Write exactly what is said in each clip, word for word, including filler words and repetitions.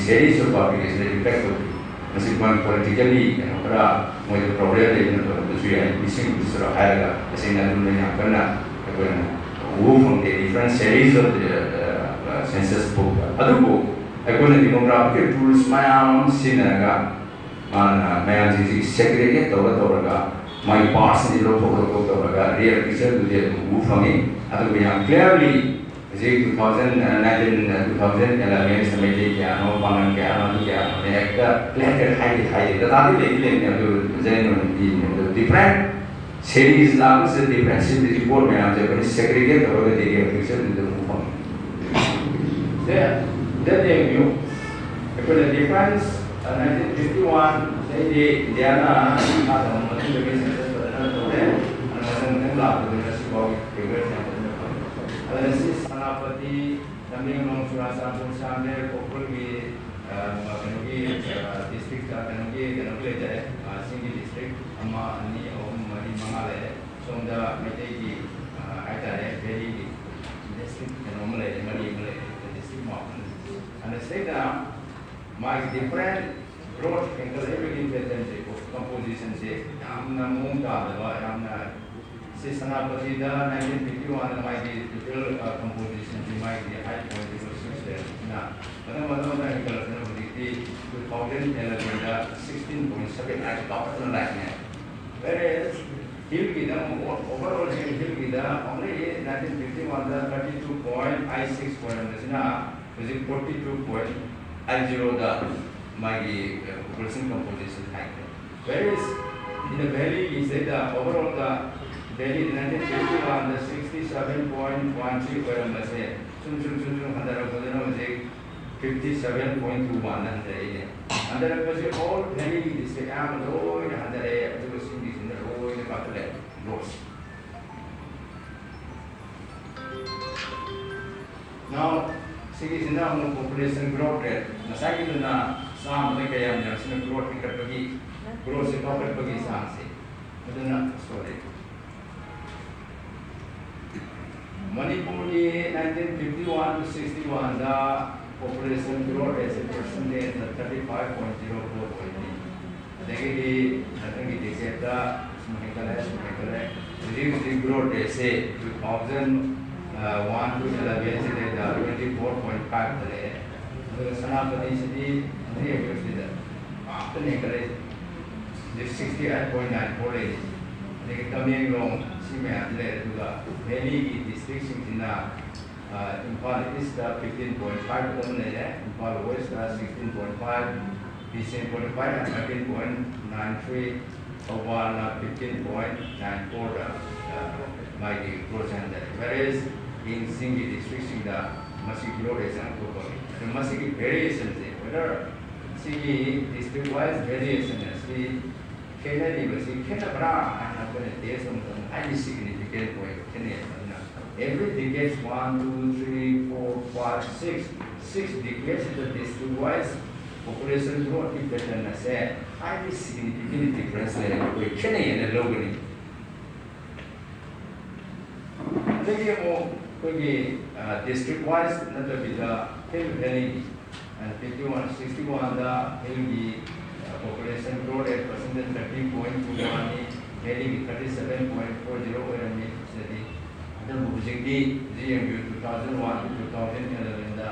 Series of publication reflect ꯇꯧꯈꯤ꯫ ꯃꯁꯤ ꯃꯣꯏ politically ꯀꯩꯅꯣ ꯈꯔ ꯃꯣꯏꯗ problem ꯂꯩꯕꯅ ꯑꯣꯏꯔꯝꯕꯁꯨ ꯌꯥꯏ꯫ ꯃꯤꯁꯤꯡꯗꯨꯁꯨ ꯍꯥꯏꯔꯒ ꯇꯁꯦꯡꯅ ꯑꯗꯨꯝꯕ ꯌꯥꯝ ꯀꯟꯅ ꯑꯩꯈꯣꯏꯅ ꯎꯕ ꯐꯪꯗꯦ, different series of the, uh, uh, census book꯫ ꯑꯗꯨꯕꯨ ꯑꯩꯈꯣꯏꯅ demographic tools ꯃꯌꯥꯝ ꯑꯃ ꯁꯤꯖꯤꯟꯅꯔꯒ ꯃꯥꯅ ꯃꯌꯥꯝꯁꯤꯡꯁꯤ segregate ꯇꯧꯔ ꯇꯧꯔꯒ ꯃꯥꯒꯤ parts ꯁꯤꯡꯁꯤ ꯂꯧꯊꯣꯛ ꯂꯧꯊꯣꯛ ꯇꯧꯔꯒ real picture ꯗꯨꯗꯤ ꯑꯗꯨꯝ ꯎꯕ ꯐꯪꯉꯤ꯫ ꯑꯗꯨꯒ ꯌꯥꯝ clearly ꯍꯧꯖꯤꯛ two thousand nineteen, two thousand eleven ꯁꯤꯗ ꯃꯩꯇꯩ ꯀꯌꯥꯅꯣ, ꯄꯥꯉꯜ ꯀꯌꯥꯅꯣ, ꯑꯗꯨ ꯀꯌꯥꯅꯣ ꯍꯦꯛꯇ clear cut ꯍꯥꯏꯗꯤ ꯍꯥꯏꯗꯦ, data ꯗꯤ ꯂꯩꯗꯤ ꯂꯩꯕꯅꯦ, ꯑꯗꯨ general ꯑꯣꯏꯅ ꯄꯤꯕꯅꯦ꯫ ꯑꯗꯨ different series ꯂꯥꯛꯄꯁꯤꯗ different series report ꯃꯌꯥꯝꯁꯦ ꯑꯩꯈꯣꯏꯅ segregate ꯇꯧꯔꯒꯗꯤ real picture ꯗꯨꯗ ꯑꯃꯨꯛ ꯐꯪꯉꯤ꯫ ꯁꯦ, ꯁꯤꯗ ꯌꯦꯡꯕꯤꯌꯨ꯫ ꯑꯩꯈꯣꯏꯅ difference, nineteen fifty one ꯗꯩꯗꯤ ꯏꯟꯗꯤꯌꯥꯅ ꯃꯈꯥ ꯇꯧꯕ ꯃꯇꯨꯡꯗꯒꯤ census ꯐꯖꯅ ꯇꯧꯔꯦ꯫ ꯑꯗꯨꯅ ꯃꯊꯪ ꯃꯊꯪ ꯂꯥꯛꯄꯗꯨꯅ ꯁꯤꯐꯥꯎꯒꯤ figures ꯌꯥꯝ ꯐꯖꯅ ꯐꯪꯉꯦ꯫ ꯑꯗꯨꯅ ꯁꯤ ꯁꯦꯅꯥꯄꯇꯤ, ꯇꯃꯦꯡꯂꯣꯡ, ꯆꯨꯔꯥꯆꯥꯟꯄꯨꯔ, ꯆꯥꯟꯗꯦꯜ, ꯎꯈ꯭ꯔꯨꯜꯒꯤ, ꯑ, ꯀꯩꯅꯣꯒꯤ, ꯑ, district, ꯑ, ꯀꯩꯅꯣꯒꯤ, ꯀꯩꯅꯣꯒꯤ ꯂꯩꯖꯔꯦ, ꯑ, ꯆꯤꯡꯒꯤ district ꯑꯃ, ꯑꯅꯤ, ꯑꯍꯨꯝ, ꯃꯔꯤ, ꯃꯉꯥ ꯂꯩꯔꯦ꯫ ꯁꯣꯝꯗ ꯃꯩꯇꯩꯒꯤ, ꯑ, ꯍꯥꯏꯇꯥꯔꯦ, valley ꯒꯤ district ꯀꯩꯅꯣ ꯑꯃ ꯂꯩꯔꯦ, ꯃꯔꯤ ꯑꯃ ꯂꯩꯔꯦ, district ꯃꯥꯄꯟ꯫ ꯑꯗ ꯁꯤꯗꯩꯗ ꯃꯥꯒꯤ different growth ꯍꯦꯟꯒꯠꯂꯛꯏꯕꯒꯤ pattern ꯁꯦ, composition ꯁꯦ ꯌꯥꯝꯅ ꯃꯑꯣꯡ ꯇꯥꯗꯕ, ꯌꯥꯝꯅ ꯁꯤ ꯁꯦꯅꯥꯄꯇꯤꯗ nineteen fifty one ꯗ ꯃꯥꯒꯤ total, ꯑ, composition ꯁꯤ ꯃꯥꯒꯤ eight point zero six ꯂꯩꯔꯝꯕꯁꯤꯅ ꯃꯊꯪ ꯃꯊꯪ ꯃꯊꯪ ꯍꯦꯟꯒꯠꯂꯛꯇꯅ ꯍꯧꯖꯤꯛꯇꯤ two thousand eleven ꯗ sixteen point seven ꯍꯥꯏꯁꯤ ꯆꯥꯎꯈꯠꯇꯅ ꯂꯥꯛꯏꯅꯦ꯫ Whereas hill ꯒꯤꯗ ꯑꯃꯨꯛ, overall ꯁꯤ hill ꯒꯤꯗ only nineteen fifty one ꯗ thirty two point eight six ꯑꯣꯏꯔꯝꯕꯁꯤꯅ ꯍꯧꯖꯤꯛ forty two point eight zero ꯗ ꯃꯥꯒꯤ, ꯑ, population composition ꯍꯥꯏꯈ꯭ꯔꯦ꯫ Whereas in the valley ꯒꯤꯁꯤꯗ overall the valley nineteen fifty one the sixty seven point one three ꯑꯣꯏꯔꯝꯕꯁꯦ ꯁꯨꯝ ꯁꯨꯝ ꯁꯨꯝ ꯁꯨꯝ ꯍꯟꯊꯔꯛꯄꯗꯨꯅ ꯍꯧꯖꯤꯛ fifty seven point two one ꯗ ꯍꯟꯊꯔꯛꯏꯅꯦ꯫ ꯍꯟꯊꯔꯛꯄꯁꯦ all valley ꯒꯤ district ꯑꯌꯥꯝꯕ ꯂꯣꯏꯅ ꯍꯟꯊꯔꯛꯑꯦ, ꯑꯗꯨꯒ ꯆꯤꯡꯒꯤꯁꯤꯅ ꯂꯣꯏꯅ ꯀꯥꯈꯠꯂꯦ growth꯫ Now, ꯁꯤꯒꯤꯁꯤꯅ ꯑꯃꯨꯛ population growth rate, ꯉꯁꯥꯏꯒꯤꯗꯨꯅ ꯆꯥꯝꯃꯗ ꯀꯌꯥꯝ ꯌꯥꯝꯁꯤꯅ growth ꯍꯦꯟꯒꯠꯄꯒꯤ, growth ꯁꯦ ꯀꯥꯈꯠꯄꯒꯤ ꯆꯥꯡꯁꯦ꯫ ꯑꯗꯨꯅ, sorry, ꯃꯅꯤꯄꯨꯔꯒꯤ nineteen fifty one to sixty one the Population growth rate ꯁꯤ percentage ꯅ thirty five point zero four ꯑꯣꯏꯕꯅꯤ꯫ ꯑꯗꯒꯤꯗꯤ ꯃꯊꯪꯒꯤ decade ꯗ ꯁꯨꯝ ꯍꯦꯟꯒꯠꯂꯦ, ꯁꯨꯝ ꯍꯦꯟꯒꯠꯂꯦ꯫ ꯍꯧꯖꯤꯛ ꯍꯧꯖꯤꯛ growth rate say two thousand one to eleven ꯁꯤꯗꯩꯗ twenty four point five ꯗ ꯂꯩꯔꯦ꯫ ꯑꯗꯨꯒ ꯁꯦꯅꯥꯄꯇꯤꯁꯤꯗꯤ ꯍꯧꯖꯤꯛ ꯍꯧꯖꯤꯛ ꯁꯤꯗ ꯄꯥꯛꯇꯅ ꯍꯦꯟꯒꯠꯂꯦ꯫ ꯍꯧꯖꯤꯛ sixty eight point nine four ꯂꯩꯔꯤ꯫ ꯑꯗꯒꯤ ꯇꯃꯦꯡꯂꯣꯡ ꯁꯤ ꯃꯌꯥꯝꯁꯤ ꯂꯩꯔꯦ꯫ ꯑꯗꯨꯒ valley ꯒꯤ district ꯁꯤꯡꯁꯤꯅ, ꯑ, ꯏꯝꯐꯥꯜ East ꯇ fifteen point five ꯑꯗꯨꯝ ꯂꯩꯔꯦ, ꯏꯝꯐꯥꯜ West ꯇ sixteen point five, Bishnupur five ꯅ thirteen point nine three, ꯊꯧꯕꯥꯜꯅ fifteen point nine four ꯗ, ꯑ, ꯃꯥꯒꯤ growth ꯁꯦ ꯍꯟꯊꯔꯦ꯫ Whereas in ꯆꯤꯡꯒꯤ district ꯁꯤꯡꯗ ꯃꯁꯤ growth rate ꯁꯦ ꯑꯃꯨꯛ ꯊꯣꯛꯄ꯫ ꯑꯗꯣ ꯃꯁꯤꯒꯤ variation ꯁꯦ, whether ꯁꯤꯒꯤ district wise variation ꯑꯁꯤ ꯈꯦꯠꯅꯔꯤꯕꯁꯤ ꯈꯦꯠꯅꯕ꯭ꯔꯥ ꯍꯥꯏꯅ ꯑꯩꯈꯣꯏꯅ test ꯇꯧꯕ ꯃꯇꯝꯗ highly significant ꯑꯣꯏ, ꯈꯦꯠꯅꯩ꯫ ꯑꯗꯨꯅ every decades, one, two, three, four, five, six, six decades ꯁꯤꯗ district wise population growth ꯀꯤ pattern ꯑꯁꯦ highly significant difference ꯂꯩꯔꯦ, ꯑꯩꯈꯣꯏ ꯈꯦꯠꯅꯩ ꯍꯥꯏꯅ ꯂꯧꯒꯅꯤ꯫ ꯑꯗꯒꯤ ꯑꯃꯨꯛ ꯑꯩꯈꯣꯏꯒꯤ, ꯑ, district wise ꯅꯠꯇꯕꯤꯗ hill valley ꯒꯤ, ꯑ, fifty one, sixty one ꯗ hill ꯒꯤ, ꯑ, population growth rate percentage thirty point two one ꯅꯤ, valley ꯒꯤ thirty seven point four zero ꯑꯣꯏꯔꯝꯃꯤ꯫ ꯁꯤꯗꯗꯤ ꯑꯗꯨꯕꯨ ꯍꯧꯖꯤꯛꯇꯤ ꯍꯧꯖꯤꯛ ꯌꯦꯡꯕꯤꯌꯨ, two thousand one to two thousand eleven ꯗ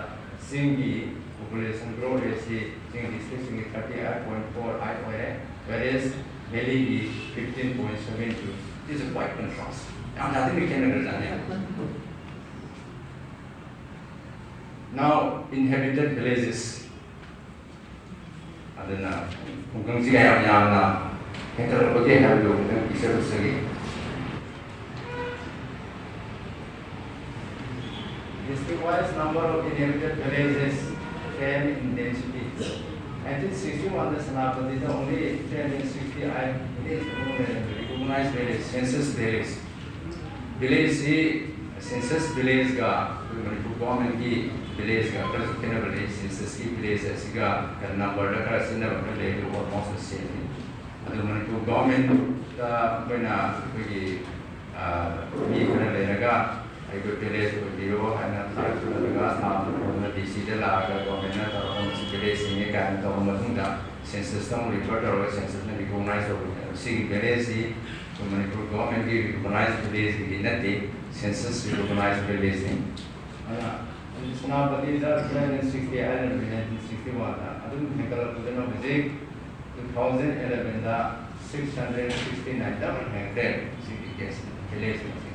ꯆꯤꯡꯒꯤ population growth rate ꯁꯤ ꯆꯤꯡ district ꯁꯤꯡꯒꯤ thirty eight point four eight ꯑꯣꯏꯔꯦ, whereas valley ꯒꯤ fifteen point seven two꯫ This is quite contrast. ꯌꯥꯝ ꯁꯥꯊꯤꯅ ꯈꯦꯠꯅꯈ꯭ꯔꯖꯥꯠꯅꯤ꯫ Now, inhabited villages. ꯑꯗꯨꯅ ꯈꯨꯡꯒꯪꯁꯤꯒ ꯌꯥꯝ ꯌꯥꯝꯅ ꯍꯦꯟꯒꯠꯂꯛꯄꯒꯦ ꯍꯥꯏꯕꯗꯨ ꯑꯃꯨꯛꯇꯪ picture ꯎꯠꯆꯒꯦ꯫ District wise number of inhabited villages came in density. Nineteen sixty one ꯗ ꯁꯦꯅꯥꯄꯇꯤꯗ only three hundred sixty eight village ꯑꯃ ꯂꯩꯔꯝꯃꯤ, recognized village, census village꯫ Village ꯁꯤ census village ꯒ ꯑꯩꯈꯣꯏ ꯃꯅꯤꯄꯨꯔ government ꯀꯤ village ꯒ ꯈꯔꯁꯨ ꯈꯦꯠꯅꯕ ꯂꯩ꯫ Census ꯀꯤ village ꯑꯁꯤꯒ number ꯗ ꯈꯔ ꯈꯦꯠꯅꯕ ꯈꯔ ꯂꯩ, ꯑꯗꯨꯕꯨ almost the same ꯅꯤ꯫ ꯑꯗꯨ ꯃꯅꯤꯄꯨꯔ government ꯇ ꯑꯩꯈꯣꯏꯅ ꯑꯩꯈꯣꯏꯒꯤ, ꯑ, ꯃꯤ ꯈꯔ ꯂꯩꯔꯒ ꯑꯩꯈꯣꯏ ꯚꯤꯂꯦꯖ ꯑꯣꯏꯕꯤꯔꯣ ꯍꯥꯏꯅ ꯊꯥꯔꯛꯄ ꯅꯠꯇ꯭ꯔꯒ ꯊꯥ ꯑꯃ ꯗꯤ ꯁꯤꯗ ꯂꯥꯛꯑꯒ ꯒꯣꯔꯃꯦꯟꯅ ꯇꯧꯔꯒ ꯃꯁꯤ ꯚꯤꯂꯦꯖꯁꯤꯡꯅꯦ ꯀꯥꯏꯅ ꯇꯧꯔ ꯃꯇꯨꯡꯗ ꯁꯦꯟꯁꯁꯇ ꯑꯃꯨꯛ ꯔꯤꯐꯔ ꯇꯧꯔꯒ ꯁꯦꯟꯁꯁꯅ ꯔꯤꯀꯣꯛꯅꯥꯏꯁ ꯇꯧꯕꯅꯦꯕ꯫ ꯁꯤꯒꯤ ꯚꯤꯂꯦꯖꯁꯤ ꯑꯩꯈꯣꯏ ꯃꯅꯤꯄꯨꯔ ꯒꯣꯔꯃꯦꯟꯒꯤ ꯔꯤꯀꯣꯛꯅꯥꯏꯁ ꯚꯤꯂꯦꯖꯀꯤ ꯅꯠꯇꯦ, ꯁꯦꯟꯁꯁ ꯔꯤꯀꯣꯛꯅꯥꯏꯁ ꯚꯤꯂꯦꯖꯅꯤ꯫ ꯑꯗꯨꯅ ꯁꯦꯅꯥꯄꯇꯤꯗ ꯇꯨ ꯊꯥꯎꯖꯟ ꯁꯤꯛꯁꯇꯤ ꯍꯥꯏꯔ ꯅꯥꯏꯟꯇꯤꯟ ꯁꯤꯛꯁꯇꯤ ꯋꯥꯟꯗ ꯑꯗꯨꯝ ꯍꯦꯟꯒꯠꯂꯛꯄꯗꯨꯅ ꯍꯧꯖꯤꯛ ꯇꯨ ꯊꯥꯎꯖꯟ ꯑꯦꯂꯚꯦꯟꯗ ꯁꯤꯛꯁ ꯍꯟꯗ꯭ꯔꯦꯠ ꯁꯤꯛꯁꯇꯤ ꯅꯥꯏꯟꯗ ꯑꯃꯨꯛ ꯍꯦꯟꯈ꯭ꯔꯦ꯫ ꯁꯤꯒꯤ ꯀꯦꯁ ꯚꯤꯂꯦꯖ ꯃꯁꯤꯡ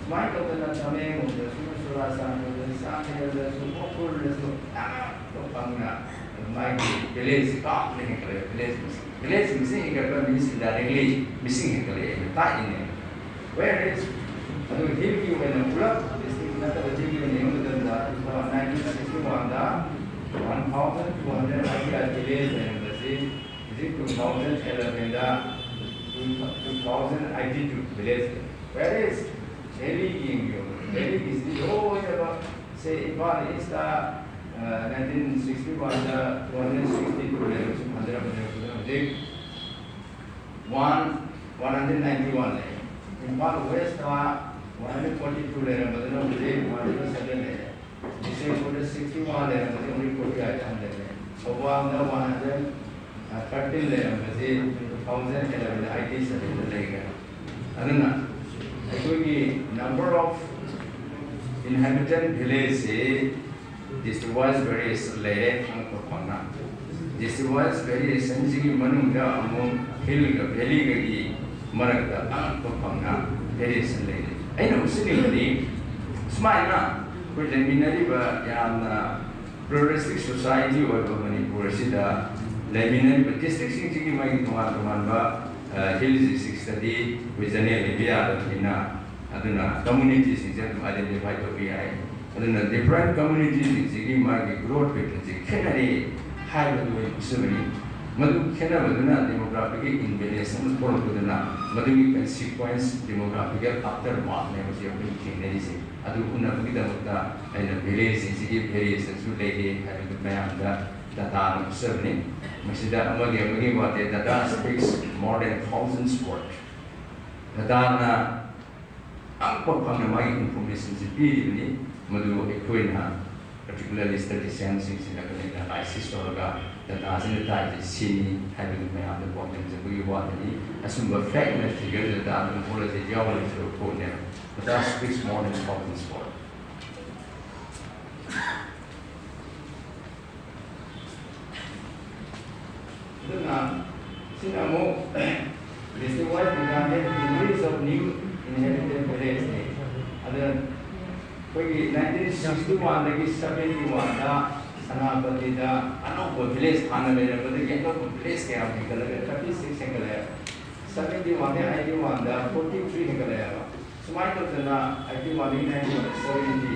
ꯁꯨꯃꯥꯏꯅ ꯇꯧꯗꯅ ꯇꯃꯦꯡꯂꯣꯡꯗꯁꯨ, ꯆꯨꯔꯥꯆꯥꯟꯄꯨꯔꯗꯁꯨ, ꯆꯥꯟꯗꯦꯜꯗꯁꯨ, ꯎꯈ꯭ꯔꯨꯜꯗꯁꯨ ꯌꯥꯝꯅ ꯐꯪꯅ ꯃꯥꯒꯤ ꯚꯤꯂꯦꯖꯁꯤ ꯀꯥꯞꯅ ꯍꯦꯟꯒꯠꯂꯛꯑꯦ꯫ ꯚꯤꯂꯦꯖ ꯃꯁꯤꯡ, ꯚꯤꯂꯦꯖ ꯃꯁꯤꯡ ꯍꯦꯟꯒꯠꯄ ꯃꯤꯟꯁ ꯏꯟꯗꯥꯏꯔꯦꯛꯂꯤ ꯃꯤꯁꯤꯡ ꯍꯦꯟꯒꯠꯂꯛꯑꯦꯅ ꯇꯥꯛꯏꯅꯦ꯫ Where is ꯑꯗꯨ ꯍꯤꯜꯒꯤ ꯑꯣꯏꯅ ꯄꯨꯂꯞ ꯗꯤꯁꯇ꯭ꯔꯤꯛ ꯅꯠꯇꯕ ꯍꯤꯜꯒꯤ ꯑꯣꯏꯅ ꯌꯦꯡꯕ ꯃꯇꯝꯗ ꯅꯥꯏꯟꯇꯤꯟ ꯁꯤꯛꯁꯇꯤ ꯋꯥꯟꯗ one thousand two hundred eighty eight village ꯂꯩꯔꯝꯕꯁꯤ ꯍꯧꯖꯤꯛ ꯇꯨ ꯊꯥꯎꯖꯟ ꯑꯦꯂꯚꯦꯟꯗ two thousand eighty two village. Where is valley ꯌꯦꯡꯕꯤꯌꯣ꯫ ꯚꯦꯂꯤꯒꯤꯁꯤꯗꯤ ꯂꯣꯏꯅꯃꯛ ꯁꯦ ꯏꯝꯐꯥꯜ ꯏꯁꯇ ꯅꯥꯏꯟꯇꯤꯟ ꯁꯤꯛꯁꯇꯤ ꯋꯥꯟꯗ ꯇꯨ ꯍꯟꯗ꯭ꯔꯦꯠ ꯁꯤꯛꯁꯇꯤ ꯇꯨ ꯂꯩꯔꯝꯕꯁꯤ ꯍꯟꯊꯔꯛꯄꯅꯦ꯫ ꯍꯧꯖꯤꯛ one one hundred ninety one ꯂꯩ꯫ Imphal west one hundred forty two ꯂꯩꯔꯝꯕꯗꯨꯅ ꯍꯧꯖꯤꯛ ꯋꯥꯟ ꯍꯟꯗ꯭ꯔꯦꯠ ꯁꯚꯦꯟ ꯂꯩꯔꯦ꯫ ꯕꯤꯁꯦꯝꯄꯨꯔꯗ ꯁꯤꯛꯁꯇꯤ ꯋꯥꯟ ꯂꯩꯔꯝꯕꯗꯨ ꯍꯧꯖꯤꯛ ꯐꯣꯔꯇꯤ ꯑꯥꯏꯠꯇ ꯍꯟꯊꯔꯦ꯫ ꯊꯧꯕꯥꯜꯗ ꯋꯥꯟ ꯍꯟꯗ꯭ꯔꯦꯠ ꯊꯥꯔꯇꯤꯟ ꯂꯩꯔꯝꯕꯁꯤ ꯇꯨ ꯊꯥꯎꯖꯟ ꯑꯦꯂꯚꯦꯟꯗ ꯑꯥꯏꯇꯤ ꯁꯚꯦꯟꯗ ꯂꯩꯈ꯭ꯔꯦ꯫ ꯑꯗꯨꯅ ꯑꯩꯈꯣꯏꯒꯤ number of inhabitant villageꯁꯤ district wise variation ꯂꯩꯔꯦ, ꯑꯉꯛꯄ ꯐꯪꯅ꯫ District wise variationꯁꯤꯒꯤ ꯃꯅꯨꯡꯗ ꯑꯃꯨꯛ ꯍꯤꯜꯒ ꯚꯦꯂꯤꯒꯒꯤ ꯃꯔꯛꯇ ꯑꯉꯛꯄ ꯐꯪꯅ variation ꯂꯩꯔꯦ꯫ ꯑꯩꯅ ꯎꯠꯆꯅꯤꯡꯕꯗꯤ ꯁꯨꯃꯥꯏꯅ ꯑꯩꯈꯣꯏ ꯂꯩꯃꯤꯟꯅꯔꯤꯕ ꯌꯥꯝꯅ pluralistic society ꯑꯣꯏꯕ ꯃꯅꯤꯄꯨꯔ ꯑꯁꯤꯗ ꯂꯩꯃꯤꯟꯅꯔꯤꯕ districtꯁꯤꯡꯁꯤꯒꯤ ꯃꯥꯒꯤ ꯇꯣꯉꯥꯟ ꯇꯣꯉꯥꯟꯕ, ꯑ, hill districtsꯇꯗꯤ ꯑꯩꯈꯣꯏ general ꯂꯩꯕ ꯌꯥꯗꯕꯅꯤꯅ, ꯑꯗꯨꯅ communityꯁꯤꯡꯁꯦ ꯑꯗꯨꯝ identify ꯇꯧꯕ ꯌꯥꯏ꯫ ꯑꯗꯨꯅ different communityꯁꯤꯡꯁꯤꯒꯤ ꯃꯥꯒꯤ growth patternꯁꯦ ꯈꯦꯠꯅꯔꯦ ꯍꯥꯏꯕꯗꯨ ꯑꯩ ꯎꯠꯆꯕꯅꯤ꯫ ꯃꯗꯨ ꯈꯦꯠꯅꯕꯗꯨꯅ demographic imbalance ꯑꯃ ꯊꯣꯛꯂꯛꯄꯗꯨꯅ ꯃꯗꯨꯒꯤ consequence demographical aftermathꯅꯦꯕ ꯍꯧꯖꯤꯛ ꯑꯩꯈꯣꯏꯅ ꯊꯦꯡꯅꯔꯤꯁꯦ꯫ ꯑꯗꯨ ꯎꯅꯕꯒꯤꯗꯃꯛꯇ ꯑꯩꯅ villageꯁꯤꯡꯁꯤꯒꯤ variationꯁꯨ ꯂꯩꯔꯦ ꯍꯥꯏꯕꯗꯨ ꯃꯌꯥꯝꯗ dataꯅ ꯎꯠꯆꯕꯅꯤ꯫ ꯃꯁꯤꯗ ꯑꯃꯒꯤ ꯑꯃꯒꯤ ꯋꯥꯇꯦ, data speaks more than thousands word꯫ Dataꯅ ꯑꯉꯛꯄ ꯐꯪꯅ ꯃꯥꯒꯤ ꯏꯟꯐꯣꯔꯃꯦꯁꯟꯁꯤ ꯄꯤꯔꯤꯕꯅꯤ꯫ ꯃꯗꯨ ꯑꯩꯈꯣꯏꯅ particularly statisticianꯁꯤꯡꯁꯤꯅ ꯑꯩꯈꯣꯏꯅ ꯑꯦꯅꯥꯂꯥꯏꯁꯤꯁ ꯇꯧꯔꯒ ꯗꯇꯥꯁꯤꯅ ꯇꯥꯛꯏꯁꯤ ꯁꯤꯅꯤ ꯍꯥꯏꯕꯗꯨ ꯃꯌꯥꯝꯗ ꯄꯥꯎꯗꯝꯖꯕꯒꯤ ꯋꯥꯗꯅꯤ꯫ ꯑꯁꯨꯝꯕ ꯐꯦꯛꯅ ꯐꯤꯒꯔ ꯗꯇꯥ ꯑꯗꯨꯝ ꯍꯣꯠꯂꯁꯤ ꯌꯥꯎꯍꯜꯂꯁꯤ ꯄꯣꯠꯅꯦꯕ꯫ But that speaks more than thousands words. ꯑꯗꯨꯅ ꯁꯤꯅ ꯑꯃꯨꯛ district wise regarding increase of new inhabited villageꯅꯤ꯫ ꯑꯗꯨꯅ ꯑꯩꯈꯣꯏꯒꯤ nineteen sixty oneꯗꯒꯤ seventy oneꯗ ꯁꯦꯅꯥꯄꯇꯤꯗ ꯑꯅꯧꯕ ꯚꯤꯂꯦꯖ ꯍꯥꯟꯅ ꯂꯩꯔꯝꯕꯗꯒꯤ ꯑꯅꯧꯕ ꯚꯤꯂꯦꯖ ꯀꯌꯥ ꯍꯦꯟꯒꯠꯂꯒ thirty six ꯍꯦꯟꯒꯠꯂꯛꯑꯦ꯫ Seventy oneꯗꯒꯤ eighty oneꯗ forty three ꯍꯦꯟꯒꯠꯂꯛꯑꯦꯕ꯫ ꯁꯨꯃꯥꯏꯅ ꯇꯧꯗꯅ eighty oneꯗꯒꯤ nineteen seventy,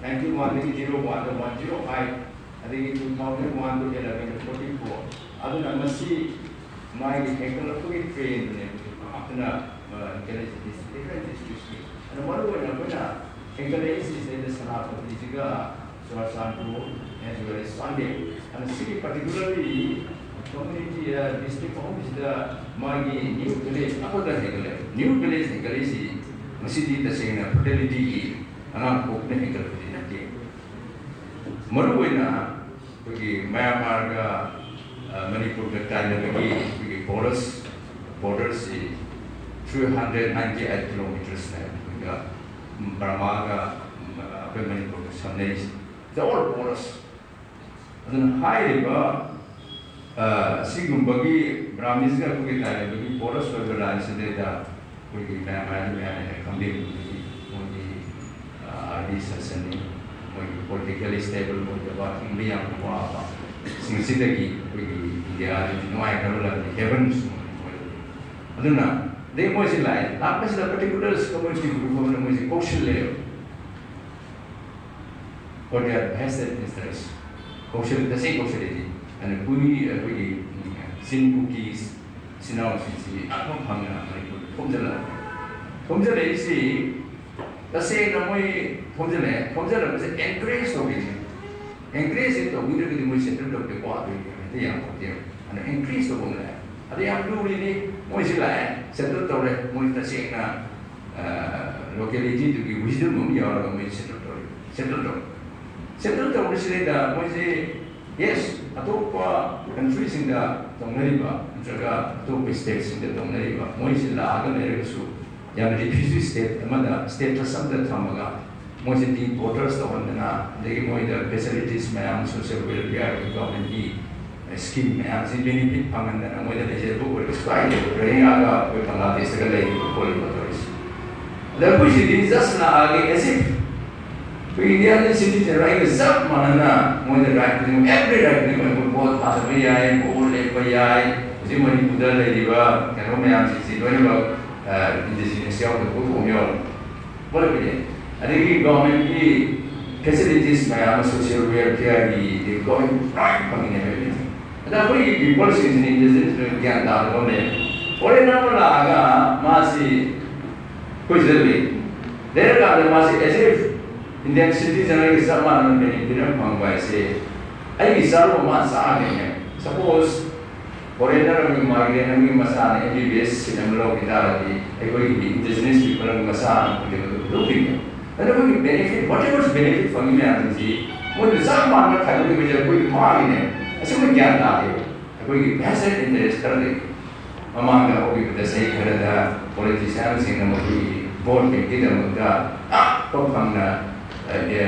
ninety oneꯗꯒꯤ zero oneꯗ one zero five, ꯑꯗꯒꯤ two thousand one to eleven forty four꯫ ꯑꯗꯨꯅ ꯃꯁꯤ ꯃꯥꯒꯤ ꯍꯦꯟꯒꯠꯂꯛꯄꯒꯤ ꯇ꯭ꯔꯦꯟꯗꯨꯅꯦ ꯍꯧꯖꯤꯛ ꯄꯥꯛꯇꯅ ꯀꯔꯤꯁꯤ different districtꯀꯤ꯫ ꯑꯗꯣ ꯃꯔꯨ ꯑꯣꯏꯅ ꯑꯩꯈꯣꯏꯅ ꯍꯦꯟꯒꯠꯂꯛꯏꯁꯤ ꯁꯤꯗꯩꯗ ꯁꯦꯅꯥꯄꯇꯤꯁꯤꯒ Churachandpur as well as Chandel. ꯑꯗꯨꯅ ꯁꯤꯒꯤ particularly community district ꯑꯍꯨꯝꯁꯤꯗ ꯃꯥꯒꯤ new village ꯑꯃꯗ ꯍꯦꯟꯒꯠꯂꯛꯑꯦ꯫ New village ꯍꯦꯟꯒꯠꯂꯛꯏꯁꯤ ꯃꯁꯤꯗꯤ ꯇꯁꯦꯡꯅ fertilityꯒꯤ ꯑꯉꯥꯡ ꯄꯣꯛꯄꯅ ꯍꯦꯟꯒꯠꯂꯛꯄꯗꯤ ꯅꯠꯇꯦ꯫ ꯃꯔꯨꯑꯣꯏꯅ ꯑꯩꯈꯣꯏꯒꯤ ꯃꯌꯥꯟꯃꯥꯔꯒ ꯃꯅꯤꯄꯨꯔꯒ ꯇꯥꯏꯅꯕꯒꯤ ꯑꯩꯈꯣꯏꯒꯤ ꯕꯣꯔꯗꯔꯁ ꯕꯣꯔꯗꯔꯁꯤ three hundred ninety eight kilometersꯅꯦ꯫ ꯑꯩꯈꯣꯏꯒ ꯕꯔꯃꯥꯒ ꯑꯩꯈꯣꯏ ꯃꯅꯤꯄꯨꯔꯒ ꯁꯝꯅꯩꯁꯦ꯫ They all borders꯫ ꯑꯗꯨꯅ ꯍꯥꯏꯔꯤꯕ ꯁꯤꯒꯨꯝꯕꯒꯤ ꯕ꯭ꯔꯥꯃꯤꯁꯒ ꯑꯩꯈꯣꯏꯒꯤ ꯇꯥꯏꯅꯕꯒꯤ ꯕꯣꯔꯗꯔꯁ ꯑꯣꯏꯕ ꯂꯥꯏꯟꯁꯤꯗꯩꯗ ꯑꯩꯈꯣꯏꯒꯤ ꯃꯌꯥꯝ ꯃꯌꯥꯝ ꯃꯌꯥꯝꯅ ꯈꯪꯕꯤꯔꯝꯒꯅꯤ꯫ ꯃꯣꯏꯒꯤ ꯑꯥꯔꯃꯤ ꯁꯦꯁꯟꯅꯤ, ꯃꯣꯏꯒꯤ ꯄꯣꯂꯤꯇꯤꯀꯦꯜ ꯁ꯭ꯇꯦꯕꯜ ꯑꯣꯏꯗꯕ, ꯍꯤꯡꯕ ꯌꯥꯝꯅ ꯋꯥꯕ ꯁꯤꯡꯁꯤꯗꯒꯤ ꯑꯩꯈꯣꯏꯒꯤ ꯏꯟꯗꯤꯌꯥꯗꯤ ꯅꯨꯡꯉꯥꯏꯈ꯭ꯔꯕ ꯂꯝꯅꯤ, ꯍꯦꯕꯟꯁꯨ ꯑꯣꯏꯔꯤ꯫ ꯑꯗꯨꯅ ꯑꯗꯩ ꯃꯣꯏꯁꯤ ꯂꯥꯛꯑꯦ, ꯂꯥꯛꯄꯁꯤꯗ ꯄꯔꯇꯤꯀꯨꯂꯔ ꯀꯝꯃ꯭ꯌꯨꯅꯤꯇꯤ ꯒ꯭ꯔꯨꯞ ꯑꯃꯅ ꯃꯣꯏꯁꯤ ꯀꯧꯁꯤꯜꯂꯦꯕ꯫ For their best administrators, ꯀꯧꯁꯤꯜ ꯇꯁꯦꯡ ꯀꯧꯁꯤꯜꯂꯤꯗꯤ꯫ ꯑꯗꯨꯅ ꯀꯨꯏ ꯑꯩꯈꯣꯏꯒꯤ ꯆꯤꯟ ꯀꯨꯀꯤꯁ ꯏꯆꯤꯟ ꯏꯅꯥꯎꯁꯤꯡꯁꯤ ꯑꯐꯝ ꯐꯪꯅ ꯃꯅꯤꯄꯨꯔꯗ ꯊꯣꯝꯖꯤꯜꯂꯛꯑꯦ꯫ ꯊꯣꯝꯖꯤꯜꯂꯛꯏꯁꯤ ꯇꯁꯦꯡꯅ ꯃꯣꯏ ꯊꯣꯝꯖꯤꯜꯂꯛꯑꯦ꯫ ꯊꯣꯝꯖꯤꯜꯂꯛꯄꯁꯦ ꯑꯦꯟꯀꯔꯦꯖ ꯇꯧꯕꯤꯔꯤ꯫ ꯑꯦꯟꯀꯔꯦꯖ ꯇꯧꯕꯤꯗ꯭ꯔꯒꯗꯤ ꯃꯣꯏ ꯁꯦꯟꯇ꯭ꯔꯦꯜ ꯇꯧꯕꯗꯤ ꯋꯥꯗꯣꯏꯅꯦ, ꯍꯦꯛꯇ ꯌꯥꯝ ꯐꯠꯇꯦꯕ꯫ ꯑꯗꯨꯅ ꯏꯟꯀ꯭ꯔꯤꯖ ꯇꯧꯕ ꯑꯃ ꯂꯥꯛꯑꯦ꯫ ꯑꯗ ꯌꯥꯝ ꯂꯨꯔꯤꯅꯤ꯫ ꯃꯣꯏꯁꯤ ꯂꯥꯛꯑꯦ, ꯁꯦꯟꯇ꯭ꯔꯦꯜ ꯇꯧꯔꯦ꯫ ꯃꯣꯏ ꯇꯁꯦꯡꯅ ꯂꯣꯀꯦꯂꯤꯇꯤꯗꯨꯒꯤ ꯋꯤꯖꯗꯝ ꯑꯃ ꯌꯥꯎꯔꯒ ꯃꯣꯏ ꯁꯦꯇꯜ ꯇꯧꯔꯤ, ꯁꯦꯇꯜ ꯇꯧꯔꯤ꯫ ꯁꯦꯇꯜ ꯇꯧꯕꯁꯤꯗꯩꯗ ꯃꯣꯏꯁꯦ, ꯌꯦꯁ, ꯑꯇꯣꯞꯄ ꯀꯟꯇ꯭ꯔꯤꯁꯤꯡꯗ ꯇꯧꯅꯔꯤꯕ ꯅꯠꯇ꯭ꯔꯒ ꯑꯇꯣꯞꯄ ꯁ꯭ꯇꯦꯠꯁꯤꯡꯗ ꯇꯧꯅꯔꯤꯕ, ꯃꯣꯏꯁꯤ ꯂꯥꯛꯑꯒ ꯂꯩꯔꯒꯁꯨ ꯌꯥꯝꯅ ꯔꯤꯐ꯭ꯌꯨꯖꯤ ꯁ꯭ꯇꯦꯠ ꯑꯃꯗ, ꯁ꯭ꯇꯦꯇꯁ ꯑꯃꯗ ꯊꯝꯃꯒ ꯃꯣꯏꯁꯦ ꯗꯤꯄꯣꯔꯇꯔꯁ ꯇꯧꯍꯟꯗꯅ, ꯑꯗꯒꯤ ꯃꯣꯏꯗ ꯐꯦꯁꯤꯂꯤꯇꯤꯁ ꯃꯌꯥꯝ, ꯁꯣꯁꯤꯌꯦꯜ ꯋꯦꯜꯐꯤꯌꯔ, ꯒꯚꯔꯟꯃꯦꯟꯠꯀꯤ ꯁ꯭ꯀꯤꯝ ꯃꯌꯥꯝꯁꯤ ꯕꯦꯅꯤꯐꯤꯠ ꯐꯪꯍꯟꯗꯅ ꯃꯣꯏꯗ ꯂꯩꯖꯕ ꯑꯣꯏꯔꯒꯁꯨ, ꯀꯥꯏꯗꯦ, ꯔꯣꯍꯤꯡꯒ꯭ꯌꯥꯒ ꯑꯩꯈꯣꯏ ꯕꯪꯒ꯭ꯂꯥꯗꯦꯁꯇꯒ ꯂꯩꯔꯤꯕ ꯈꯣꯠꯂꯤꯕ ꯇꯧꯔꯤꯁꯦ꯫ ꯑꯗ ꯑꯩꯈꯣꯏꯁꯤꯗꯤ ꯖꯁ ꯂꯥꯛꯑꯒꯦ ꯑꯦꯁ ꯏꯐ ꯑꯩꯈꯣꯏ ꯏꯟꯗꯤꯌꯥꯒꯤ ꯁꯤꯇꯤꯖꯦꯟ ꯔꯥꯏꯠꯀ ꯆꯞ ꯃꯥꯟꯅꯅ ꯃꯣꯏꯗ ꯔꯥꯏꯠ ꯈꯨꯗꯤꯡꯃꯛ, ꯑꯦꯚ꯭ꯔꯤ ꯔꯥꯏꯠ ꯈꯨꯗꯤꯡꯃꯛ, ꯑꯩꯈꯣꯏ ꯚꯣꯠ ꯊꯥꯗꯕ ꯌꯥꯏ, ꯚꯣꯠ ꯂꯦꯞꯄ ꯌꯥꯏ, ꯍꯧꯖꯤꯛ ꯃꯅꯤꯄꯨꯔꯗ ꯂꯩꯔꯤꯕ ꯀꯩꯅꯣ ꯃꯌꯥꯝꯁꯤꯡꯁꯤ ꯂꯣꯏꯅꯃꯛ ꯏꯟꯗꯤꯖꯤꯅꯁ ꯌꯥꯎꯗꯕ ꯄꯣꯠ ꯌꯥꯎꯔꯤ꯫ ꯄꯨꯂꯞꯀꯤꯅꯦ꯫ ꯑꯗꯒꯤ ꯒꯚꯔꯟꯃꯦꯟꯠꯀꯤ ꯐꯦꯁꯤꯂꯤꯇꯤꯁ ꯃꯌꯥꯝ ꯑꯃ, ꯁꯣꯁꯤꯌꯦꯜ ꯋꯦꯜꯐꯤꯌꯔꯒꯤ, ꯒꯚꯔꯟꯃꯦꯟꯠ ꯂꯣꯏ ꯐꯪꯉꯤꯅꯦꯕ ꯑꯩꯈꯣꯏꯁꯦ꯫ ꯑꯗ ꯑꯩꯈꯣꯏꯒꯤ ꯄꯤꯄꯜꯁꯤꯡꯁꯤꯅ, ꯏꯟꯗꯤꯖꯤꯅꯁ ꯒ꯭ꯌꯥꯟ ꯇꯥꯗꯕ ꯑꯃ ꯂꯩ꯫ ꯐꯣꯔꯦꯟꯅꯔ ꯑꯃ ꯂꯥꯛꯑꯒ ꯃꯥꯁꯤ ꯑꯩꯈꯣꯏ ꯁꯤꯗ ꯂꯩ꯫ ꯂꯩꯔꯀꯥꯟꯗ ꯃꯥꯁꯤ ꯑꯦꯁ ꯏꯐ ꯏꯟꯗꯤꯌꯟ ꯁꯤꯇꯤꯖꯟ ꯑꯩꯒ ꯆꯞ ꯃꯥꯟꯅꯅ ꯕꯦꯅꯤꯐꯤꯠ ꯑꯃ ꯐꯪꯕ ꯍꯥꯏꯁꯦ, ꯑꯩꯒꯤ ꯆꯥꯔꯨꯕ ꯃꯥ ꯆꯥꯒꯅꯦ꯫ ꯁꯄꯣꯁ, ꯐꯣꯔꯦꯟꯅꯔ ꯑꯃꯒꯤ, ꯃꯥꯏꯒ꯭ꯔꯦꯟ ꯑꯃꯒꯤ ꯃꯆꯥꯅ ꯑꯦꯝ ꯕꯤ ꯕꯤ ꯑꯦꯁ ꯁꯤꯠ ꯑꯃ ꯂꯧꯈꯤ ꯇꯥꯔꯗꯤ, ꯑꯩꯈꯣꯏꯒꯤ ꯏꯟꯗꯤꯖꯤꯅꯁ ꯄꯤꯄꯜ ꯑꯃꯒꯤ ꯃꯆꯥ ꯑꯃ ꯄꯨꯟꯁꯤꯟꯕꯗꯨ ꯂꯧꯗꯣꯏꯅꯦ꯫ ꯑꯗꯨ ꯑꯩꯈꯣꯏꯒꯤ ꯕꯦꯅꯤꯐꯤꯠ, ꯋꯥꯠ ꯑꯦꯚꯔ ꯕꯦꯅꯤꯐꯤꯠ ꯐꯪꯉꯤ ꯃꯌꯥꯝꯁꯤ ꯃꯣꯏꯅ ꯆꯞ ꯃꯥꯟꯅꯅ ꯈꯥꯏꯗꯣꯛꯈꯤꯕꯁꯦ ꯑꯩꯈꯣꯏ ꯃꯥꯡꯉꯤꯅꯦ꯫ ꯑꯁꯤꯒꯨꯝꯕ ꯒ꯭ꯌꯥꯟ ꯇꯥꯗꯦꯕ꯫ ꯑꯩꯈꯣꯏꯒꯤ ꯚꯦꯁꯇꯦꯠ ꯏꯟꯇꯔꯦꯁ ꯈꯔ ꯂꯩ꯫ ꯃꯃꯥꯡꯗ ꯍꯧꯈꯤꯕꯗ ꯆꯍꯤ ꯈꯔꯗ ꯄꯣꯂꯤꯇꯤꯁꯤꯌꯥꯟꯁꯤꯡꯅ ꯃꯈꯣꯏꯒꯤ ꯚꯣꯠ ꯕꯦꯡꯀꯤꯗꯃꯛꯇ ꯑꯥ ꯐꯪꯅ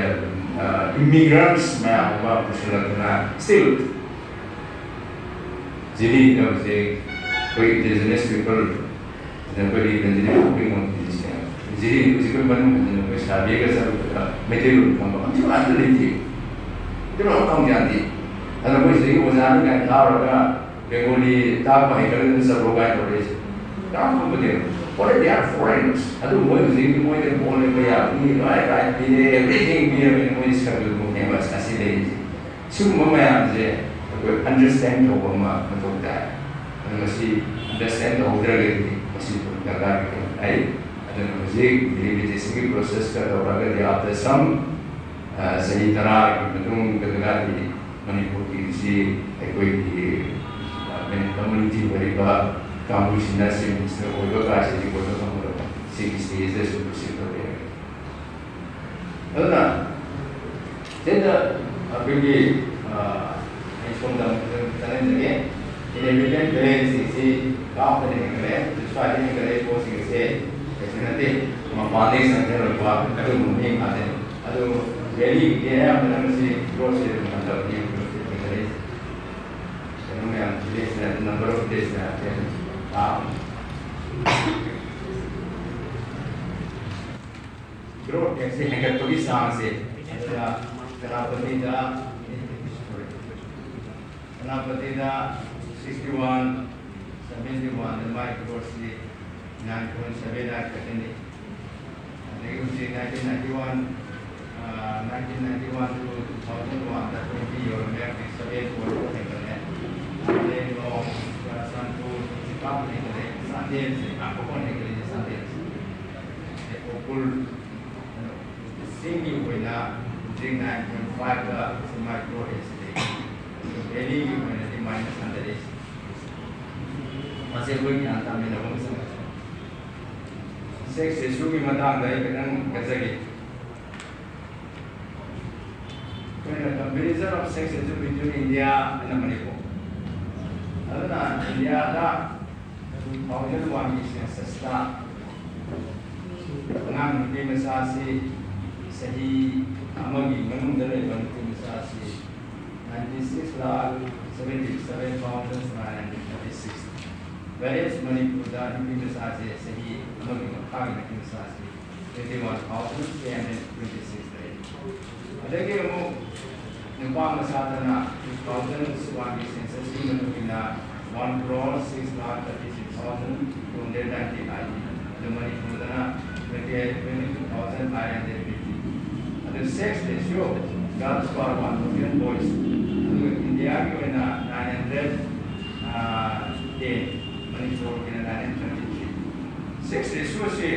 ꯏꯃꯤꯒ꯭ꯔꯟꯁ ꯃꯌꯥꯝ ꯑꯃ ꯄꯨꯁꯤꯜꯂꯛꯇꯨꯅ, ꯁ꯭ꯇꯤꯜ ꯖꯤꯔꯤꯗ ꯍꯧꯖꯤꯛ ꯑꯩꯈꯣꯏ ꯏꯟꯗꯤꯖꯤꯅꯁ ꯄꯤꯄꯜ, ꯑꯗ ꯑꯩꯈꯣꯏꯒꯤ ꯔꯟꯖꯤꯅꯤ ꯄꯣꯛꯄꯤ ꯃꯣꯟꯇꯤꯁꯦ, ꯖꯤꯔꯤ ꯍꯧꯖꯤꯛ ꯑꯩꯈꯣꯏ ꯃꯅꯨꯡ ꯍꯟꯖꯤꯟꯅ ꯑꯩꯈꯣꯏ ꯁꯥꯔꯚꯦꯒ ꯆꯠꯂꯨꯕꯗ ꯃꯩꯇꯩꯂꯣꯟ ꯈꯪꯕ ꯑꯝꯇ ꯑꯝꯇ ꯂꯩꯇꯦ꯫ ꯃꯩꯇꯩꯂꯣꯟ ꯑꯝꯇ ꯈꯪꯕ ꯌꯥꯗꯦ꯫ ꯑꯗꯨꯅ ꯑꯩꯈꯣꯏ ꯁꯤꯗꯒꯤ ꯑꯣꯖꯥꯅ ꯀꯥꯏꯅ ꯊꯥꯔꯨꯔꯒ ꯕꯦꯡꯒꯣꯂꯤ ꯇꯥꯛꯄ ꯍꯩꯇ꯭ꯔꯒꯗꯤ ꯆꯠꯈ꯭ꯔꯣ ꯀꯥꯏꯅ ꯇꯧꯔꯛꯏꯁꯦ꯫ ꯀꯅꯥꯝ ꯈꯪꯄꯣꯠꯇꯦꯕ꯫ What are they are foreigners? ꯑꯗꯨ ꯃꯣꯏ ꯍꯧꯖꯤꯛ ꯃꯣꯏꯗ ꯚꯣꯠ ꯂꯦꯞꯄ ꯌꯥꯕꯒꯤ ꯂꯣꯏ ꯔꯥꯏꯠ ꯄꯤꯔꯦ, ꯑꯦꯚ꯭ꯔꯤꯊꯤꯡ ꯄꯤꯔꯕꯅꯤꯅ ꯃꯣꯏ ꯁꯦꯜꯐ ꯍꯦꯜꯞ ꯒ꯭ꯔꯨꯞꯅꯦꯕ ꯑꯁꯤ ꯂꯩꯔꯤꯁꯦ꯫ ꯁꯤꯒꯨꯝꯕ ꯃꯌꯥꯝꯁꯦ ꯑꯩꯈꯣꯏ ꯑꯟꯗꯔꯁ꯭ꯇꯦꯟ ꯇꯧꯕ ꯑꯃ ꯃꯊꯧ ꯇꯥꯏ꯫ ꯑꯗꯨ ꯃꯁꯤ ꯑꯟꯗꯔꯁ꯭ꯇꯦꯟ ꯇꯧꯍꯧꯗ꯭ꯔꯒꯗꯤ ꯃꯁꯤ ꯗꯔꯀꯥꯔ ꯑꯣꯏ꯫ ꯑꯗꯨꯅ ꯍꯧꯖꯤꯛ ꯗꯤꯂꯤꯃꯤꯇꯦꯁꯟꯒꯤ ꯄ꯭ꯔꯣꯁꯦꯁꯀ ꯇꯧꯔꯒꯗꯤ, after some, ꯑ, ꯆꯍꯤ ꯇꯔꯥꯒꯤ ꯃꯇꯨꯡ ꯀꯩꯅꯣꯒꯗꯤ ꯃꯅꯤꯄꯨꯔꯒꯤꯁꯤ ꯑꯩꯈꯣꯏꯒꯤ, ꯑ, ꯃꯦꯟ ꯀꯝꯃ꯭ꯌꯨꯅꯤꯇꯤ ꯑꯣꯏꯔꯤꯕ ꯀꯥꯡꯕꯨꯁꯤꯅ ꯆꯤꯐ ꯃꯤꯅꯤꯁꯇꯔ ꯑꯣꯏꯕ ꯀꯥꯏꯁꯤꯗꯤ ꯑꯣꯏꯕ ꯉꯝꯃꯔꯣꯏ꯫ ꯁꯤꯒꯤ ꯁ꯭ꯇꯦꯖꯇꯁꯨ ꯄ꯭ꯔꯣꯁꯤꯗ ꯇꯧꯕ ꯌꯥꯏ꯫ ꯑꯗꯨꯅ ꯁꯤꯗ ꯑꯩꯈꯣꯏꯒꯤ, ꯑ, ꯑꯩ ꯁꯣꯝꯗ ꯑꯃꯨꯛ ꯆꯠꯍꯟꯖꯒꯦ꯫ Inhabitant village ꯁꯤ ꯀꯥꯞꯇꯅ ꯍꯦꯟꯒꯠꯂꯦ, ꯁ꯭ꯋꯥꯏꯗ ꯍꯦꯟꯒꯠꯂꯦ ꯄꯣꯠꯁꯤꯡ ꯑꯁꯦ ꯀꯩꯁꯨ ꯅꯠꯇꯦ, ꯃꯄꯥꯟꯗꯒꯤ ꯆꯪꯁꯤꯜꯂꯛꯄ ꯑꯗꯨꯒꯨꯝꯕ ꯃꯤ ꯉꯥꯛꯇꯅꯤ꯫ ꯑꯗꯨ ꯚꯦꯂꯤꯒꯤꯗꯤ ꯑꯌꯥꯝꯕꯅ ꯃꯁꯤ ꯒ꯭ꯔꯣꯠꯁꯦ ꯑꯗꯨꯝ ꯍꯟꯊꯕꯅꯤ, ꯒ꯭ꯔꯣꯠꯁꯦ ꯍꯦꯟꯒꯠꯂꯛꯏꯁꯦ꯫ ꯀꯩꯅꯣ ꯃꯌꯥꯝ ꯚꯤꯂꯦꯖꯅ, number of village ꯃꯌꯥꯝꯁꯦ ꯇꯥꯕꯅꯤ꯫ ꯒ꯭ꯔꯣꯠ ꯔꯦꯠꯁꯦ ꯍꯦꯟꯒꯠꯄꯒꯤ ꯆꯥꯡꯁꯦ, ꯑꯗꯨꯅ ꯁꯦꯅꯥꯄꯇꯤꯗ, ꯁꯦꯅꯥꯄꯇꯤꯗ sixty one, seventy one ꯗ ꯃꯥꯏ ꯒ꯭ꯔꯣꯠꯁꯤ nine point seven eight ꯈꯛꯇꯅꯤ꯫ ꯑꯗꯒꯤ ꯍꯧꯖꯤꯛ nineteen ninety one, nineteen ninety one to two thousand one the twenty ꯌꯧꯔꯝꯃꯦ, ꯍꯧꯖꯤꯛ seven point four ꯍꯦꯟꯒꯠꯂꯦ꯫ ꯑꯗꯩ ꯅꯣꯡ ꯆꯨꯔꯆꯥꯟꯄꯨꯔ, ꯍꯧꯖꯤꯛ ꯀꯥꯞꯄ ꯍꯦꯟꯒꯠꯂꯦ, ꯆꯥꯟꯗꯦꯜꯁꯦ ꯉꯥꯛꯄ ꯀꯣꯟ ꯍꯦꯟꯒꯠꯂꯤꯁꯦ, ꯆꯥꯟꯗꯦꯜꯁꯦ꯫ ꯑꯗꯩ ꯎꯈ꯭ꯔꯨꯜ, ꯆꯤꯡꯒꯤ ꯑꯣꯏꯅ ꯍꯧꯖꯤꯛ nine point five ꯁꯨꯃꯥꯏ ꯒ꯭ꯔꯣꯠ ꯔꯦꯠꯁꯤ ꯂꯩ꯫ ꯑꯗꯨꯒ ꯚꯦꯂꯤꯒꯤ ꯑꯣꯏꯅꯗꯤ ꯃꯥꯏꯅꯁ ꯍꯟꯊꯔꯛꯏꯁꯦ꯫ ꯃꯁꯤ ꯑꯩꯈꯣꯏ ꯒ꯭ꯌꯥꯟ ꯇꯥꯃꯤꯟꯅꯕ ꯑꯃ ꯆꯪꯉꯦ꯫ ꯁꯦꯛꯁ ꯔꯦꯁꯤꯌꯣꯒꯤ ꯃꯇꯥꯡꯗ ꯑꯩ ꯈꯤꯇꯪ ꯍꯥꯏꯖꯒꯦ꯫ ꯑꯩꯈꯣꯏꯅ comparison of sex ratio between India and Manipur꯫ ꯑꯗꯨꯅ ꯏꯟꯗꯤꯌꯥꯗ two thousand one ꯒꯤ census ꯇ ꯑꯉꯥꯡ ꯅꯨꯄꯤ ꯃꯆꯥꯁꯤ, ꯆꯍꯤ ꯑꯃꯒꯤ ꯃꯅꯨꯡꯗ ꯂꯩꯕ ꯅꯨꯄꯤ ꯃꯆꯥꯁꯤ ninety six lakh seventy seven thousand nine hundred thirty six꯫ Whereas ꯃꯅꯤꯄꯨꯔꯗ ꯅꯨꯄꯤ ꯃꯆꯥꯁꯦ, ꯆꯍꯤ ꯑꯃꯒꯤ ꯃꯈꯥꯒꯤ ꯅꯨꯄꯤ ꯃꯆꯥꯁꯤ twenty one thousand three hundred twenty six ꯂꯩ꯫ ꯑꯗꯒꯤ ꯑꯃꯨꯛ ꯅꯨꯄꯥ ꯃꯆꯥꯗꯅ two thousand one ꯒꯤ census ꯀꯤ ꯃꯇꯨꯡ ꯏꯟꯅ one crore six lakh thirty six thousand two hundred ninety eight, ꯑꯗꯨ ꯃꯅꯤꯄꯨꯔꯗꯅ twenty eight, twenty two thousand five hundred fifty꯫ ꯑꯗꯨ sex ratio, girls per one million boys, ꯑꯗꯨꯒ ꯏꯟꯗꯤꯌꯥꯒꯤ ꯑꯣꯏꯅ nine hundred ten, ꯃꯅꯤꯄꯨꯔꯒꯤꯅ nine hundred twenty three꯫ Sex ratio ꯁꯤ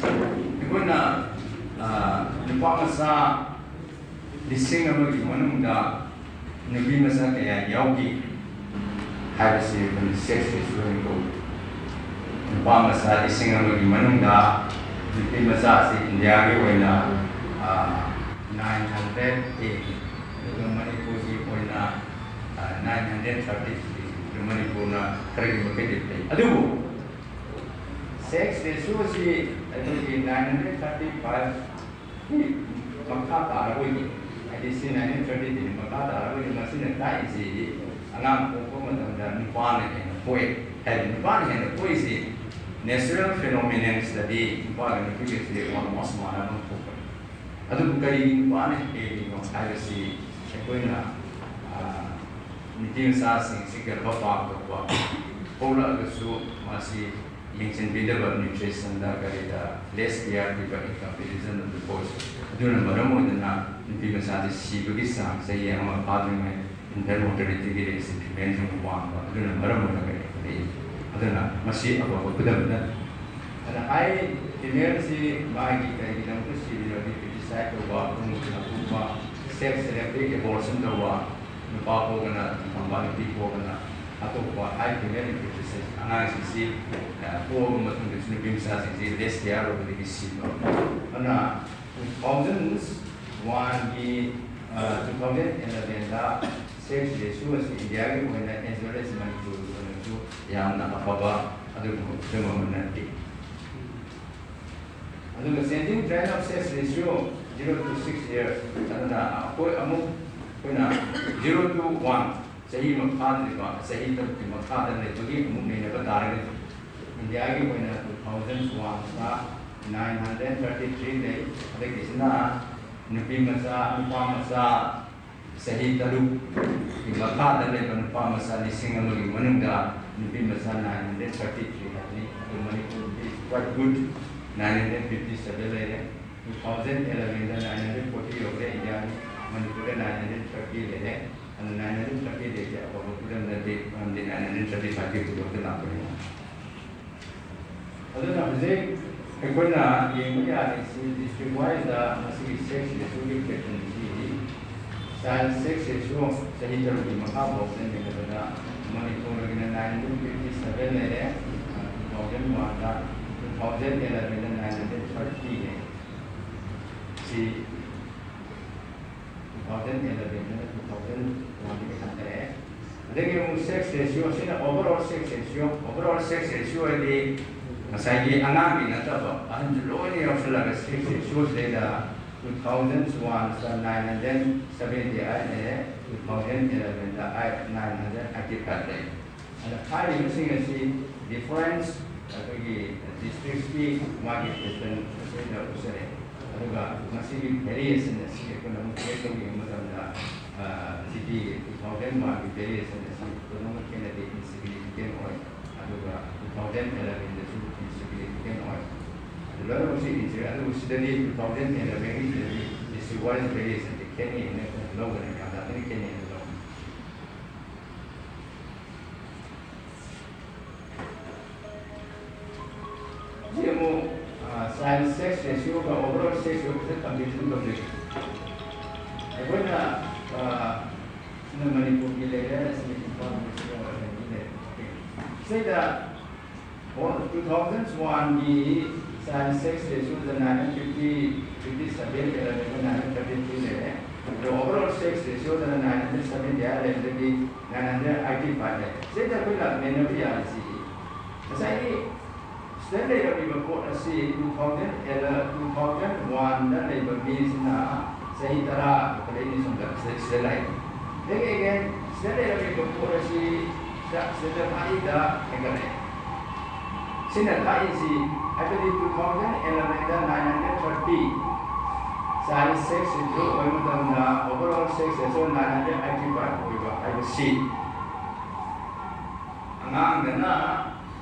ꯑꯩꯈꯣꯏꯅ, ꯑ, ꯅꯨꯄꯥ ꯃꯆꯥ ꯂꯤꯁꯤꯡ ꯑꯃꯒꯤ ꯃꯅꯨꯡꯗ ꯅꯨꯄꯤ ꯃꯆꯥ ꯀꯌꯥ ꯌꯥꯎꯈꯤ ꯍꯥꯏꯕꯁꯤ ꯑꯩꯈꯣꯏꯅ sex ratio ꯍꯥꯏꯅ ꯀꯧꯏ꯫ ꯅꯨꯄꯥ ꯃꯆꯥ ꯂꯤꯁꯤꯡ ꯑꯃꯒꯤ ꯃꯅꯨꯡꯗ ꯅꯨꯄꯤ ꯃꯆꯥꯁꯤ ꯏꯟꯗꯤꯌꯥꯒꯤ ꯑꯣꯏꯅ ꯅꯥꯏꯟ ꯍꯟꯗ꯭ꯔꯦꯠ ꯍꯦꯜꯂꯤ, ꯑꯗꯨꯒ ꯃꯅꯤꯄꯨꯔꯒꯤ ꯑꯣꯏꯅ ꯅꯥꯏꯟ ꯍꯟꯗ꯭ꯔꯦꯠ ꯊꯥꯔꯇꯤ ꯊ꯭ꯔꯤ, ꯃꯅꯤꯄꯨꯔꯅ ꯈꯔꯒꯤ ꯃꯈꯩꯗꯤ ꯐꯩ꯫ ꯑꯗꯨꯕꯨ ꯁꯦꯛꯁ ꯔꯦꯁꯤꯌꯣ ꯑꯁꯤ ꯑꯩꯈꯣꯏꯒꯤ ꯅꯥꯏꯟ ꯍꯟꯗ꯭ꯔꯦꯠ ꯊꯥꯔꯇꯤ ꯐꯥꯏꯚ ꯃꯈꯥ ꯇꯥꯔꯕꯣꯏꯗꯤ, ꯍꯥꯏꯗꯤ ꯁꯤ ꯅꯥꯏꯟꯇꯤꯟ ꯊꯥꯔꯇꯤꯗꯒꯤ ꯃꯈꯥ ꯇꯥꯔꯕꯣꯏꯗꯤ, ꯃꯁꯤꯅ ꯇꯥꯛꯏꯁꯤ ꯑꯉꯥꯡ ꯄꯣꯛꯄ ꯃꯇꯝꯗ ꯅꯨꯄꯥꯅ ꯍꯦꯟꯅ ꯄꯣꯛꯑꯦ꯫ ꯍꯥꯏꯗꯤ ꯅꯨꯄꯥꯅ ꯍꯦꯟꯅ ꯄꯣꯛꯏꯁꯤ natural phenomenon study, ꯅꯨꯄꯥꯒ ꯅꯨꯄꯤꯒꯁꯤ almost ꯃꯥꯟꯅꯕ ꯑꯃ ꯊꯣꯛꯄꯅꯤ꯫ ꯑꯗꯨꯕꯨ ꯀꯔꯤꯒꯤ ꯅꯨꯄꯥꯅ ꯍꯦꯜꯂꯤꯅꯣ ꯍꯥꯏꯕꯁꯤ ꯑꯩꯈꯣꯏꯅ, ꯑꯥ, ꯅꯨꯄꯤ ꯃꯆꯥꯁꯤꯡꯁꯤ ꯒꯔꯚꯄꯥꯟ ꯇꯧꯕ ꯄꯣꯛꯂꯛꯑꯒꯁꯨ ꯃꯁꯤ ꯌꯦꯡꯁꯤꯟꯕꯤꯗꯕ, ꯅ꯭ꯌꯨꯇ꯭ꯔꯤꯁꯟꯗ ꯀꯔꯤꯗ less care ꯄꯤꯕ, in comparison of the boys, ꯑꯗꯨꯅ ꯃꯔꯝ ꯑꯣꯏꯗꯅ ꯅꯨꯄꯤ ꯃꯆꯥꯁꯤ ꯁꯤꯕꯒꯤ ꯆꯥꯡ ꯆꯍꯤ ꯑꯃ ꯐꯥꯗ꯭ꯔꯤꯉꯩ infant mortality ꯒꯤ rate ꯁꯤ female ꯁꯤꯡꯅ ꯋꯥꯡꯕ, ꯑꯗꯨꯅ ꯃꯔꯝ ꯑꯣꯏꯔꯒ ꯂꯩ꯫ ꯑꯗꯨꯅ ꯃꯁꯤ ꯑꯐꯕ ꯈꯨꯗꯝ ꯅꯠꯇꯦ꯫ ꯑꯗꯨꯅ ꯍꯥꯏ, female ꯁꯤ ꯃꯥꯒꯤ ꯀꯔꯤꯒꯤꯗꯃꯛꯇ ꯁꯤꯔꯤꯅꯣꯗꯤ, ꯐꯤꯇꯤꯁꯥꯏꯠ ꯇꯧꯕ, ꯈꯣꯡꯎꯞ ꯂꯧꯊꯣꯛꯄ, self selective abortion ꯇꯧꯕ, ꯅꯨꯄꯥ ꯄꯣꯛꯑꯒꯅ ꯊꯝꯕ, ꯅꯨꯄꯤ ꯄꯣꯛꯑꯒꯅ ꯍꯥꯠꯇꯣꯛꯄ, ꯍꯥꯏ, female infanticide, ꯑꯉꯥꯡꯁꯤꯡꯁꯤ, ꯑ, ꯄꯣꯛꯑꯕ ꯃꯇꯨꯡꯗꯁꯨ ꯅꯨꯄꯤ ꯃꯆꯥꯁꯤꯡꯁꯤ less care ꯑꯣꯏꯕꯗꯒꯤ ꯁꯤꯕ꯫ ꯑꯗꯨꯅ two thousand one ꯒꯤ, ꯑ, two thousand eleven ꯗ sex ratio ꯑꯁꯤ ꯏꯟꯗꯤꯌꯥꯒꯤ ꯑꯣꯏꯅ as well as ꯃꯅꯤꯄꯨꯔꯒꯤ ꯑꯣꯏꯅꯁꯨ ꯌꯥꯝꯅ ꯑꯐꯕ ꯑꯗꯨꯒꯨꯝꯕ ꯐꯤꯕꯝ ꯑꯃ ꯅꯠꯇꯦ꯫ ꯑꯗꯨꯒ changing trend of sex ratio zero to six years, ꯑꯗꯨꯅ ꯑꯩꯈꯣꯏ ꯑꯃꯨꯛ ꯑꯩꯈꯣꯏꯅ zero to one, ꯆꯍꯤ ꯑꯃ ꯐꯥꯗ꯭ꯔꯤꯕ, ꯆꯍꯤ ꯇꯔꯨꯛꯀꯤ ꯃꯈꯥꯗ ꯂꯩꯕꯒꯤ ꯑꯃꯨꯛ ꯅꯩꯅꯕ ꯇꯥꯔꯒꯗꯤ, ꯏꯟꯗꯤꯌꯥꯒꯤ ꯑꯣꯏꯅ two thousand one ꯗ nine hundred thirty three ꯂꯩ꯫ ꯍꯟꯗꯛꯀꯤꯁꯤꯅ ꯅꯨꯄꯤ ꯃꯆꯥ, ꯅꯨꯄꯥ ꯃꯆꯥ ꯆꯍꯤ ꯇꯔꯨꯛꯀꯤ ꯃꯈꯥꯗ ꯂꯩꯕ ꯅꯨꯄꯥ ꯃꯆꯥ ꯂꯤꯁꯤꯡ ꯑꯃꯒꯤ ꯃꯅꯨꯡꯗ ꯅꯨꯄꯤ ꯃꯆꯥ nine hundred thirty three ꯍꯥꯏꯕꯅꯤ꯫ ꯑꯗꯨ ꯃꯅꯤꯄꯨꯔꯗꯤ quite good, nine hundred fifty seven ꯂꯩꯔꯦ꯫ Two thousand eleven ꯗ nine hundred forty ꯌꯧꯔꯦ ꯏꯟꯗꯤꯌꯥꯒꯤ, ꯃꯅꯤꯄꯨꯔꯗ nine hundred thirty ꯂꯩꯔꯦ꯫ ꯑꯗꯨ nine hundred thirty ꯗꯩꯗꯤ ꯑꯐꯕ ꯈꯨꯗꯝ ꯅꯠꯇꯦ, ꯃꯔꯝꯗꯤ nine hundred thirty five ꯀꯤ ꯍꯧꯖꯤꯛ ꯂꯥꯛꯄꯅꯤꯅ꯫ ꯑꯗꯨꯅ ꯍꯧꯖꯤꯛ ꯑꯩꯈꯣꯏꯅ ꯌꯦꯡꯕ ꯌꯥꯔꯤꯁꯤ district wise ꯗ ꯃꯁꯤꯒꯤ sex ratio ꯒꯤ pattern ꯑꯁꯤ child sex ratio ꯆꯍꯤ ꯇꯔꯨꯛꯀꯤ ꯃꯈꯥ ꯐꯥꯎꯕꯗ ꯌꯦꯡꯕꯗ ꯃꯅꯤꯄꯨꯔꯒꯤꯅ nine hundred fifty seven ꯂꯩꯔꯦ, two thousand ꯇꯨ ꯊꯥꯎꯖꯟ ꯋꯥꯟꯗ, ꯇꯨ ꯊꯥꯎꯖꯟ ꯏꯂꯚꯦꯟꯗ ꯅꯥꯏꯟ ꯍꯟꯗ꯭ꯔꯦꯠ ꯊꯥꯔꯇꯤꯅꯦ꯫ ꯁꯤ ꯇꯨ ꯊꯥꯎꯖꯟ ꯏꯂꯚꯦꯟꯗꯅ ꯇꯨ ꯊꯥꯎꯖꯟ ꯋꯥꯟꯗꯒꯤ ꯍꯟꯊꯔꯛꯑꯦ꯫ ꯑꯗꯒꯤ ꯑꯃꯨꯛ ꯁꯦꯛꯁ ꯔꯦꯁꯤꯌꯣ, ꯁꯤꯅ overall sex ratio. Overall sex ratio ꯍꯥꯏꯗꯤ ꯉꯁꯥꯏꯒꯤ ꯑꯉꯥꯡꯒꯤ ꯅꯠꯇꯕ, ꯑꯍꯟꯁꯨ ꯂꯣꯏꯅ ꯌꯥꯎꯁꯜꯂꯒ ꯁꯦꯛꯁ ꯔꯦꯁꯤꯌꯣ ꯁꯤꯗꯩꯗ ꯇꯨ ꯊꯥꯎꯖꯟ ꯋꯥꯟꯗ ꯅꯥꯏꯟ ꯍꯟꯗ꯭ꯔꯦꯠ ꯁꯚꯦꯟꯇꯤ ꯑꯩꯠ ꯂꯩꯔꯦ, two thousand eleven eight, nine hundred eighty five ꯂꯩ꯫ ꯑꯗ ꯍꯥꯏꯔꯤꯕꯁꯤꯡ ꯑꯁꯤ ꯗꯤꯐꯔꯦꯟꯁ ꯑꯩꯈꯣꯏꯒꯤ ꯗꯤꯁꯇ꯭ꯔꯤꯛꯁꯀꯤ ꯃꯥꯒꯤ ꯄꯦꯇꯔꯟ ꯑꯁꯤꯗ ꯎꯠꯆꯔꯦ꯫ ꯑꯗꯨꯒ ꯃꯁꯤꯒꯤ ꯚꯦꯔꯤꯌꯦꯁꯟ ꯑꯁꯤ ꯑꯩꯈꯣꯏꯅ ꯑꯃꯨꯛ ꯇꯦꯁ ꯇꯧꯕ ꯌꯦꯡꯕ ꯃꯇꯝꯗ, ꯑ, ꯁꯤꯒꯤ ꯇꯨ ꯊꯥꯎꯖꯟ ꯋꯥꯟꯒꯤ ꯚꯦꯔꯤꯌꯦꯁꯟ ꯑꯁꯤ ꯄꯨꯝꯅꯃꯛ ꯈꯦꯠꯅꯗꯦ, ꯏꯟꯁꯤꯒꯅꯤꯐꯤꯀꯦꯟ ꯑꯣꯏ꯫ ꯑꯗꯨꯒ ꯇꯨ ꯊꯥꯎꯖꯟ ꯏꯂꯚꯦꯟꯗꯁꯨ ꯏꯟꯁꯤꯒꯅꯤꯐꯤꯀꯦꯟ ꯑꯣꯏ꯫ ꯑꯗꯨ ꯂꯣꯏꯅꯃꯛꯁꯤ ꯏꯟꯁꯤꯒꯅꯤꯐꯤꯀꯦꯟ, ꯑꯗꯨꯕꯨ ꯁꯤꯗꯗꯤ ꯇꯨ ꯊꯥꯎꯖꯟ ꯏꯂꯚꯦꯟꯒꯤꯁꯤꯗꯗꯤ ꯏꯟꯁꯤꯒꯅꯤꯐꯤꯀꯦꯟ ꯚꯦꯔꯤꯌꯦꯁꯟꯁꯤ ꯈꯦꯠꯅꯩ ꯍꯥꯏꯅ ꯑꯩꯈꯣꯏꯅ ꯂꯧꯒꯅꯤ, ꯌꯥꯝ ꯇꯥꯗꯅ ꯈꯦꯠꯅꯩ ꯍꯥꯏꯅ ꯂꯧꯒꯅꯤ꯫ ꯁꯤ ꯑꯃꯨꯛ, ꯑ, ꯆꯥꯏꯜ ꯁꯦꯛꯁ ꯔꯦꯁꯤꯌꯣꯒ ꯑꯣꯚꯔ ꯑꯣꯜ ꯁꯦꯛꯁ ꯔꯦꯁꯤꯌꯣꯒꯁꯦ ꯀꯝꯄꯦꯔꯤꯖꯟ ꯇꯧꯖꯒꯦ꯫ ꯑꯩꯈꯣꯏꯅ, ꯑ, ꯁꯤꯅ ꯃꯅꯤꯄꯨꯔꯒꯤ ꯂꯩꯔꯦ, ꯑꯁꯤ ꯏꯝꯐꯥꯜ ꯋꯦꯁꯀꯤ ꯑꯣꯏꯔꯦ, ꯑꯅꯤ ꯂꯩꯔꯦ꯫ ꯁꯤꯗ ꯇꯨ ꯊꯥꯎꯖꯟ ꯋꯥꯟꯒꯤ ꯆꯥꯏꯜ ꯁꯦꯛꯁ ꯔꯦꯁꯤꯌꯣꯗ nine hundred fifty, fifty seven ꯂꯩꯔꯝꯃꯦ, ꯑꯩꯈꯣꯏ ꯅꯥꯏꯟ ꯍꯟꯗ꯭ꯔꯦꯠ ꯊꯥꯔꯇꯤ ꯊ꯭ꯔꯤ ꯂꯩꯔꯦ꯫ ꯑꯗꯣ ꯑꯣꯚꯔ ꯑꯣꯜ ꯁꯦꯛꯁ ꯔꯦꯁꯤꯌꯣꯗꯅ ꯅꯥꯏꯟ ꯍꯟꯗ꯭ꯔꯦꯠ ꯁꯚꯦꯟꯇꯤ ꯑꯩꯠ ꯂꯩꯔꯦ, ꯑꯗꯒꯤ ꯅꯥꯏꯟ ꯍꯟꯗ꯭ꯔꯦꯠ ꯑꯩꯠꯇꯤ ꯐꯥꯏꯚ ꯂꯩꯔꯦ꯫ ꯁꯤꯗ ꯑꯩꯈꯣꯏꯅ ꯃꯦꯟꯅꯕ ꯌꯥꯔꯤꯁꯤ ꯉꯁꯥꯏꯒꯤ ꯁꯤꯗ ꯂꯩꯔꯝꯃꯤꯕ ꯄꯣꯠ ꯑꯁꯤ ꯇꯨ ꯊꯥꯎꯖꯟ ꯑꯦꯂ-, ꯇꯨ ꯊꯥꯎꯖꯟ ꯋꯥꯟꯗ ꯂꯩꯕ ꯃꯤꯁꯤꯅ ꯆꯍꯤ ꯇꯔꯥ ꯍꯦꯟꯒꯠꯂꯛꯏꯅꯤ ꯁꯣꯝꯗ, ꯁꯤꯗ, ꯁꯤꯗ ꯂꯥꯛꯏ꯫ Then again, ꯁꯤꯗ ꯂꯩꯔꯝꯃꯤꯕ ꯄꯣꯠ ꯑꯁꯤ ꯁꯤꯗ, ꯁꯤꯗ ꯃꯔꯤꯗ ꯍꯦꯟꯒꯠꯂꯛꯑꯦ꯫ ꯁꯤꯅ ꯇꯥꯛꯏꯁꯤ ꯍꯥꯏꯕꯗꯤ two thousand ꯏꯂꯚꯦꯟꯗ nine hundred thirty, child sex ratio ꯑꯣꯏꯕ ꯃꯇꯝꯗ overall sex ratio nine hundred eighty five ꯑꯣꯏꯕ ꯍꯥꯏꯕꯁꯤ ꯑꯉꯥꯡꯗꯅ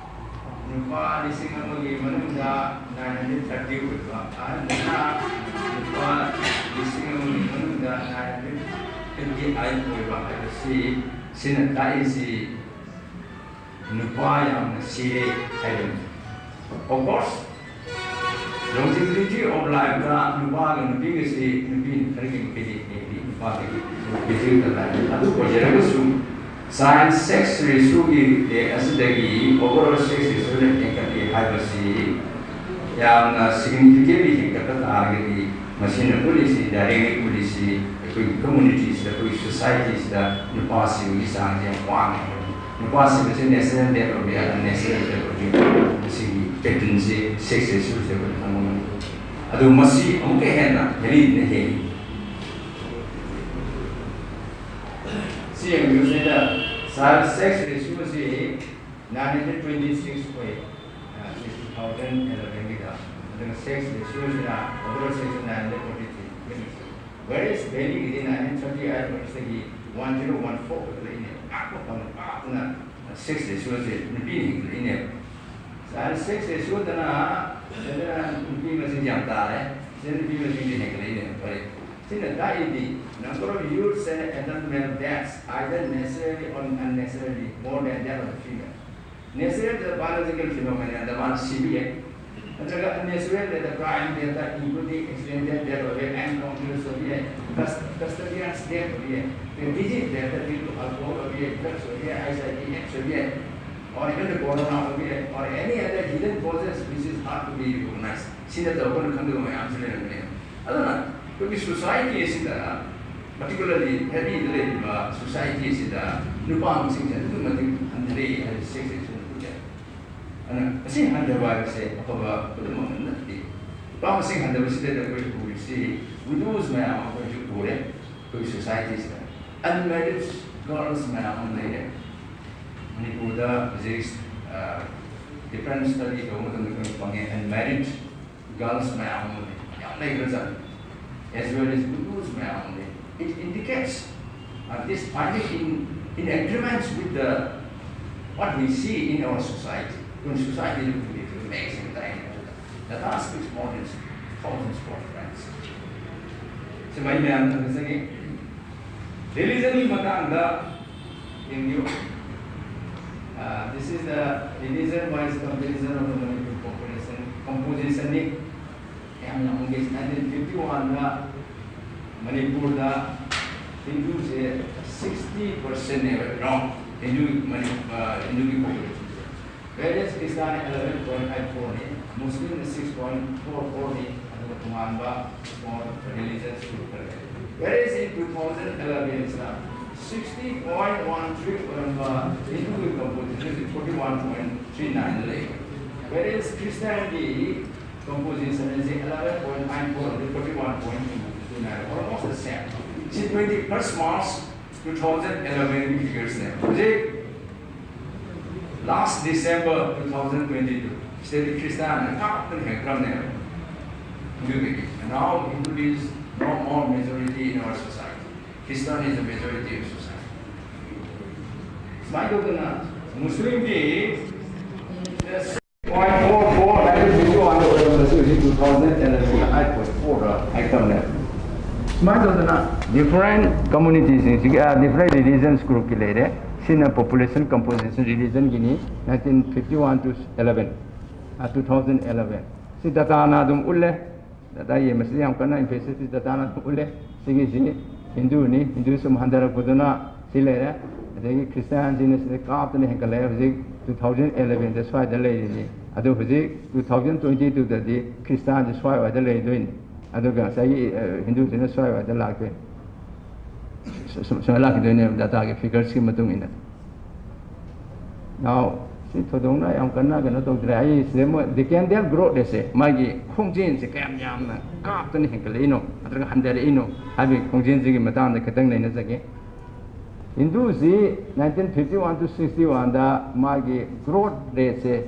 ꯅꯨꯄꯥ ꯂꯤꯁꯤꯡ ꯑꯃꯒꯤ ꯃꯅꯨꯡꯗ ꯅꯥꯏꯟ ꯍꯟꯗ꯭ꯔꯦꯠ ꯊꯥꯔꯇꯤ ꯑꯣꯏꯕ, ꯑꯍꯟꯗꯅ ꯅꯨꯄꯥ ꯂꯤꯁꯤꯡ ꯑꯃꯒꯤ ꯃꯅꯨꯡꯗ ꯅꯥꯏꯟ ꯍꯟꯗ꯭ꯔꯦꯠ ꯐꯤꯐꯇꯤ ꯑꯩꯠ ꯑꯣꯏꯕ ꯍꯥꯏꯕꯁꯤ, ꯁꯤꯅ ꯇꯥꯛꯏꯁꯤ ꯅꯨꯄꯥ ꯌꯥꯝꯅ ꯁꯤꯔꯦ ꯍꯥꯏꯕꯅꯤ꯫ Of course, longevity of lifeꯇ ꯅꯨꯄꯥꯒ ꯅꯨꯄꯤꯒꯁꯤ ꯅꯨꯄꯤꯅ ꯈꯔꯒꯤ ꯃꯈꯩꯗꯤ ꯍꯦꯜꯂꯤ ꯅꯨꯄꯥꯗꯒꯤ, longevity of life꯫ ꯑꯗꯨ ꯑꯣꯏꯖꯔꯒꯁꯨ Child sex ratio-ꯒꯤ rate ꯑꯁꯤꯗꯒꯤ overall sex ratio-ꯅ ꯍꯦꯟꯒꯠꯂꯤ ꯍꯥꯏꯕꯁꯤ ꯌꯥꯝꯅ significantly ꯍꯦꯟꯒꯠꯄ ꯇꯥꯔꯒꯗꯤ, ꯃꯁꯤꯅ ꯎꯠꯂꯤꯁꯤ, directly ꯎꯠꯂꯤꯁꯤ, ꯑꯩꯈꯣꯏꯒꯤ community-ꯁꯤꯗ, ꯑꯩꯈꯣꯏꯒꯤ society-ꯁꯤꯗ ꯅꯨꯄꯥ ꯁꯤꯕꯒꯤ ꯆꯥꯡꯁꯤ ꯌꯥꯝ ꯋꯥꯡꯉꯦ꯫ ꯅꯨꯄꯥ ꯁꯤꯕꯁꯤ natural death ꯑꯣꯏꯕ ꯌꯥꯏ, unnatural death ꯑꯣꯏꯕ ꯌꯥꯏ꯫ ꯃꯁꯤꯒꯤ pattern-ꯁꯤ sex ratio-ꯁꯤꯗ ꯑꯩꯈꯣꯏꯅ ꯈꯪꯕ ꯉꯝꯃꯤ꯫ ꯑꯗꯨ ꯃꯁꯤ ꯑꯃꯨꯛꯀ ꯍꯦꯟꯅ healthy-ꯅ ꯍꯦꯜꯂꯤ꯫ ꯁꯤ ꯌꯦꯡꯕꯤꯌꯨ, ꯁꯤꯗ child sex ratio-ꯁꯤ nine hundred twenty six ꯑꯣꯏ, ꯑ, ꯁꯤ two thousand eleven-ꯒꯤꯗ꯫ ꯑꯗꯨꯒ sex ratio-ꯁꯤꯅ, overall sex-ꯁꯤꯅ nine hundred forty three꯫ Whereas Delhi-ꯒꯤꯗꯤ nine hundred thirty-eight ꯑꯣꯏꯕꯁꯤꯗꯒꯤ one zero one four ꯑꯣꯏꯈꯠꯂꯛꯏꯅꯦ꯫ ꯄꯥꯛꯄ ꯐꯪ-, ꯄꯥꯛꯇꯅ sex ratio-ꯁꯦ ꯅꯨꯄꯤꯅ ꯍꯦꯟꯒꯠꯂꯛꯏꯅꯦꯕ꯫ Child sex ratio-ꯗꯅ, ꯁꯤꯗꯅ ꯅꯨꯄꯤ ꯃꯁꯤꯡ ꯌꯥꯝ ꯇꯥꯔꯦ, ꯁꯤꯗ ꯅꯨꯄꯤ ꯃꯁꯤꯡꯗꯤ ꯍꯦꯟꯒꯠꯂꯛꯏꯅꯦꯕ꯫ ꯐꯔꯦ꯫ ꯁꯤꯅ ꯇꯥꯛꯏꯗꯤ, number of youths and adult male deaths, either naturally or unnaturally, more than that of the female. Natural-ꯗ biological phenomenon-ꯗ ꯃꯥꯅ ꯁꯤꯕ ꯌꯥꯏ, ꯅꯠꯇ꯭ꯔꯒ unnatural-ꯗ crime death, including accidental death ꯑꯣꯏꯕ ꯌꯥꯏ, unconscious ꯑꯣꯏꯕ ꯌꯥꯏ, cus-, custodial death ꯑꯣꯏꯕ ꯌꯥꯏ, disease death due to alcohol ꯑꯣꯏꯕ ꯌꯥꯏ, drugs ꯑꯣꯏꯕ ꯌꯥꯏ, HIV AIDS ꯑꯣꯏꯕ ꯌꯥꯏ, or even the corona ꯑꯣꯏꯕ ꯌꯥꯏ, or any other hidden causes which is hard to be recognized꯫ ꯁꯤ ꯅꯠꯇꯕ ꯑꯩꯈꯣꯏꯅ ꯈꯪꯗꯕ ꯃꯌꯥꯝꯁꯨ ꯂꯩꯔꯝꯒꯅꯤ꯫ ꯑꯗꯨꯅ ꯑꯩꯈꯣꯏꯒꯤ society ꯑꯁꯤꯗ, particularly heavy-ꯗ ꯂꯩꯔꯤꯕ society ꯑꯁꯤꯗ, ꯅꯨꯄꯥ ꯃꯁꯤꯡꯁꯦ ꯑꯗꯨꯛꯀꯤ ꯃꯇꯤꯛ ꯍꯟꯊꯔꯛꯑꯦ ꯍꯥꯏꯕꯁꯤ ꯁꯦꯡꯅ ꯎꯠꯂꯦ꯫ ꯑꯗꯨꯅ ꯑꯁꯤ ꯍꯟꯊꯕ ꯍꯥꯏꯕꯁꯦ ꯑꯐꯕ ꯄꯨꯝꯅꯃꯛ ꯅꯠꯇꯦ꯫ ꯅꯨꯄꯥ ꯃꯁꯤꯡ ꯍꯟꯊꯕꯁꯤꯗ ꯑꯩꯈꯣꯏ ꯎꯔꯤꯁꯤ widows ꯃꯌꯥꯝ ꯑꯃ ꯑꯩꯈꯣꯏꯁꯨ ꯎꯔꯦ ꯑꯩꯈꯣꯏꯒꯤ society-ꯁꯤꯗ꯫ Unmarried girls ꯃꯌꯥꯝ ꯑꯃ ꯂꯩꯔꯦ꯫ ꯃꯅꯤꯄꯨꯔꯗ ꯍꯧꯖꯤꯛ, ꯑ, different study ꯇꯧꯕ ꯃꯇꯝꯗ ꯑꯩꯈꯣꯏꯅ ꯐꯪꯉꯦ, unmarried girls ꯃꯌꯥꯝ ꯑꯃ ꯂꯩ, ꯌꯥꯝ ꯂꯩꯈ꯭ꯔꯖꯥꯠꯅꯤ꯫ As well as widows ꯃꯌꯥꯝ ꯑꯃ ꯂꯩ꯫ It indicates, uh, this finding in, in agreements with the, what we see in our society. When society look to it, it makes it like that. That speaks more than thousands of friends. ꯁꯨꯃꯥꯏꯅ ꯃꯌꯥꯝ ꯊꯝꯖꯒꯦ꯫ Religion-ꯒꯤ ꯃꯇꯥꯡꯗ ꯌꯦꯡꯕꯤꯌꯨ꯫ Uh, this is the religion-wise comparison of the Manipur population, composition-ꯅꯤ꯫ ꯌꯥꯝꯅ ꯑꯃꯨꯛꯀꯤ nineteen fifty one-ꯗ ꯃꯅꯤꯄꯨꯔꯗ ꯍꯤꯟꯗꯨꯁꯦ Sixty percent ꯅꯦꯕ around Hindu, money-, ꯑ, Hindu ꯒꯤ population꯫ Whereas Christian eleven point five four ꯅꯤ, Muslim ꯅ six point four four ꯅꯤ, ꯑꯗꯨꯒ ꯇꯣꯉꯥꯟꯕ small religious group ꯈꯔ ꯂꯩ꯫ Whereas in two thousand eleven ꯁꯤꯗ sixty point one three ꯑꯣꯏꯔꯝꯕ Hindu ꯒꯤ composition ꯁꯤ forty one point three nine ꯗ ꯂꯩ꯫ Whereas Christian ꯒꯤ composition ꯑꯁꯤ eleven point nine four ꯑꯗꯨ forty one point two nine, almost the same꯫ ꯁꯤ twenty first March two thousand eleven ꯒꯤ figures ꯅꯦꯕ꯫ ꯍꯧꯖꯤꯛ last December two thousand twenty two ꯁꯤꯗꯗꯤ ꯈ꯭ꯔꯤꯁꯇꯥꯟꯅ ꯀꯥꯞꯇꯅ ꯍꯦꯟꯈ꯭ꯔꯕꯅꯦꯕ Hindu ꯗꯒꯤ꯫ And now Hindu is no more majority in our society. Christian is the majority of society. ꯁꯨꯃꯥꯏꯅ ꯇꯧꯗꯅ ꯃꯨꯁꯂꯤꯝꯗꯤ point four four nineteen fifty one ꯗ ꯑꯣꯏꯔꯝꯕꯁꯤ ꯍꯧꯖꯤꯛ two thousand eleven eight point four ꯗ ꯍꯥꯏꯈ꯭ꯔꯕꯅꯦ꯫ ꯁꯨꯃꯥꯏꯅ ꯇꯧꯗꯅ different community ꯁꯤꯡꯁꯤꯒꯤ, ꯑ, different religions group ꯀꯤ ꯂꯩꯔꯦ꯫ ꯁꯤꯅ population composition religion Guinea, nineteen fifty one to eleven, ꯑ, two thousand eleven꯫ ꯁꯤ data ꯅ ꯑꯗꯨꯝ ꯎꯠꯂꯦ꯫ Data ꯌꯦꯡꯕꯁꯤꯗ ꯌꯥꯝ ꯀꯟꯅ emphasis data ꯅ ꯑꯗꯨꯝ ꯎꯠꯂꯦ꯫ ꯁꯤꯒꯤꯁꯤ ꯍꯤꯟꯗꯨꯅꯤ, ꯍꯤꯟꯗꯨ ꯁꯨꯝ ꯍꯟꯊꯔꯛꯄꯗꯨꯅ ꯁꯤ ꯂꯩꯔꯦ꯫ ꯑꯗꯒꯤ ꯈ꯭ꯔꯤꯁꯇꯤꯌꯥꯟꯁꯤꯅ ꯁꯤꯗ ꯀꯥꯞꯇꯅ ꯍꯦꯟꯒꯠꯂꯛꯑꯦ꯫ ꯍꯧꯖꯤꯛ two thousand eleven ꯗ ꯁ꯭ꯋꯥꯏꯗ ꯂꯩꯔꯤꯅꯤ꯫ ꯑꯗꯨ ꯍꯧꯖꯤꯛ two thousand twenty two ꯗꯗꯤ ꯈ꯭ꯔꯤꯁꯇꯤꯌꯥꯟꯁꯤ ꯁ꯭ꯋꯥꯏꯋꯥꯏꯗ ꯂꯩꯗꯣꯏꯅꯤ꯫ ꯑꯗꯨꯒ ꯉꯁꯥꯏꯒꯤ, ꯑ, ꯍꯤꯟꯗꯨꯁꯤꯅ ꯁ꯭ꯋꯥꯏꯋꯥꯏꯗ ꯂꯥꯛꯇꯣꯏꯅꯤ꯫ ꯁꯨ-, ꯁꯨ-, ꯁꯨꯃꯥꯏꯅ ꯂꯥꯛꯈꯤꯗꯣꯏꯅꯦꯕ data ꯒꯤ figures ꯀꯤ ꯃꯇꯨꯡ ꯏꯟꯅ꯫ Now, ꯁꯤ ꯊꯣꯏꯗꯣꯛꯅ ꯌꯥꯝ ꯀꯟꯅ ꯀꯩꯅꯣ ꯇꯧꯗ꯭ꯔꯦ꯫ ꯑꯩ ꯁꯤꯗ ꯃꯣꯏ decadal growth rate ꯁꯦ, ꯃꯥꯒꯤ ꯈꯣꯡꯖꯦꯜꯁꯦ ꯀꯌꯥꯝ ꯌꯥꯝꯅ ꯀꯥꯞꯇꯅ ꯍꯦꯟꯒꯠꯂꯛꯏꯅꯣ ꯅꯠꯇ꯭ꯔꯒ ꯍꯟꯊꯔꯛꯏꯅꯣ ꯍꯥꯏꯕꯒꯤ ꯈꯣꯡꯖꯦꯜꯁꯤꯒꯤ ꯃꯇꯥꯡꯗ ꯈꯤꯇꯪ ꯅꯩꯅꯖꯒꯦ꯫ ꯍꯤꯟꯗꯨꯁꯤ nineteen fifty one to sixty one ꯗ ꯃꯥꯒꯤ growth rate ꯁꯦ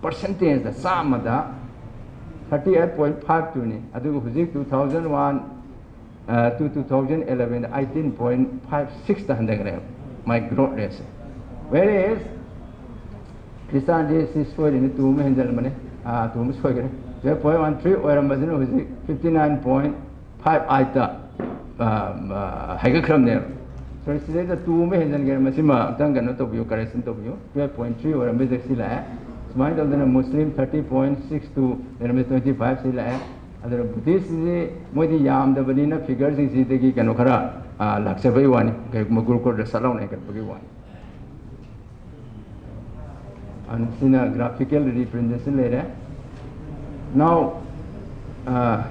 percentage ꯗ, ꯆꯥꯝꯃꯗ thirty eight point five two ꯅꯤ꯫ ꯑꯗꯨꯒ ꯍꯧꯖꯤꯛ two thousand one, ꯑ, to two thousand eleven the eighteen point five six ꯇ ꯍꯟꯊꯈ꯭ꯔꯦꯕ ꯃꯥꯏ growth rate ꯁꯦ꯫ Whereas ꯈ꯭ꯔꯤꯁꯇꯥꯟꯗꯤ ꯁꯤ ꯁꯣꯏꯔꯤꯅꯤ, two ꯑꯃ ꯍꯦꯟꯖꯜꯂꯝꯕꯅꯤ, ꯑ, two ꯑꯃ ꯁꯣꯏꯈ꯭ꯔꯦ꯫ Twelve point one three ꯑꯣꯏꯔꯝꯕꯁꯤꯅ ꯍꯧꯖꯤꯛ fifty nine point five eight ꯇ, ꯑ, ꯑ, ꯍꯥꯏꯒꯠꯈ꯭ꯔꯕꯅꯦꯕ꯫ Sorry, ꯁꯤꯗꯩꯗ two ꯑꯃ ꯍꯦꯟꯖꯟꯈ꯭ꯔꯦ, ꯃꯁꯤꯃ ꯑꯝꯇꯪ ꯀꯩꯅꯣ ꯇꯧꯕꯤꯌꯨ, correction ꯇꯧꯕꯤꯌꯨ꯫ Twelve point three ꯑꯣꯏꯔꯝꯕꯁꯤꯗ ꯁꯤ ꯂꯥꯛꯑꯦ꯫ ꯁꯨꯃꯥꯏꯅ ꯇꯧꯗꯅ ꯃꯨꯁꯂꯤꯝ thirty point six two ꯂꯩꯔꯝꯃꯤ, twenty five ꯁꯤ ꯂꯥꯛꯑꯦ꯫ ꯑꯗꯨꯅ ꯕꯨꯙꯤꯁꯁꯤꯗꯤ ꯃꯣꯏꯗꯤ ꯌꯥꯝꯗꯕꯅꯤꯅ figure ꯁꯤꯡꯁꯤꯗꯒꯤ ꯀꯩꯅꯣ ꯈꯔ ꯂꯥꯛꯆꯕꯒꯤ ꯋꯥꯅꯤ, ꯀꯩꯒꯨꯝꯕ ꯒꯨꯔꯨꯀꯨꯜꯗ ꯁꯠ ꯂꯥꯎꯅ ꯍꯦꯟꯒꯠꯄꯒꯤ ꯋꯥꯅꯤ꯫ ꯑꯗꯨ ꯁꯤꯅ graphical representation ꯂꯩꯔꯦ꯫ Now, uh,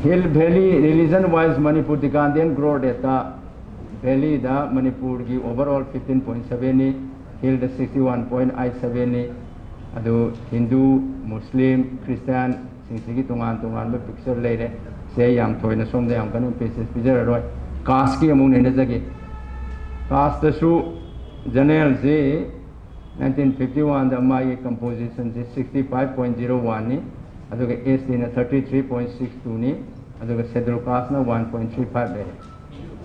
Hill Valley religion wise Manipur decadal growth rate ꯇ, valley ꯗ ꯃꯅꯤꯄꯨꯔꯒꯤ overall fifteen point seven ꯅꯤ, hill ꯗ sixty one point eight seven ꯅꯤ꯫ ꯑꯗꯨ ꯍꯤꯟꯗꯨ, ꯃꯨꯁꯂꯤꯝ, ꯈ꯭ꯔꯤꯁꯇꯤꯌꯥꯟ ꯁꯤꯡꯁꯤꯒꯤ ꯇꯣꯉꯥꯟ ꯇꯣꯉꯥꯟꯕ picture ꯂꯩꯔꯦ꯫ ꯁꯦ ꯌꯥꯝ ꯊꯣꯏꯅ ꯁꯣꯝꯗ ꯌꯥꯝ ꯀꯟꯅ emphasis ꯄꯤꯖꯔꯔꯣꯏ꯫ Caste ꯀꯤ ꯑꯃꯨꯛ ꯅꯩꯅꯖꯒꯦ꯫ Caste ꯇꯁꯨ general ꯁꯤ nineteen fifty one ꯗ ꯃꯥꯒꯤ composition ꯁꯤ sixty five point zero one ꯅꯤ, ꯑꯗꯨꯒ S T ꯅ thirty three point six two ꯅꯤ, ꯑꯗꯨꯒ schedule caste ꯅ one point three five ꯂꯩꯔꯦ꯫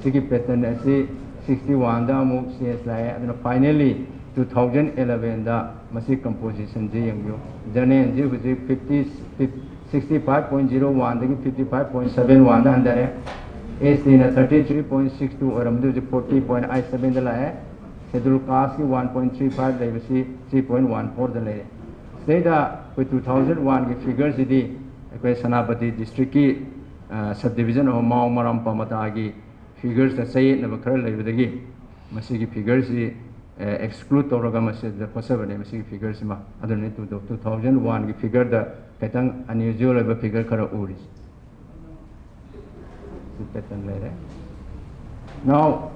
ꯁꯤꯒꯤ pattern ꯑꯁꯤ sixty one ꯗ ꯑꯃꯨꯛ change ꯂꯥꯛꯑꯦ꯫ ꯑꯗꯨꯅ finally two thousand eleven ꯗ ꯃꯁꯤ composition ꯁꯤ ꯌꯦꯡꯕꯤꯌꯨ꯫ General ꯁꯤ ꯍꯧꯖꯤꯛ fifty, sixty five point zero one ꯗꯒꯤ fifty five point seven one ꯗ ꯍꯟꯊꯔꯦ꯫ S T ꯅ thirty three point six two ꯑꯣꯏꯔꯝꯕꯗꯨ ꯍꯧꯖꯤꯛ forty point eight seven ꯗ ꯂꯥꯛꯑꯦ꯫ Schedule caste ꯀꯤ one point three five ꯂꯩꯕꯁꯤ three point one four ꯗ ꯂꯩꯔꯦ꯫ ꯁꯤꯗꯩꯗ ꯑꯩꯈꯣꯏ two thousand one ꯒꯤ figure ꯁꯤꯗꯤ ꯑꯩꯈꯣꯏ ꯁꯦꯅꯥꯄꯇꯤ district ꯀꯤ, ꯑ, subdivision of ꯃꯥꯎ ꯃꯔꯥꯝ ꯄꯃꯇꯥꯒꯤ figures ꯇ ꯆꯌꯦꯠꯅꯕ ꯈꯔ ꯂꯩꯕꯗꯒꯤ ꯃꯁꯤꯒꯤ figure ꯁꯤ, ꯑ, exclude ꯇꯧꯔꯒ ꯃꯁꯤꯗ ꯈꯣꯠꯆꯕꯅꯦ, ꯃꯁꯤꯒꯤ figure ꯁꯤꯃ꯫ ꯑꯗꯨꯅ two thousand one ꯒꯤ figure ꯗ ꯈꯤꯇꯪ unusual ꯑꯣꯏꯕ figure ꯈꯔ ꯎꯔꯤꯁꯦ꯫ ꯁꯤ pattern ꯂꯩꯔꯦ꯫ Now,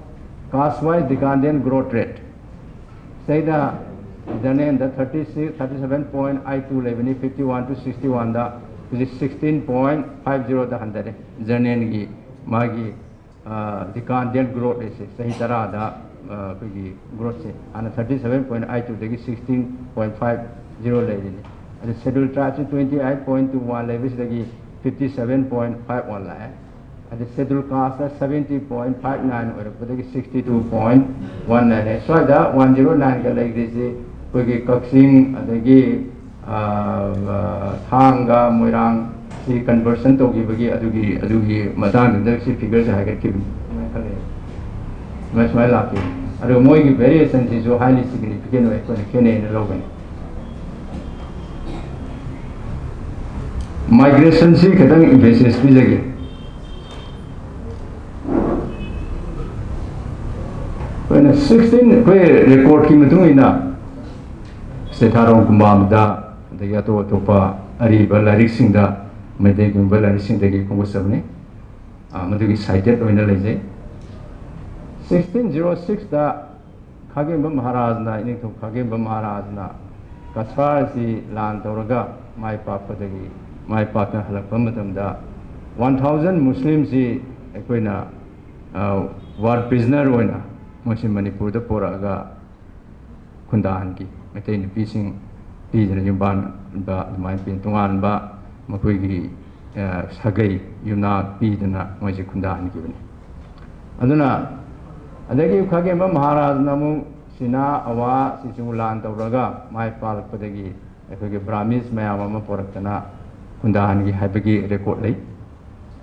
caste wise decadal growth rate꯫ ꯁꯤꯗ general ꯗ thirty six, thirty seven point eight two ꯂꯩꯕꯅꯤ, fifty one to sixty one ꯗ, ꯍꯧꯖꯤꯛ sixteen point five zero ꯗ ꯍꯟꯊꯔꯦ꯫ General ꯒꯤ ꯃꯥꯒꯤ, ꯑ, decadal growth rate ꯁꯦ ꯆꯍꯤ ꯇꯔꯥꯗ, ꯑ, ꯑꯩꯈꯣꯏꯒꯤ growth ꯁꯦ ꯍꯥꯟꯅ thirty seven point eight two ꯗꯒꯤ sixteen point five zero ꯂꯩꯔꯤꯅꯤ꯫ ꯑꯗ schedule tribe ꯁꯤ twenty eight point two one ꯂꯩꯕꯁꯤꯗꯒꯤ fifty seven point five one ꯂꯥꯛꯑꯦ꯫ ꯑꯗ schedule caste ꯇ seventy point five nine ꯑꯣꯏꯔꯛꯄꯗꯒꯤ sixty two point one ꯂꯩꯔꯦ꯫ ꯁ꯭ꯋꯥꯏꯗ one zero nine ꯒ ꯂꯩꯈ꯭ꯔꯤꯁꯤ ꯑꯩꯈꯣꯏꯒꯤ ꯀꯛꯆꯤꯡ, ꯑꯗꯒꯤ, ꯑ, ꯑ, ꯊꯥꯡꯒ, ꯃꯣꯏꯔꯥꯡ ꯁꯤ conversion ꯇꯧꯈꯤꯕꯒꯤ ꯑꯗꯨꯒꯤ, ꯑꯗꯨꯒꯤ ꯃꯇꯥꯡꯗꯨꯗ ꯁꯤ figure ꯁꯦ ꯍꯥꯏꯒꯠꯈꯤꯕꯅꯤ꯫ ꯁꯨꯃꯥꯏꯅ ꯈꯜꯂꯦ꯫ ꯁꯨꯃꯥꯏ, ꯁꯨꯃꯥꯏꯅ ꯂꯥꯛꯈꯤꯕꯅꯤ꯫ ꯑꯗꯨꯒ ꯃꯣꯏꯒꯤ variation ꯁꯤꯁꯨ highly significant ꯑꯣꯏ, ꯑꯩꯈꯣꯏꯅ ꯈꯦꯠꯅꯩꯅ ꯂꯧꯒꯅꯤ꯫ Migration ꯁꯤ ꯈꯤꯇꯪ emphasis ꯄꯤꯖꯒꯦ꯫ ꯁꯤꯛꯁꯇꯤꯟ, ꯑꯩꯈꯣꯏ ꯔꯦꯀꯣꯔꯠꯀꯤ ꯃꯇꯨꯡ ꯏꯟꯅ ꯁꯤꯊꯥꯔꯣꯡ ꯀꯨꯝꯕꯥꯝꯗ, ꯑꯗꯒꯤ ꯑꯇꯣꯞ ꯑꯇꯣꯞꯄ ꯑꯔꯤꯕ ꯂꯥꯏꯔꯤꯛꯁꯤꯡꯗ, ꯃꯩꯇꯩꯒꯤ ꯑꯣꯏꯕ ꯂꯥꯏꯔꯤꯛꯁꯤꯡꯗꯒꯤ ꯈꯣꯝꯒꯠꯆꯕꯅꯤ꯫ ꯑ, ꯃꯗꯨꯒꯤ ꯁꯥꯏꯇꯦꯠ ꯑꯣꯏꯅ ꯂꯩꯖꯩ꯫ ꯁꯤꯛꯁꯇꯤꯟ ꯖꯤꯔꯣ ꯁꯤꯛꯁꯇ ꯈꯥꯒꯦꯝꯕ ꯃꯍꯥꯔꯥꯖꯅ, ꯏꯅꯤꯡꯊꯧ ꯈꯥꯒꯦꯝꯕ ꯃꯍꯥꯔꯥꯖꯅ ꯀꯁꯥꯔꯁꯤ ꯂꯥꯟ ꯇꯧꯔꯒ ꯃꯥꯏ ꯄꯥꯛꯄꯗꯒꯤ, ꯃꯥꯏ ꯄꯥꯛꯇꯅ ꯍꯜꯂꯛꯄ ꯃꯇꯝꯗ, ꯋꯥꯟ ꯊꯥꯎꯖꯟ ꯃꯨꯁꯂꯤꯝꯁꯤ ꯑꯩꯈꯣꯏꯅ, ꯑ, ꯋꯥꯔ ꯄ꯭ꯔꯤꯖꯅꯔ ꯑꯣꯏꯅ ꯃꯣꯏꯁꯤ ꯃꯅꯤꯄꯨꯔꯗ ꯄꯣꯔꯛꯑꯒ ꯈꯨꯟꯗꯥꯍꯟꯈꯤ꯫ ꯃꯩꯇꯩ ꯅꯨꯄꯤꯁꯤꯡ ꯄꯤꯗꯅ ꯌꯨꯝꯕꯥꯟꯕ ꯑꯗꯨꯃꯥꯏꯅ ꯄꯤ-, ꯇꯣꯉꯥꯟꯕ ꯃꯈꯣꯏꯒꯤ, ꯑ, ꯁꯥꯒꯩ ꯌꯨꯝꯅꯥꯛ ꯄꯤꯗꯅ ꯃꯣꯏꯁꯤ ꯈꯨꯟꯗꯥꯍꯟꯈꯤꯕꯅꯤ꯫ ꯑꯗꯨꯅ ꯑꯗꯒꯤ ꯈꯥꯒꯦꯝꯕ ꯃꯍꯥꯔꯥꯖꯅ ꯑꯃꯨꯛ ꯁꯤꯅꯥ ꯑꯋꯥ ꯁꯤꯁꯨ ꯂꯥꯟ ꯇꯧꯔꯒ ꯃꯥꯏ ꯄꯥꯛꯂꯛꯄꯗꯒꯤ ꯑꯩꯈꯣꯏꯒꯤ ꯕ꯭ꯔꯥꯍꯃꯤꯟꯁ ꯃꯌꯥꯝ ꯑꯃ ꯄꯣꯔꯛꯇꯅ ꯈꯨꯟꯗꯥꯍꯟꯈꯤ ꯍꯥꯏꯕꯒꯤ ꯔꯦꯀꯣꯔꯠ ꯂꯩ꯫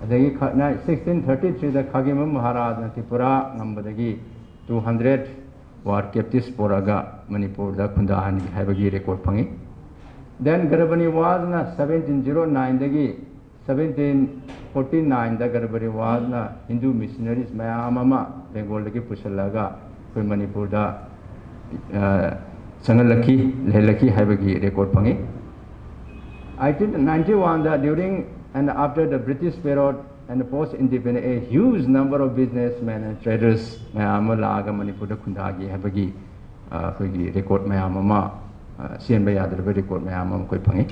ꯑꯗꯒꯤ ꯈ-, ꯅ-, ꯁꯤꯛꯁꯇꯤꯟ ꯊꯥꯔꯇꯤ ꯊ꯭ꯔꯤꯗ ꯈꯥꯒꯦꯝꯕ ꯃꯍꯥꯔꯥꯖꯅ ꯇ꯭ꯔꯤꯄꯨꯔꯥ ꯉꯝꯕꯗꯒꯤ ꯇꯨ ꯍꯟꯗ꯭ꯔꯦꯠ ꯋꯥꯔ ꯀꯦꯞꯇꯤꯞꯁ ꯄꯣꯔꯛꯑꯒ ꯃꯅꯤꯄꯨꯔꯗ ꯈꯨꯟꯗꯥꯍꯟꯈꯤ ꯍꯥꯏꯕꯒꯤ ꯔꯦꯀꯣꯔꯠ ꯐꯪꯉꯤ꯫ ꯗꯦꯟ ꯒꯔꯕꯅꯤ ꯋꯥꯖꯅ ꯁꯕꯦꯟꯇꯤꯟ ꯖꯤꯔꯣ ꯅꯥꯏꯟꯗꯒꯤ ꯁꯕꯦꯟꯇꯤꯟ ꯐꯣꯔꯇꯤ ꯅꯥꯏꯟꯗ ꯒꯔꯕꯅꯤ ꯋꯥꯖꯅ ꯍꯤꯟꯗꯨ ꯃꯤꯁꯅꯔꯤꯁ ꯃꯌꯥꯝ ꯑꯃ ꯕꯦꯡꯒꯣꯜꯗꯒꯤ ꯄꯨꯁꯤꯜꯂꯒ ꯑꯩꯈꯣꯏ ꯃꯅꯤꯄꯨꯔꯗ, ꯑ, ꯆꯪꯍꯜꯂꯛꯈꯤ, ꯂꯩꯍꯜꯂꯛꯈꯤ ꯍꯥꯏꯕꯒꯤ ꯔꯦꯀꯣꯔꯠ ꯐꯪꯉꯤ꯫ ꯑꯩꯠꯇꯤꯟ ꯅꯥꯏꯟꯇꯤ ꯋꯥꯟꯗ during and after the British period and post independence, a huge number of businessmen and traders ꯃꯌꯥꯝ ꯑꯃ ꯂꯥꯛꯑꯒ ꯃꯅꯤꯄꯨꯔꯗ ꯈꯨꯟꯗꯥꯈꯤ ꯍꯥꯏꯕꯒꯤ, ꯑ, ꯑꯩꯈꯣꯏꯒꯤ ꯔꯦꯀꯣꯔꯠ ꯃꯌꯥꯝ ꯑꯃ, ꯑ, ꯆꯦꯟꯕ ꯌꯥꯗ꯭ꯔꯕ ꯔꯦꯀꯣꯔꯠ ꯃꯌꯥꯝ ꯑꯃ ꯑꯩꯈꯣꯏ ꯐꯪꯉꯤ꯫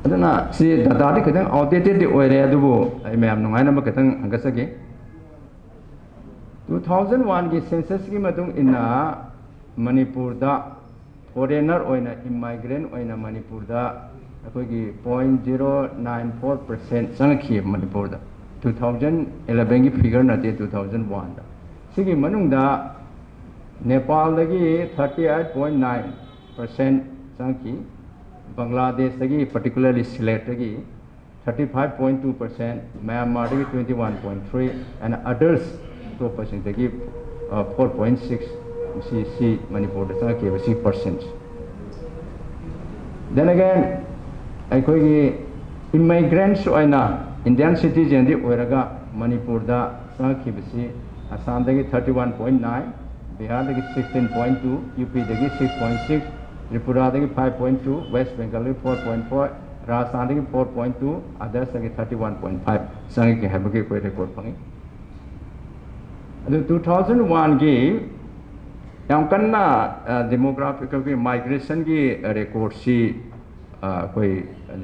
ꯑꯗꯨꯅ ꯁꯤ ꯗꯇꯥꯗꯤ ꯈꯤꯇꯪ ꯑꯥꯎꯠꯗꯦꯇꯦꯗꯇꯤ ꯑꯣꯏꯔꯦ, ꯑꯗꯨꯕꯨ ꯑꯩ ꯃꯌꯥꯝ ꯅꯨꯡꯉꯥꯏꯅꯕ ꯈꯤꯇꯪ ꯍꯪꯒꯠꯆꯒꯦ꯫ ꯇꯨ ꯊꯥꯎꯖꯟ ꯋꯥꯟꯒꯤ ꯁꯦꯟꯁꯁꯀꯤ ꯃꯇꯨꯡ ꯏꯟꯅ ꯃꯅꯤꯄꯨꯔꯗ ꯐꯣꯔꯦꯅꯔ ꯑꯣꯏꯅ, ꯏꯃꯥꯏꯒ꯭ꯔꯦꯟ ꯑꯣꯏꯅ ꯃꯅꯤꯄꯨꯔꯗ ꯑꯩꯈꯣꯏꯒꯤ point zero nine four percent ꯆꯪꯉꯛꯈꯤꯑꯕ ꯃꯅꯤꯄꯨꯔꯗ꯫ ꯇꯨ ꯊꯥꯎꯖꯟ ꯑꯦꯂꯚꯦꯟꯒꯤ ꯐꯤꯒꯔ ꯅꯠꯇꯦ, ꯇꯨ ꯊꯥꯎꯖꯟ ꯋꯥꯟꯗ꯫ ꯁꯤꯒꯤ ꯃꯅꯨꯡꯗ ꯅꯦꯄꯥꯜꯗꯒꯤ thirty eight point nine percent ꯆꯪꯉꯛꯈꯤ, ꯕꯪꯒ꯭ꯂꯥꯗꯦꯁꯇꯒꯤ, particularly ꯁꯤꯂꯦꯠꯇꯒꯤ thirty five point two percent, ꯃ꯭ꯌꯥꯟꯃꯥꯔꯗꯒꯤ twenty one point three, and others, ꯑꯇꯣꯞꯄꯁꯤꯡꯗꯒꯤ, ꯑ, four point six, ꯁꯤ, ꯁꯤ ꯃꯅꯤꯄꯨꯔꯗ ꯆꯪꯉꯛꯈꯤꯕ ꯁꯤ ꯄꯥꯔꯁꯦꯟ꯫ Then again, ꯑꯩꯈꯣꯏꯒꯤ ꯏꯃꯥꯏꯒ꯭ꯔꯦꯟꯁ ꯑꯣꯏꯅ ꯏꯟꯗꯤꯌꯥꯟ ꯁꯤꯇꯤꯖꯦꯟꯗꯤ ꯑꯣꯏꯔꯒ ꯃꯅꯤꯄꯨꯔꯗ ꯆꯪꯉꯛꯈꯤꯕꯁꯤ ꯑꯁꯥꯝꯗꯒꯤ thirty one point nine, ꯕꯤꯍꯥꯔꯗꯒꯤ sixteen point two, UPꯗꯒꯤ six point six, ꯇ꯭ꯔꯤꯄꯨꯔꯥꯗꯒꯤ five point two, West Bengalꯗꯒꯤ four point four, ꯔꯥꯖꯁꯊꯥꯟꯗꯒꯤ four point two, othersꯇꯒꯤ thirty one point five ꯆꯪꯉꯛꯀꯦ ꯍꯥꯏꯕꯒꯤ ꯑꯩꯈꯣꯏ ꯔꯦꯀꯣꯔꯠ ꯐꯪꯉꯤ꯫ ꯑꯗꯨ two thousand oneꯒꯤ ꯌꯥꯝ ꯀꯟꯅ demographical migrationꯒꯤ ꯔꯦꯀꯣꯔꯠꯁꯤ ꯑꯩꯈꯣꯏ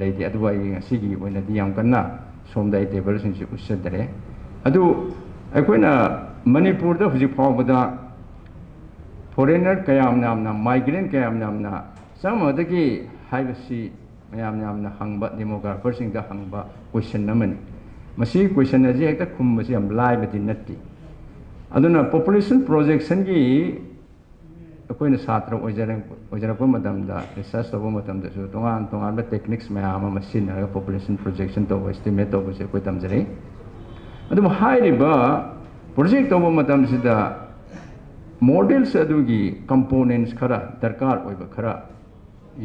ꯂꯩꯇꯦ꯫ ꯑꯗꯨꯕꯨ ꯑꯩ ꯉꯁꯤꯒꯤ ꯑꯣꯏꯅꯗꯤ ꯌꯥꯝ ꯀꯟꯅ ꯁꯣꯝꯗ ꯑꯩ ꯇꯦꯕꯜꯁꯤꯡꯁꯤ ꯎꯠꯆꯗꯔꯦ꯫ ꯑꯗꯨ ꯑꯩꯈꯣꯏꯅ ꯃꯅꯤꯄꯨꯔꯗ ꯍꯧꯖꯤꯛ ꯐꯥꯎꯕꯗ foreigner ꯀꯌꯥꯝ ꯌꯥꯝꯅ, migrant ꯀꯌꯥꯝ ꯌꯥꯝꯅ ꯆꯪꯉꯝꯃꯒꯗꯒꯦ ꯍꯥꯏꯕꯁꯤ ꯃꯌꯥꯝ ꯌꯥꯝꯅ ꯍꯪꯕ, demographerꯁꯤꯡꯗ ꯍꯪꯕ question ꯑꯃꯅꯤ꯫ ꯃꯁꯤ question ꯑꯁꯤ ꯍꯦꯛꯇ ꯈꯨꯝꯕꯁꯤ ꯌꯥꯝ ꯂꯥꯏꯕꯗꯤ ꯅꯠꯇꯦ꯫ ꯑꯗꯨꯅ population projectionꯒꯤ ꯑꯩꯈꯣꯏꯅ ꯁꯥꯇ꯭ꯔ ꯑꯣꯏꯖꯔꯛ-, ꯑꯣꯏꯖꯔꯛꯄ ꯃꯇꯝꯗ, research ꯇꯧꯕ ꯃꯇꯝꯗꯁꯨ ꯇꯣꯉꯥꯟ ꯇꯣꯉꯥꯟꯕ techniques ꯃꯌꯥꯝ ꯑꯃ ꯁꯤꯖꯤꯟꯅꯔꯒ population projection ꯇꯧꯕ, estimate ꯇꯧꯕꯁꯦ ꯑꯩꯈꯣꯏ ꯇꯝꯖꯔꯛꯏ꯫ ꯑꯗꯨꯕꯨ ꯍꯥꯏꯔꯤꯕ project ꯇꯧꯕ ꯃꯇꯝꯁꯤꯗ models ꯑꯗꯨꯒꯤ components ꯈꯔ, ꯗꯔꯀꯥꯔ ꯑꯣꯏꯕ ꯈꯔ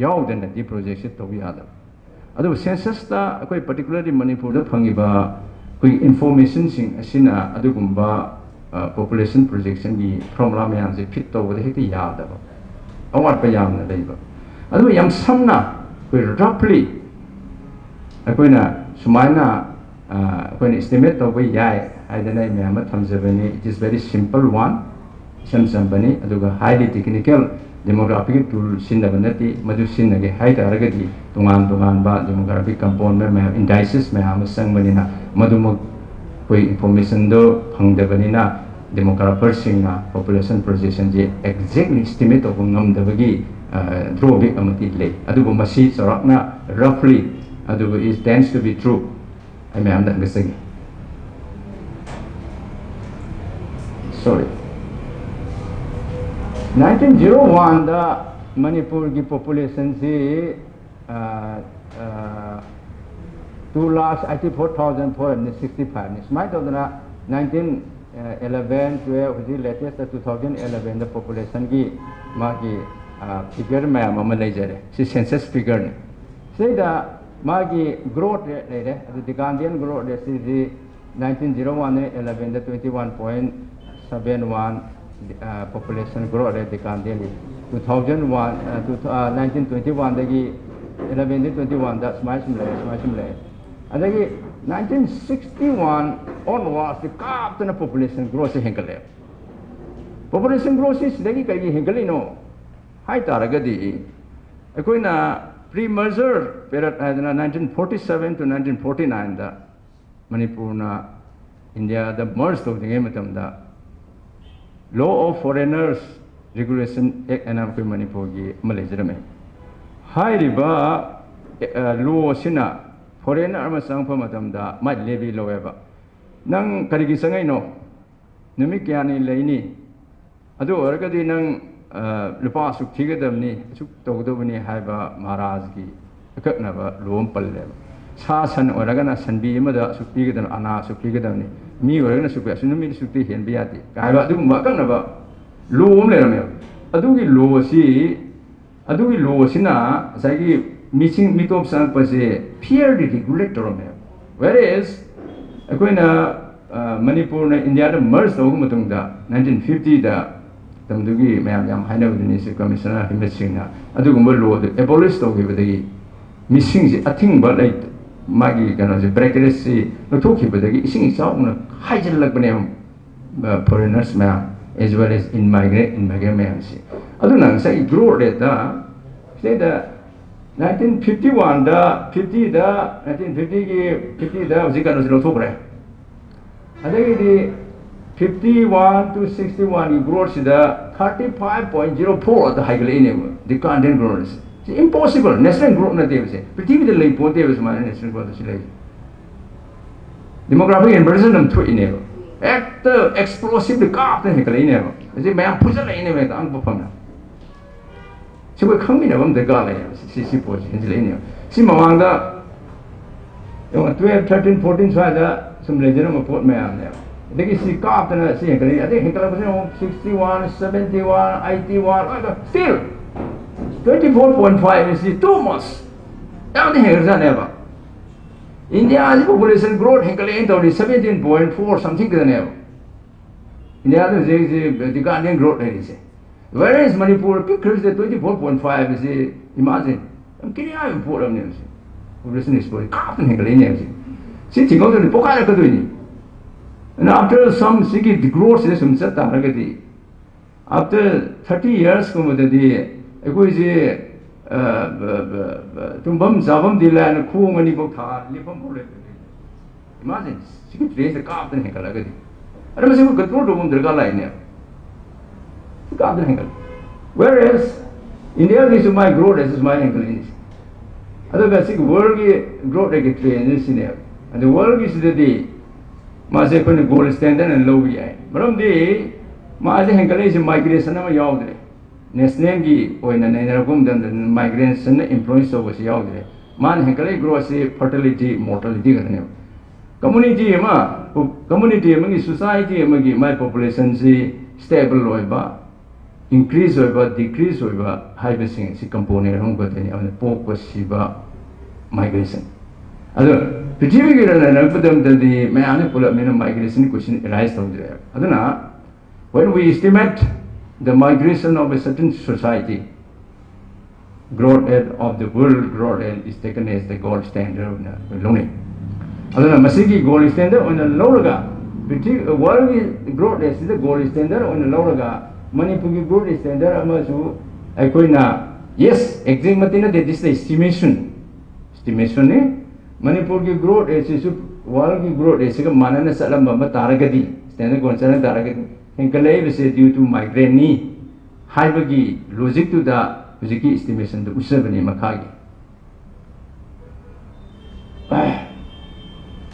ꯌꯥꯎꯗꯅꯗꯤ projectꯁꯦ ꯇꯧꯕ ꯌꯥꯗꯕ꯫ ꯑꯗꯨꯕꯨ censusꯇ ꯑꯩꯈꯣꯏ particularly ꯃꯅꯤꯄꯨꯔꯗ ꯐꯪꯉꯤꯕ ꯑꯩꯈꯣꯏꯒꯤ informationꯁꯤꯡ ꯑꯁꯤꯅ ꯑꯗꯨꯒꯨꯝꯕ, ꯑ, population projectionꯒꯤ formula ꯃꯌꯥꯝꯁꯦ fit ꯇꯧꯕꯗ ꯍꯦꯛꯇ ꯌꯥꯗꯕ, ꯑꯋꯥꯠꯄ ꯌꯥꯝꯅ ꯂꯩꯕ꯫ ꯑꯗꯨꯕꯨ ꯌꯥꯝ ꯁꯝꯅ ꯑꯩꯈꯣꯏ roughly ꯑꯩꯈꯣꯏꯅ ꯁꯨꯃꯥꯏꯅ, ꯑ, ꯑꯩꯈꯣꯏꯅ estimate ꯇꯧꯕ ꯌꯥꯏ ꯍꯥꯏꯗꯅ ꯑꯩ ꯃꯌꯥꯝ ꯑꯃ ꯊꯝꯖꯕꯅꯤ꯫ It is very simple one, ꯏꯆꯝ ꯆꯝꯕꯅꯤ꯫ ꯑꯗꯨꯒ highly technical demographic tool ꯁꯤꯖꯤꯟꯅꯕ ꯅꯠꯇꯦ꯫ ꯃꯗꯨ ꯁꯤꯖꯤꯟꯅꯒꯦ ꯍꯥꯏ ꯇꯥꯔꯒꯗꯤ ꯇꯣꯉꯥꯟ ꯇꯣꯉꯥꯟꯕ demographic component ꯃꯌꯥꯝ, indices ꯃꯌꯥꯝ ꯑꯃ ꯆꯪꯕꯅꯤꯅ ꯃꯗꯨꯃꯛ ꯑꯩꯈꯣꯏ informationꯗꯣ ꯐꯪꯗꯕꯅꯤꯅ demographerꯁꯤꯡꯅ population projectionꯁꯦ exactly estimate ꯇꯧꯕ ꯉꯝꯗꯕꯒꯤ, ꯑ, drawback ꯑꯃꯗꯤ ꯂꯩ꯫ ꯑꯗꯨꯕꯨ ꯃꯁꯤ ꯆꯥꯎꯔꯥꯛꯅ roughly ꯑꯗꯨꯕꯨ it tends to be true꯫ ꯑꯩ ꯃꯌꯥꯝꯗ ꯍꯪꯒꯠꯆꯒꯦ꯫ Sorry꯫ Nineteen zero oneꯗ ꯃꯅꯤꯄꯨꯔꯒꯤ populationꯁꯤ, ꯑ, ꯑ, two lakh eighty four thousand four hundred sixty fiveꯅꯤ꯫ ꯁꯨꯃꯥꯏꯅ ꯇꯧꯗꯅ nineteen eleven, twelve, ꯍꯧꯖꯤꯛ latest two thousand elevenꯗ populationꯒꯤ ꯃꯥꯒꯤ, ꯑ, figure ꯃꯌꯥꯝ ꯑꯃ ꯂꯩꯖꯔꯦ꯫ ꯁꯤ census figureꯅꯤ꯫ ꯁꯤꯗ ꯃꯥꯒꯤ growth rate ꯂꯩꯔꯦ꯫ ꯑꯗꯨ decadal growth rate ꯁꯤꯗꯤ ꯅꯥꯏꯟꯇꯤꯟ ꯖꯤꯔꯣ ꯋꯥꯟꯗ ꯏꯂꯚꯦꯟꯗ twenty one point seven one population growth rate ꯗꯤꯀꯥꯟꯗꯦꯜꯂꯤ꯫ Two thousand one to nineteen twenty ꯋꯥꯟꯗꯒꯤ ꯏꯂꯚꯦꯟꯗꯒꯤ ꯇ꯭ꯋꯦꯟꯇꯤ ꯋꯥꯟꯗ ꯁꯨꯃꯥꯏꯅ ꯁꯨꯝ ꯂꯩꯔꯦ, ꯁꯨꯃꯥꯏꯅ ꯁꯨꯝ ꯂꯩꯔꯦ꯫ ꯑꯗꯒꯤ ꯅꯥꯏꯟꯇꯤꯟ ꯁꯤꯛꯁꯇꯤ ꯋꯥꯟ ꯑꯣꯟꯋꯥꯔꯗꯁꯇꯤ ꯀꯥꯞꯇꯅ ꯄꯣꯄꯨꯂꯦꯁꯟ ꯒ꯭ꯔꯣꯠꯁꯦ ꯍꯦꯟꯒꯠꯂꯛꯑꯦ꯫ ꯄꯣꯄꯨꯂꯦꯁꯟ ꯒ꯭ꯔꯣꯠꯁꯤ ꯁꯤꯗꯒꯤ ꯀꯔꯤꯒꯤ ꯍꯦꯟꯒꯠꯂꯤꯅꯣ ꯍꯥꯏ ꯇꯥꯔꯒꯗꯤ, ꯑꯩꯈꯣꯏꯅ ꯄ꯭ꯔꯤ ꯃꯔꯖꯔ ꯄꯦꯔꯠ ꯍꯥꯏꯗꯅ nineteen forty seven to nineteen forty ꯅꯥꯏꯟꯗ ꯃꯅꯤꯄꯨꯔꯅ ꯏꯟꯗꯤꯌꯥꯗ ꯃꯔꯖ ꯇꯧꯗ꯭ꯔꯤꯉꯩ ꯃꯇꯝꯗ Law of Foreigners Regulation Act ꯍꯥꯏꯅ ꯑꯩꯈꯣꯏ ꯃꯅꯤꯄꯨꯔꯒꯤ ꯑꯃ ꯂꯩꯖꯔꯝꯃꯤ꯫ ꯍꯥꯏꯔꯤꯕ ꯂꯣ ꯑꯁꯤꯅ ꯐꯣꯔꯦꯟꯅꯔ ꯑꯃ ꯆꯪꯉꯛꯄ ꯃꯇꯝꯗ ꯃꯥꯏ ꯂꯦꯕꯤ ꯂꯧꯋꯦꯕ꯫ ꯅꯪ ꯀꯔꯤꯒꯤ ꯆꯪꯉꯛꯏꯅꯣ? ꯅꯨꯃꯤꯠ ꯀꯌꯥꯅꯤ ꯂꯩꯅꯤ? ꯑꯗꯨ ꯑꯣꯏꯔꯒꯗꯤ ꯅꯪ, ꯑ, ꯂꯨꯄꯥ ꯑꯁꯨꯛ ꯊꯤꯒꯗꯕꯅꯤ, ꯑꯁꯨꯛ ꯇꯧꯒꯗꯕꯅꯤ ꯍꯥꯏꯕ ꯃꯍꯥꯔꯥꯖꯒꯤ ꯑꯀꯛꯅꯕ ꯂꯣ ꯑꯃ ꯄꯜꯂꯦꯕ꯫ ꯁꯥ ꯁꯟ ꯑꯣꯏꯔꯒꯅ ꯁꯟꯕꯤ ꯑꯃꯗ ꯑꯁꯨꯛ ꯄꯤꯒꯗꯕꯅꯤ, ꯑꯅꯥ ꯑꯁꯨꯛ ꯄꯤꯒꯗꯕꯅꯤ, ꯃꯤ ꯑꯣꯏꯔꯒꯅ ꯑꯁꯨꯛ ꯄꯤ, ꯑꯁꯨꯛ ꯅꯨꯃꯤꯠ ꯑꯁꯨꯛꯇꯤ ꯍꯦꯟꯕ ꯌꯥꯗꯦ ꯀꯥꯏꯕ ꯑꯗꯨꯒꯨꯝꯕ ꯑꯀꯛꯅꯕ ꯂꯣ ꯑꯃ ꯂꯩꯔꯝꯃꯦꯕ꯫ ꯑꯗꯨꯒꯤ ꯂꯣ ꯑꯁꯤ, ꯑꯗꯨꯒꯤ ꯂꯣ ꯑꯁꯤꯅ ꯉꯁꯥꯏꯒꯤ ꯃꯤꯁꯤꯡ, ꯃꯤꯇꯣꯞ ꯆꯪꯉꯛꯄꯁꯦ ꯐꯤꯌꯔꯂꯤ ꯔꯤꯒꯨꯂꯦꯠ ꯇꯧꯔꯝꯃꯦꯕ꯫ Whereas ꯑꯩꯈꯣꯏꯅ, ꯑ, ꯃꯅꯤꯄꯨꯔꯅ ꯏꯟꯗꯤꯌꯥꯗ ꯃꯔꯖ ꯇꯧꯔꯕ ꯃꯇꯨꯡꯗ, ꯅꯥꯏꯟꯇꯤꯟ ꯐꯤꯐꯇꯤꯗ ꯃꯇꯝꯗꯨꯒꯤ ꯃꯌꯥꯝ ꯌꯥꯝ ꯍꯥꯏꯅꯕꯗꯨꯅꯤ, ꯆꯤꯐ ꯀꯃꯤꯁꯅꯔ ꯍꯤꯃꯠ ꯁꯤꯡꯅ ꯑꯗꯨꯒꯨꯝꯕ ꯂꯣꯗꯨ ꯑꯦꯕꯣꯂꯤꯁ ꯇꯧꯈꯤꯕꯗꯒꯤ ꯃꯤꯁꯤꯡꯁꯤ ꯑꯊꯤꯡꯕ ꯂꯩ, ꯃꯥꯒꯤ ꯀꯩꯅꯣꯁꯦ, ꯕ꯭ꯔꯦꯀꯦꯖꯁꯤ ꯂꯧꯊꯣꯛꯈꯤꯕꯗꯒꯤ ꯏꯁꯤꯡ ꯏꯆꯥꯎꯅ ꯍꯥꯏꯖꯤꯜꯂꯛꯄꯅꯦꯕ, ꯑ, ꯐꯣꯔꯦꯅꯔꯁ ꯃꯌꯥꯝ, as well as ꯏꯟꯃꯥꯏꯒ꯭ꯔꯦꯟ, ꯏꯟꯃꯥꯏꯒ꯭ꯔꯦꯟ ꯃꯌꯥꯝꯁꯤ꯫ ꯑꯗꯨꯅ ꯉꯁꯥꯏꯒꯤ ꯒ꯭ꯔꯣꯠ ꯔꯦꯠꯇ ꯁꯤꯗꯩꯗ ꯅꯥꯏꯟꯇꯤꯟ ꯐꯤꯐꯇꯤ ꯋꯥꯟꯗ, ꯐꯤꯐꯇꯤꯗ, ꯅꯥꯏꯟꯇꯤꯟ ꯐꯤꯐꯇꯤꯒꯤ ꯐꯤꯐꯇꯤꯗ ꯍꯧꯖꯤꯛ ꯀꯩꯅꯣꯁꯤ ꯂꯧꯊꯣꯛꯈ꯭ꯔꯦ꯫ ꯑꯗꯒꯤꯗꯤ ꯐꯤꯐꯇꯤ ꯋꯥꯟ ꯇꯨ ꯁꯤꯛꯁꯇꯤ ꯋꯥꯟꯒꯤ ꯒ꯭ꯔꯣꯠꯁꯤꯗ thirty five point zero four ꯑꯗ ꯍꯥꯏꯒꯠꯂꯛꯏꯅꯦꯕ, ꯗꯤꯀꯥꯟꯗꯦꯟ ꯒ꯭ꯔꯣꯠꯁꯦ꯫ ꯁꯤ ꯏꯝꯄꯣꯁꯤꯕꯜ, ꯅꯦꯆꯔꯦꯜ ꯒ꯭ꯔꯣꯠ ꯅꯠꯇꯦꯕ ꯁꯦ꯫ ꯄ꯭ꯔꯤꯊꯤꯕꯤꯗ ꯂꯩ ꯄꯣꯟꯇꯦꯕ ꯁꯨꯃꯥꯏꯅ ꯅꯦꯆꯔꯦꯜ ꯒ꯭ꯔꯣꯠ ꯑꯁꯤ ꯂꯩ꯫ ꯗꯦꯃꯣꯒ꯭ꯔꯥꯐꯤꯛ ꯏꯟꯚꯔꯖꯟ ꯑꯃ ꯊꯣꯛꯏꯅꯦꯕ꯫ ꯍꯦꯛꯇ ꯑꯦꯛꯁꯄ꯭ꯂꯣꯁꯤꯚꯂꯤ ꯀꯥꯞꯇꯅ ꯍꯦꯟꯒꯠꯂꯛꯏꯅꯦꯕ꯫ ꯑꯁꯤ ꯃꯌꯥꯝ ꯐꯨꯖꯜꯂꯛꯏꯅꯦꯕ ꯍꯦꯛꯇ ꯑꯉꯛꯄ ꯐꯝꯅ꯫ ꯁꯤ ꯑꯩꯈꯣꯏ ꯈꯪꯃꯤꯟꯅꯕ ꯑꯃ ꯗꯔꯀꯥꯔ ꯂꯩꯌꯦꯕ꯫ ꯁꯤ, ꯁꯤ, ꯁꯤ ꯄꯣꯠꯁꯤ ꯍꯦꯟꯖꯤꯜꯂꯛꯏꯅꯦꯕ꯫ ꯁꯤ ꯃꯃꯥꯡꯗ ꯌꯦꯡꯉꯣ, ꯇꯨꯌꯦꯜꯐ, ꯊꯥꯔꯇꯤꯟ, ꯐꯣꯔꯇꯤꯟ ꯁ꯭ꯋꯥꯏꯗ ꯁꯨꯝ ꯂꯩꯖꯔꯝꯕ ꯄꯣꯠ ꯃꯌꯥꯝꯅꯦꯕ꯫ ꯑꯗꯒꯤ ꯁꯤ ꯀꯥꯞꯇꯅ ꯁꯤ ꯍꯦꯟꯒꯠꯂꯛꯏ꯫ ꯑꯗꯩ ꯍꯦꯟꯒꯠꯂꯛꯄꯁꯤꯅ ꯑꯃꯨꯛ sixty one, seventy one, eighty one, ꯑꯗꯣ still twenty four point five is too much꯫ ꯌꯥꯝꯅ ꯍꯦꯟꯒꯠꯖꯥꯠꯅꯦꯕ꯫ ꯏꯟꯗꯤꯌꯥꯁꯤ ꯄꯣꯄꯨꯂꯦꯁꯟ ꯒ꯭ꯔꯣꯠ ꯍꯦꯟꯒꯠꯂꯛꯑꯦꯅ ꯇꯧꯔꯤ seventeen point four something ꯈꯛꯇꯅꯦꯕ꯫ ꯏꯟꯗꯤꯌꯥꯗ ꯍꯧꯖꯤꯛ ꯍꯧꯖꯤꯛ ꯗꯤꯀ꯭ꯂꯥꯏꯅꯤꯡ ꯒ꯭ꯔꯣꯠ ꯂꯩꯔꯤꯁꯦ꯫ Whereas ꯃꯅꯤꯄꯨꯔ ꯄꯤꯛꯈ꯭ꯔꯁꯤꯗ twenty four point five ꯑꯁꯤ, imagine, ꯌꯥꯝ ꯀꯤꯅꯤꯡꯉꯥꯏ ꯑꯣꯏꯕ ꯄꯣꯠ ꯑꯃꯅꯦꯕ ꯁꯤ꯫ ꯄꯣꯄꯨꯂꯦꯁꯟ ꯑꯦꯛꯁꯄ꯭ꯂꯣꯖꯟ ꯀꯥꯞꯇꯅ ꯍꯦꯟꯒꯠꯂꯛꯏꯅꯦꯕ ꯁꯤ꯫ ꯁꯤ ꯊꯤꯡꯍꯧꯗ꯭ꯔꯗꯤ ꯄꯣꯛꯈꯥꯏꯔꯛꯀꯗꯣꯏꯅꯤ꯫ And after some, ꯁꯤꯒꯤ ꯒ꯭ꯔꯣꯠꯁꯤꯗ ꯁꯨꯝ ꯆꯠ ꯇꯥꯔꯒꯗꯤ, after thirty years ꯀꯨꯝꯕꯗꯗꯤ ꯑꯩꯈꯣꯏꯁꯦ, ꯑ, ꯕ-, ꯕ-, ꯕ-, ꯇꯨꯝꯐꯝ ꯆꯥꯐꯝꯗꯤ ꯂꯥꯏꯅ ꯈꯣꯡ ꯑꯅꯤꯐꯥꯎ ꯊꯥ ꯂꯦꯞꯐꯝ ꯐꯥꯎ ꯂꯩꯇ꯭ꯔꯦ꯫ Imagine, ꯁꯤꯒꯤ ꯇ꯭ꯔꯦꯟꯁꯦ ꯀꯥꯞꯇꯅ ꯍꯦꯟꯒꯠꯂꯒꯗꯤ꯫ ꯑꯗ ꯃꯁꯤ ꯑꯩꯈꯣꯏ ꯀꯟꯇ꯭ꯔꯣꯜ ꯇꯧꯕ ꯑꯃ ꯗꯔꯀꯥꯔ ꯂꯥꯛꯏꯅꯦ꯫ ꯁꯤ ꯀꯥꯞꯇꯅ ꯍꯦꯟꯒꯠꯂꯦ꯫ Whereas ꯏꯟꯗꯤꯌꯥꯒꯤꯁꯨ ꯃꯥꯏ ꯒ꯭ꯔꯣꯠ ꯔꯦꯠꯁꯤ ꯁꯨꯃꯥꯏꯅ ꯍꯦꯟꯒꯠꯂꯛꯏꯅꯦ꯫ ꯑꯗꯨꯒ ꯁꯤꯒꯤ ꯋꯥꯔꯜꯒꯤ ꯒ꯭ꯔꯣꯠ ꯔꯦꯠꯀꯤ ꯇ꯭ꯔꯦꯟꯁꯦ ꯁꯤꯅꯦꯕ꯫ ꯑꯗ ꯋꯥꯔꯜꯒꯤꯁꯤꯗꯗꯤ ꯃꯥꯁꯦ ꯑꯩꯈꯣꯏꯅ ꯒꯣꯜ ꯁ꯭ꯇꯦꯟꯗꯔꯗ ꯑꯣꯏꯅ ꯂꯧꯕ ꯌꯥꯏ꯫ ꯃꯔꯝꯗꯤ ꯃꯥꯁꯦ ꯍꯦꯟꯒꯠꯂꯛꯏꯁꯦ ꯃꯥꯏꯒ꯭ꯔꯦꯁꯟ ꯑꯃ ꯌꯥꯎꯗ꯭ꯔꯦ꯫ ꯅꯦꯁꯅꯦꯜꯒꯤ ꯑꯣꯏꯅ ꯅꯩꯅꯔꯛꯄ ꯃꯇꯝꯗ ꯃꯥꯏꯒ꯭ꯔꯦꯁꯟꯅ ꯏꯟꯐ꯭ꯂꯨꯌꯦꯟꯁ ꯇꯧꯕꯁꯤ ꯌꯥꯎꯗ꯭ꯔꯦ꯫ ꯃꯥꯅ ꯍꯦꯟꯒꯠꯂꯛꯏ ꯒ꯭ꯔꯣꯠꯁꯤ ꯐꯔꯇꯤꯂꯤꯇꯤ, ꯃꯣꯔꯇꯦꯂꯤꯇꯤ ꯈꯛꯇꯅꯦꯕ꯫ ꯀꯝꯃꯨꯅꯤꯇꯤ ꯑꯃ, ꯀꯝꯃꯨꯅꯤꯇꯤ ꯑꯃꯒꯤ, ꯁꯣꯁꯥꯏꯇꯤ ꯑꯃꯒꯤ ꯃꯥꯏ ꯄꯣꯄꯨꯂꯦꯁꯟꯁꯤ ꯁ꯭ꯇꯦꯕꯜ ꯑꯣꯏꯕ, ꯏꯟꯀ꯭ꯔꯤꯖ ꯑꯣꯏꯕ, ꯗꯤꯀ꯭ꯔꯤꯖ ꯑꯣꯏꯕ ꯍꯥꯏꯕꯁꯤꯡ ꯑꯁꯤ ꯀꯝꯄꯣꯅꯦꯟ ꯑꯍꯨꯝ ꯈꯛꯇꯅꯤ꯫ ꯑꯃꯅ ꯄꯣꯛꯄ, ꯁꯤꯕ, ꯃꯥꯏꯒ꯭ꯔꯦꯁꯟ꯫ ꯑꯗꯣ ꯄ꯭ꯔꯤꯊꯤꯕꯤꯒꯤ ꯂꯝꯗꯝꯗꯗꯤ ꯃꯌꯥꯝꯅ ꯄꯨꯜꯂꯞꯅꯤꯅ ꯃꯥꯏꯒ꯭ꯔꯦꯁꯟ ꯀꯣꯏꯁꯟ ꯑꯦꯔꯥꯏꯁ ꯇꯧꯗ꯭ꯔꯦꯕ꯫ ꯑꯗꯨꯅ when we estimate the migration of a certain society, growth rate of the world growth rate is taken as the gold standard ꯑꯣꯏꯅ ꯑꯩꯈꯣꯏ ꯂꯧꯅꯩ꯫ ꯑꯗꯨꯅ ꯃꯁꯤꯒꯤ ꯒꯣꯜ ꯁ꯭ꯇꯦꯟꯗꯔꯗ ꯑꯣꯏꯅ ꯂꯧꯔꯒ, ꯄ꯭ꯔꯤꯊꯤꯕꯤ ꯋꯥꯔꯜꯒꯤ ꯒ꯭ꯔꯣꯠ ꯔꯦꯠꯁꯤꯗ ꯒꯣꯜ ꯁ꯭ꯇꯦꯟꯗꯔꯗ ꯑꯣꯏꯅ ꯂꯧꯔꯒ, ꯃꯅꯤꯄꯨꯔꯒꯤ ꯒ꯭ꯔꯣꯠ ꯁ꯭ꯇꯦꯟꯗꯔꯗ ꯑꯃꯁꯨ ꯑꯩꯈꯣꯏꯅ, ꯌꯦꯁ, ꯑꯦꯛꯖꯦꯛꯃꯛꯇꯤ ꯅꯠꯇꯦ, this is estimation, ꯏꯁꯇꯤꯃꯦꯁꯟꯅꯤ꯫ ꯃꯅꯤꯄꯨꯔꯒꯤ ꯒ꯭ꯔꯣꯠ ꯔꯦꯠꯁꯤꯁꯨ ꯋꯥꯔꯜꯒꯤ ꯒ꯭ꯔꯣꯠ ꯔꯦꯠꯁꯤꯒ ꯃꯥꯟꯅꯅ ꯆꯠꯂꯝꯕ ꯑꯃ ꯇꯥꯔꯒꯗꯤ, ꯁ꯭ꯇꯦꯟꯗꯔꯗ ꯒꯣꯜ ꯆꯠꯂꯝ ꯇꯥꯔꯒꯗꯤ, ꯍꯦꯟꯒꯠꯂꯛꯏꯕꯁꯦ due to migrantꯅꯤ ꯍꯥꯏꯕꯒꯤ ꯂꯣꯖꯤꯛꯇꯨꯗ ꯍꯧꯖꯤꯛꯀꯤ ꯏꯁꯇꯤꯃꯦꯁꯟꯗꯨ ꯎꯠꯆꯕꯅꯤ ꯃꯈꯥꯒꯤ꯫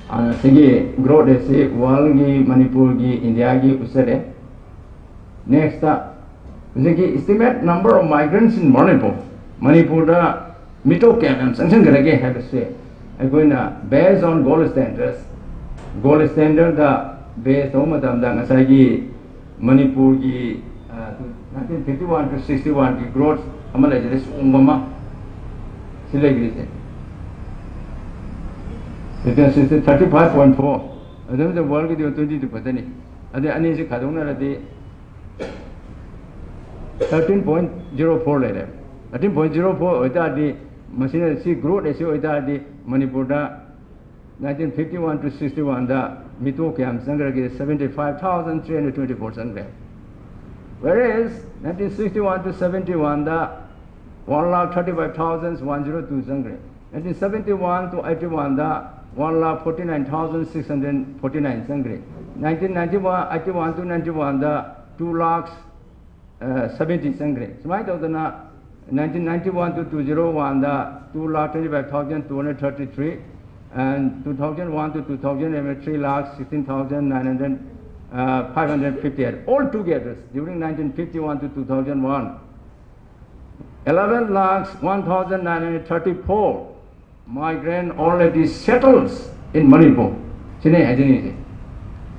ꯑꯗꯨꯅ ꯁꯤꯒꯤ ꯒ꯭ꯔꯣꯠ ꯔꯦꯠꯁꯤ ꯋꯥꯔꯜꯒꯤ, ꯃꯅꯤꯄꯨꯔꯒꯤ, ꯏꯟꯗꯤꯌꯥꯒꯤ ꯎꯠꯆꯔꯦ꯫ ꯅꯦꯛꯁꯇ, ꯍꯧꯖꯤꯛꯀꯤ estimate number of migrants in Manipur, ꯃꯅꯤꯄꯨꯔꯗ ꯃꯤꯇꯣꯛ ꯀꯌꯥꯝ ꯌꯥꯝ ꯆꯪꯁꯤꯟꯈ꯭ꯔꯒꯦ ꯍꯥꯏꯕꯁꯦ ꯑꯩꯈꯣꯏꯅ based on gold standards, gold standard base ꯇꯧꯕ ꯃꯇꯝꯗ ꯉꯁꯥꯏꯒꯤ ꯃꯅꯤꯄꯨꯔꯒꯤ, ꯑ, nineteen fifty one to sixty one ꯒꯤ ꯒ꯭ꯔꯣꯠ ꯑꯃ ꯂꯩꯖꯔꯦ, ꯆꯣꯡꯕ ꯑꯃ ꯁꯤ ꯂꯩꯈ꯭ꯔꯤꯁꯦ꯫ Sixty thirty five point four, ꯑꯗꯨꯝ ꯋꯥꯔꯜꯒꯤꯗꯤ ꯇ꯭ꯋꯦꯟꯇꯤ ꯇꯨ ꯈꯛꯇꯅꯤ꯫ ꯑꯗꯩ ꯑꯅꯤꯁꯤ ꯈꯥꯏꯗꯣꯛꯅꯔꯗꯤ ꯊꯥꯔꯇꯤꯟ ꯄꯣꯏꯟ ꯖꯤꯔꯣ ꯐꯣꯔ ꯂꯩꯔꯦ꯫ ꯊꯥꯔꯇꯤꯟ ꯄꯣꯏꯟ ꯖꯤꯔꯣ ꯐꯣꯔ ꯑꯣꯏꯇꯥꯔꯗꯤ, ꯃꯁꯤꯅ ꯁꯤ ꯒ꯭ꯔꯣꯠ ꯔꯦꯁꯤꯌꯣ ꯑꯣꯏꯇꯥꯔꯗꯤ, ꯃꯅꯤꯄꯨꯔꯗ nineteen fifty one to sixty one ꯗ ꯃꯤꯇꯣꯛ ꯀꯌꯥꯝ ꯆꯪꯈ꯭ꯔꯒꯦ? Seventy five thousand three hundred twenty four ꯆꯪꯈ꯭ꯔꯦ꯫ Whereas nineteen sixty one to seventy one the one lakh thirty five thousand one zero two ꯆꯪꯈ꯭ꯔꯦ꯫ Nineteen seventy one to eighty one the one lakh forty nine thousand six hundred forty nine ꯆꯪꯈ꯭ꯔꯦ꯫ Nineteen ninety one, eighty one to ninety one the two lakhs seventy ꯆꯪꯈ꯭ꯔꯦ꯫ ꯁꯨꯃꯥꯏꯅ ꯇꯧꯗꯅ nineteen ninety one to two zero one the two lakh twenty five thousand two hundred thirty three, and two thousand one to two thousand eleven, three lakh sixteen thousand nine hundred, uh, five hundred fifty eight. All together, during nineteen fifty one to two thousand one, eleven lakhs one thousand nine hundred thirty four migrant already settles in Manipur. ꯁꯤꯅꯦ ꯍꯥꯏꯖꯅꯤꯡꯉꯤꯁꯦ꯫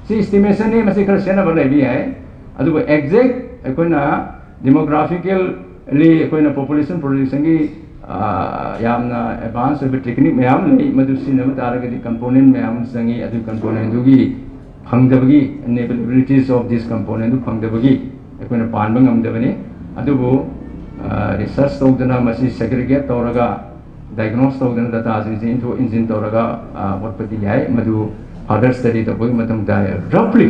ꯁꯤ ꯏꯁꯇꯤꯃꯦꯁꯟꯅꯤ, ꯃꯁꯤ ꯈꯔ ꯁꯦꯟꯅꯕ ꯂꯩꯕ ꯌꯥꯏ꯫ ꯑꯗꯨꯕꯨ exact ꯑꯩꯈꯣꯏꯅ ꯗꯤꯃꯣꯒ꯭ꯔꯥꯐꯤꯀꯦꯜꯂꯤ ꯑꯩꯈꯣꯏꯅ ꯄꯣꯄꯨꯂꯦꯁꯟ ꯄ꯭ꯔꯣꯖꯦꯛꯁꯟꯒꯤ ꯌꯥꯝꯅ ꯑꯦꯗꯚꯥꯟꯁ ꯑꯣꯏꯕ ꯇꯦꯛꯅꯤꯛ ꯃꯌꯥꯝ ꯂꯩ꯫ ꯃꯗꯨ ꯁꯤꯖꯤꯟꯅꯕ ꯇꯥꯔꯒꯗꯤ ꯀꯝꯄꯣꯅꯦꯟ ꯃꯌꯥꯝ ꯑꯃ ꯆꯪꯉꯤ꯫ ꯑꯗꯨ ꯀꯝꯄꯣꯅꯦꯟꯗꯨꯒꯤ ꯐꯪꯗꯕꯒꯤ, ꯑꯦꯅꯦꯕꯤꯂꯤꯇꯤꯁ ꯑꯣꯐ ꯗꯤꯁ ꯀꯝꯄꯣꯅꯦꯟꯗꯨ ꯐꯪꯗꯕꯒꯤ ꯑꯩꯈꯣꯏꯅ ꯄꯥꯟꯕ ꯉꯝꯗꯕꯅꯤ꯫ ꯑꯗꯨꯕꯨ ꯔꯤꯁꯔꯁ ꯇꯧꯗꯅ, ꯃꯁꯤ ꯁꯦꯒ꯭ꯔꯤꯒꯦꯠ ꯇꯧꯔꯒ, ꯗꯥꯏꯒꯅꯣꯁ ꯇꯧꯗꯅ, ꯗꯇꯥꯁꯤꯡꯁꯦ ꯏꯟꯊꯣꯛ ꯏꯟꯁꯤꯟ ꯇꯧꯔꯒ ꯍꯣꯠꯄꯗꯤ ꯌꯥꯏ꯫ ꯃꯗꯨ ꯐꯔꯗꯔ ꯁ꯭ꯇꯗꯤ ꯇꯧꯕꯒꯤ ꯃꯊꯧ ꯇꯥꯏ꯫ ꯔꯐꯂꯤ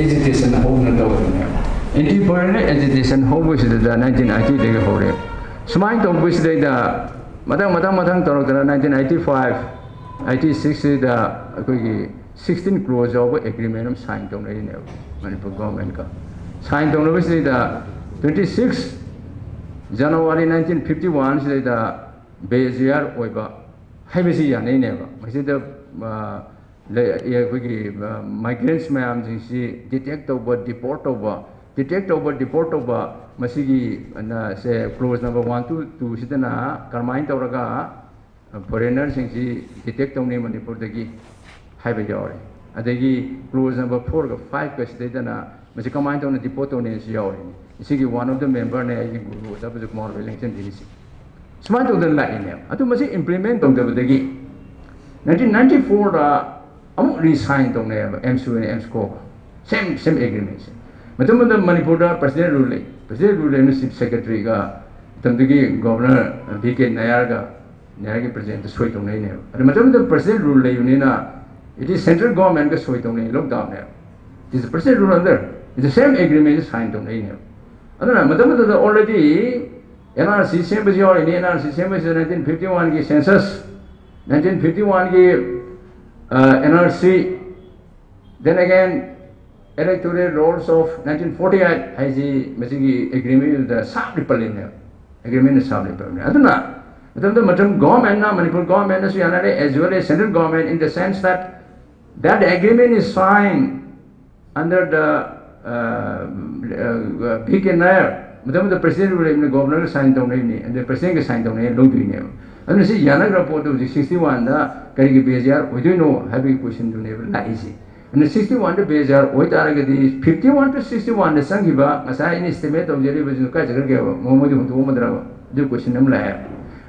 ꯑꯦꯖꯤꯇꯦꯁꯟ ꯍꯧꯅ ꯇꯧꯕꯅꯦꯕ꯫ ꯑꯦꯟꯇꯤ ꯐꯣꯔꯦꯅꯔ ꯑꯦꯖꯤꯇꯦꯁꯟ ꯍꯧꯕꯁꯤꯗ ꯅꯥꯏꯟꯇꯤꯟ ꯑꯥꯏꯇꯤꯗꯒꯤ ꯍꯧꯔꯦ꯫ ꯁꯨꯃꯥꯏꯅ ꯇꯧꯕꯁꯤꯗꯩꯗ ꯃꯊꯪ ꯃꯊꯪ ꯃꯊꯪ ꯇꯧꯔꯛꯇꯅ ꯅꯥꯏꯟꯇꯤꯟ ꯑꯥꯏꯇꯤ ꯐꯥꯏꯚ ꯑꯥꯏꯇꯤ ꯁꯤꯛꯁꯁꯤꯗ ꯑꯩꯈꯣꯏꯒꯤ ꯁꯤꯛꯁꯇꯤꯟ ꯀ꯭ꯔꯣꯔ ꯌꯥꯎꯕ ꯑꯦꯒ꯭ꯔꯤꯃꯦꯟ ꯑꯃ ꯁꯥꯏꯟ ꯇꯧꯅꯔꯤꯅꯦꯕ ꯃꯅꯤꯄꯨꯔ ꯒꯣꯔꯃꯦꯟꯒ꯫ ꯁꯥꯏꯟ ꯇꯧꯅꯕꯁꯤꯗ twenty six January nineteen fifty ꯋꯥꯟꯁꯤꯗꯩꯗ ꯕꯦ ꯑꯦ ꯖꯤ ꯑꯥꯔ ꯑꯣꯏꯕ ꯍꯥꯏꯕꯁꯤ ꯌꯥꯅꯩꯅꯦꯕ꯫ ꯃꯁꯤꯗ ꯑꯩꯈꯣꯏꯒꯤ ꯃꯥꯏꯒ꯭ꯔꯦꯟꯁ ꯃꯌꯥꯝꯁꯤꯡꯁꯤ ꯗꯤꯇꯦꯛ ꯇꯧꯕ, ꯗꯤꯄꯣꯔꯠ ꯇꯧꯕ, ꯗꯤꯇꯦꯛ ꯇꯧꯕ, ꯗꯤꯄꯣꯔꯠ ꯇꯧꯕ, ꯃꯁꯤꯒꯤ ꯁꯦ ꯀ꯭ꯂꯣꯖ ꯅꯝꯕꯔ ꯋꯥꯟ ꯇꯨ ꯇꯨꯁꯤꯗꯅ ꯀꯔꯝꯍꯥꯏꯅ ꯇꯧꯔꯒ ꯐꯣꯔꯦꯅꯔꯁꯤꯡꯁꯤ ꯗꯤꯇꯦꯛ ꯇꯧꯅꯤ ꯃꯅꯤꯄꯨꯔꯗꯒꯤ ꯍꯥꯏꯕ ꯌꯥꯎꯔꯦ꯫ ꯑꯗꯒꯤ ꯀ꯭ꯂꯣꯖ ꯅꯝꯕꯔ ꯐꯣꯔꯒ ꯐꯥꯏꯚꯀ ꯁꯤꯗꯩꯗꯅ ꯃꯁꯤ ꯀꯃꯥꯏꯅ ꯇꯧꯅ ꯗꯤꯄꯣꯔꯠ ꯇꯧꯅꯤ ꯍꯥꯏꯁꯤ ꯌꯥꯎꯔꯤꯅꯤ꯫ ꯁꯤꯒꯤ ꯋꯥꯟ ꯑꯣꯐ ꯗ ꯃꯦꯝꯕꯔꯅꯦ ꯑꯩꯒꯤ ꯒꯨꯔꯨ ꯑꯣꯖꯥ ꯕ꯭ꯔꯖꯀꯨꯃꯥꯔ ꯍꯣꯏ ꯂꯦꯡꯁꯤꯟꯕꯤꯔꯤꯁꯤ꯫ ꯁꯨꯃꯥꯏꯅ ꯇꯧꯗꯅ ꯂꯥꯛꯏꯅꯦꯕ꯫ ꯑꯗꯨ ꯃꯁꯤ ꯏꯝꯄ꯭ꯂꯤꯃꯦꯟ ꯇꯧꯗꯕꯗꯒꯤ ꯅꯥꯏꯟꯇꯤꯟ ꯅꯥꯏꯟꯇꯤ ꯐꯣꯔꯗ ꯑꯃꯨꯛ ꯔꯤꯁꯥꯏꯟ ꯇꯧꯅꯩꯌꯦꯕ ꯑꯦꯝꯁꯨ ꯑꯦꯟ ꯑꯦꯝꯁꯀꯣꯒ꯫ ꯁꯦꯝ ꯁꯦꯝ ꯑꯦꯒ꯭ꯔꯤꯃꯦꯟꯁꯦ꯫ ꯃꯇꯝ ꯑꯃꯗ ꯃꯅꯤꯄꯨꯔꯗ ꯄ꯭ꯔꯁꯤꯗꯦꯟ ꯔꯨꯜ ꯂꯩ꯫ ꯄ꯭ꯔꯁꯤꯗꯦꯟ ꯔꯨꯜ ꯂꯩꯅ ꯆꯤꯐ ꯁꯦꯀ꯭ꯔꯦꯇꯔꯤꯒ ꯃꯇꯝꯗꯨꯒꯤ ꯒꯣꯕꯔꯅꯔ ꯚꯤ ꯀꯦ ꯅꯥꯌꯔꯒ ꯅꯥꯌꯔꯒꯤ ꯄ꯭ꯔꯁꯤꯗꯦꯟꯠꯇ ꯁꯣꯏ ꯇꯧꯅꯩꯅꯦꯕ꯫ ꯑꯗ ꯃꯇꯝꯗꯨꯗ ꯄ꯭ꯔꯁꯤꯗꯦꯟ ꯔꯨꯜ ꯂꯩꯕꯅꯤꯅ it is central governmentꯀ ꯁꯣꯏ ꯇꯧꯅꯩ, ꯂꯣꯛꯗꯥꯎꯟꯅꯦꯕ꯫ It is president rule under, it is same agreement sign ꯇꯧꯅꯩꯅꯦꯕ꯫ ꯑꯗꯨꯅ ꯃꯇꯝꯗꯨꯗ already ꯑꯦꯟ ꯑꯥꯔ ꯁꯤ ꯁꯦꯝꯕꯁꯨ ꯌꯥꯎꯔꯤꯅꯤ꯫ ꯑꯦꯟ ꯑꯥꯔ ꯁꯤ ꯁꯦꯝꯕꯁꯤꯗ ꯅꯥꯏꯟꯇꯤꯟ ꯐꯤꯐꯇꯤ ꯋꯥꯟꯒꯤ ꯁꯦꯟꯁꯁ, ꯅꯥꯏꯟꯇꯤꯟ ꯐꯤꯐꯇꯤ ꯋꯥꯟꯒꯤ N R C, then again electoral rolls of nineteen forty eight ꯍꯥꯏꯁꯤ ꯃꯁꯤꯒꯤ ꯑꯦꯒ꯭ꯔꯤꯃꯦꯟꯗꯨꯗ ꯁꯥꯞꯂꯤ ꯄꯜꯂꯤꯅꯦꯕ꯫ Agreement ꯁꯥꯞꯂꯤ ꯄꯜꯂꯤꯅꯦ꯫ ꯑꯗꯨꯅ ꯃꯇꯝꯗ ꯃꯇꯝ ꯒꯣꯔꯃꯦꯟꯅ, Manipur ꯒꯣꯔꯃꯦꯟꯅꯁꯨ ꯌꯥꯅꯔꯦ, as well as central government, in the sense that that agreement is signed under the V K Nair, ꯃꯇꯝꯗꯨꯗ president ꯑꯣꯏꯔꯤꯕꯅꯤ, ꯒꯣꯕꯔꯅꯔꯒ sign ꯇꯧꯅꯩꯅꯤ, ꯑꯗꯩ ꯄ꯭ꯔꯁꯤꯗꯦꯟꯒ sign ꯇꯧꯅꯩ ꯂꯧꯗꯣꯏꯅꯦꯕ꯫ ꯑꯗꯨꯅ ꯁꯤ ꯌꯥꯅꯈ꯭ꯔ ꯄꯣꯠꯇꯣ ꯍꯧꯖꯤꯛ ꯁꯤꯛꯁꯇꯤ ꯋꯥꯟꯗ ꯀꯔꯤꯒꯤ ꯕꯦ ꯑꯦ ꯖꯤ ꯑꯥꯔ ꯑꯣꯏꯗꯣꯏꯅꯣ ꯍꯥꯏꯕꯒꯤ ꯀꯣꯏꯁꯟꯗꯨꯅꯦꯕ ꯂꯥꯛꯏꯁꯦ꯫ ꯑꯗꯨꯅ ꯁꯤꯛꯁꯇꯤ ꯋꯥꯟꯗ ꯕꯦ ꯑꯦ ꯖꯤ ꯑꯥꯔ ꯑꯣꯏꯇꯥꯔꯒꯗꯤ ꯐꯤꯐꯇꯤ ꯋꯥꯟ ꯇꯨ ꯁꯤꯛꯁꯇꯤ ꯋꯥꯟꯗ ꯆꯪꯈꯤꯕ ꯉꯁꯥꯏ ꯑꯩꯅ ꯏꯁꯇꯤꯃꯦꯠ ꯇꯧꯖꯔꯤꯕꯁꯤꯡꯗꯨ ꯀꯥꯏ ꯆꯠꯈ꯭ꯔꯒꯦꯕ? ꯃꯣꯏꯗꯤ ꯍꯨꯟꯗꯣꯛꯑꯝꯃꯗ꯭ꯔꯕ? ꯑꯗꯨꯒꯤ ꯀꯣꯏꯁꯟ ꯑꯃ ꯂꯥꯛꯑꯦ꯫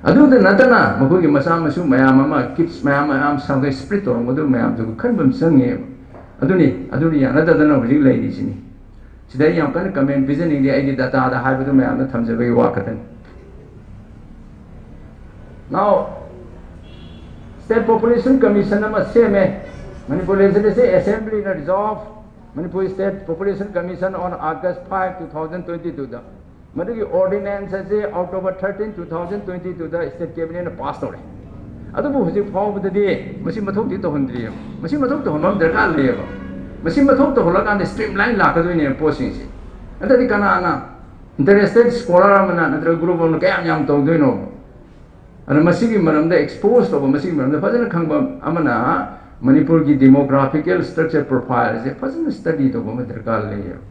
ꯑꯗꯨꯗ ꯅꯠꯇꯅ ꯃꯈꯣꯏꯒꯤ ꯃꯆꯥ ꯃꯁꯨ ꯃꯌꯥꯝ ꯑꯃ, ꯀꯤꯠꯁ ꯃꯌꯥꯝ ꯃꯌꯥꯝ ꯁꯪꯒ ꯁ꯭ꯄ꯭ꯂꯤꯠ ꯇꯧꯔꯝꯒꯗꯕ ꯃꯌꯥꯝꯗꯨ ꯈꯟꯕ ꯑꯃ ꯆꯪꯉꯦꯕ꯫ ꯑꯗꯨꯅꯤ, ꯑꯗꯨꯅꯤ ꯌꯥꯅꯗꯗꯅ ꯍꯧꯖꯤꯛ ꯂꯩꯔꯤꯁꯤꯅꯤ꯫ ꯁꯤꯗ ꯑꯩ ꯌꯥꯝ ꯀꯟꯅ ꯀꯃꯦꯟ ꯄꯤꯖꯅꯤꯡꯗꯦ, ꯑꯩꯒꯤ ꯗꯇꯥꯗ ꯍꯥꯏꯕꯗꯨ ꯃꯌꯥꯝꯗ ꯊꯝꯖꯕꯒꯤ ꯋꯥ ꯈꯛꯇꯅꯤ꯫ Now, State Population Commission ꯑꯃ ꯁꯦꯝꯃꯦ, ꯃꯅꯤꯄꯨꯔ ꯂꯦꯖꯤꯁꯂꯦꯇꯤꯚ ꯑꯦꯁꯦꯝꯕ꯭ꯂꯤꯅ resolve Manipur State Population Commission on August five, two thousand twenty-two ꯗ, ꯃꯗꯨꯒꯤ ordinance ꯑꯁꯤ October thirteen, two thousand twenty-two ꯗ state cabinet ꯅ pass ꯇꯧꯔꯦ꯫ ꯑꯗꯨꯕꯨ ꯍꯧꯖꯤꯛ ꯐꯥꯎꯕꯗꯗꯤ ꯃꯁꯤ ꯃꯊꯧꯗꯤ ꯇꯧꯍꯟꯗ꯭ꯔꯤꯑꯕ꯫ ꯃꯁꯤ ꯃꯊꯧ ꯇꯧꯍꯟꯕ ꯑꯃ ꯗꯔꯀꯥꯔ ꯂꯩꯌꯦꯕ꯫ ꯃꯁꯤ ꯃꯊꯧ ꯇꯧꯍꯜꯂꯀꯥꯟꯗ streamline ꯂꯥꯛꯀꯗꯣꯏꯅꯦꯕ ꯄꯣꯠꯁꯤꯡꯁꯤ꯫ ꯅꯠꯇ꯭ꯔꯗꯤ ꯀꯅꯥꯅ, interested scholar ꯑꯃꯅ ꯅꯠꯇ꯭ꯔꯒ group ꯑꯃꯅ ꯀꯌꯥꯝ ꯌꯥꯝ ꯇꯧꯗꯣꯏꯅꯣꯕ? ꯑꯗꯨꯅ ꯃꯁꯤꯒꯤ ꯃꯔꯝꯗ expose ꯇꯧꯕ, ꯃꯁꯤꯒꯤ ꯃꯔꯝꯗ ꯐꯖꯅ ꯈꯪꯕ ꯑꯃꯅ ꯃꯅꯤꯄꯨꯔꯒꯤ demographical structure profile ꯑꯁꯦ ꯐꯖꯅ study ꯇꯧꯕ ꯑꯃ ꯗꯔꯀꯥꯔ ꯂꯩꯌꯦꯕ꯫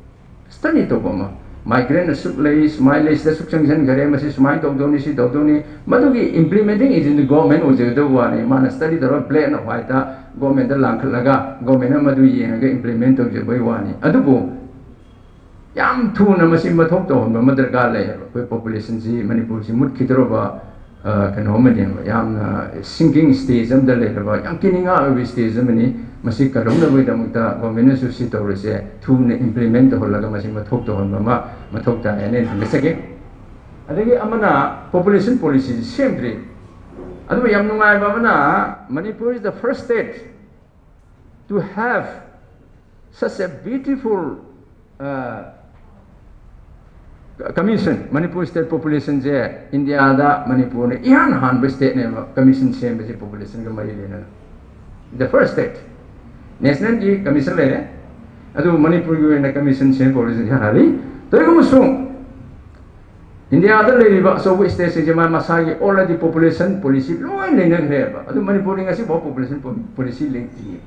Study ꯇꯧꯕ ꯑꯃ, migrant ꯑꯁꯨꯛ ꯂꯩ, ꯁꯨꯃꯥꯏꯅ ꯂꯩ, ꯁꯤꯗ ꯑꯁꯨꯛ ꯆꯪꯁꯤꯟꯈꯔꯦ, ꯃꯁꯤ ꯁꯨꯃꯥꯏꯅ ꯇꯧꯗꯧꯅꯤ, ꯁꯤ ꯇꯧꯗꯧꯅꯤ, ꯃꯗꯨꯒꯤ implementing agency government ꯑꯣꯏꯖꯒꯗꯕ ꯋꯥꯅꯤ꯫ ꯃꯥꯅ study ꯇꯧꯔꯒ black and white ꯇ government ꯇ ꯂꯥꯡꯈꯠꯂꯒ government ꯅ ꯃꯗꯨ ꯌꯦꯡꯉꯒ implement ꯇꯧꯖꯕꯒꯤ ꯋꯥꯅꯤ꯫ ꯑꯗꯨꯕꯨ ꯌꯥꯝ ꯊꯨꯅ ꯃꯁꯤ ꯃꯊꯧ ꯇꯧꯍꯟꯕ ꯑꯃ ꯗꯔꯀꯥꯔ ꯂꯩꯌꯦꯕ꯫ ꯑꯩꯈꯣꯏ population ꯁꯤ, ꯃꯅꯤꯄꯨꯔꯁꯤ ꯃꯨꯠꯈꯤꯗꯧꯔꯕ, ꯑ, ꯀꯩꯅꯣ ꯑꯃꯅꯦꯕ, ꯌꯥꯝꯅ sinking stage ꯑꯃꯗ ꯂꯩꯔꯕ, ꯌꯥꯝ ꯀꯤꯅꯤꯡꯉꯥꯏ ꯑꯣꯏꯕ stage ꯑꯃꯅꯤ꯫ ꯃꯁꯤ ꯀꯜꯍꯧꯅꯕꯒꯤꯗꯃꯛꯇ government ꯅꯁꯨ ꯁꯤ ꯇꯧꯔꯤꯁꯦ ꯊꯨꯅ implement ꯇꯧꯍꯜꯂꯒ ꯃꯁꯤ ꯃꯊꯧ ꯇꯧꯍꯟꯕ ꯑꯃ ꯃꯊꯧ ꯇꯥꯏ ꯍꯥꯏꯅ ꯑꯩꯅ ꯊꯝꯖꯒꯦ꯫ ꯑꯗꯒꯤ ꯑꯃꯅ population policy ꯁꯤ ꯁꯦꯝꯗ꯭ꯔꯤ꯫ ꯑꯗꯨꯕꯨ ꯌꯥꯝ ꯅꯨꯡꯉꯥꯏꯕ ꯑꯃꯅ, Manipur is the first state to have such a beautiful, uh, commission. Manipur state population ꯁꯦ ꯏꯟꯗꯤꯌꯥꯗ ꯃꯅꯤꯄꯨꯔꯅ ꯏꯍꯥꯟ ꯍꯥꯟꯕ state ꯅꯦꯕ commission ꯁꯦꯝꯕꯁꯦ, population ꯒ ꯃꯔꯤ ꯂꯩꯅꯅ꯫ The first state꯫ National ꯒꯤ commission ꯂꯩꯔꯦ, ꯑꯗꯨꯕꯨ ꯃꯅꯤꯄꯨꯔꯒꯤ ꯑꯣꯏꯅ commission ꯁꯦꯝꯕ population ꯏꯍꯥꯟ ꯍꯥꯜꯂꯤ꯫ ꯇꯧꯏꯒꯨꯝꯕꯁꯨꯡ ꯏꯟꯗꯤꯌꯥꯗ ꯂꯩꯔꯤꯕ ꯑꯆꯧꯕ state ꯁꯤꯡꯁꯦ ꯃꯥ ꯃꯁꯥꯒꯤ already population policy ꯂꯣꯏ ꯂꯩꯅꯈ꯭ꯔꯦꯕ꯫ ꯑꯗꯨ ꯃꯅꯤꯄꯨꯔꯗꯤ ꯉꯁꯤꯐꯥꯎ population po-, policy ꯂꯩꯇ꯭ꯔꯤꯌꯦ꯫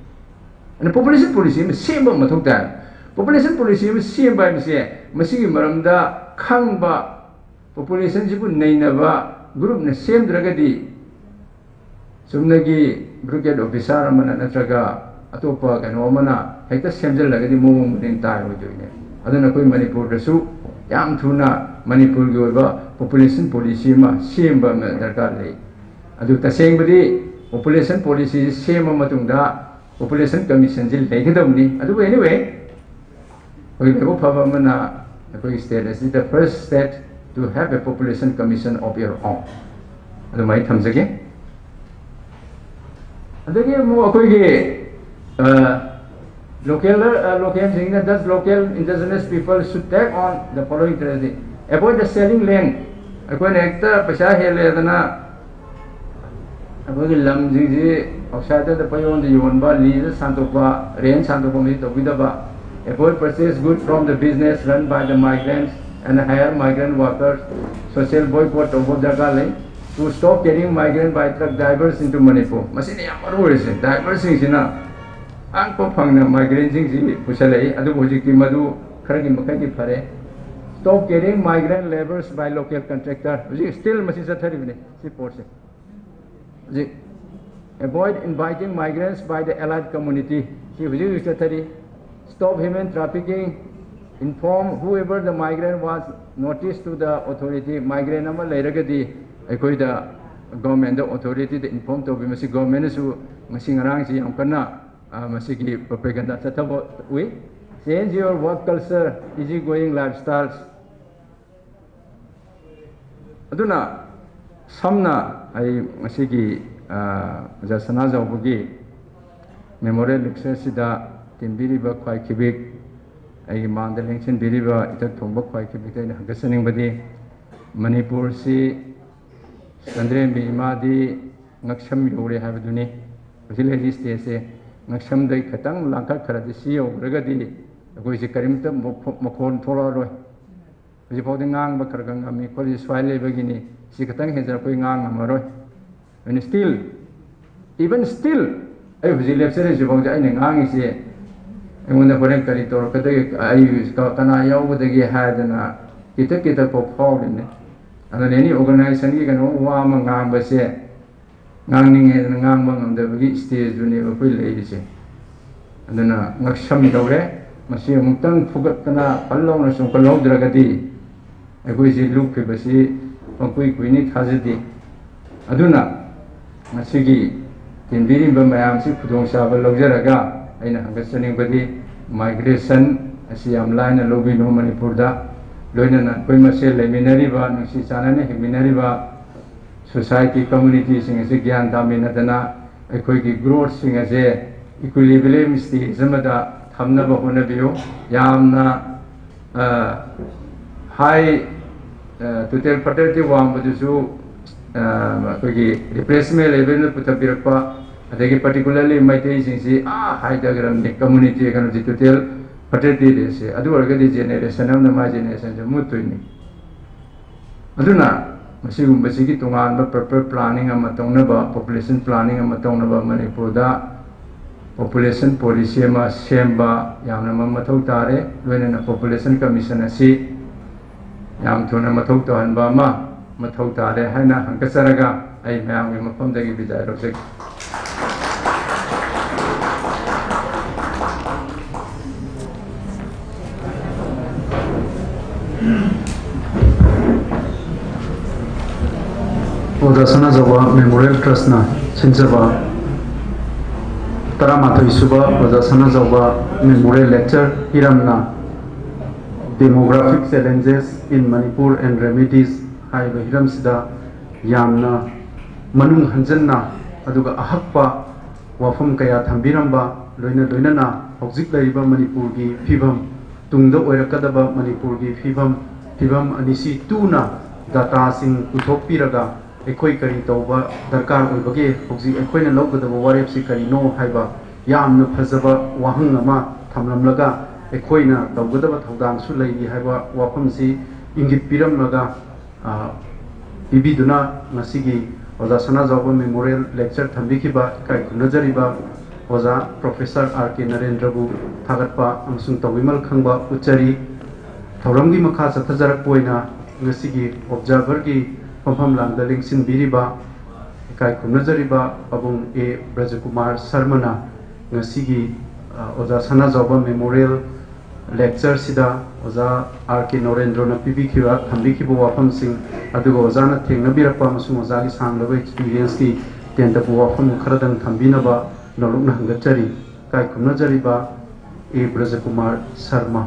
ꯑꯗꯨꯅ population policy ꯑꯃ ꯁꯦꯝꯕ ꯑꯃ ꯃꯊꯧ ꯇꯥꯏ꯫ Population policy ꯑꯃ ꯁꯦꯝꯕ ꯍꯥꯏꯕꯁꯦ ꯃꯁꯤꯒꯤ ꯃꯔꯝꯗ ꯈꯪꯕ, population ꯁꯤꯕꯨ ꯅꯩꯅꯕ group ꯅ ꯁꯦꯝꯗ꯭ꯔꯒꯗꯤ ꯆꯨꯝꯅꯒꯤ bureaucrat officer ꯑꯃꯅ ꯅꯠꯇ꯭ꯔꯒ ꯑꯇꯣꯞꯄ ꯀꯩꯅꯣ ꯑꯃꯅ ꯍꯦꯛꯇ ꯁꯦꯝꯖꯤꯜꯂꯒꯗꯤ ꯃꯑꯣꯡ ꯃꯔꯤꯟ ꯇꯥꯔꯣꯏꯗꯣꯏꯅꯦ꯫ ꯑꯗꯨꯅ ꯑꯩꯈꯣꯏ ꯃꯅꯤꯄꯨꯔꯗꯁꯨ ꯌꯥꯝ ꯊꯨꯅ ꯃꯅꯤꯄꯨꯔꯒꯤ ꯑꯣꯏꯕ population policy ꯑꯃ ꯁꯦꯝꯕ ꯑꯃ ꯗꯔꯀꯥꯔ ꯂꯩ꯫ ꯑꯗꯨ ꯇꯁꯦꯡꯕꯗꯤ population policy ꯁꯦꯝꯃ ꯃꯇꯨꯡꯗ population commission ꯁꯤ ꯂꯩꯒꯗꯕꯅꯤ꯫ ꯑꯗꯨꯕꯨ anyway, ꯑꯩꯈꯣꯏ ꯂꯥꯏꯕꯛ ꯐꯕ ꯑꯃꯅ ꯑꯩꯈꯣꯏꯒꯤ state ꯑꯁꯤ the first state to have a population commission of your own꯫ ꯑꯗꯨꯃꯥꯏꯅ ꯊꯝꯖꯒꯦ꯫ ꯑꯗꯒꯤ ꯑꯃꯨꯛ ꯑꯩꯈꯣꯏꯒꯤ, ꯑ, Local, uh, localꯁꯤꯡꯅ, thus local indigenous people should take on the following strategy: avoid the selling land. ꯑꯩꯈꯣꯏꯅ ꯍꯦꯛꯇ ꯄꯩꯁꯥ ꯍꯦꯜꯂꯦꯗꯅ ꯑꯩꯈꯣꯏꯒꯤ ꯂꯝꯁꯤꯡꯁꯤ ꯑꯥꯎꯠꯁꯥꯏꯗꯔꯗ ꯄꯩꯌꯣꯟꯗ ꯌꯣꯟꯕ, ꯂꯤꯖꯇ ꯁꯥꯟꯗꯣꯛꯄ, ꯔꯦꯟ ꯁꯥꯟꯗꯣꯛꯄ, ꯃꯁꯤ ꯇꯧꯕꯤꯗꯕ. Avoid purchase good from the business run by the migrants and hire migrant workers. Social boycott ꯇꯧꯕ ꯗꯔꯀꯥꯔ ꯂꯩ. To stop carrying migrant by truck divers into Manipur. ꯃꯁꯤꯅ ꯌꯥꯝ ꯃꯔꯨ ꯑꯣꯏꯔꯤꯁꯦ. ꯗ꯭ꯔꯥꯏꯚꯔꯁꯤꯡꯁꯤꯅ ꯑꯉꯛꯄ ꯐꯪꯅ ꯃꯥꯏꯒ꯭ꯔꯦꯟꯁꯤꯡꯁꯤ ꯄꯨꯁꯜꯂꯛꯏ, ꯑꯗꯨꯕꯨ ꯍꯧꯖꯤꯛꯇꯤ ꯃꯗꯨ ꯈꯔꯒꯤ ꯃꯈꯩꯗꯤ ꯐꯔꯦ. Stop carrying migrant laborers by local contractor. ꯍꯧꯖꯤꯛ still ꯃꯁꯤ ꯆꯠꯊꯔꯤꯕꯅꯤ, ꯁꯤ ꯄꯣꯠꯁꯦ. ꯍꯧꯖꯤꯛ, avoid inviting migrants by the allied community. ꯁꯤ ꯍꯧꯖꯤꯛ ꯍꯧꯖꯤꯛ ꯆꯠꯊꯔꯤ. Stop human trafficking. Inform whoever the migrant was notice to the authority. Migrant ꯑꯃ ꯂꯩꯔꯒꯗꯤ ꯑꯩꯈꯣꯏꯗ, government ꯗ, authority ꯗ inform ꯇꯧꯕꯤ꯫ ꯃꯁꯤ government ꯅꯁꯨ ꯉꯁꯤ ꯉꯔꯥꯡꯁꯤ ꯌꯥꯝ ꯀꯟꯅ, ꯑ, ꯃꯁꯤꯒꯤ propaganda ꯆꯠꯊꯕ ꯎꯏ꯫ Change your work culture, easy going lifestyles. ꯑꯗꯨꯅ ꯁꯝꯅ ꯑꯩ ꯉꯁꯤꯒꯤ, ꯑ, ꯑꯣꯖꯥ ꯁꯅꯥꯖꯥꯎꯕꯒꯤ memorial lecture ꯁꯤꯗ ꯇꯤꯟꯕꯤꯔꯤꯕ ꯈ꯭ꯋꯥꯏ ꯈꯤꯕꯤꯛ, ꯑꯩꯒꯤ ꯃꯥꯡꯗ ꯂꯦꯡꯁꯤꯟꯕꯤꯔꯤꯕ ꯏꯊꯛ ꯊꯣꯡꯕ ꯈ꯭ꯋꯥꯏ ꯈꯤꯕꯤꯛꯇ ꯑꯩꯅ ꯍꯪꯒꯠꯆꯅꯤꯡꯕꯗꯤ, ꯃꯅꯤꯄꯨꯔꯁꯤ ꯆꯟꯗ꯭ꯔꯦꯝꯕꯤ ꯏꯃꯥꯗꯤ ꯉꯛꯁꯝ ꯌꯧꯔꯦ ꯍꯥꯏꯕꯗꯨꯅꯤ꯫ ꯍꯧꯖꯤꯛ ꯂꯩꯔꯤ stage ꯁꯦ ꯉꯛꯁꯝꯗꯒꯤ ꯈꯤꯇꯪ ꯂꯥꯡꯈꯠꯈ꯭ꯔꯗꯤ, ꯁꯤ ꯌꯧꯈ꯭ꯔꯒꯗꯤ ꯑꯩꯈꯣꯏꯁꯦ ꯀꯔꯤꯝꯇ ꯃꯈꯣ-, ꯃꯈꯣꯟ ꯊꯣꯛꯂꯛꯑꯔꯣꯏ꯫ ꯍꯧꯖꯤꯛꯐꯥꯎꯗꯤ ꯉꯥꯡꯕ ꯈꯔ ꯈꯔ ꯉꯝꯃꯤ, ꯈꯣꯠꯂꯤ, ꯁ꯭ꯋꯥꯏ ꯂꯩꯕꯒꯤꯅꯤ꯫ ꯁꯤ ꯈꯤꯇꯪ ꯍꯦꯟꯖꯔꯛꯄ ꯑꯩꯈꯣꯏ ꯉꯥꯡ ꯉꯝꯃꯔꯣꯏ꯫ And still, even still, ꯑꯩ ꯍꯧꯖꯤꯛ lecture ꯁꯤꯐꯥꯎꯗꯤ ꯑꯩꯅ ꯉꯥꯡꯉꯤꯁꯦ ꯑꯩꯉꯣꯟꯗ ꯍꯣꯔꯦꯟ ꯀꯔꯤ ꯇꯧꯔꯛꯀꯗꯒꯦ, ꯑꯩ ꯀ-, ꯀꯅꯥ ꯌꯥꯎꯒꯗꯒꯦ ꯍꯥꯏꯗꯅ ꯈꯤꯇꯪ ꯈꯤꯇꯪ ꯐꯥꯎ ꯐꯥꯎꯔꯤꯅꯦ꯫ ꯑꯗꯨꯅ any organization ꯒꯤ ꯀꯩꯅꯣ ꯋꯥ ꯑꯃ ꯉꯥꯡꯕꯁꯦ, ꯉꯥꯡꯅꯤꯡꯉꯦꯗꯅ ꯉꯥꯡꯕ ꯉꯝꯗꯕꯒꯤ stage ꯇꯨꯅꯦꯕ ꯑꯩꯈꯣꯏ ꯂꯩꯔꯤꯁꯦ꯫ ꯑꯗꯨꯅ ꯉꯛꯁꯝ ꯇꯧꯔꯦ꯫ ꯃꯁꯤ ꯑꯃꯨꯛꯇꯪ ꯐꯨꯒꯠꯇꯅ ꯐꯟ ꯂꯥꯎꯅ ꯆꯣꯡꯈꯠꯍꯧꯗ꯭ꯔꯒꯗꯤ ꯑꯩꯈꯣꯏꯁꯤ ꯂꯨꯞꯈꯤꯕꯁꯤ ꯄꯪꯀꯨꯏ ꯀꯨꯏꯅꯤ ꯊꯥꯖꯗꯦ꯫ ꯑꯗꯨꯅ ꯉꯁꯤꯒꯤ ꯇꯤꯟꯕꯤꯔꯤꯕ ꯃꯌꯥꯝꯁꯤ ꯈꯨꯗꯣꯡꯆꯥꯕ ꯂꯧꯖꯔꯒ ꯑꯩꯅ ꯍꯪꯒꯠꯆꯅꯤꯡꯕꯗꯤ, migration ꯑꯁꯤ ꯌꯥꯝ ꯂꯥꯏꯅ ꯂꯧꯕꯤꯅꯨ ꯃꯅꯤꯄꯨꯔꯗ꯫ ꯂꯣꯏꯅꯅ ꯑꯩꯈꯣꯏ ꯃꯁꯦꯜ ꯂꯩꯃꯤꯟꯅꯔꯤꯕ, ꯅꯨꯡꯁꯤ ꯆꯥꯟꯅꯅ ꯍꯤꯡꯃꯤꯟꯅꯔꯤꯕ society, community ꯁꯤꯡ ꯑꯁꯤ ꯒ꯭ꯌꯥꯟ ꯇꯥꯃꯤꯟꯅꯗꯅ ꯑꯩꯈꯣꯏꯒꯤ growth ꯁꯤꯡ ꯑꯁꯦ equilibrium stage ꯑꯃꯗ ꯊꯝꯅꯕ ꯍꯣꯠꯅꯕꯤꯌꯨ꯫ ꯌꯥꯝꯅ, ꯑ, high, ꯑ, total fertility ꯋꯥꯡꯕꯗꯨꯁꯨ, ꯑ, ꯑꯩꯈꯣꯏꯒꯤ replacement levelꯅ ꯄꯨꯊꯕꯤꯔꯛꯄ, ꯑꯗꯒꯤ particularly ꯃꯩꯇꯩꯁꯤꯡꯁꯤ ꯑꯥ ꯍꯥꯏꯊꯈ꯭ꯔꯕꯅꯤ community ꯀꯩꯅꯣꯁꯤ, total fertility rateꯁꯦ꯫ ꯑꯗꯨ ꯑꯣꯏꯔꯒꯗꯤ generation ꯑꯃꯅ ꯃꯥꯏ generationꯁꯦ ꯃꯨꯠꯇꯣꯏꯅꯤ꯫ ꯑꯗꯨꯅ ꯃꯁꯤꯒꯨꯝꯕꯁꯤꯒꯤ ꯇꯣꯉꯥꯟꯕ proper planning ꯑꯃ ꯇꯧꯅꯕ, population planning ꯑꯃ ꯇꯧꯅꯕ, ꯃꯅꯤꯄꯨꯔꯗ population policy ꯑꯃ ꯁꯦꯝꯕ ꯌꯥꯝꯅ ꯃ-, ꯃꯊꯧ ꯇꯥꯔꯦ꯫ ꯂꯣꯏꯅꯅ population commission ꯑꯁꯤ ꯌꯥꯝ ꯊꯨꯅ ꯃꯊꯧ ꯇꯧꯍꯟꯕ ꯑꯃ ꯃꯊꯧ ꯇꯥꯔꯦ ꯍꯥꯏꯅ ꯍꯪꯒꯠꯆꯔꯒ ꯑꯩ ꯃꯌꯥꯝꯒꯤ ꯃꯐꯝꯗꯒꯤ ꯕꯤꯗꯥꯏ ꯂꯧꯖꯒꯦ꯫ ꯑꯣꯖꯥ ꯁꯅꯥꯖꯥꯎꯕ Memorial Trustꯅ ꯁꯤꯟꯖꯕ ꯇꯔꯥꯃꯥꯊꯣꯏ ꯁꯨꯕ ꯑꯣꯖꯥ ꯁꯅꯥꯖꯥꯎꯕ Memorial Lecture ꯍꯤꯔꯝꯅ Demographic Challenges in Manipur and Remedies ꯍꯥꯏꯔꯤꯕ ꯍꯤꯔꯝꯁꯤꯗ ꯌꯥꯝꯅ ꯃꯅꯨꯡ ꯍꯟꯖꯟꯅ ꯑꯗꯨꯒ ꯑꯍꯛꯄ ꯋꯥꯐꯝ ꯀꯌꯥ ꯊꯝꯕꯤꯔꯝꯕ, ꯂꯣꯏꯅ ꯂꯣꯏꯅꯅ ꯍꯧꯖꯤꯛ ꯂꯩꯔꯤꯕ ꯃꯅꯤꯄꯨꯔꯒꯤ ꯐꯤꯕꯝ, ꯇꯨꯡꯗ ꯑꯣꯏꯔꯛꯀꯗꯕ ꯃꯅꯤꯄꯨꯔꯒꯤ ꯐꯤꯕꯝ, ꯐꯤꯕꯝ ꯑꯅꯤꯁꯤ ꯇꯨꯅ dataꯁꯤꯡ ꯄꯨꯊꯣꯛꯄꯤꯔꯒ ꯑꯩꯈꯣꯏ ꯀꯔꯤ ꯇꯧꯕ ꯗꯔꯀꯥꯔ ꯑꯣꯏꯕꯒꯦ, ꯍꯧꯖꯤꯛ ꯑꯩꯈꯣꯏꯅ ꯂꯧꯒꯗꯕ ꯋꯥꯔꯦꯞꯁꯤ ꯀꯔꯤꯅꯣ ꯍꯥꯏꯕ ꯌꯥꯝꯅ ꯐꯖꯕ ꯋꯥꯍꯪ ꯑꯃ ꯊꯝꯂꯝꯂꯒ, ꯑꯩꯈꯣꯏꯅ ꯇꯧꯒꯗꯕ ꯊꯧꯗꯥꯡꯁꯨ ꯂꯩꯔꯤ ꯍꯥꯏꯕ ꯋꯥꯐꯝꯁꯤ ꯏꯪꯒꯤꯠ ꯄꯤꯔꯝꯂꯒ, ꯑ, ꯄꯤꯕꯤꯗꯨꯅ ꯉꯁꯤꯒꯤ ꯑꯣꯖꯥ ꯁꯅꯥꯖꯥꯎꯕ Memorial Lecture ꯊꯝꯕꯤꯈꯤꯕ ꯏꯀꯥꯏ ꯈꯨꯝꯅꯖꯔꯤꯕ ꯑꯣꯖꯥ Professor R K ꯅꯔꯦꯟꯗ꯭ꯔꯕꯨ ꯊꯥꯒꯠꯄ ꯑꯃꯁꯨꯡ ꯇꯧꯕꯤꯃꯜ ꯈꯪꯕ ꯎꯠꯆꯔꯤ꯫ ꯊꯧꯔꯝꯒꯤ ꯃꯈꯥ ꯆꯠꯊꯖꯔꯛꯄ ꯑꯣꯏꯅ ꯉꯁꯤꯒꯤ observerꯒꯤ ꯐꯝꯐꯝ ꯂꯥꯡꯗ ꯂꯦꯡꯁꯤꯟꯕꯤꯔꯤꯕ ꯏꯀꯥꯏ ꯈꯨꯝꯅꯖꯔꯤꯕ ꯄꯥꯕꯨꯡ ꯑꯦ ꯕ꯭ꯔꯖꯀꯨꯃꯥꯔ ꯁꯔꯃꯅ ꯉꯁꯤꯒꯤ, ꯑ, ꯑꯣꯖꯥ ꯁꯅꯥꯖꯥꯎꯕ Memorial Lectureꯁꯤꯗ ꯑꯣꯖꯥ R K ꯅꯔꯦꯟꯗ꯭ꯔꯣꯅ ꯄꯤꯕꯤꯈꯤꯕ, ꯊꯝꯕꯤꯈꯤꯕ ꯋꯥꯐꯝꯁꯤꯡ, ꯑꯗꯨꯒ ꯑꯣꯖꯥꯅ ꯊꯦꯡꯅꯕꯤꯔꯛꯄ ꯑꯃꯁꯨꯡ ꯑꯣꯖꯥꯒꯤ ꯁꯥꯡꯂꯕ experienceꯀꯤ ꯇꯦꯟꯇꯕꯨ ꯋꯥꯐꯝ ꯈꯔꯗꯪ ꯊꯝꯕꯤꯅꯕ ꯅꯧꯂꯨꯛꯅ ꯍꯪꯒꯠꯆꯔꯤ꯫ ꯏꯀꯥꯏ ꯈꯨꯝꯅꯖꯔꯤꯕ ꯑꯦ ꯕ꯭ꯔꯖꯀꯨꯃꯥꯔ ꯁꯔꯃ꯫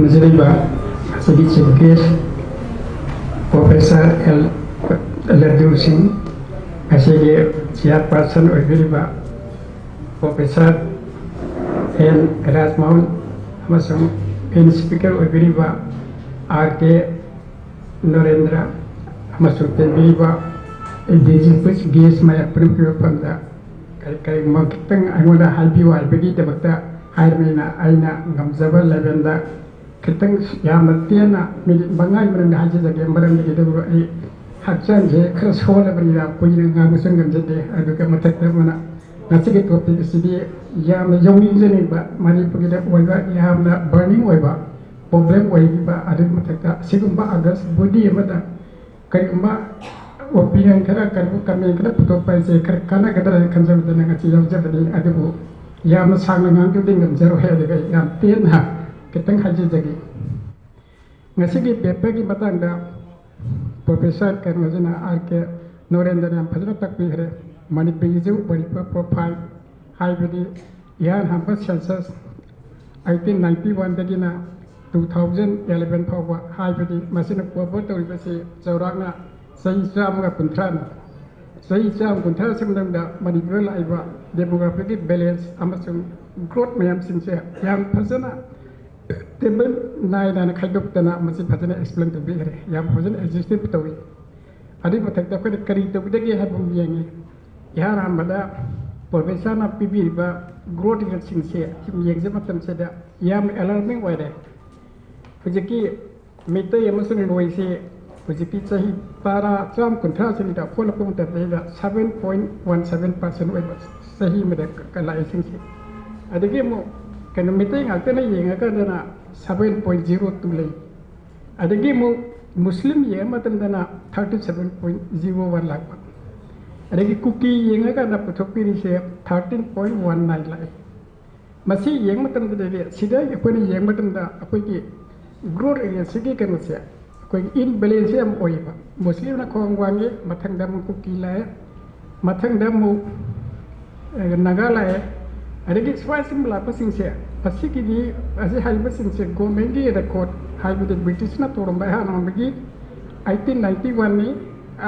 ꯇꯝꯖꯔꯤꯕ ꯑꯁꯤꯒꯤ chief guest Professor L ꯂꯗꯨ ꯁꯤꯡ, ꯑꯁꯤꯒꯤ chairperson ꯑꯣꯏꯕꯤꯔꯤꯕ Professor N ꯔꯥꯖꯃꯣꯍꯟ ꯑꯃꯁꯨꯡ main speaker ꯑꯣꯏꯕꯤꯔꯤꯕ R K ꯅꯣꯔꯦꯟꯗ꯭ꯔ ꯑꯃꯁꯨꯡ ꯇꯦꯟꯕꯤꯔꯤꯕ distinguished guest ꯃꯌꯥꯝ ꯄꯨꯝꯅꯃꯛꯀꯤ ꯃꯐꯝꯗ ꯀꯔꯤ ꯀꯔꯤꯒꯨꯝꯕ ꯈꯤꯇꯪ ꯑꯩꯉꯣꯟꯗ ꯍꯥꯏꯕꯤꯌꯨ ꯍꯥꯏꯕꯒꯤꯗꯃꯛꯇ ꯍꯥꯏꯔꯕꯅꯤꯅ ꯑꯩꯅ ꯉꯝꯖꯕ level ꯗ ꯈꯤꯇꯪ ꯌꯥꯝꯅ ꯇꯦꯟꯅ minute ꯃꯉꯥꯒꯤ ꯃꯅꯨꯡꯗ ꯍꯥꯏꯖꯖꯒꯦ꯫ ꯃꯔꯝꯗꯤ ꯀꯩꯗꯧꯕ ꯑꯩ ꯍꯛꯆꯥꯡꯁꯦ ꯈꯔ ꯁꯣꯜꯂꯕꯅꯤꯅ ꯀꯨꯏꯅ ꯉꯥꯡꯕꯁꯨ ꯉꯝꯖꯗꯦ꯫ ꯑꯗꯨꯒ ꯃꯊꯛꯇ ꯑꯃꯅ ꯉꯁꯤꯒꯤ topic ꯑꯁꯤꯗꯤ ꯌꯥꯝꯅ ꯌꯧꯅꯤꯡꯖꯅꯤꯡꯕ, ꯃꯅꯤꯄꯨꯔꯒꯤꯗ ꯑꯣꯏꯕ ꯌꯥꯝꯅ burning ꯑꯣꯏꯕ problem ꯑꯣꯏꯔꯤꯕ, ꯑꯗꯨꯒꯤ ꯃꯊꯛꯇ ꯑꯁꯤꯒꯨꯝꯕ August body ꯑꯃꯗ ꯀꯔꯤꯒꯨꯝꯕ opinion ꯈꯔ, ꯀꯔꯤꯒꯨꯝꯕ comment ꯈꯔ ꯄꯨꯊꯣꯛꯄ ꯍꯥꯏꯁꯦ ꯈꯔ ꯀꯥꯟꯅꯒꯗ꯭ꯔꯥ ꯍꯥꯏꯅ ꯈꯟꯖꯕꯗꯅ ꯉꯁꯤ ꯌꯥꯎꯖꯕꯅꯤ꯫ ꯑꯗꯨꯕꯨ ꯌꯥꯝꯅ ꯁꯥꯡꯅ ꯉꯥꯡꯗꯨꯗꯤ ꯉꯝꯖꯔꯣꯏ꯫ ꯑꯗꯨꯒ ꯑꯩ ꯌꯥꯝ ꯇꯦꯟꯅ ꯈꯤꯇꯪ ꯍꯥꯏꯖꯖꯒꯦ꯫ ꯉꯁꯤꯒꯤ paper ꯒꯤ ꯃꯇꯥꯡꯗ Professor ꯀꯩꯅꯣꯁꯤꯅ, R K ꯅꯣꯔꯦꯟꯗ꯭ꯔꯅ ꯌꯥꯝ ꯐꯖꯅ ꯇꯥꯛꯄꯤꯈ꯭ꯔꯦ꯫ ꯃꯅꯤꯄꯨꯔꯒꯤꯁꯨ ꯃꯅꯤꯄꯨꯔ profile ꯍꯥꯏꯕꯗꯤ ꯏꯍꯥꯟ ꯍꯥꯟꯕ census eighteen ninety one ꯗꯒꯤꯅ two thousand eleven ꯐꯥꯎꯕ, ꯍꯥꯏꯕꯗꯤ ꯃꯁꯤꯅ cover ꯇꯧꯔꯤꯕꯁꯤ ꯆꯥꯎꯔꯥꯛꯅ ꯆꯍꯤ ꯆꯥꯝꯃꯒ ꯀꯨꯟꯊ꯭ꯔꯥꯅꯤ꯫ ꯆꯍꯤ ꯆꯥꯝꯃ ꯀꯨꯟꯊ꯭ꯔꯥ ꯑꯁꯤ ꯃꯅꯨꯡꯗ ꯃꯅꯤꯄꯨꯔꯗ ꯂꯥꯛꯏꯕ demography ꯒꯤ balance ꯑꯃꯁꯨꯡ growth ꯃꯌꯥꯝꯁꯤꯡꯁꯦ ꯌꯥꯝ ꯐꯖꯅ table ꯅꯥꯏ ꯅꯥꯏꯅ ꯈꯥꯏꯗꯣꯛꯇꯅ ꯃꯁꯤ ꯐꯖꯅ explain ꯇꯧꯕꯤꯈ꯭ꯔꯦ꯫ ꯌꯥꯝ ꯐꯖꯅ exhaustive ꯇꯧꯏ꯫ ꯑꯗꯨꯒꯤ ꯃꯊꯛꯇ ꯑꯩꯈꯣꯏꯅ ꯀꯔꯤ ꯇꯧꯒꯗꯒꯦ ꯍꯥꯏꯕ ꯑꯃ ꯌꯦꯡꯉꯤ꯫ ꯏꯍꯥꯟ ꯍꯥꯟꯕꯗ professor ꯅ ꯄꯤꯕꯤꯔꯤꯕ growth rate ꯁꯤꯡꯁꯦ ꯁꯨꯝ ꯌꯦꯡꯖ ꯃꯇꯝꯁꯤꯗ ꯌꯥꯝꯅ alarming ꯑꯣꯏꯔꯦ꯫ ꯍꯧꯖꯤꯛꯀꯤ ꯃꯩꯇꯩ ꯑꯃꯁꯨꯡ ꯂꯣꯏꯁꯤ ꯍꯧꯖꯤꯛꯇꯤ ꯆꯍꯤ ꯇꯔꯥ, ꯆꯥꯝꯃ ꯀꯨꯟꯊ꯭ꯔꯥꯁꯤꯗ ꯍꯣꯠꯂꯛꯄ ꯃꯇꯝꯗ seven point one seven percent ꯑꯣꯏꯕ ꯆꯍꯤ ꯑꯃꯗ ꯂꯥꯛꯏꯁꯤꯡꯁꯤ꯫ ꯑꯗꯒꯤ ꯑꯃꯨꯛ ꯀꯩꯅꯣ, ꯃꯩꯇꯩ ꯉꯥꯛꯇꯅ ꯌꯦꯡꯉꯀꯥꯟꯗꯅ seven point zero two ꯂꯩ꯫ ꯑꯗꯒꯤ ꯑꯃꯨꯛ ꯃꯨꯁꯂꯤꯝ ꯌꯦꯡꯕ ꯃꯇꯝꯗꯅ thirty seven point zero one ꯂꯥꯛꯄ꯫ ꯑꯗꯒꯤ ꯀꯨꯀꯤ ꯌꯦꯡꯉꯀꯥꯟꯗ ꯄꯨꯊꯣꯛꯄꯤꯔꯤꯁꯦ thirteen point one nine ꯂꯥꯛꯏ꯫ ꯃꯁꯤ ꯌꯦꯡꯕ ꯃꯇꯝꯗꯗꯤ, ꯁꯤꯗ ꯑꯩꯈꯣꯏꯅ ꯌꯦꯡꯕ ꯃꯇꯝꯗ ꯑꯩꯈꯣꯏꯒꯤ growth area ꯁꯤꯒꯤ ꯀꯩꯅꯣꯁꯦ, ꯑꯩꯈꯣꯏꯒꯤ imbalance ꯁꯦ ꯌꯥꯝ ꯑꯣꯏꯌꯦꯕ꯫ ꯃꯨꯁꯂꯤꯝꯅ ꯈ꯭ꯋꯥꯡ ꯋꯥꯡꯉꯤ, ꯃꯊꯪꯗ ꯑꯃꯨꯛ ꯀꯨꯀꯤ ꯂꯥꯛꯑꯦ, ꯃꯊꯪꯗ ꯑꯃꯨꯛ, ꯑꯦ, ꯅꯥꯒꯥ ꯂꯥꯛꯑꯦ, ꯑꯗꯒꯤ ꯁ꯭ꯋꯥꯏ ꯁꯨꯝ ꯂꯥꯛꯄꯁꯤꯡꯁꯦ, ꯃꯁꯤꯒꯤꯗꯤ, ꯑꯁꯤ ꯍꯥꯏꯔꯤꯕꯁꯤꯡꯁꯦ ꯒꯣꯔꯃꯦꯟꯒꯤ ꯔꯦꯀꯣꯔꯠ, ꯍꯥꯏꯕꯗꯤ ꯕ꯭ꯔꯤꯇꯤꯁꯅ ꯇꯧꯔꯝꯕ ꯑꯍꯥꯟꯕꯒꯤ eighteen ninety one ꯅꯤ꯫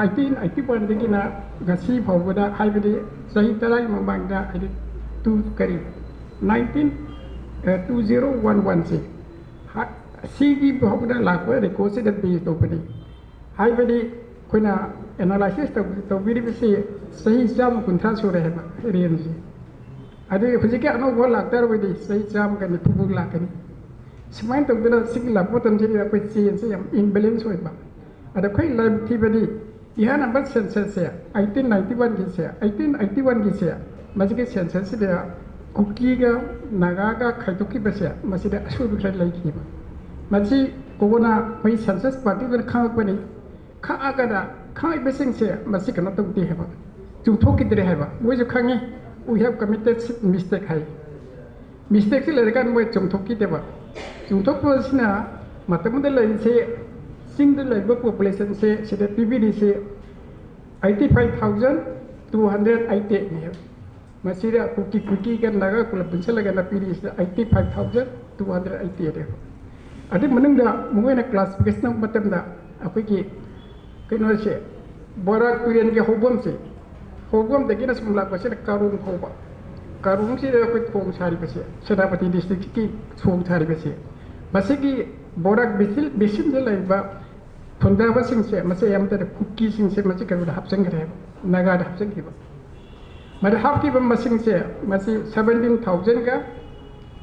Eighteen ninety one ꯗꯒꯤꯅ ꯉꯁꯤ ꯐꯥꯎꯕꯗ, ꯍꯥꯏꯕꯗꯤ ꯆꯍꯤ ꯇꯔꯥꯒꯤ ꯃꯃꯥꯡꯗ, ꯍꯥꯏꯗꯤ ꯇꯨ ꯀꯔꯤ nineteen two zero one one ꯁꯦ, ꯁꯤꯒꯤ ꯐꯥꯎꯕꯗ ꯂꯥꯛꯄ ꯔꯦꯀꯣꯔꯠꯁꯤꯗ ꯕꯦꯖ ꯇꯧꯕꯅꯤ꯫ ꯍꯥꯏꯕꯗꯤ ꯑꯩꯈꯣꯏꯅ ꯑꯦꯅꯥꯂꯥꯏꯁꯤꯁ ꯇꯧꯕꯤꯔꯤꯕꯁꯤ ꯆꯍꯤ ꯆꯥꯝꯃ ꯀꯨꯟꯊ꯭ꯔꯥ ꯁꯨꯔꯦ ꯍꯥꯏꯕ ꯔꯦꯟꯖꯁꯦ꯫ ꯑꯗꯨ ꯍꯧꯖꯤꯛꯀꯤ ꯑꯅꯧꯕ ꯂꯥꯛꯇꯥꯔꯕꯗꯤ ꯆꯍꯤ ꯆꯥꯝꯃꯒ ꯅꯤꯐꯨꯃꯨꯛ ꯂꯥꯛꯀꯅꯤ꯫ ꯁꯨꯃꯥꯏꯅ ꯇꯧꯗꯅ ꯁꯤꯒꯤ ꯂꯥꯛꯄ ꯃꯇꯝꯁꯤꯗ ꯑꯩꯈꯣꯏ ꯆꯦꯟꯁꯦ ꯌꯥꯝ ꯏꯝꯕꯦꯂꯦꯟꯁ ꯑꯣꯏꯕ꯫ ꯑꯗ ꯑꯩꯈꯣꯏ ꯂꯥꯏꯕꯛ ꯊꯤꯕꯗꯤ, ꯏꯍꯥꯟ ꯍꯥꯟꯕ ꯁꯦꯟꯁꯁꯁꯦ, eighteen ninety one ꯒꯤꯁꯦ, eighteen eighty one ꯒꯤꯁꯦ, ꯃꯁꯤꯒꯤ ꯁꯦꯟꯁꯁꯁꯤꯗ ꯀꯨꯀꯤꯒ ꯅꯥꯒꯥꯒ ꯈꯥꯏꯗꯣꯛꯈꯤꯕꯁꯦ, ꯃꯁꯤꯗ ꯑꯁꯣꯏꯕ ꯈꯔ ꯂꯩꯈꯤꯕ꯫ ꯃꯁꯤ ꯀꯣꯟꯅ ꯑꯩꯈꯣꯏ ꯁꯦꯟꯁꯁ ꯄꯥꯔꯇꯤꯗꯨꯅ ꯈꯪꯉꯛꯄꯅꯤ꯫ ꯈꯪꯉꯛꯑꯒꯅ ꯈꯪꯉꯛꯏꯕꯁꯤꯡꯁꯦ ꯃꯁꯤ ꯀꯩꯅꯣ ꯇꯧꯗꯦ ꯍꯥꯏꯕ, ꯆꯨꯝꯊꯣꯛꯈꯤꯗ꯭ꯔꯦ ꯍꯥꯏꯕ꯫ ꯃꯣꯏꯁꯨ ꯈꯪꯉꯤ, "We have committed mistake" ꯍꯥꯏ꯫ ꯃꯤꯁꯇꯦꯛꯁꯤ ꯂꯩꯔꯀꯥꯟꯗ ꯃꯣꯏ ꯆꯨꯝꯊꯣꯛꯈꯤꯗꯦꯕ꯫ ꯆꯨꯝꯊꯣꯛꯄꯁꯤꯅ ꯃꯇꯝꯗ ꯂꯩꯔꯤꯁꯦ, ꯆꯤꯡꯗ ꯂꯩꯕ ꯄꯣꯄꯨꯂꯦꯁꯟꯁꯦ ꯁꯤꯗ ꯄꯤꯕꯤꯔꯤꯁꯦ eighty five thousand two hundred eighty ꯅꯦꯕ꯫ ꯃꯁꯤꯗ ꯀꯨꯀꯤ, ꯀꯨꯀꯤꯒ ꯅꯥꯒꯥ ꯄꯨꯂꯞ ꯄꯨꯟꯁꯤꯜꯂꯒꯅ ꯄꯤꯔꯤꯁꯤꯗ eighty five thousand two hundred eighty ꯅꯦꯕ꯫ ꯑꯗꯨ ꯃꯅꯨꯡꯗ ꯃꯈꯣꯏꯅ ꯀ꯭ꯂꯥꯁꯤꯐꯤꯀꯦꯁꯟ ꯇꯧꯕ ꯃꯇꯝꯗ ꯑꯩꯈꯣꯏꯒꯤ ꯀꯩꯅꯣꯁꯦ, ꯕꯣꯔꯥꯛ ꯇꯨꯔꯦꯜꯒꯤ ꯍꯧꯐꯝꯁꯦ, ꯍꯧꯐꯝꯗꯒꯤꯅ ꯁꯨꯝ ꯂꯥꯛꯄꯁꯤꯅ ꯀꯥꯔꯣꯡ ꯐꯥꯎꯕ꯫ ꯀꯥꯔꯣꯡꯁꯤꯗ ꯑꯩꯈꯣꯏ ꯊꯣꯡ ꯁꯥꯔꯤꯕꯁꯦ, ꯁꯦꯅꯥꯄꯇꯤ ꯗꯤꯁꯇ꯭ꯔꯤꯛꯀꯤ ꯊꯣꯡ ꯁꯥꯔꯤꯕꯁꯦ, ꯃꯁꯤꯒꯤ ꯕꯣꯔꯥꯛ ꯕꯦꯁꯤꯟ, ꯕꯦꯁꯤꯟꯗ ꯂꯩꯔꯤꯕ ꯐꯨꯟꯗꯕꯁꯤꯡꯁꯦ, ꯃꯁꯤ ꯑꯌꯥꯝꯕꯗ ꯀꯨꯀꯤꯁꯤꯡꯁꯦ ꯃꯁꯤ ꯀꯩꯅꯣꯗ ꯍꯥꯞꯆꯤꯟꯈ꯭ꯔꯦꯕ, ꯅꯥꯒꯥꯗ ꯍꯥꯞꯆꯤꯟꯈꯤꯕ꯫ ꯃꯗ ꯍꯥꯞꯈꯤꯕ ꯃꯁꯤꯡꯁꯦ, ꯃꯁꯤ seventeen thousand ꯒ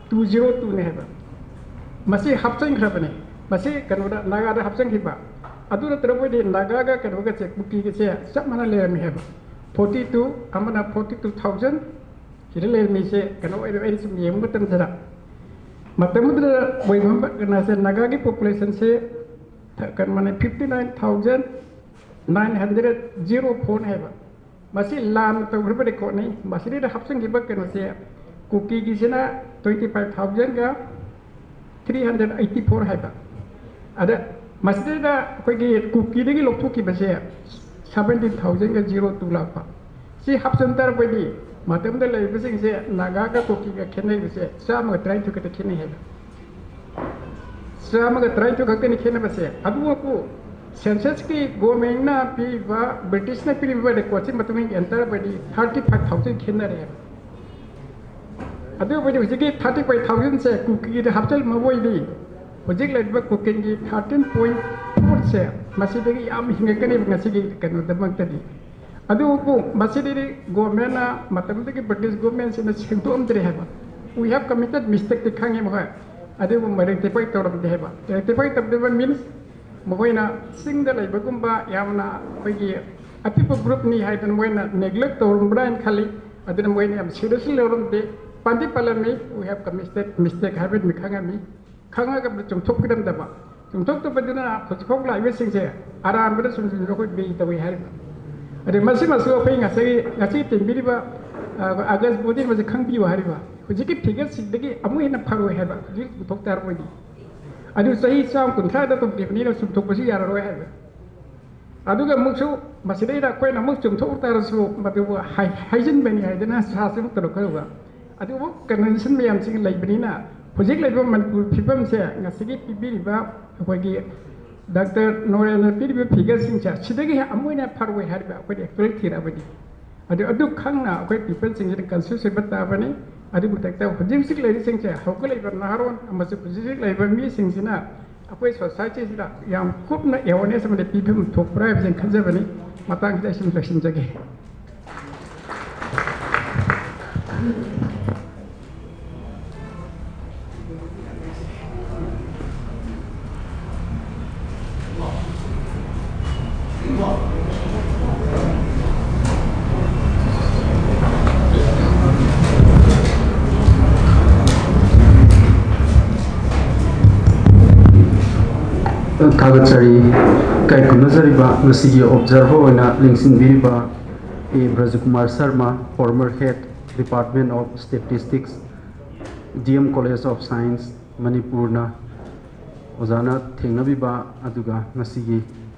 two zero two ꯅꯦ ꯍꯥꯏꯕ꯫ ꯃꯁꯤ ꯍꯥꯞꯆꯤꯟꯈ꯭ꯔꯕꯅꯤ꯫ ꯃꯁꯤ ꯀꯩꯅꯣꯗ, ꯅꯥꯒꯥꯗ ꯍꯥꯞꯆꯤꯟꯈꯤꯕ꯫ ꯑꯗꯨ ꯅꯠꯇ꯭ꯔꯕ ꯑꯣꯏꯗꯤ ꯅꯥꯒꯥꯒ ꯀꯩꯅꯣꯒꯁꯦ, ꯀꯨꯀꯤꯒꯁꯦ ꯆꯞ ꯃꯥꯟꯅ ꯂꯩꯔꯝꯃꯤ ꯍꯥꯏꯕ꯫ Forty two, ꯑꯃꯅ forty two thousand ꯁꯤꯗ ꯂꯩꯔꯝꯃꯤꯁꯦ ꯀꯩꯅꯣ ꯑꯣꯏꯔꯦ꯫ ꯑꯩꯅ ꯁꯨꯝ ꯌꯦꯡꯕ ꯃꯇꯝꯗ, ꯃꯇꯝꯗꯨꯗ ꯑꯣꯏꯕ ꯀꯩꯅꯣꯁꯦ, ꯅꯥꯒꯥꯒꯤ ꯄꯣꯄꯨꯂꯦꯁꯟꯁꯦ ꯀꯩꯅꯣ ꯃꯥꯅꯦ, fifty nine thousand nine hundred zero four ꯍꯥꯏꯕ꯫ ꯃꯁꯤ ꯂꯥꯟꯅ ꯇꯧꯈ꯭ꯔꯤꯕ ꯔꯦꯀꯣꯔꯠꯅꯤ꯫ ꯃꯁꯤꯗꯩꯗ ꯍꯥꯞꯆꯤꯟꯈꯤꯕ ꯀꯩꯅꯣꯁꯦ, ꯀꯨꯀꯤꯒꯤꯁꯤꯅ twenty five thousand ꯒ three hundred eighty four ꯍꯥꯏꯕ꯫ ꯑꯗ ꯃꯁꯤꯗꯩꯗ ꯑꯩꯈꯣꯏꯒꯤ ꯀꯨꯀꯤꯗꯒꯤ ꯂꯧꯊꯣꯛꯈꯤꯕꯁꯦ seventeen thousand ꯒ zero two ꯂꯥꯛꯄ꯫ ꯁꯤ ꯍꯥꯞꯆꯤꯟ ꯇꯥꯔꯛꯄꯗꯤ ꯃꯇꯝꯗ ꯂꯩꯔꯤꯕꯁꯤꯡꯁꯦ ꯅꯥꯒꯥꯒ ꯀꯨꯀꯤꯒ ꯈꯦꯠꯅꯔꯤꯕꯁꯦ ꯆꯥꯝꯃꯒ ꯇꯔꯥꯅꯤꯊꯣꯏ ꯈꯛꯇ ꯈꯦꯠꯅꯩ ꯍꯥꯏꯕ꯫ ꯆꯥꯝꯃꯒ ꯇꯔꯥꯅꯤꯊꯣꯏ ꯈꯛꯇꯅꯤ ꯈꯦꯠꯅꯕꯁꯦ꯫ ꯑꯗꯨꯕꯨ ꯁꯦꯟꯁꯁꯀꯤ ꯒꯣꯔꯃꯦꯟꯅ ꯄꯤꯔꯤꯕ, ꯕ꯭ꯔꯤꯇꯤꯁꯅ ꯄꯤꯔꯤꯕ ꯔꯦꯀꯣꯔꯠꯁꯤ ꯃꯇꯨꯡ ꯏꯟꯅ ꯌꯦꯡ ꯇꯥꯔꯕꯗꯤ ꯊꯥꯔꯇꯤ ꯐꯥꯏꯚ ꯊꯥꯎꯖꯟ ꯈꯦꯠꯅꯔꯦ ꯍꯥꯏꯕ꯫ ꯑꯗꯨꯕꯨꯗꯤ ꯍꯧꯖꯤꯛꯀꯤ ꯊꯥꯔꯇꯤ ꯐꯥꯏꯚ ꯊꯥꯎꯖꯟꯁꯦ ꯀꯨꯀꯤꯒꯤꯗ ꯍꯥꯞꯆꯤꯜꯂꯝꯕ ꯑꯣꯏꯗꯤ ꯍꯧꯖꯤꯛ ꯂꯩꯔꯤꯕ ꯀꯨꯀꯤꯒꯤ ꯊꯥꯔꯇꯤꯟ ꯄꯣꯏꯟ ꯐꯣꯔꯁꯦ ꯃꯁꯤꯗꯒꯤ ꯌꯥꯝ ꯍꯦꯟꯒꯠꯀꯅꯦꯕ ꯉꯁꯤꯒꯤ ꯀꯩꯅꯣꯗꯃꯛꯇꯗꯤ꯫ ꯑꯗꯨꯕꯨ ꯃꯁꯤꯗꯤ ꯒꯣꯔꯃꯦꯟꯅ ꯃꯇꯝꯗꯨꯒꯤ ꯕ꯭ꯔꯤꯇꯤꯁ ꯒꯣꯔꯃꯦꯟꯁꯤꯅ ꯁꯦꯡꯗꯣꯛꯑꯝꯗ꯭ꯔꯦ ꯍꯥꯏꯕ꯫ We have committed mistakeꯇꯤ ꯈꯪꯉꯦ ꯃꯈꯣꯏ, ꯑꯗꯨꯕꯨ rectify ꯇꯧꯔꯝꯗꯦ ꯍꯥꯏꯕ꯫ Rectify ꯇꯧꯗꯕ means ꯃꯈꯣꯏꯅ ꯆꯤꯡꯗ ꯂꯩꯕꯒꯨꯝꯕ ꯌꯥꯝꯅ ꯑꯩꯈꯣꯏꯒꯤ ꯑꯄꯤꯛꯄ groupꯅꯤ ꯍꯥꯏꯗꯅ ꯃꯣꯏꯅ neglect ꯇꯧꯔꯝꯕ꯭ꯔꯥ ꯍꯥꯏꯅ ꯈꯜꯂꯤ꯫ ꯑꯗꯨꯅ ꯃꯣꯏꯅ ꯌꯥꯝ seriously ꯂꯧꯔꯝꯗꯦ꯫ ꯄꯥꯟꯗꯤ ꯄꯜꯂꯝꯃꯤ, "We have committed mistake" ꯍꯥꯏꯕꯗꯨꯃ ꯈꯪꯉꯝꯃꯤ꯫ ꯈꯪꯉꯒ ꯆꯨꯝꯊꯣꯛꯄꯤꯔꯝꯗꯕ, ꯆꯨꯝꯊꯣꯛꯇꯕꯗꯨꯅ ꯍꯧꯖꯤꯛꯐꯥꯎ ꯂꯥꯛꯏꯕꯁꯤꯡꯁꯦ ꯑꯔꯥꯟꯕꯗ ꯁꯨꯝ ꯁꯨꯝ ꯑꯩꯈꯣꯏ ꯕꯦ ꯇꯧꯏ ꯍꯥꯏꯔꯤꯕ꯫ ꯑꯗꯩ ꯃꯁꯤꯃꯁꯨ ꯑꯩꯈꯣꯏ ꯉꯁꯥꯏ, ꯉꯁꯤ ꯇꯦꯡꯕꯤꯔꯤꯕ, ꯑ, ꯑꯥꯒꯁ ꯕꯣꯗꯤ ꯃꯁꯤ ꯈꯪꯕꯤꯌꯨ ꯍꯥꯏꯔꯤꯕ꯫ ꯍꯧꯖꯤꯛꯀꯤ ꯐꯤꯒꯔꯁꯤꯡꯗꯒꯤ ꯑꯃꯨꯛ ꯍꯦꯟꯅ ꯐꯔꯣꯏ ꯍꯥꯏꯕ, ꯍꯧꯖꯤꯛ ꯄꯨꯊꯣꯛ ꯇꯥꯔꯕꯣꯏꯗꯤ꯫ ꯑꯗꯨ ꯆꯍꯤ ꯆꯥꯝꯃ ꯀꯨꯟꯊ꯭ꯔꯥꯗ ꯇꯧꯈꯤꯕꯅꯤꯅ ꯆꯨꯝꯊꯣꯛꯄꯁꯨ ꯌꯥꯔꯔꯣꯏ ꯍꯥꯏꯕ꯫ ꯑꯗꯨꯒ ꯑꯃꯨꯛꯁꯨ ꯃꯁꯤꯗꯩꯗ ꯑꯩꯈꯣꯏꯅ ꯑꯃꯨꯛ ꯆꯨꯝꯊꯣꯛꯎ ꯇꯥꯔꯁꯨ ꯃꯗꯨꯕꯨ ꯍꯥꯏ-, ꯍꯥꯏꯖꯤꯟꯕꯅꯤ ꯍꯥꯏꯗꯅ ꯁꯥꯁꯨ ꯑꯃꯨꯛ ꯇꯧꯔꯛꯀꯗꯧꯕ꯫ ꯑꯗꯨꯕꯨ convention ꯃꯌꯥꯝꯁꯤꯡ ꯂꯩꯕꯅꯤꯅ ꯍꯧꯖꯤꯛ ꯂꯩꯕ ꯃꯅꯤꯄꯨꯔ ꯐꯤꯕꯝꯁꯦ ꯉꯁꯤꯒꯤ ꯄꯤꯕꯤꯔꯤꯕ ꯑꯩꯈꯣꯏꯒꯤ ꯗꯥꯛꯇꯔ ꯅꯣꯔꯦꯟꯅ ꯄꯤꯔꯤꯕ ꯐꯤꯒꯔꯁꯤꯡꯁꯦ ꯁꯤꯗꯒꯤ ꯍꯦꯟꯅ ꯑꯃꯨꯛ ꯍꯦꯟꯅ ꯐꯔꯣꯏ ꯍꯥꯏꯔꯤꯕ ꯑꯩꯈꯣꯏꯅ ꯑꯦꯛꯆꯨꯋꯦꯜ ꯊꯤꯔꯛꯑꯕꯗꯤ꯫ ꯑꯗꯨ, ꯑꯗꯨ ꯈꯪꯅ ꯑꯩꯈꯣꯏ ꯄꯤꯄꯜꯁꯤꯡꯁꯤꯅ ꯀꯟꯁꯤꯌꯁ ꯑꯣꯏꯕ ꯇꯥꯕꯅꯤ꯫ ꯑꯗꯨꯒꯤ ꯃꯊꯛꯇ ꯍꯧꯖꯤꯛ ꯍꯧꯖꯤꯛ ꯂꯩꯔꯤꯁꯤꯡꯁꯦ, ꯍꯧꯒꯠꯂꯛꯏꯕ ꯅꯍꯥꯔꯣꯟ ꯑꯃꯁꯨꯡ ꯍꯧꯖꯤꯛ ꯍꯧꯖꯤꯛ ꯂꯩꯔꯤꯕ ꯃꯤꯁꯤꯡꯁꯤꯅ ꯑꯩꯈꯣꯏ ꯁꯣꯁꯥꯏꯇꯤꯁꯤꯗ ꯌꯥꯝ ꯀꯨꯞꯅ ꯑꯦꯋꯥꯔꯅꯦꯁ ꯑꯃꯗꯤ ꯄꯤꯐꯝ ꯊꯣꯛꯄ꯭ꯔꯥ ꯍꯥꯏꯕꯁꯤ ꯑꯩꯅ ꯈꯟꯖꯕꯅꯤ꯫ ꯃꯇꯥꯡꯁꯤꯗ ꯑꯩ ꯁꯨꯝ ꯂꯣꯏꯁꯤꯟꯖꯒꯦ꯫ ꯊꯥꯒꯠꯆꯔꯤ꯫ ꯏꯀꯥꯏ ꯈꯨꯝꯅꯖꯔꯤꯕ ꯉꯁꯤꯒꯤ ꯑꯣꯕꯖꯥꯔꯚꯔ ꯑꯣꯏꯅ ꯂꯦꯡꯁꯤꯟꯕꯤꯔꯤꯕ ꯑꯦ ꯕ꯭ꯔꯖꯀꯨꯃꯥꯔ Sharma, former head Department of Statistics, D M College of Science, ꯃꯅꯤꯄꯨꯔꯅ ꯑꯣꯖꯥꯅ ꯊꯦꯡꯅꯕꯤꯕ, ꯑꯗꯨꯒ ꯉꯁꯤꯒꯤ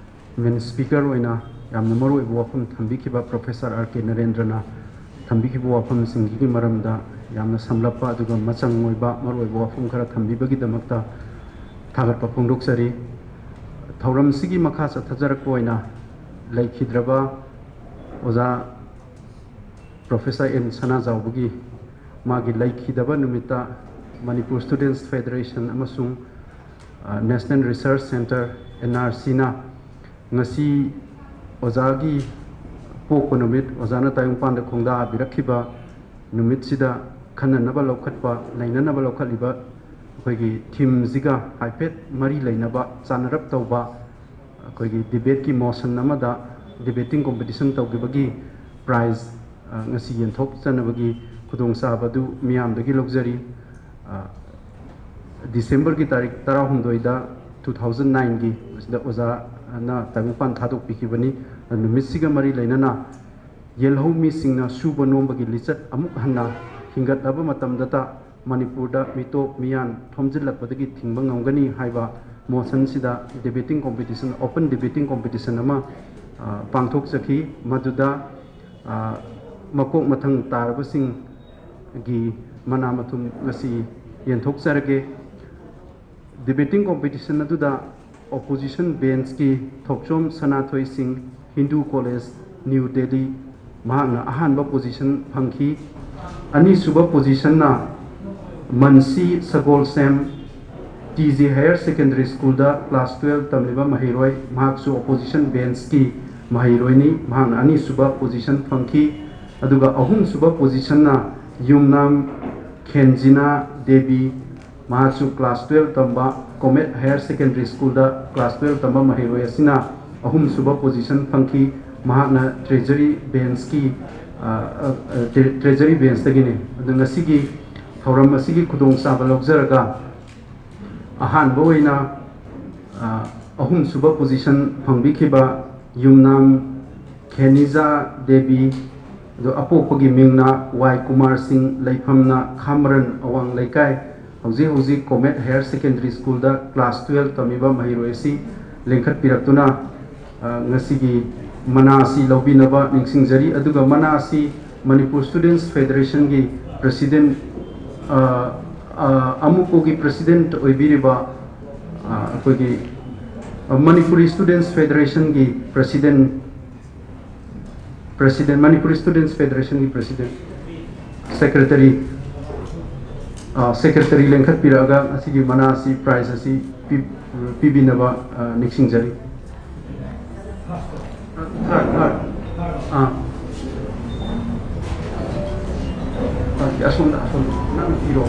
main speaker ꯑꯣꯏꯅ ꯌꯥꯝꯅ ꯃꯔꯨꯑꯣꯏꯕ ꯋꯥꯐꯝ ꯊꯝꯕꯤꯈꯤꯕ Professor R K ꯅꯔꯦꯟꯗ꯭ꯔꯅ ꯊꯝꯕꯤꯈꯤꯕ ꯋꯥꯐꯝꯁꯤꯡꯁꯤꯒꯤ ꯃꯔꯝꯗ ꯌꯥꯝꯅ ꯁꯝꯂꯞꯄ ꯑꯗꯨꯒ ꯃꯆꯪ ꯑꯣꯏꯕ ꯃꯔꯨꯑꯣꯏꯕ ꯋꯥꯐꯝ ꯈꯔ ꯊꯝꯕꯤꯕꯒꯤꯗꯃꯛꯇ ꯊꯥꯒꯠꯄ ꯐꯣꯡꯗꯣꯛꯆꯔꯤ꯫ ꯊꯧꯔꯝꯁꯤꯒꯤ ꯃꯈꯥ ꯆꯠꯊꯖꯔꯛꯄ ꯑꯣꯏꯅ ꯂꯩꯈꯤꯗ꯭ꯔꯕ ꯑꯣꯖꯥ ꯄ꯭ꯔꯣꯐꯦꯁꯔ ꯑꯦꯟ ꯁꯅꯥꯖꯥꯎꯕꯒꯤ ꯃꯥꯒꯤ ꯂꯩꯈꯤꯗꯕ ꯅꯨꯃꯤꯠꯇ ꯃꯅꯤꯄꯨꯔ ꯁ꯭ꯇꯨꯗꯦꯟꯠꯁ ꯐꯦꯗꯔꯦꯁꯟ ꯑꯃꯁꯨꯡ national research centre, N R ꯁꯤꯅ ꯉꯁꯤ ꯑꯣꯖꯥꯒꯤ ꯄꯣꯛꯄ ꯅꯨꯃꯤꯠ, ꯑꯣꯖꯥꯅ ꯇꯥꯏꯕꯪꯄꯥꯟꯗ ꯈꯣꯡꯗꯥꯕꯤꯔꯛꯈꯤꯕ ꯅꯨꯃꯤꯠꯁꯤꯗ ꯈꯟꯅꯅꯕ ꯂꯧꯈꯠꯄ, ꯅꯩꯅꯅꯕ ꯂꯧꯈꯠꯂꯤꯕ ꯑꯩꯈꯣꯏꯒꯤ ꯊꯤꯝꯁꯤꯒ ꯍꯥꯏꯐꯦꯠ ꯃꯔꯤ ꯂꯩꯅꯕ, ꯆꯥꯟꯅꯔꯞ ꯇꯧꯕ ꯑꯩꯈꯣꯏꯒꯤ ꯗꯤꯕꯦꯠꯀꯤ ꯃꯣꯁꯟ ꯑꯃꯗ ꯗꯤꯕꯦꯇꯤꯡ ꯀꯣꯝꯄꯤꯇꯤꯁꯟ ꯇꯧꯈꯤꯕꯒꯤ ꯄ꯭ꯔꯥꯏꯖ, ꯑ, ꯉꯁꯤ ꯌꯦꯟꯊꯣꯛꯆꯅꯕꯒꯤ ꯈꯨꯗꯣꯡꯆꯥꯕꯗꯨ ꯃꯤꯌꯥꯝꯗꯒꯤ ꯂꯧꯖꯔꯤ꯫ ꯑ, ꯗꯤꯁꯦꯝꯕꯔꯒꯤ ꯇꯥꯔꯤꯛ ꯇꯔꯥꯍꯨꯝꯗꯣꯏꯗ, ꯇꯨ ꯊꯥꯎꯖꯟ ꯅꯥꯏꯟꯒꯤ, ꯃꯁꯤꯗ ꯑꯣꯖꯥꯅ ꯇꯥꯏꯕꯪꯄꯥꯟ ꯊꯥꯗꯣꯛꯄꯤꯈꯤꯕꯅꯤ꯫ ꯑꯗꯨ ꯅꯨꯃꯤꯠꯁꯤꯒ ꯃꯔꯤ ꯂꯩꯅꯅ ꯌꯦꯜꯍꯧꯃꯤꯁꯤꯡꯅ ꯁꯨꯕ ꯅꯣꯝꯕꯒꯤ ꯂꯤꯆꯠ ꯑꯃꯨꯛ ꯍꯟꯅ ꯍꯤꯡꯒꯠꯂꯕ ꯃꯇꯝꯗꯇ ꯃꯅꯤꯄꯨꯔꯗ ꯃꯤꯇꯣꯞ ꯃꯤꯌꯥꯟ ꯊꯣꯝꯖꯤꯜꯂꯛꯄꯗꯒꯤ ꯊꯤꯡꯕ ꯉꯝꯒꯅꯤ ꯍꯥꯏꯕ ꯃꯣꯁꯟꯁꯤꯗ ꯗꯤꯕꯦꯇꯤꯡ ꯀꯣꯝꯄꯤꯇꯤꯁꯟ, ꯑꯣꯄꯟ ꯗꯤꯕꯦꯇꯤꯡ ꯀꯣꯝꯄꯤꯇꯤꯁꯟ ꯑꯃ, ꯑ, ꯄꯥꯡꯊꯣꯛꯆꯈꯤ꯫ ꯃꯗꯨꯗ, ꯑ, ꯃꯀꯣꯛ ꯃꯊꯪ ꯇꯥꯔꯕꯁꯤꯡꯒꯤ ꯃꯅꯥ ꯃꯊꯨꯝ ꯉꯁꯤ ꯌꯦꯟꯊꯣꯛꯆꯔꯒꯦ꯫ ꯗꯤꯕꯦꯇꯤꯡ ꯀꯣꯝꯄꯤꯇꯤꯁꯟ ꯑꯗꯨꯗ ꯑꯣꯄꯣꯖꯤꯁꯟ ꯕꯦꯟꯁꯀꯤ ꯊꯣꯛꯆꯣꯝ ꯁꯅꯥꯊꯣꯏ ꯁꯤꯡ, ꯍꯤꯟꯗꯨ ꯀꯣꯂꯦꯖ, ꯅ꯭ꯌꯨ ꯗꯦꯜꯂꯤ, ꯃꯍꯥꯛꯅ ꯑꯍꯥꯟꯕ ꯄꯣꯖꯤꯁꯟ ꯐꯪꯈꯤ꯫ ꯑꯅꯤꯁꯨꯕ ꯄꯣꯖꯤꯁꯟꯅ ꯃꯟꯁꯤ Sagolsem, T G higher secondary ꯁ꯭ꯀꯨꯜꯗ ꯀ꯭ꯂꯥꯁ ꯇꯨꯌꯦꯜꯞ ꯇꯝꯂꯤꯕ ꯃꯍꯩꯔꯣꯏ, ꯃꯍꯥꯛꯁꯨ ꯑꯣꯄꯣꯖꯤꯁꯟ ꯕꯦꯟꯁꯀꯤ ꯃꯍꯩꯔꯣꯏꯅꯤ, ꯃꯍꯥꯛꯅ ꯑꯅꯤꯁꯨꯕ ꯄꯣꯖꯤꯁꯟ ꯐꯪꯈꯤ꯫ ꯑꯗꯨꯒ ꯑꯍꯨꯝꯁꯨꯕ ꯄꯣꯖꯤꯁꯟꯅ ꯌꯨꯝꯅꯥꯝ ꯈꯦꯟꯖꯤꯅꯥ ꯗꯦꯕꯤ, ꯃꯍꯥꯛꯁꯨ ꯀ꯭ꯂꯥꯁ ꯇꯨꯌꯦꯜꯞ ꯇꯝꯕ, ꯀꯣꯃꯦꯠ ꯍꯥꯌꯔ ꯁꯦꯀꯦꯟꯗꯔꯤ ꯁ꯭ꯀꯨꯜꯗ ꯀ꯭ꯂꯥꯁ ꯇꯨꯌꯦꯜꯞ ꯇꯝꯕ ꯃꯍꯩꯔꯣꯏ ꯑꯁꯤꯅ ꯑꯍꯨꯝꯁꯨꯕ ꯄꯣꯖꯤꯁꯟ ꯐꯪꯈꯤ꯫ ꯃꯍꯥꯛꯅ ꯇ꯭ꯔꯦꯖꯔꯤ ꯕꯦꯟꯁꯀꯤ, ꯑ, ꯑ, ꯑ, ꯇ꯭ꯔꯦ-, ꯇ꯭ꯔꯦꯖꯔꯤ ꯕꯦꯟꯁꯇꯒꯤꯅꯤ꯫ ꯑꯗꯨ ꯉꯁꯤꯒꯤ ꯊꯧꯔꯝ ꯑꯁꯤꯒꯤ ꯈꯨꯗꯣꯡꯆꯥꯕ ꯂꯧꯖꯔꯒ ꯑꯍꯥꯟꯕ ꯑꯣꯏꯅ, ꯑ, ꯑꯍꯨꯝꯁꯨꯕ ꯄꯣꯖꯤꯁꯟ ꯐꯪꯕꯤꯈꯤꯕ ꯌꯨꯝꯅꯥꯝ ꯈꯦꯅꯤꯖꯥ ꯗꯦꯕꯤ, ꯑꯗꯣ ꯑꯄꯣꯛꯄꯒꯤ ꯃꯤꯡꯅ ꯋꯥꯏ ꯀꯨꯃꯥꯔ ꯁꯤꯡ, ꯂꯩꯐꯝꯅ ꯈꯥꯃꯔꯟ ꯑꯋꯥꯡ ꯂꯩꯀꯥꯏ, ꯍꯧꯖꯤꯛ ꯍꯧꯖꯤꯛ ꯀꯣꯃꯦꯠ ꯍꯥꯌꯔ ꯁꯦꯀꯦꯟꯗꯔꯤ ꯁ꯭ꯀꯨꯜꯗ ꯀ꯭ꯂꯥꯁ ꯇꯨꯌꯦꯜꯞ ꯇꯝꯃꯤꯕ ꯃꯍꯩꯔꯣꯏ ꯑꯁꯤ ꯂꯦꯡꯈꯠꯄꯤꯔꯛꯇꯨꯅ, ꯑ, ꯉꯁꯤꯒꯤ ꯃꯅꯥ ꯑꯁꯤ ꯂꯧꯕꯤꯅꯕ ꯅꯤꯡꯁꯤꯡꯖꯔꯤ꯫ ꯑꯗꯨꯒ ꯃꯅꯥ ꯑꯁꯤ ꯃꯅꯤꯄꯨꯔ ꯁ꯭ꯇꯨꯗꯦꯟꯠꯁ ꯐꯦꯗꯔꯦꯁꯟꯒꯤ ꯄ꯭ꯔꯦꯁꯤꯗꯦꯟꯠ, ꯑ, ꯑ, ꯑꯃꯨꯛꯄꯒꯤ ꯄ꯭ꯔꯦꯁꯤꯗꯦꯟꯠ ꯑꯣꯏꯕꯤꯔꯤꯕ, ꯑ, ꯑꯩꯈꯣꯏꯒꯤ, ꯑ, ꯃꯅꯤꯄꯨꯔꯤ ꯁ꯭ꯇꯨꯗꯦꯟꯠꯁ ꯐꯦꯗꯔꯦꯁꯟꯒꯤ ꯄ꯭ꯔꯦꯁꯤꯗꯦꯟꯠ, ꯄ꯭ꯔꯦꯁꯤꯗꯦꯟꯠ, ꯃꯅꯤꯄꯨꯔꯤ ꯁ꯭ꯇꯨꯗꯦꯟꯠꯁ ꯐꯦꯗꯔꯦꯁꯟꯒꯤ ꯄ꯭ꯔꯦꯁꯤꯗꯦꯟꯠ, ꯁꯦꯀ꯭ꯔꯦꯇꯔꯤ, ꯑ, ꯁꯦꯀ꯭ꯔꯦꯇꯔꯤ ꯂꯦꯡꯈꯠꯄꯤꯔꯛꯑꯒ ꯉꯁꯤꯒꯤ ꯃꯅꯥ ꯑꯁꯤ, ꯄ꯭ꯔꯥꯏꯖ ꯑꯁꯤ ꯄꯤ-, ꯄꯤꯕꯤꯅꯕ, ꯑ, ꯅꯤꯡꯁꯤꯡꯖꯔꯤ꯫ ꯊꯥꯔꯠ, ꯊꯥꯔꯠ꯫ ꯑꯥ꯫ ꯊꯥꯔꯠꯀꯤ ꯑꯁꯣꯝꯗ, ꯑꯁꯣꯝꯗ꯫ ꯅꯪ ꯏꯔꯣ꯫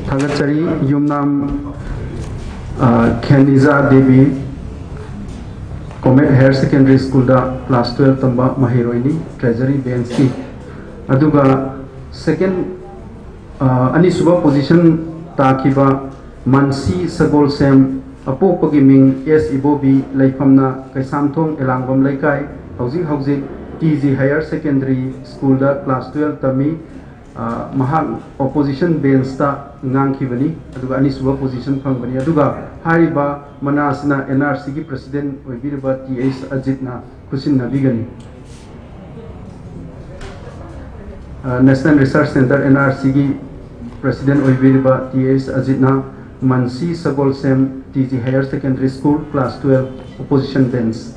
ꯊꯥꯒꯠꯆꯔꯤ꯫ ꯌꯨꯝꯅꯥꯝ, ꯑ, ꯈꯦꯅꯤꯖꯥ ꯗꯦꯕꯤ, ꯀꯣꯃꯦꯠ ꯍꯥꯌꯔ ꯁꯦꯀꯦꯟꯗꯔꯤ ꯁ꯭ꯀꯨꯜꯗ ꯀ꯭ꯂꯥꯁ ꯇꯨꯌꯦꯜꯐ ꯇꯝꯕ ꯃꯍꯩꯔꯣꯏꯅꯤ, ꯇ꯭ꯔꯦꯖꯔꯤ ꯕꯦꯟꯁꯀꯤ꯫ ꯑꯗꯨꯒ ꯁꯦꯀꯦꯟ, ꯑ, ꯑꯅꯤꯁꯨꯕ ꯄꯣꯖꯤꯁꯟ ꯇꯥꯈꯤꯕ ꯃꯟꯁꯤ ꯁꯒꯣꯜꯁꯦꯝ, ꯑꯄꯣꯛꯄꯒꯤ ꯃꯤꯡ ꯑꯦꯁ ꯏꯕꯣꯕꯤ, ꯂꯩꯐꯝꯅ ꯀꯩꯁꯥꯝꯊꯣꯡ ꯑꯦꯂꯥꯡꯕꯝ ꯂꯩꯀꯥꯏ, ꯍꯧꯖꯤꯛ ꯍꯧꯖꯤꯛ ꯇꯤ ꯖꯤ ꯍꯥꯌꯔ ꯁꯦꯀꯦꯟꯗꯔꯤ ꯁ꯭ꯀꯨꯜꯗ ꯀ꯭ꯂꯥꯁ ꯇꯨꯌꯦꯜꯐ ꯇꯝꯃꯤ꯫ ꯑ, ꯃꯍꯥꯛ ꯑꯣꯄꯣꯖꯤꯁꯟ ꯕꯦꯟꯁꯇ ꯉꯥꯡꯈꯤꯕꯅꯤ, ꯑꯗꯨꯒ ꯑꯅꯤꯁꯨꯕ ꯄꯣꯖꯤꯁꯟ ꯐꯪꯕꯅꯤ꯫ ꯑꯗꯨꯒ ꯍꯥꯏꯔꯤꯕ ꯃꯅꯥ ꯑꯁꯤꯅ ꯑꯦꯟ ꯑꯥꯔ ꯁꯤꯒꯤ ꯄ꯭ꯔꯦꯁꯤꯗꯦꯟꯠ ꯑꯣꯏꯕꯤꯔꯤꯕ ꯇꯤ ꯑꯩꯆ ꯑꯖꯤꯠꯅ ꯈꯨꯠꯁꯤꯟꯅꯕꯤꯒꯅꯤ꯫ ꯑ, national research centre, N R ꯁꯤꯒꯤ ꯄ꯭ꯔꯦꯁꯤꯗꯦꯟꯠ ꯑꯣꯏꯕꯤꯔꯤꯕ ꯇꯤ ꯑꯩꯆ ꯑꯖꯤꯠꯅ Mansi Sagolsem, T G higher secondary school, class twelve, opposition bench.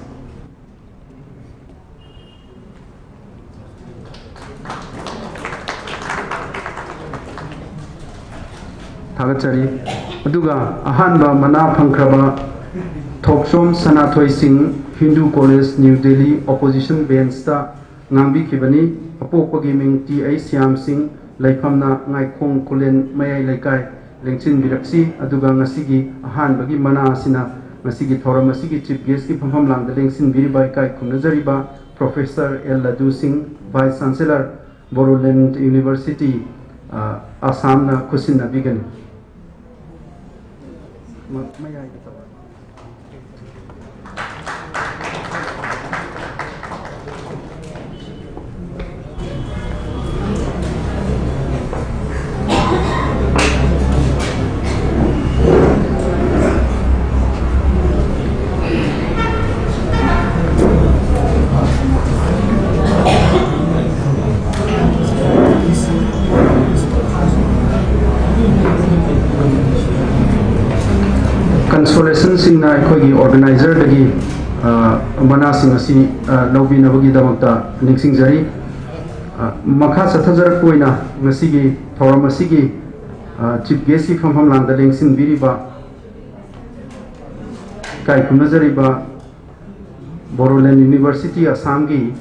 ꯊꯥꯒꯠꯆꯔꯤ꯫ ꯑꯗꯨꯒ ꯑꯍꯥꯟꯕ ꯃꯅꯥ ꯐꯪꯈ꯭ꯔꯕ Thokchom Sanathoi Singh, Hindu college, new Delhi, opposition ꯕꯦꯟꯁꯇ ꯉꯥꯡꯕꯤꯈꯤꯕꯅꯤ꯫ ꯑꯄꯣꯛꯄꯒꯤ ꯃꯤꯡ ꯇꯤ ꯑꯩꯆ ꯁ꯭ꯌꯥꯝ ꯁꯤꯡ, ꯂꯩꯐꯝꯅ ꯉꯥꯏꯈꯣꯡ ꯈꯨꯂꯦꯟ ꯃꯌꯥꯏ ꯂꯩꯀꯥꯏ꯫ ꯂꯦꯡꯁꯤꯟꯕꯤꯔꯛꯁꯤ꯫ ꯑꯗꯨꯒ ꯉꯁꯤꯒꯤ ꯑꯍꯥꯟꯕꯒꯤ ꯃꯅꯥ ꯑꯁꯤꯅ ꯉꯁꯤꯒꯤ ꯊꯧꯔꯝ ꯑꯁꯤꯒꯤ chief guest ꯀꯤ ꯐꯝꯐꯝ ꯂꯥꯡꯗ ꯂꯦꯡꯁꯤꯟꯕꯤꯔꯤꯕ ꯏꯀꯥꯏ ꯈꯨꯝꯅꯖꯔꯤꯕ Professor ꯑꯦꯜ ꯂꯗꯨ ꯁꯤꯡ, Vice Chancellor, ꯕꯣꯔꯣꯂꯦꯟ University, ꯑ, ꯑꯁꯥꯝꯅ ꯈꯨꯠꯁꯤꯟꯅꯕꯤꯒꯅꯤ꯫ ꯃ-, ꯃꯌꯥꯏꯗ ꯇꯧꯔꯣ꯫ Consolation ꯁꯤꯡꯅ ꯑꯩꯈꯣꯏꯒꯤ organizer ꯗꯒꯤ, ꯑ, ꯃꯅꯥꯁꯤꯡ ꯑꯁꯤ, ꯑ, ꯂꯧꯕꯤꯅꯕꯒꯤꯗꯃꯛꯇ ꯅꯤꯡꯁꯤꯡꯖꯔꯤ꯫ ꯑ, ꯃꯈꯥ ꯆꯠꯊꯖꯔꯛꯄ ꯑꯣꯏꯅ ꯉꯁꯤꯒꯤ ꯊꯧꯔꯝ ꯑꯁꯤꯒꯤ, ꯑ, chief guest ꯀꯤ ꯐꯝꯐꯝ ꯂꯥꯡꯗ ꯂꯦꯡꯁꯤꯟꯕꯤꯔꯤꯕ ꯏꯀꯥꯏ ꯈꯨꯝꯅꯖꯔꯤꯕ ꯕꯣꯔꯣꯂꯦꯟ University ꯑꯁꯥꯝꯒꯤ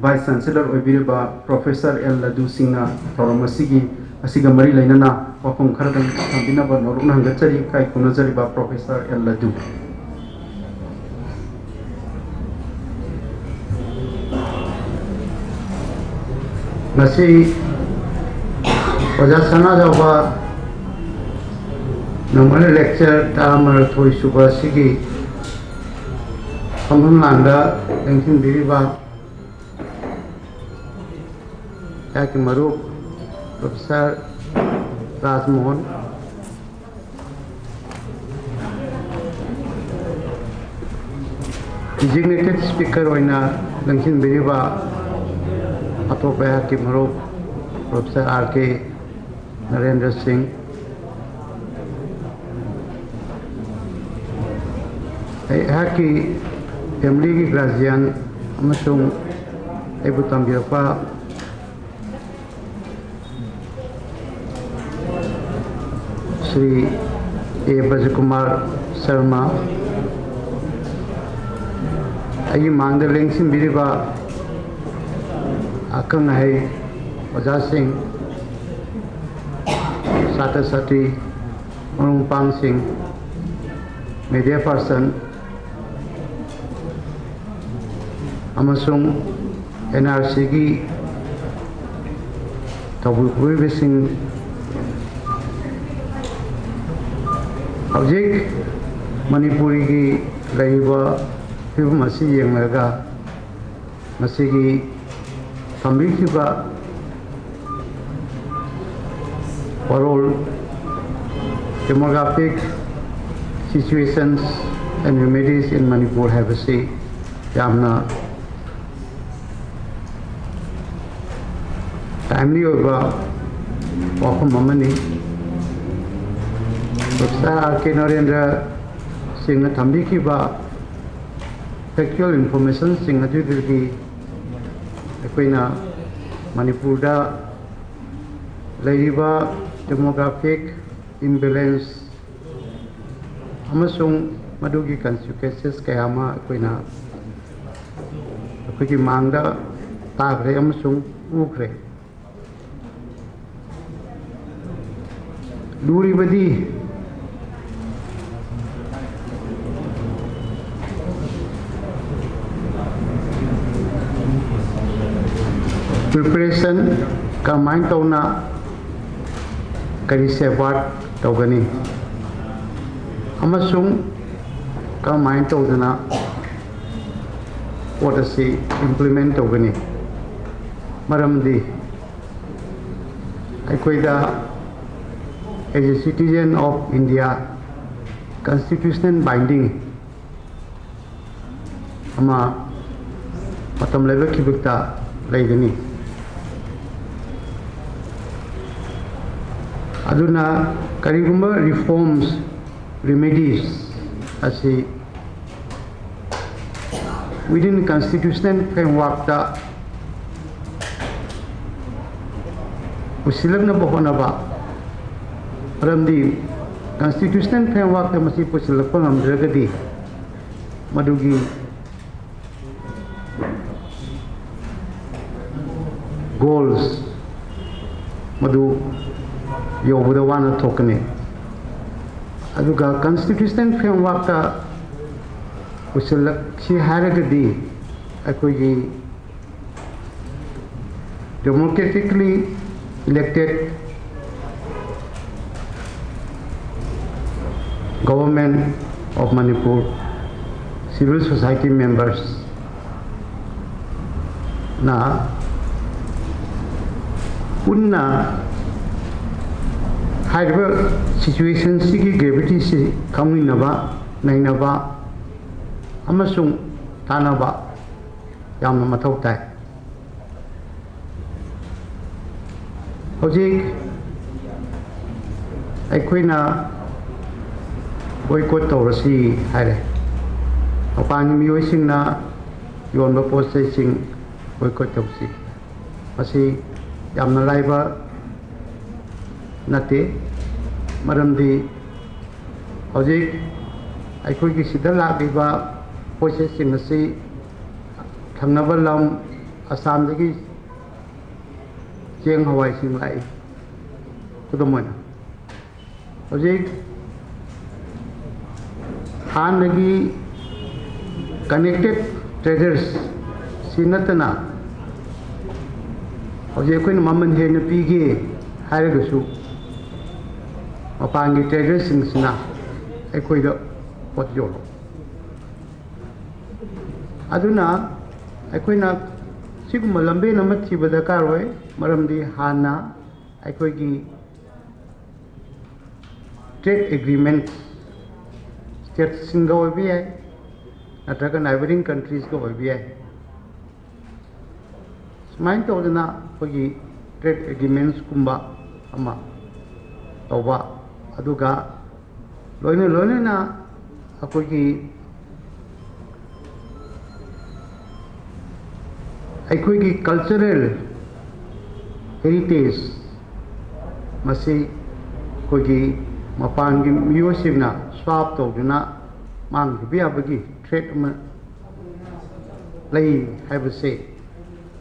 Vice Chancellor ꯑꯣꯏꯕꯤꯔꯤꯕ Professor ꯑꯦꯜ ꯂꯗꯨ ꯁꯤꯡꯅ ꯊꯧꯔꯝ ꯑꯁꯤꯒꯤ, ꯑꯁꯤꯒ ꯃꯔꯤ ꯂꯩꯅꯅ ꯋꯥꯐꯝ ꯈꯔꯗꯪ ꯊꯝꯕꯤꯅꯕ ꯅꯧꯔꯛꯅ ꯍꯪꯒꯠꯆꯔꯤ꯫ ꯏꯀꯥꯏ ꯈꯨꯝꯅꯖꯔꯤꯕ Professor ꯑꯦꯜ ꯂꯗꯨ꯫ ꯉꯁꯤ ꯑꯣꯖꯥ ꯁꯅꯥꯖꯥꯎꯕ ꯅꯪꯕꯅ lecture ꯇꯔꯥꯃꯥꯊꯣꯏ ꯁꯨꯕ ꯑꯁꯤꯒꯤ ꯐꯝꯐꯝ ꯂꯥꯡꯗ ꯂꯦꯡꯁꯤꯟꯕꯤꯔꯤꯕ ꯑꯩꯍꯥꯛꯀꯤ ꯃꯔꯨꯞ Professor ꯔꯥꯖꯃꯣꯍꯟ, designated speaker ꯑꯣꯏꯅ ꯂꯦꯡꯁꯤꯟꯕꯤꯔꯤꯕ ꯑꯇꯣꯞꯄ ꯑꯩꯍꯥꯛꯀꯤ ꯃꯔꯨꯞ Professor ꯑꯥꯔ ꯀꯦ ꯅꯔꯦꯟꯗ꯭ꯔ ꯁꯤꯡ, ꯑꯩꯍꯥꯛꯀꯤ family ꯒꯤ guardian ꯑꯃꯁꯨꯡ ꯑꯩꯕꯨ ꯇꯝꯕꯤꯔꯛꯄ ꯁ꯭ꯔꯤ ꯑꯦ ꯕ꯭ꯔꯖꯀꯨꯃꯥꯔ ꯁꯔꯃ, ꯑꯩꯒꯤ ꯃꯥꯡꯗ ꯂꯦꯡꯁꯤꯟꯕꯤꯔꯤꯕ ꯑꯈꯪ ꯑꯍꯩ ꯑꯣꯖꯥꯁꯤꯡ, ꯁꯥꯇ꯭ꯔ ꯁꯥꯇ꯭ꯔꯤ, ꯃꯔꯨꯞ ꯃꯄꯥꯡꯁꯤꯡ, media person ꯑꯃꯁꯨꯡ N R Cꯒꯤ ꯊꯧꯕꯨ ꯄꯨꯔꯤꯕꯁꯤꯡ, ꯍꯧꯖꯤꯛ ꯃꯅꯤꯄꯨꯔꯒꯤ ꯂꯩꯔꯤꯕ ꯐꯤꯕꯝ ꯑꯁꯤ ꯌꯦꯡꯂꯒ ꯃꯁꯤꯒꯤ ꯊꯝꯕꯤꯈꯤꯕ ꯋꯥꯔꯣꯜ Demographic Situations and Remedies in Manipur ꯍꯥꯏꯕꯁꯤ ꯌꯥꯝꯅ ꯇꯥꯏꯝꯂꯤ ꯑꯣꯏꯕ ꯋꯥꯐꯝ ꯑꯃꯅꯤ꯫ ꯄ꯭ꯔꯣꯐꯦꯁꯔ ꯑꯥꯔ ꯀꯦ ꯅꯔꯦꯟꯗ꯭ꯔ ꯁꯤꯡꯅ ꯊꯝꯕꯤꯈꯤꯕ ꯐꯦꯛꯆꯨꯋꯦꯜ ꯏꯟꯐꯣꯔꯃꯦꯁꯟꯁꯤꯡ ꯑꯗꯨꯗꯒꯤ ꯑꯩꯈꯣꯏꯅ ꯃꯅꯤꯄꯨꯔꯗ ꯂꯩꯔꯤꯕ demographic imbalance ꯑꯃꯁꯨꯡ ꯃꯗꯨꯒꯤ consequences ꯀꯌꯥ ꯑꯃ ꯑꯩꯈꯣꯏꯅ ꯑꯩꯈꯣꯏꯒꯤ ꯃꯥꯡꯗ ꯇꯥꯈ꯭ꯔꯦ ꯑꯃꯁꯨꯡ ꯎꯈ꯭ꯔꯦ꯫ ꯂꯨꯔꯤꯕꯗꯤ preparation ꯀꯔꯝꯍꯥꯏꯅ ꯇꯧꯅ ꯀꯔꯤ safeguard ꯇꯧꯒꯅꯤ ꯑꯃꯁꯨꯡ ꯀꯔꯝꯍꯥꯏꯅ ꯇꯧꯗꯅ ꯄꯣꯠ ꯑꯁꯤ implement ꯇꯧꯒꯅꯤ꯫ ꯃꯔꯝꯗꯤ ꯑꯩꯈꯣꯏꯗ as a citizen of India constitutional binding ꯑꯃ ꯃꯇꯝ ꯂꯩꯕ ꯈꯤꯕꯤꯛꯇ ꯂꯩꯒꯅꯤ꯫ ꯑꯗꯨꯅ ꯀꯔꯤꯒꯨꯝꯕ reforms, remedies ꯑꯁꯤ within constitutional frameworkꯇ ꯄꯨꯁꯤꯜꯂꯛꯅꯕ ꯍꯣꯠꯅꯕ꯫ ꯃꯔꯝꯗꯤ constitutional frameworkꯇ ꯃꯁꯤ ꯄꯨꯁꯤꯜꯂꯛꯄ ꯉꯝꯗ꯭ꯔꯒꯗꯤ ꯃꯗꯨꯒꯤ goals ꯃꯗꯨ ꯌꯧꯕꯗ ꯋꯥꯅ ꯊꯣꯛꯀꯅꯤ꯫ ꯑꯗꯨꯒ constitutional frameworkꯇ ꯄꯨꯁꯤꯜꯂꯛꯁꯤ ꯍꯥꯏꯔꯒꯗꯤ, ꯑꯩꯈꯣꯏꯒꯤ democratically elected Government of Manipur, civil society members ꯅ ꯄꯨꯟꯅ ꯍꯥꯏꯔꯤꯕ situationꯁꯤꯒꯤ gravityꯁꯤ ꯈꯪꯃꯤꯟꯅꯕ, ꯅꯩꯅꯕ ꯑꯃꯁꯨꯡ ꯇꯥꯟꯅꯕ ꯌꯥꯝꯅ ꯃꯊꯧ ꯇꯥꯏ꯫ ꯍꯧꯖꯤꯛ ꯑꯩꯈꯣꯏꯅ boycott ꯇꯧꯔꯁꯤ ꯍꯥꯏꯔꯦ꯫ ꯃꯄꯥꯟꯒꯤ ꯃꯤꯑꯣꯏꯁꯤꯡꯅ ꯌꯣꯟꯕ ꯄꯣꯠ ꯆꯩꯁꯤꯡ boycott ꯇꯧꯁꯤ꯫ ꯃꯁꯤ ꯌꯥꯝꯅ ꯂꯥꯏꯕ ꯅꯠꯇꯦ, ꯃꯔꯝꯗꯤ ꯍꯧꯖꯤꯛ ꯑꯩꯈꯣꯏꯒꯤ ꯁꯤꯗ ꯂꯥꯛꯂꯤꯕ ꯄꯣꯠ ꯆꯩꯁꯤꯡ ꯑꯁꯤ ꯊꯪꯅꯕ ꯂꯝ ꯑꯁꯥꯝꯗꯒꯤ ꯆꯦꯡ ꯍꯋꯥꯏꯁꯤꯡ ꯂꯥꯛꯏ꯫ ꯈꯨꯗꯝ ꯑꯣꯏꯅ, ꯍꯧꯖꯤꯛ ꯍꯥꯟꯅꯒꯤ connected traders ꯁꯤ ꯅꯠꯇꯅ, ꯍꯧꯖꯤꯛ ꯑꯩꯈꯣꯏꯅ ꯃꯃꯜ ꯍꯦꯟꯅ ꯄꯤꯒꯦ ꯍꯥꯏꯔꯒꯁꯨ, ꯃꯄꯥꯟꯒꯤ traderꯁꯤꯡꯁꯤꯅ ꯑꯩꯈꯣꯏꯗ ꯄꯣꯠ ꯌꯣꯜꯂꯣ꯫ ꯑꯗꯨꯅ ꯑꯩꯈꯣꯏꯅ ꯁꯤꯒꯨꯝꯕ ꯂꯝꯕꯦꯟ ꯑꯃ ꯊꯤꯕ ꯗꯔꯀꯥꯔ ꯑꯣꯏ, ꯃꯔꯝꯗꯤ ꯍꯥꯟꯅ ꯑꯩꯈꯣꯏꯒꯤ trade agreement stateꯁꯤꯡꯒ ꯑꯣꯏꯕ ꯌꯥꯏ, ꯅꯠꯇ꯭ꯔꯒ neighbouring countriesꯀ ꯑꯣꯏꯕ ꯌꯥꯏ꯫ ꯁꯨꯃꯥꯏꯅ ꯇꯧꯗꯅ ꯑꯩꯈꯣꯏꯒꯤ trade agreementsꯀꯨꯝꯕ ꯑꯃ ꯇꯧꯕ, ꯑꯗꯨꯒ ꯂꯣꯏꯅ ꯂꯣꯏꯅꯅ ꯑꯩꯈꯣꯏꯒꯤ, ꯑꯩꯈꯣꯏꯒꯤ cultural heritage ꯃꯁꯤ ꯑꯩꯈꯣꯏꯒꯤ ꯃꯄꯥꯟꯒꯤ ꯃꯤꯑꯣꯏꯁꯤꯡꯅ swap ꯇꯧꯗꯨꯅ ꯃꯥꯡꯈꯤꯕ ꯌꯥꯕꯒꯤ threat ꯑꯃ ꯂꯩ ꯍꯥꯏꯕꯁꯦ,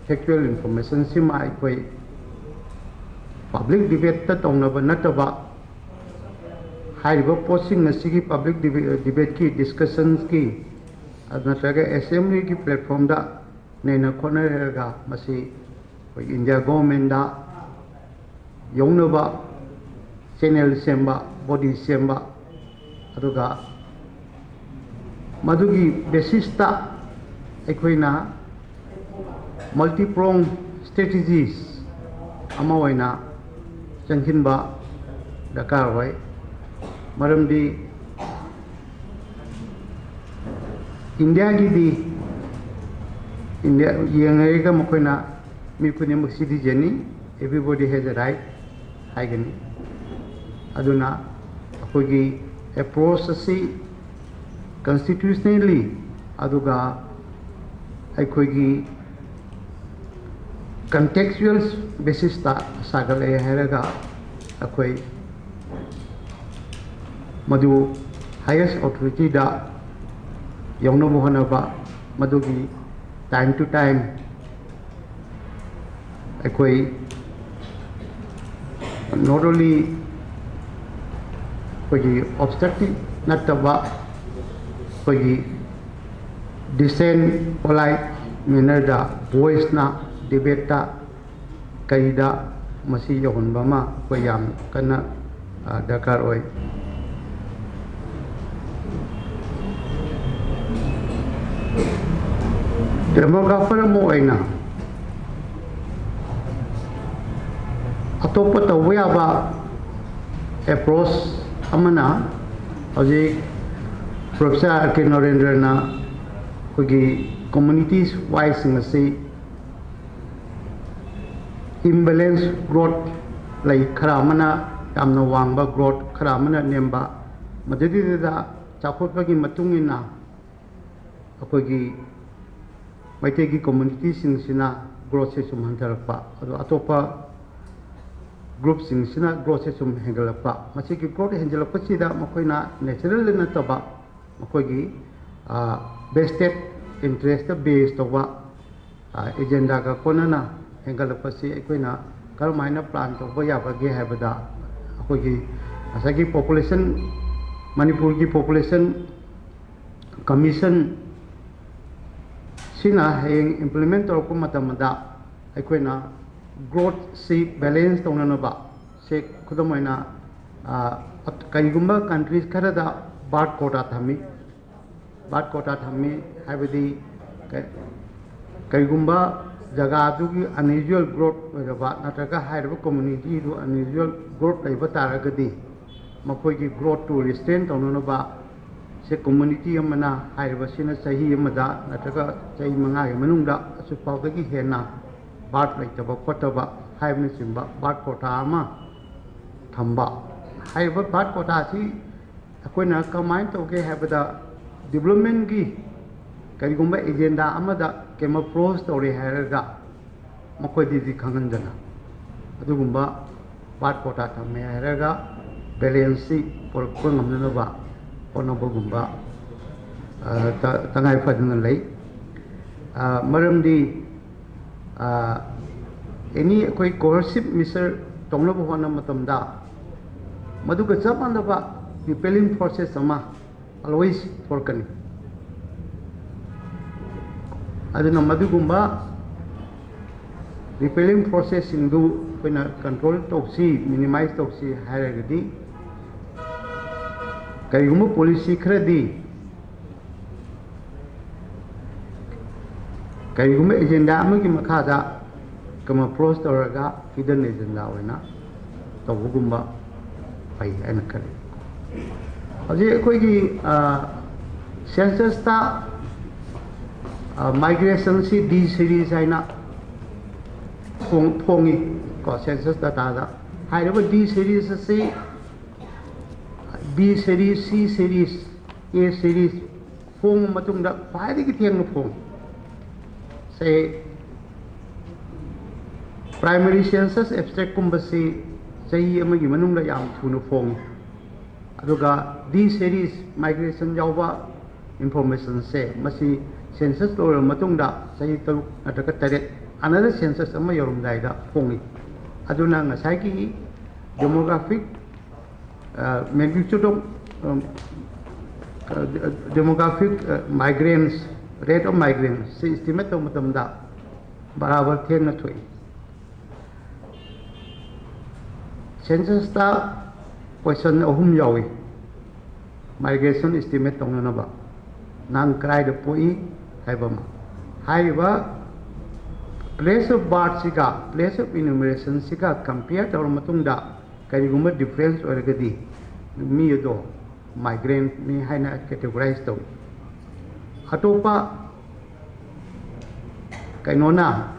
factual informationꯁꯤꯃ ꯑꯩꯈꯣꯏ public debateꯇ ꯇꯧꯅꯕ ꯅꯠꯇꯕ, ꯍꯥꯏꯔꯤꯕ ꯄꯣꯠꯁꯤꯡ ꯑꯁꯤꯒꯤ ꯄꯕ꯭ꯂꯤꯛ ꯗꯤꯕꯦꯠꯀꯤ, ꯗꯤꯁꯀꯁꯟꯁꯀꯤ ꯅꯠꯇ꯭ꯔꯒ ꯑꯦꯁꯦꯝꯕ꯭ꯂꯤꯒꯤ ꯄ꯭ꯂꯦꯠꯐꯣꯝꯗ ꯅꯩꯅ ꯈꯣꯠꯅꯔꯒ ꯃꯁꯤ ꯑꯩꯈꯣꯏ ꯏꯟꯗꯤꯌꯥ ꯒꯣꯚꯔꯟꯃꯦꯟꯗ ꯌꯧꯅꯕ ꯆꯦꯅꯦꯜ ꯁꯦꯝꯕ, ꯕꯣꯗꯤ ꯁꯦꯝꯕ, ꯑꯗꯨꯒ ꯃꯗꯨꯒꯤ ꯕꯦꯁꯤꯁꯇ ꯑꯩꯈꯣꯏꯅ multi-pronged strategies ꯑꯃ ꯑꯣꯏꯅ ꯆꯪꯁꯤꯟꯕ ꯗꯔꯀꯥꯔ ꯑꯣꯏ꯫ ꯃꯔꯝꯗꯤ ꯏꯟꯗꯤꯌꯥꯒꯤꯗꯤ, ꯏꯟꯗꯤꯌꯥ ꯌꯦꯡꯉꯒ ꯃꯈꯣꯏꯅ ꯃꯤ ꯈꯨꯗꯤꯡꯃꯛ citizenꯅꯤ, everybody has a right ꯍꯥꯏꯒꯅꯤ꯫ ꯑꯗꯨꯅ ꯑꯩꯈꯣꯏꯒꯤ ꯑꯦꯄ꯭ꯔꯣꯆ ꯑꯁꯤ constitutionally ꯑꯗꯨꯒ ꯑꯩꯈꯣꯏꯒꯤ contextual ꯕꯦꯁꯤꯁꯇ ꯁꯥꯒꯠꯂꯛꯑꯦ ꯍꯥꯏꯔꯒ ꯑꯩꯈꯣꯏ ꯃꯗꯨ highest authorityꯗ ꯌꯧꯅꯕ ꯍꯣꯠꯅꯕ, ꯃꯗꯨꯒꯤ time to time ꯑꯩꯈꯣꯏ not only ꯑꯩꯈꯣꯏꯒꯤ ꯑꯣꯕꯁꯇ꯭ꯔꯛꯇꯤꯞ ꯅꯠꯇꯕ ꯑꯩꯈꯣꯏꯒꯤ decent, polite mannerꯗ ꯚꯣꯏꯁꯅ ꯗꯤꯕꯦꯠꯇ ꯀꯔꯤꯗ ꯃꯁꯤ ꯌꯧꯍꯟꯕ ꯑꯃ ꯑꯩꯈꯣꯏ ꯌꯥꯝ ꯀꯟꯅ, ꯑ, ꯗꯔꯀꯥꯔ ꯑꯣꯏ꯫ ꯗꯦꯃꯣꯒ꯭ꯔꯥꯐꯔ ꯑꯃ ꯑꯣꯏꯅ ꯑꯇꯣꯞꯄ ꯇꯧꯕ ꯌꯥꯕ ꯑꯦꯄ꯭ꯔꯣꯆ ꯑꯃꯅ ꯍꯧꯖꯤꯛ ꯄ꯭ꯔꯣꯐꯦꯁꯔ ꯑꯥꯔ ꯀꯦ ꯅꯔꯦꯟꯗ꯭ꯔꯅ ꯑꯩꯈꯣꯏꯒꯤ communities wiseꯁꯤꯡ ꯑꯁꯤ imbalance growth ꯂꯩ, ꯈꯔ ꯑꯃꯅ ꯌꯥꯝꯅ ꯋꯥꯡꯕ growth, ꯈꯔ ꯑꯃꯅ ꯅꯦꯝꯕ, ꯃꯗꯨꯗꯩꯗꯨꯗ ꯆꯥꯎꯈꯠꯄꯒꯤ ꯃꯇꯨꯡ ꯏꯟꯅ ꯑꯩꯈꯣꯏꯒꯤ ꯃꯩꯇꯩꯒꯤ communityꯁꯤꯡꯁꯤꯅ growthꯁꯦ ꯁꯨꯝ ꯍꯟꯊꯔꯛꯄ, ꯑꯗꯣ ꯑꯇꯣꯞꯄ groupꯁꯤꯡꯁꯤꯅ growthꯁꯦ ꯁꯨꯝ ꯍꯦꯟꯒꯠꯂꯛꯄ꯫ ꯃꯁꯤꯒꯤ growth ꯍꯦꯟꯒꯠꯂꯛꯄꯁꯤꯗ ꯃꯈꯣꯏꯅ natural ꯅꯠꯇꯕ ꯃꯈꯣꯏꯒꯤ vested interestꯇ base ꯇꯧꯕ, ꯑꯦꯖꯦꯟꯗꯥꯒ ꯀꯣꯟꯅꯅ ꯍꯦꯟꯒꯠꯂꯛꯄꯁꯤ ꯑꯩꯈꯣꯏꯅ ꯀꯔꯝꯍꯥꯏꯅ plan ꯇꯧꯕ ꯌꯥꯕꯒꯦ ꯍꯥꯏꯕꯗ ꯑꯩꯈꯣꯏꯒꯤ ꯉꯁꯥꯏꯒꯤ ꯄꯣꯄꯨꯂꯦꯁꯟ, ꯃꯅꯤꯄꯨꯔꯒꯤ ꯄꯣꯄꯨꯂꯦꯁꯟ ꯀꯃꯤꯁꯟ ꯁꯤꯅ ꯍꯌꯦꯡ ꯏꯝꯄ꯭ꯂꯤꯃꯦꯟ ꯇꯧꯔꯛꯄ ꯃꯇꯝꯗ ꯑꯩꯈꯣꯏꯅ ꯒ꯭ꯔꯣꯠꯁꯤ ꯕꯦꯂꯦꯟꯁ ꯇꯧꯅꯅꯕ ꯁꯦ, ꯈꯨꯗꯝ ꯑꯣꯏꯅ, ꯑ, ꯀꯔꯤꯒꯨꯝꯕ ꯀꯟꯇ꯭ꯔꯤꯁ ꯈꯔꯗ ꯕꯥꯔꯠ ꯀꯣꯇꯥ ꯊꯝꯃꯤ, ꯕꯥꯔꯠ ꯀꯣꯇꯥ ꯊꯝꯃꯤ ꯍꯥꯏꯕꯗꯤ ꯀ-, ꯀꯔꯤꯒꯨꯝꯕ ꯖꯒꯥꯗꯨꯒꯤ ꯑꯟꯌꯨꯖꯨꯋꯦꯜ ꯒ꯭ꯔꯣꯠ ꯑꯣꯏꯔꯕ ꯅꯠꯇ꯭ꯔꯒ ꯍꯥꯏꯔꯤꯕ ꯀꯝꯃ꯭ꯌꯨꯅꯤꯇꯤꯗꯨ ꯑꯟꯌꯨꯖꯨꯋꯦꯜ ꯒ꯭ꯔꯣꯠ ꯂꯩꯕ ꯇꯥꯔꯒꯗꯤ ꯃꯈꯣꯏꯒꯤ ꯒ꯭ꯔꯣꯠꯇꯨ ꯔꯤꯁꯇ꯭ꯔꯦꯟ ꯇꯧꯅꯅꯕ ꯁꯦ ꯀꯝꯃ꯭ꯌꯨꯅꯤꯇꯤ ꯑꯃꯅ ꯍꯥꯏꯔꯤꯕꯁꯤꯅ ꯆꯍꯤ ꯑꯃꯗ ꯅꯠꯇ꯭ꯔꯒ ꯆꯍꯤ ꯃꯉꯥꯒꯤ ꯃꯅꯨꯡꯗ ꯑꯁꯨꯛ ꯐꯥꯎꯗꯒꯤ ꯍꯦꯟꯅ ꯕꯥꯔꯠ ꯂꯩꯇꯕ ꯈꯣꯠꯇꯕ ꯍꯥꯏꯕꯅꯆꯤꯡꯕ ꯕꯥꯔꯠ ꯀꯣꯇꯥ ꯑꯃ ꯊꯝꯕ꯫ ꯍꯥꯏꯔꯤꯕ ꯕꯥꯔꯠ ꯀꯣꯇꯥꯁꯤ ꯑꯩꯈꯣꯏꯅ ꯀꯃꯥꯏꯅ ꯇꯧꯒꯦ ꯍꯥꯏꯕꯗ ꯗꯤꯕ꯭ꯂꯞꯃꯦꯟꯒꯤ ꯀꯔꯤꯒꯨꯝꯕ ꯑꯦꯖꯦꯟꯗꯥ ꯑꯃꯗ ꯀꯦꯃꯣꯐ꯭ꯂꯣꯖ ꯇꯧꯔꯦ ꯍꯥꯏꯔꯒ ꯃꯈꯣꯏꯗꯗꯤ ꯈꯪꯍꯟꯗꯅ ꯑꯗꯨꯒꯨꯝꯕ ꯕꯥꯔꯠ ꯀꯣꯇꯥ ꯊꯝꯃꯦ ꯍꯥꯏꯔꯒ ꯕꯦꯂꯦꯟꯁꯁꯤ ꯄꯨꯔꯛꯄ ꯉꯝꯅꯅꯕ ꯍꯣꯠꯅꯕꯒꯨꯝꯕ, ꯑ, ꯇ-, ꯇꯉꯥꯏ ꯐꯗꯅ ꯂꯩ꯫ ꯑ, ꯃꯔꯝꯗꯤ, ꯑ, ꯑꯦꯅꯤ ꯑꯩꯈꯣꯏ ꯀꯣꯑꯔꯁꯤꯞ ꯃꯦꯖꯔ ꯇꯧꯅꯕ ꯍꯣꯠꯅꯕ ꯃꯇꯝꯗ ꯃꯗꯨꯒ ꯆꯞ ꯃꯥꯟꯅꯕ ꯔꯤꯄꯦꯂꯤꯡ ꯐꯣꯔꯁꯦꯁ ꯑꯃ ꯑꯣꯜꯋꯦꯁ ꯊꯣꯔꯛꯀꯅꯤ꯫ ꯑꯗꯨꯅ ꯃꯗꯨꯒꯨꯝꯕ ꯔꯤꯄꯦꯂꯤꯡ ꯐꯣꯔꯁꯦꯁꯁꯤꯡꯗꯨ ꯑꯩꯈꯣꯏꯅ ꯀꯟꯇ꯭ꯔꯣꯜ ꯇꯧꯁꯤ, ꯃꯤꯅꯤꯃꯥꯏꯖ ꯇꯧꯁꯤ ꯍꯥꯏꯔꯒꯗꯤ ꯀꯔꯤꯒꯨꯝꯕ ꯄꯣꯂꯤꯁꯤ ꯈꯔꯗꯤ ꯀꯔꯤꯒꯨꯝꯕ ꯑꯦꯖꯦꯟꯗꯥ ꯑꯃꯒꯤ ꯃꯈꯥꯗ ꯀꯦꯃꯣꯐ꯭ꯂꯣꯖ ꯇꯧꯔꯒ ꯍꯤꯗꯟ ꯑꯦꯖꯦꯟꯗꯥ ꯑꯣꯏꯅ ꯇꯧꯕꯒꯨꯝꯕ ꯐꯩ ꯍꯥꯏꯅ ꯈꯜꯂꯤ꯫ ꯍꯧꯖꯤꯛ ꯑꯩꯈꯣꯏꯒꯤ, ꯑ, ꯁꯦꯟꯁꯁꯇ, ꯑ, ꯃꯥꯏꯒ꯭ꯔꯦꯁꯟꯁꯤ ꯗꯤ ꯁꯦꯔꯤꯁ ꯍꯥꯏꯅ ꯐꯣꯡ-, ꯐꯣꯡꯉꯤ ꯀꯣ, ꯁꯦꯟꯁꯁ ꯗꯇꯥꯗ꯫ ꯍꯥꯏꯔꯤꯕ ꯗꯤ ꯁꯦꯔꯤꯁ ꯑꯁꯤ ꯕꯤ ꯁꯦꯔꯤꯁ, ꯁꯤ ꯁꯦꯔꯤꯁ, ꯑꯦ ꯁꯦꯔꯤꯁ ꯐꯣꯡꯕ ꯃꯇꯨꯡꯗ ꯈ꯭ꯋꯥꯏꯗꯒꯤ ꯊꯦꯡꯅ ꯐꯣꯡꯉꯤ꯫ ꯁꯦ, ꯄ꯭ꯔꯥꯏꯃꯔꯤ ꯁꯦꯟꯁꯁ ꯑꯦꯕꯁꯇ꯭ꯔꯦꯛꯀꯨꯝꯕꯁꯤ ꯆꯍꯤ ꯑꯃꯒꯤ ꯃꯅꯨꯡꯗ ꯌꯥꯝ ꯊꯨꯅ ꯐꯣꯡꯉꯤ꯫ ꯑꯗꯨꯒ ꯗꯤ ꯁꯦꯔꯤꯁ ꯃꯥꯏꯒ꯭ꯔꯦꯁꯟ ꯌꯥꯎꯕ ꯏꯟꯐꯣꯔꯃꯦꯁꯟꯁꯦ ꯃꯁꯤ ꯁꯦꯟꯁꯁ ꯂꯣꯏꯔꯕ ꯃꯇꯨꯡꯗ ꯆꯍꯤ ꯇꯔꯨꯛ ꯅꯠꯇ꯭ꯔꯒ ꯇꯔꯦꯠ, ꯑꯅꯗꯔ ꯁꯦꯟꯁꯁ ꯑꯃ ꯌꯧꯔꯝꯗꯥꯏꯗ ꯐꯣꯡꯉꯤ꯫ ꯑꯗꯨꯅ ꯉꯁꯥꯏꯒꯤ demographic Magnitude of demographic migrants, rate of migrants ꯁꯤ estimate ꯇꯧꯕ ꯃꯇꯝꯗ ꯕꯔꯥꯕꯔ ꯊꯦꯡꯅ ꯊꯣꯛꯏ꯫ Censusꯇ question ꯑꯍꯨꯝ ꯌꯥꯎꯏ꯫ Migration estimate ꯇꯧꯅꯅꯕ, ꯅꯪ ꯀꯗꯥꯏꯗ ꯄꯣꯛꯏ ꯍꯥꯏꯕ ꯑꯃ꯫ ꯍꯥꯏꯔꯤꯕ place of birthꯁꯤꯒ place of enumerationꯁꯤꯒ compare ꯇꯧꯔ ꯃꯇꯨꯡꯗ ꯀꯔꯤꯒꯨꯝꯕ difference ꯑꯣꯏꯔꯒꯗꯤ ꯃꯤ ꯑꯗꯣ migrantꯅꯤ ꯍꯥꯏꯅ categorize ꯇꯧꯏ꯫ ꯑꯇꯣꯞꯄ ꯀꯩꯅꯣꯅ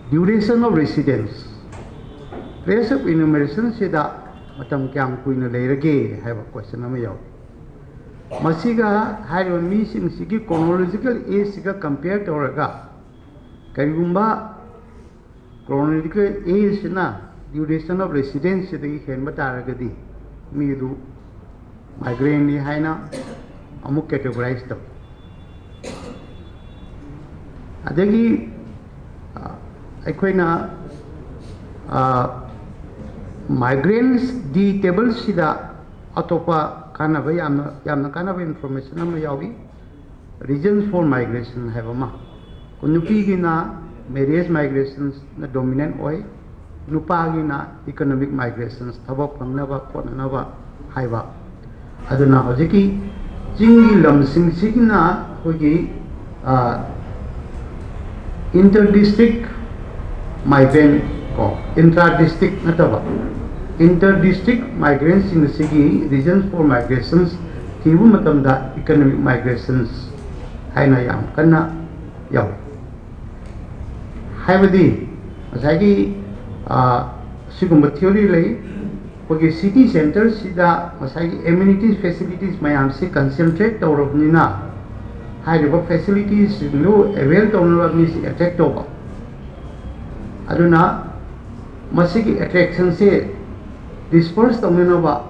duration of residence, place of enumerationꯁꯤꯗ ꯃꯇꯝ ꯀꯌꯥꯝ ꯀꯨꯏꯅ ꯂꯩꯔꯒꯦ ꯍꯥꯏꯕ question ꯑꯃ ꯌꯥꯎꯏ꯫ ꯃꯁꯤꯒ ꯍꯥꯏꯔꯤꯕ ꯃꯤꯁꯤꯡꯁꯤꯒꯤ chronological ageꯁꯤꯒ compare ꯇꯧꯔꯒ ꯀꯔꯤꯒꯨꯝꯕ chronological ageꯁꯤꯅ duration of residenceꯁꯤꯗꯒꯤ ꯍꯦꯟꯕ ꯇꯥꯔꯒꯗꯤ ꯃꯤꯗꯨ migrantꯅꯤ ꯍꯥꯏꯅ ꯑꯃꯨꯛ categorize ꯇꯧꯏ꯫ ꯑꯗꯒꯤ ꯑꯩꯈꯣꯏꯅ migrants tableꯁꯤꯗ ꯑꯇꯣꯞꯄ ꯀꯥꯟꯅꯕ ꯌꯥꯝꯅ ꯌꯥꯝꯅ ꯀꯥꯟꯅꯕ information ꯑꯃ ꯌꯥꯎꯏ꯫ Reasons for migration ꯍꯥꯏꯕ ꯑꯃ꯫ ꯅꯨꯄꯤꯒꯤꯅ marriage migrationsꯅ dominant ꯑꯣꯏ, ꯅꯨꯄꯥꯒꯤꯅ economic migrations, ꯊꯕꯛ ꯐꯪꯅꯕ ꯈꯣꯠꯅꯅꯕ ꯍꯥꯏꯕ꯫ ꯑꯗꯨꯅ ꯍꯧꯖꯤꯛꯀꯤ ꯆꯤꯡꯒꯤ ꯂꯝꯁꯤꯡꯁꯤꯒꯤꯅ ꯑꯩꯈꯣꯏꯒꯤ inter district migrant ꯀꯣ, intra district ꯅꯠꯇꯕ inter district migrantꯁꯤꯡ ꯑꯁꯤꯒꯤ reasons for migrations ꯊꯤꯕ ꯃꯇꯝꯗ economic migrations ꯍꯥꯏꯅ ꯌꯥꯝ ꯀꯟꯅ ꯌꯥꯎꯏ꯫ ꯍꯥꯏꯕꯗꯤ ꯉꯁꯥꯏꯒꯤ ꯁꯤꯒꯨꯝꯕ theory ꯂꯩ꯫ ꯑꯩꯈꯣꯏꯒꯤ city centreꯁꯤꯗ ꯉꯁꯥꯏꯒꯤ amenities facilities ꯃꯌꯥꯝꯁꯤ concentrate ꯇꯧꯔꯕꯅꯤꯅ ꯍꯥꯏꯔꯤꯕ facilitiesꯁꯤꯡꯗꯨ avail ꯇꯧꯅꯕ ꯃꯤꯁꯤ attract ꯇꯧꯕ꯫ ꯑꯗꯨꯅ ꯃꯁꯤꯒꯤ attractionꯁꯦ disperse ꯇꯧꯅꯅꯕ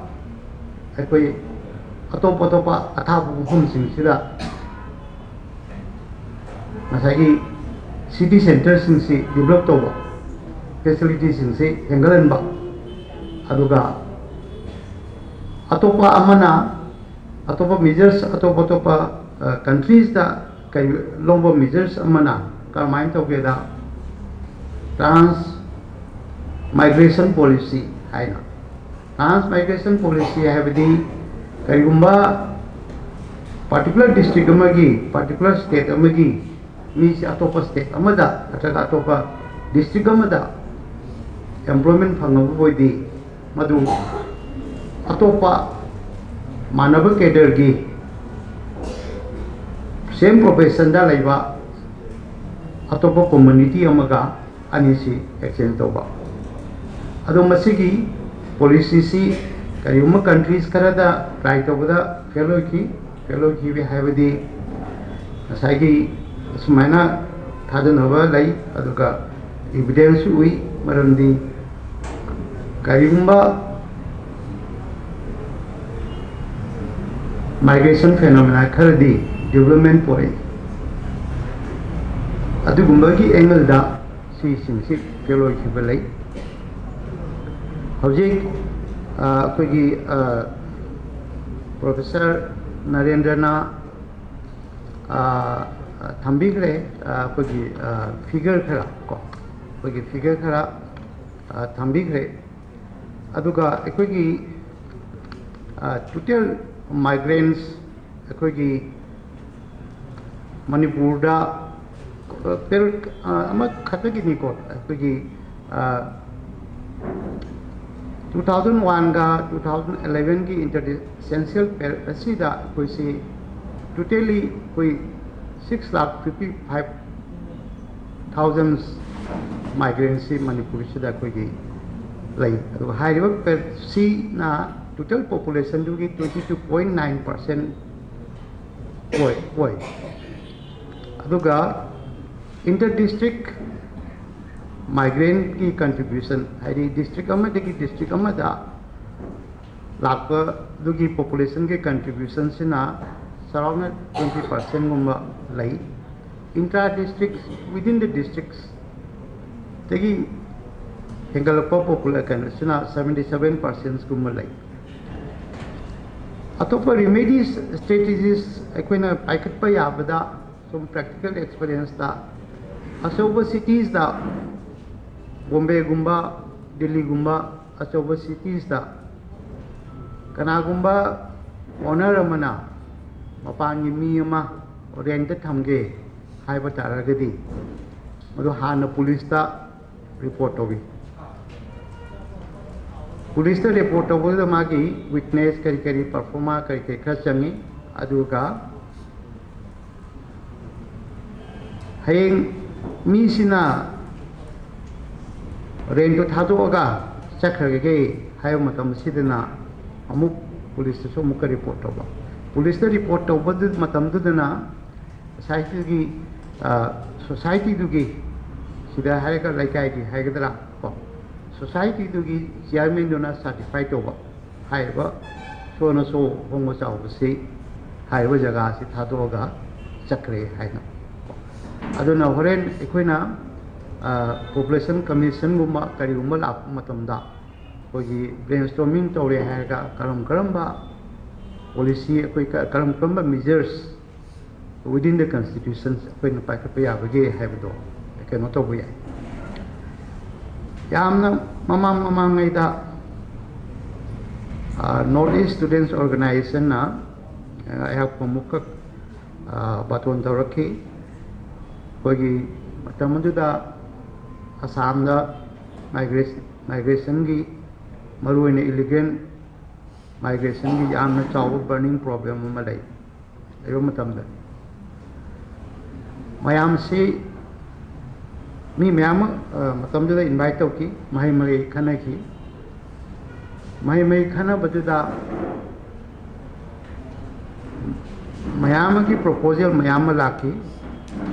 ꯑꯩꯈꯣꯏ ꯑꯇꯣꯞ ꯑꯇꯣꯞꯄ ꯑꯊꯥꯞꯄ ꯃꯐꯝꯁꯤꯡꯁꯤꯗ ꯉꯁꯥꯏꯒꯤ city centreꯁꯤꯡꯁꯤ develop ꯇꯧꯕ, facilitiesꯁꯤꯡꯁꯤ ꯍꯦꯟꯒꯠꯍꯟꯕ, ꯑꯗꯨꯒ ꯑꯇꯣꯞꯄ ꯑꯃꯅ, ꯑꯇꯣꯞꯄ ꯃꯦꯖꯔꯁ, ꯑꯇꯣꯞ ꯑꯇꯣꯞꯄ ꯀꯟꯇ꯭ꯔꯤꯁꯇ ꯀꯩ ꯂꯧꯕ ꯃꯦꯖꯔꯁ ꯑꯃꯅ ꯀꯔꯝꯍꯥꯏꯅ ꯇꯧꯒꯦꯗ, ꯇ꯭ꯔꯥꯟꯁ ꯃꯥꯏꯒ꯭ꯔꯦꯁꯟ ꯄꯣꯂꯤꯁꯤ ꯍꯥꯏꯅ꯫ ꯇ꯭ꯔꯥꯟꯁ ꯃꯥꯏꯒ꯭ꯔꯦꯁꯟ ꯄꯣꯂꯤꯁꯤ ꯍꯥꯏꯕꯗꯤ ꯀꯔꯤꯒꯨꯝꯕ ꯄꯥꯔꯇꯤꯀꯨꯂꯔ ꯗꯤꯁꯇ꯭ꯔꯤꯛ ꯑꯃꯒꯤ, ꯄꯥꯔꯇꯤꯀꯨꯂꯔ ꯁ꯭ꯇꯦꯠ ꯑꯃꯒꯤ ꯃꯤꯁꯤ ꯑꯇꯣꯞꯄ ꯁ꯭ꯇꯦꯠ ꯑꯃꯗ ꯅꯠꯇ꯭ꯔꯒ ꯑꯇꯣꯞꯄ ꯗꯤꯁꯇ꯭ꯔꯤꯛ ꯑꯃꯗ ꯑꯦꯝꯄ꯭ꯂꯣꯏꯃꯦꯟ ꯐꯪꯉꯕ ꯑꯣꯏꯗꯤ, ꯃꯗꯨ ꯑꯇꯣꯞꯄ ꯃꯥꯟꯅꯕ ꯀꯦꯗꯔꯒꯤ ꯁꯦꯝ ꯄ꯭ꯔꯣꯐꯦꯁꯟꯗ ꯂꯩꯕ ꯑꯇꯣꯞꯄ ꯀꯝꯃ꯭ꯌꯨꯅꯤꯇꯤ ꯑꯃꯒ ꯑꯅꯤꯁꯤ ꯑꯦꯛꯆꯦꯟꯖ ꯇꯧꯕ꯫ ꯑꯗꯣ ꯃꯁꯤꯒꯤ ꯄꯣꯂꯤꯁꯤꯁꯤ ꯀꯔꯤꯒꯨꯝꯕ ꯀꯟꯇ꯭ꯔꯤꯁ ꯈꯔꯗ ꯇ꯭ꯔꯥꯏ ꯇꯧꯕꯗ ꯐꯦꯜ ꯑꯣꯏꯈꯤ꯫ ꯐꯦꯜ ꯑꯣꯏꯈꯤꯕ ꯍꯥꯏꯕꯗꯤ ꯉꯁꯥꯏꯒꯤ ꯑꯁꯨꯃꯥꯏꯅ ꯊꯥꯖꯅꯕ ꯂꯩ, ꯑꯗꯨꯒ ꯏꯚꯤꯗꯦꯟꯁꯁꯨ ꯎꯏ꯫ ꯃꯔꯝꯗꯤ ꯀꯔꯤꯒꯨꯝꯕ ꯃꯥꯏꯒ꯭ꯔꯦꯁꯟ ꯐꯦꯅꯣꯃꯦꯅꯥ ꯈꯔꯗꯤ ꯗꯤꯕꯂꯞꯃꯦꯟ ꯄꯣꯔꯛꯏ꯫ ꯑꯗꯨꯒꯨꯝꯕꯒꯤ ꯑꯦꯡꯒꯜꯗ ꯁꯤꯁꯤꯡꯁꯤ ꯐꯦꯜ ꯑꯣꯏꯈꯤꯕ ꯂꯩ꯫ ꯍꯧꯖꯤꯛ ꯑ, ꯑꯩꯈꯣꯏꯒꯤ ꯄ꯭ꯔꯣꯐꯦꯁꯔ ꯅꯔꯦꯟꯗ꯭ꯔꯅ ꯑ, ꯊꯝꯕꯤꯈ꯭ꯔꯦ, ꯑ, ꯑꯩꯈꯣꯏꯒꯤ ꯐꯤꯒꯔ ꯈꯔ ꯀꯣ, ꯑꯩꯈꯣꯏꯒꯤ ꯐꯤꯒꯔ ꯈꯔ ꯑ, ꯊꯝꯕꯤꯈ꯭ꯔꯦ꯫ ꯑꯗꯨꯒ ꯑꯩꯈꯣꯏꯒꯤ ꯇꯣꯇꯦꯜ ꯃꯥꯏꯒ꯭ꯔꯦꯟꯁ ꯑꯩꯈꯣꯏꯒꯤ ꯃꯅꯤꯄꯨꯔꯗ, ꯑ, ꯄꯦꯔ-, ꯑ, ꯑꯃꯈꯛꯇꯒꯤꯅꯤꯀꯣ, ꯑꯩꯈꯣꯏꯒꯤ ꯇꯨ ꯊꯥꯎꯖꯟ ꯋꯥꯟꯒ ꯇꯨ ꯊꯥꯎꯖꯟ ꯑꯦꯂꯦꯚꯦꯟꯒꯤ ꯏꯟꯇꯔꯅꯦꯁꯅꯦꯜ ꯄꯦꯔꯤꯌꯠ ꯑꯁꯤꯗ ꯑꯩꯈꯣꯏꯁꯤ ꯇꯣꯇꯦꯜꯂꯤ ꯑꯩꯈꯣꯏ six lakh fifty five thousand ꯃꯥꯏꯒ꯭ꯔꯦꯟꯁꯤ ꯃꯅꯤꯄꯨꯔꯁꯤꯗ ꯑꯩꯈꯣꯏꯒꯤ ꯂꯩ꯫ ꯑꯗꯨꯒ ꯍꯥꯏꯔꯤꯕ ꯄꯦꯔꯤꯌꯠꯁꯤꯅ ꯇꯣꯇꯦꯜ ꯄꯣꯄꯨꯂꯦꯁꯟꯗꯨꯒꯤ twenty two point nine percent ꯑꯣꯏ ꯑꯣꯏ꯫ ꯑꯗꯨꯒ ꯏꯟꯇꯔ ꯗꯤꯁꯇ꯭ꯔꯤꯛ ꯃꯥꯏꯒ꯭ꯔꯦꯟꯒꯤ ꯀꯟꯇ꯭ꯔꯤꯕ꯭ꯌꯨꯁꯟ, ꯍꯥꯏꯗꯤ ꯗꯤꯁꯇ꯭ꯔꯤꯛ ꯑꯃꯗꯒꯤ ꯗꯤꯁꯇ꯭ꯔꯤꯛ ꯑꯃꯗ ꯂꯥꯛꯄꯗꯨꯒꯤ ꯄꯣꯄꯨꯂꯦꯁꯟꯒꯤ ꯀꯟꯇ꯭ꯔꯤꯕ꯭ꯌꯨꯁꯟꯁꯤꯅ ꯆꯥꯎꯔꯥꯛꯅ ꯇ꯭ꯋꯦꯟꯇꯤ ꯄꯥꯔꯁꯦꯟꯒꯨꯝꯕ ꯂꯩ꯫ Intra district, within the districts ꯇꯒꯤ ꯍꯦꯟꯒꯠꯂꯛꯄ ꯄꯣꯄꯨꯂꯦ ꯀꯩꯅꯣꯁꯤꯅ ꯁꯕꯦꯟꯇꯤ ꯁꯕꯦꯟ ꯄꯥꯔꯁꯦꯟꯁꯀꯨꯝꯕ ꯂꯩ꯫ ꯑꯇꯣꯞꯄ ꯔꯤꯃꯦꯗꯤꯁ ꯁ꯭ꯇ꯭ꯔꯦꯇꯦꯖꯤꯁ ꯑꯩꯈꯣꯏꯅ ꯄꯥꯏꯈꯠꯄ ꯌꯥꯕꯗ ꯁꯨꯝ ꯄ꯭ꯔꯦꯛꯇꯤꯀꯦꯜ ꯑꯦꯛꯁꯄꯤꯔꯤꯌꯦꯟꯁꯇ ꯑꯆꯧꯕ ꯁꯤꯇꯤꯁꯇ, ꯕꯣꯝꯕꯦꯒꯨꯝꯕ, ꯗꯤꯜꯂꯤꯒꯨꯝꯕ ꯑꯆꯧꯕ ꯁꯤꯇꯤꯁꯇ ꯀꯅꯥꯒꯨꯝꯕ ꯑꯣꯅꯔ ꯑꯃꯅ ꯃꯄꯥꯟꯒꯤ ꯃꯤ ꯑꯃ ꯔꯦꯟꯇ ꯊꯝꯒꯦ ꯍꯥꯏꯕ ꯇꯥꯔꯒꯗꯤ ꯃꯗꯨ ꯍꯥꯟꯅ ꯄꯨꯂꯤꯁꯇ ꯔꯤꯄꯣꯔꯠ ꯇꯧꯏ꯫ ꯄꯨꯂꯤꯁꯇ ꯔꯤꯄꯣꯔꯠ ꯇꯧꯕꯗꯨꯗ ꯃꯥꯒꯤ ꯋꯤꯠꯅꯦꯁ ꯀꯔꯤ ꯀꯔꯤ, ꯄꯔꯐꯣꯔꯃꯥ ꯀꯔꯤ ꯀꯔꯤ ꯈꯔ ꯆꯪꯏ꯫ ꯑꯗꯨꯒ ꯍꯌꯦꯡ ꯃꯤꯁꯤꯅ ꯔꯦꯟꯇꯣ ꯊꯥꯗꯣꯛꯑꯒ ꯆꯠꯈ꯭ꯔꯒꯦ ꯍꯥꯏꯕ ꯃꯇꯝꯁꯤꯗꯅ ꯑꯃꯨꯛ ꯄꯨꯂꯤꯁꯇꯁꯨ ꯑꯃꯨꯛꯀ ꯔꯤꯄꯣꯔꯠ ꯇꯧꯕ꯫ ꯄꯨꯂꯤꯁꯇ ꯔꯤꯄꯣꯔꯠ ꯇꯧꯕꯗꯨ ꯃꯇꯝꯗꯨꯗꯅ ꯉꯁꯥꯏꯒꯤ, ꯑ, ꯁꯣꯁꯥꯏꯇꯤꯗꯨꯒꯤ, ꯁꯤꯗ ꯍꯥꯏꯔꯒ ꯂꯩꯀꯥꯏꯒꯤ ꯍꯥꯏꯒꯗ꯭ꯔꯥ ꯀꯣ, ꯁꯣꯁꯥꯏꯇꯤꯗꯨꯒꯤ ꯆꯤꯌꯥꯔꯃꯦꯟꯗꯨꯅ ꯁꯥꯔꯇꯤꯐꯥꯏ ꯇꯧꯕ, ꯍꯥꯏꯔꯤꯕ ꯁꯣꯅ ꯁꯣ ꯍꯣꯡꯕ ꯆꯥꯎꯕꯁꯤ ꯍꯥꯏꯔꯤꯕ ꯖꯒꯥꯁꯤ ꯊꯥꯗꯣꯛꯑꯒ ꯆꯠꯈ꯭ꯔꯦ ꯍꯥꯏꯅ꯫ ꯑꯗꯨꯅ ꯍꯣꯔꯦꯟ ꯑꯩꯈꯣꯏꯅ, ꯑ, ꯄꯣꯄꯨꯂꯦꯁꯟ ꯀꯃꯤꯁꯟꯒꯨꯝꯕ ꯀꯔꯤꯒꯨꯝꯕ ꯂꯥꯛꯄ ꯃꯇꯝꯗ ꯑꯩꯈꯣꯏꯒꯤ ꯕ꯭ꯔꯦꯟꯁ꯭ꯇꯣꯔꯃꯤꯡ ꯇꯧꯔꯦ ꯍꯥꯏꯔꯒ ꯀꯔꯝ ꯀꯔꯝꯕ ꯄꯣꯂꯤꯁꯤ, ꯑꯩꯈꯣꯏ ꯀ-, ꯀꯔꯝ ꯀꯔꯝꯕ ꯃꯦꯖꯔꯁ within the constitution ꯑꯩꯈꯣꯏꯅ ꯄꯥꯏꯈꯠꯄ ꯌꯥꯕꯒꯦ ꯍꯥꯏꯕꯗꯣ ꯀꯩꯅꯣ ꯇꯧꯕ ꯌꯥꯏ꯫ ꯌꯥꯝꯅ ꯃꯃꯥꯡ ꯃꯃꯥꯡꯉꯩꯗ, ꯑ, North East Students Organizationꯅ, ꯑ, ꯑꯩꯍꯥꯛꯄꯨ ꯑꯃꯨꯛꯈꯛ, ꯑ, ꯕꯥꯇꯣꯟ ꯇꯧꯔꯛꯈꯤ꯫ ꯑꯩꯈꯣꯏꯒꯤ ꯃꯇꯝ ꯑꯗꯨꯗ ꯑꯁꯥꯝꯗ ꯃꯥꯏꯒ꯭ꯔꯦꯁ-, ꯃꯥꯏꯒ꯭ꯔꯦꯁꯟꯒꯤ, ꯃꯔꯨꯑꯣꯏꯅ ꯏꯂꯤꯒꯦꯜ ꯃꯥꯏꯒ꯭ꯔꯦꯁꯟꯒꯤ ꯌꯥꯝꯅ ꯆꯥꯎꯕ ꯕꯔꯅꯤꯡ ꯄ꯭ꯔꯣꯕ꯭ꯂꯦꯝ ꯑꯃ ꯂꯩ꯫ ꯂꯩꯕ ꯃꯇꯝꯗ ꯃꯌꯥꯝꯁꯤ ꯃꯤ ꯃꯌꯥꯝ ꯑꯃ, ꯑ, ꯃꯇꯝꯗꯨꯗ ꯏꯟꯚꯥꯏꯠ ꯇꯧꯈꯤ, ꯃꯍꯩ ꯃꯍꯩ ꯈꯟꯅꯈꯤ꯫ ꯃꯍꯩ ꯃꯍꯩ ꯈꯟꯅꯕꯗꯨꯗ ꯃꯌꯥꯝ ꯑꯃꯒꯤ ꯄ꯭ꯔꯣꯄꯣꯖꯦꯜ ꯃꯌꯥꯝ ꯑꯃ ꯂꯥꯛꯈꯤ꯫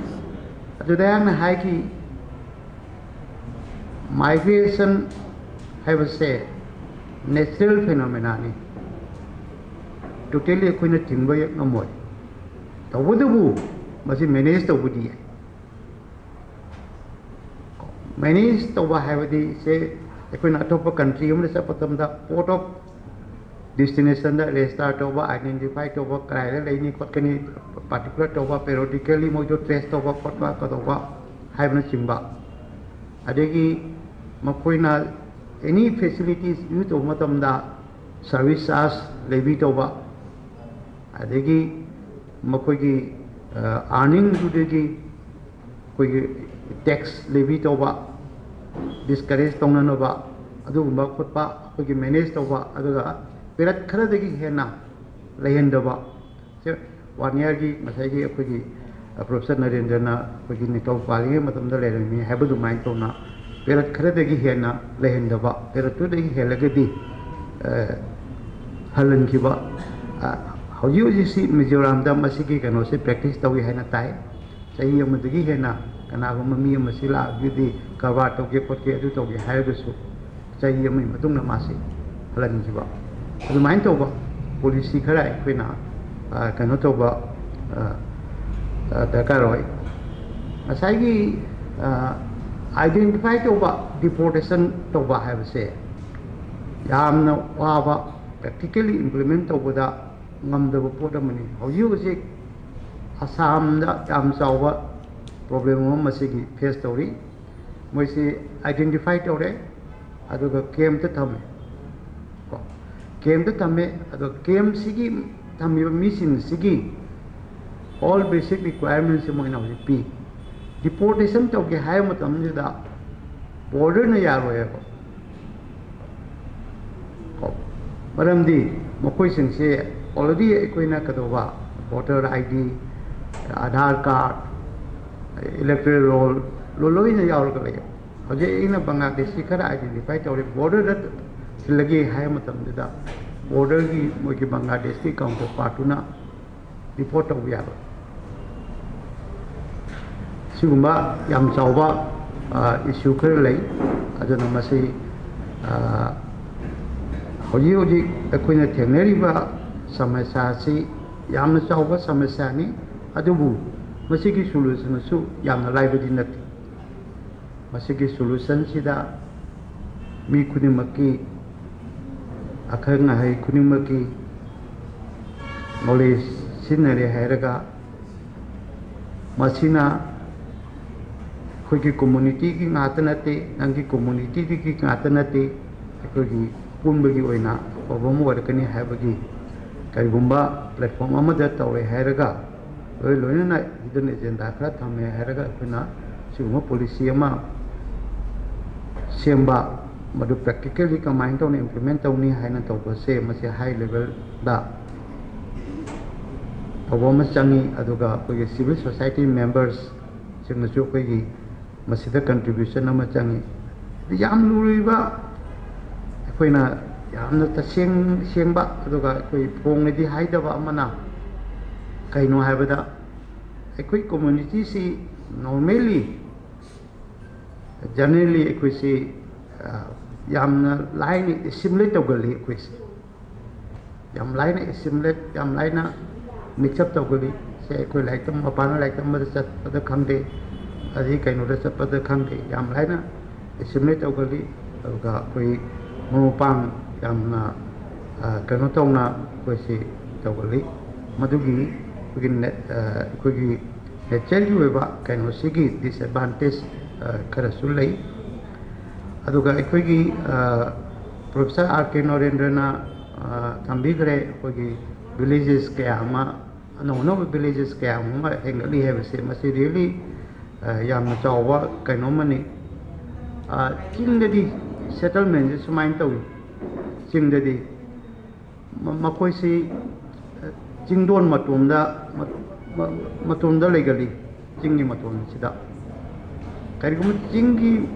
ꯑꯗꯨꯗ ꯑꯩꯍꯥꯛꯅ ꯍꯥꯏꯈꯤ, ꯃꯥꯏꯒ꯭ꯔꯦꯁꯟ ꯍꯥꯏꯕꯁꯦ ꯅꯦꯆꯔꯦꯜ ꯐꯦꯅꯣꯃꯦꯅꯥꯅꯤ, ꯇꯣꯇꯦꯜꯂꯤ ꯑꯩꯈꯣꯏꯅ ꯊꯤꯡꯕ ꯍꯦꯛ ꯉꯝꯃꯣꯏ꯫ ꯇꯧꯕꯇꯕꯨ ꯃꯁꯤ ꯃꯦꯅꯦꯖ ꯇꯧꯕꯗꯤ ꯌꯥꯏ꯫ ꯃꯦꯅꯦꯖ ꯇꯧꯕ ꯍꯥꯏꯕꯗꯤ ꯁꯦ, ꯑꯩꯈꯣꯏꯅ ꯑꯇꯣꯞꯄ ꯀꯟꯇ꯭ꯔꯤ ꯑꯃꯗ ꯆꯠꯄ ꯃꯇꯝꯗ ꯄꯣꯔꯠ ꯑꯣꯐ ꯗꯦꯁꯇꯤꯅꯦꯁꯟꯗ ꯔꯦꯖꯤꯁꯇꯥꯔ ꯇꯧꯕ, ꯑꯥꯏꯗꯦꯟꯇꯤꯐꯥꯏ ꯇꯧꯕ, ꯀꯗꯥꯏꯗ ꯂꯩꯅꯤ ꯈꯣꯠꯀꯅꯤ, ꯄꯥꯔꯇꯤꯀꯨꯂꯔ ꯇꯧꯕ, ꯄꯦꯔꯣꯗꯤꯀꯦꯜꯂꯤ ꯃꯣꯏꯗꯣ ꯇ꯭ꯔꯦꯁ ꯇꯧꯕ ꯈꯣꯠꯄ ꯀꯩꯗꯧꯕ ꯍꯥꯏꯕꯅꯆꯤꯡꯕ꯫ ꯑꯗꯒꯤ ꯃꯈꯣꯏꯅ ꯑꯦꯅꯤ ꯐꯦꯁꯤꯂꯤꯇꯤꯁ ꯌꯨꯁ ꯇꯧꯕ ꯃꯇꯝꯗ ꯁꯥꯔꯚꯤꯁ ꯆꯥꯔꯖ ꯂꯦꯚꯤ ꯇꯧꯕ, ꯑꯗꯒꯤ ꯃꯈꯣꯏꯒꯤ ꯑꯥꯔꯅꯤꯡꯗꯨꯗꯒꯤ ꯑꯩꯈꯣꯏꯒꯤ ꯇꯦꯛꯁ ꯂꯦꯚꯤ ꯇꯧꯕ, ꯗꯤꯁꯀꯔꯦꯖ ꯇꯧꯅꯅꯕ, ꯑꯗꯨꯒꯨꯝꯕ ꯈꯣꯠꯄ ꯑꯩꯈꯣꯏꯒꯤ ꯃꯦꯅꯦꯖ ꯇꯧꯕ, ꯑꯗꯨꯒ ꯄꯦꯔꯠ ꯈꯔꯗꯒꯤ ꯍꯦꯟꯅ ꯂꯩꯍꯟꯗꯕ꯫ ꯁꯦ, ꯋꯥꯟ ꯏꯌꯥꯔꯒꯤ ꯉꯁꯥꯏꯒꯤ ꯑꯩꯈꯣꯏꯒꯤ ꯄ꯭ꯔꯣꯐꯦꯁꯔ ꯅꯔꯦꯟꯗ꯭ꯔꯅ ꯑꯩꯈꯣꯏꯒꯤ ꯅꯤꯡꯊꯧ ꯄꯥꯜꯂꯤꯉꯩ ꯃꯇꯝꯗ ꯂꯩꯔꯝꯃꯤ ꯍꯥꯏꯕ ꯑꯗꯨꯃꯥꯏꯅ ꯇꯧꯅ ꯄꯦꯔꯠ ꯈꯔꯗꯒꯤ ꯍꯦꯟꯅ ꯂꯩꯍꯟꯗꯕ, ꯄꯦꯔꯠ ꯇꯨꯗꯒꯤ ꯍꯦꯜꯂꯒꯗꯤ ꯍꯜꯍꯟꯈꯤꯕ꯫ ꯍꯧꯖꯤꯛ ꯍꯧꯖꯤꯛꯁꯤ ꯃꯤꯖꯣꯔꯥꯝꯗ ꯃꯁꯤꯒꯤ ꯀꯩꯅꯣꯁꯦ ꯄ꯭ꯔꯦꯛꯇꯤꯁ ꯇꯧꯏ ꯍꯥꯏꯅ ꯇꯥꯏ꯫ ꯆꯍꯤ ꯑꯃꯗꯒꯤ ꯍꯦꯟꯅ ꯀꯅꯥꯒꯨꯝꯕ ꯃꯤ ꯑꯃ ꯁꯤ ꯂꯥꯛꯑꯒꯗꯤ, ꯀꯔꯕꯥꯔ ꯇꯧꯒꯦ ꯈꯣꯠꯀꯦ ꯑꯗꯨ ꯇꯧꯒꯦ ꯍꯥꯏꯔꯒꯁꯨ ꯆꯍꯤ ꯑꯃꯒꯤ ꯃꯇꯨꯡꯗ ꯃꯥꯁꯤ ꯍꯜꯍꯟꯈꯤꯕ꯫ ꯑꯗꯨꯃꯥꯏꯅ ꯇꯧꯕ ꯄꯣꯂꯤꯁꯤ ꯈꯔ ꯑꯩꯈꯣꯏꯅ ꯀꯩꯅꯣ ꯇꯧꯕ ꯗꯔꯀꯥꯔ ꯑꯣꯏ꯫ ꯉꯁꯥꯏꯒꯤ ꯑꯥꯏꯗꯦꯟꯇꯤꯐꯥꯏ ꯇꯧꯕ, ꯗꯤꯄꯣꯔꯇꯦꯁꯟ ꯇꯧꯕ ꯍꯥꯏꯕꯁꯦ ꯌꯥꯝꯅ ꯋꯥꯕ, ꯄ꯭ꯔꯦꯛꯇꯤꯀꯦꯜꯂꯤ ꯏꯝꯄ꯭ꯂꯤꯃꯦꯟ ꯇꯧꯕꯗ ꯉꯝꯗꯕ ꯄꯣꯠ ꯑꯃꯅꯤ꯫ ꯍꯧꯖꯤꯛ ꯍꯧꯖꯤꯛ ꯑꯁꯥꯝꯗ ꯌꯥꯝ ꯆꯥꯎꯕ ꯄ꯭ꯔꯣꯕ꯭ꯂꯦꯝ ꯑꯃ ꯃꯁꯤꯒꯤ ꯐꯦꯁ ꯇꯧꯔꯤ꯫ ꯃꯣꯏꯁꯤ ꯑꯥꯏꯗꯦꯟꯇꯤꯐꯥꯏ ꯇꯧꯔꯦ, ꯑꯗꯨꯒ ꯀꯦꯝꯇ ꯊꯝꯃꯦ꯫ ꯀꯣ, ꯀꯦꯝꯇ ꯊꯝꯃꯦ꯫ ꯑꯗꯣ ꯀꯦꯝꯁꯤꯒꯤ ꯊꯝꯃꯤꯕ ꯃꯤꯁꯤꯡꯁꯤꯒꯤ ꯑꯣꯜ ꯕꯦꯁꯤꯛ ꯔꯤꯀ꯭ꯋꯥꯏꯔꯃꯦꯟꯁꯤ ꯃꯣꯏꯅ ꯍꯧꯖꯤꯛ ꯄꯤ꯫ ꯗꯤꯄꯣꯔꯇꯦꯁꯟ ꯇꯧꯒꯦ ꯍꯥꯏꯕ ꯃꯇꯝꯁꯤꯗ ꯕꯣꯔꯗꯔꯅ ꯌꯥꯔꯣꯏꯕ꯫ ꯀꯣ, ꯃꯔꯝꯗꯤ ꯃꯈꯣꯏꯁꯤꯡꯁꯦ ꯑꯣꯜꯔꯦꯗꯤ ꯑꯩꯈꯣꯏꯅ ꯀꯩꯗꯧꯕ, voter I D, Aadhaar card, electoral roll, ꯂꯣꯏꯅ ꯌꯥꯎꯔꯒ ꯂꯩꯌꯦꯕ꯫ ꯍꯧꯖꯤꯛ ꯑꯩꯅ ꯕꯪꯒ꯭ꯂꯥꯗꯦꯁꯤ ꯈꯔ ꯑꯥꯏꯗꯦꯟꯇꯤꯐꯥꯏ ꯇꯧꯔꯦ, ꯕꯣꯔꯗꯔꯗ ꯊꯤꯜꯂꯒꯦ ꯍꯥꯏꯕ ꯃꯇꯝꯗꯨꯗ ꯕꯣꯔꯗꯔꯒꯤ ꯃꯣꯏꯒꯤ ꯕꯪꯒ꯭ꯂꯥꯗꯦꯁꯀꯤ ꯀꯥꯎꯟꯇꯔ ꯄꯥꯔꯠꯇꯨꯅ ꯔꯤꯄꯣꯔꯠ ꯇꯧꯕ ꯌꯥꯔꯣꯏ꯫ ꯁꯤꯒꯨꯝꯕ ꯌꯥꯝ ꯆꯥꯎꯕ ꯏꯁꯨ ꯈꯔ ꯂꯩ꯫ ꯑꯗꯨꯅ ꯃꯁꯤ ꯍꯧꯖꯤꯛ ꯍꯧꯖꯤꯛ ꯑꯩꯈꯣꯏꯅ ꯊꯦꯡꯅꯔꯤꯕ ꯁꯃꯁ꯭ꯌꯥ ꯑꯁꯤ ꯌꯥꯝꯅ ꯆꯥꯎꯕ ꯁꯃꯁ꯭ꯌꯥꯅꯤ꯫ ꯑꯗꯨꯕꯨ ꯃꯁꯤꯒꯤ ꯁꯣꯂꯨꯁꯟꯁꯨ ꯌꯥꯝꯅ ꯂꯥꯏꯕꯗꯤ ꯅꯠꯇꯦ꯫ ꯃꯁꯤꯒꯤ ꯁꯣꯂꯨꯁꯟꯁꯤꯗ ꯃꯤ ꯈꯨꯗꯤꯡꯃꯛꯀꯤ, ꯑꯈꯪ ꯑꯍꯩ ꯈꯨꯗꯤꯡꯃꯛꯀꯤ ꯅꯣꯂꯦꯖ ꯁꯤꯖꯤꯟꯅꯔꯦ ꯍꯥꯏꯔꯒ, ꯃꯁꯤꯅ ꯑꯩꯈꯣꯏꯒꯤ ꯀꯝꯃꯨꯅꯤꯇꯤꯒꯤ ꯉꯥꯛꯇ ꯅꯠꯇꯦ, ꯅꯪꯒꯤ ꯀꯝꯃꯨꯅꯤꯇꯤꯗꯨꯒꯤ ꯉꯥꯛꯇ ꯅꯠꯇꯦ, ꯑꯩꯈꯣꯏꯒꯤ ꯄꯨꯟꯕꯒꯤ ꯑꯣꯏꯅ ꯑꯐꯕ ꯑꯃ ꯑꯣꯏꯔꯛꯀꯅꯤ ꯍꯥꯏꯕꯒꯤ ꯀꯔꯤꯒꯨꯝꯕ ꯄ꯭ꯂꯦꯠꯐꯣꯝ ꯑꯃꯗ ꯇꯧꯔꯦ ꯍꯥꯏꯔꯒ, ꯂꯣꯏ ꯂꯣꯏꯅꯅ ꯍꯤꯗꯟ ꯑꯦꯖꯦꯟꯗꯥ ꯈꯔ ꯊꯝꯃꯦ ꯍꯥꯏꯔꯒ ꯑꯩꯈꯣꯏꯅ ꯁꯤꯒꯨꯝꯕ ꯄꯣꯂꯤꯁꯤ ꯑꯃ ꯁꯦꯝꯕ, ꯃꯗꯨ ꯄ꯭ꯔꯦꯛꯇꯤꯀꯦꯜꯂꯤ ꯀꯃꯥꯏꯅ ꯇꯧꯅ ꯏꯝꯄ꯭ꯂꯤꯃꯦꯟ ꯇꯧꯅꯤ ꯍꯥꯏꯅ ꯇꯧꯕꯁꯦ, ꯃꯁꯤ ꯍꯥꯏ ꯂꯦꯚꯦꯜꯗ ꯇꯧꯕ ꯑꯃ ꯆꯪꯉꯤ꯫ ꯑꯗꯨꯒ ꯑꯩꯈꯣꯏꯒꯤ ꯁꯤꯚꯤꯜ ꯁꯣꯁꯥꯏꯇꯤ ꯃꯦꯝꯕꯔꯁꯁꯤꯡꯅꯁꯨ ꯑꯩꯈꯣꯏꯒꯤ ꯃꯁꯤꯗ ꯀꯟꯇ꯭ꯔꯤꯕ꯭ꯌꯨꯁꯟ ꯑꯃ ꯆꯪꯉꯤ꯫ ꯌꯥꯝ ꯂꯨꯔꯤꯕ, ꯑꯩꯈꯣꯏꯅ ꯌꯥꯝꯅ ꯇꯁꯦꯡ ꯁꯦꯡꯕ, ꯑꯗꯨꯒ ꯑꯩꯈꯣꯏ ꯐꯣꯡꯅꯗꯤ ꯍꯥꯏꯗꯕ ꯑꯃꯅ ꯀꯩꯅꯣ ꯍꯥꯏꯕꯗ, ꯑꯩꯈꯣꯏ ꯀꯝꯃ꯭ꯌꯨꯅꯤꯇꯤꯁꯤ ꯅꯣꯔꯃꯦꯜꯂꯤ, ꯖꯦꯅꯔꯦꯜꯂꯤ ꯑꯩꯈꯣꯏꯁꯤ, ꯑ, ꯌꯥꯝꯅ ꯂꯥꯏꯅ ꯑꯦꯁꯤꯃꯤꯂꯦꯠ ꯇꯧꯒꯜꯂꯤ꯫ ꯑꯩꯈꯣꯏꯁꯤ ꯌꯥꯝ ꯂꯥꯏꯅ ꯑꯦꯁꯤꯃꯤꯂꯦꯠ, ꯌꯥꯝ ꯂꯥꯏꯅ ꯃꯤꯛꯁꯑꯞ ꯇꯧꯒꯜꯂꯤ꯫ ꯁꯦ, ꯑꯩꯈꯣꯏ ꯂꯥꯏꯔꯤꯛ ꯇꯝ, ꯃꯄꯥꯟꯗ ꯂꯥꯏꯔꯤꯛ ꯇꯝꯕꯗ ꯆꯠꯄꯗ ꯈꯪꯗꯦ, ꯑꯗꯩ ꯀꯩꯅꯣꯗ ꯆꯠꯄꯗ ꯈꯪꯗꯦ, ꯌꯥꯝ ꯂꯥꯏꯅ ꯑꯦꯁꯤꯃꯤꯂꯦꯠ ꯇꯧꯒꯜꯂꯤ꯫ ꯑꯗꯨꯒ ꯑꯩꯈꯣꯏ ꯃꯔꯨꯞ ꯃꯄꯥꯡ ꯌꯥꯝꯅ, ꯑ, ꯀꯩꯅꯣ ꯇꯧꯅ ꯑꯩꯈꯣꯏꯁꯤ ꯇꯧꯒꯜꯂꯤ꯫ ꯃꯗꯨꯒꯤ ꯑꯩꯈꯣꯏꯒꯤ ꯅꯦ-, ꯑ, ꯑꯩꯈꯣꯏꯒꯤ ꯅꯦꯆꯔꯒꯤ ꯑꯣꯏꯕ ꯀꯩꯅꯣꯁꯤꯒꯤ ꯗꯤꯁꯑꯦꯗꯚꯥꯟꯇꯦꯖ, ꯑ, ꯈꯔꯁꯨ ꯂꯩ꯫ ꯑꯗꯨꯒ ꯑꯩꯈꯣꯏꯒꯤ, ꯑ, ꯄ꯭ꯔꯣꯐꯦꯁꯔ ꯑꯥꯔ ꯀꯦ ꯅꯔꯦꯟꯗ꯭ꯔꯅ, ꯑ, ꯊꯝꯕꯤꯈ꯭ꯔꯦ, ꯑꯩꯈꯣꯏꯒꯤ ꯚꯤꯂꯦꯖꯦꯁ ꯀꯌꯥ ꯑꯃ, ꯑꯅꯧ ꯑꯅꯧꯕ ꯚꯤꯂꯦꯖꯦꯁ ꯀꯌꯥ ꯑꯃ ꯍꯦꯟꯒꯠꯂꯤ ꯍꯥꯏꯕꯁꯦ, ꯃꯁꯤ ꯔꯤꯌꯦꯂꯤ, ꯑ, ꯌꯥꯝꯅ ꯆꯥꯎꯕ ꯀꯩꯅꯣ ꯑꯃꯅꯤ꯫ ꯑ, ꯆꯤꯡꯗꯗꯤ ꯁꯦꯇꯜꯃꯦꯟꯁꯦ ꯁꯨꯃꯥꯏꯅ ꯇꯧꯏ꯫ ꯆꯤꯡꯗꯗꯤ ꯃ-, ꯃꯈꯣꯏꯁꯤ, ꯑ, ꯆꯤꯡꯗꯣꯟ ꯃꯇꯣꯟꯗ, ꯃ-, ꯃ-, ꯃꯇꯣꯟꯗ ꯂꯩꯒꯜꯂꯤ, ꯆꯤꯡꯒꯤ ꯃꯇꯣꯟꯁꯤꯗ꯫ ꯀꯔꯤꯒꯨꯝꯕ ꯆꯤꯡꯒꯤ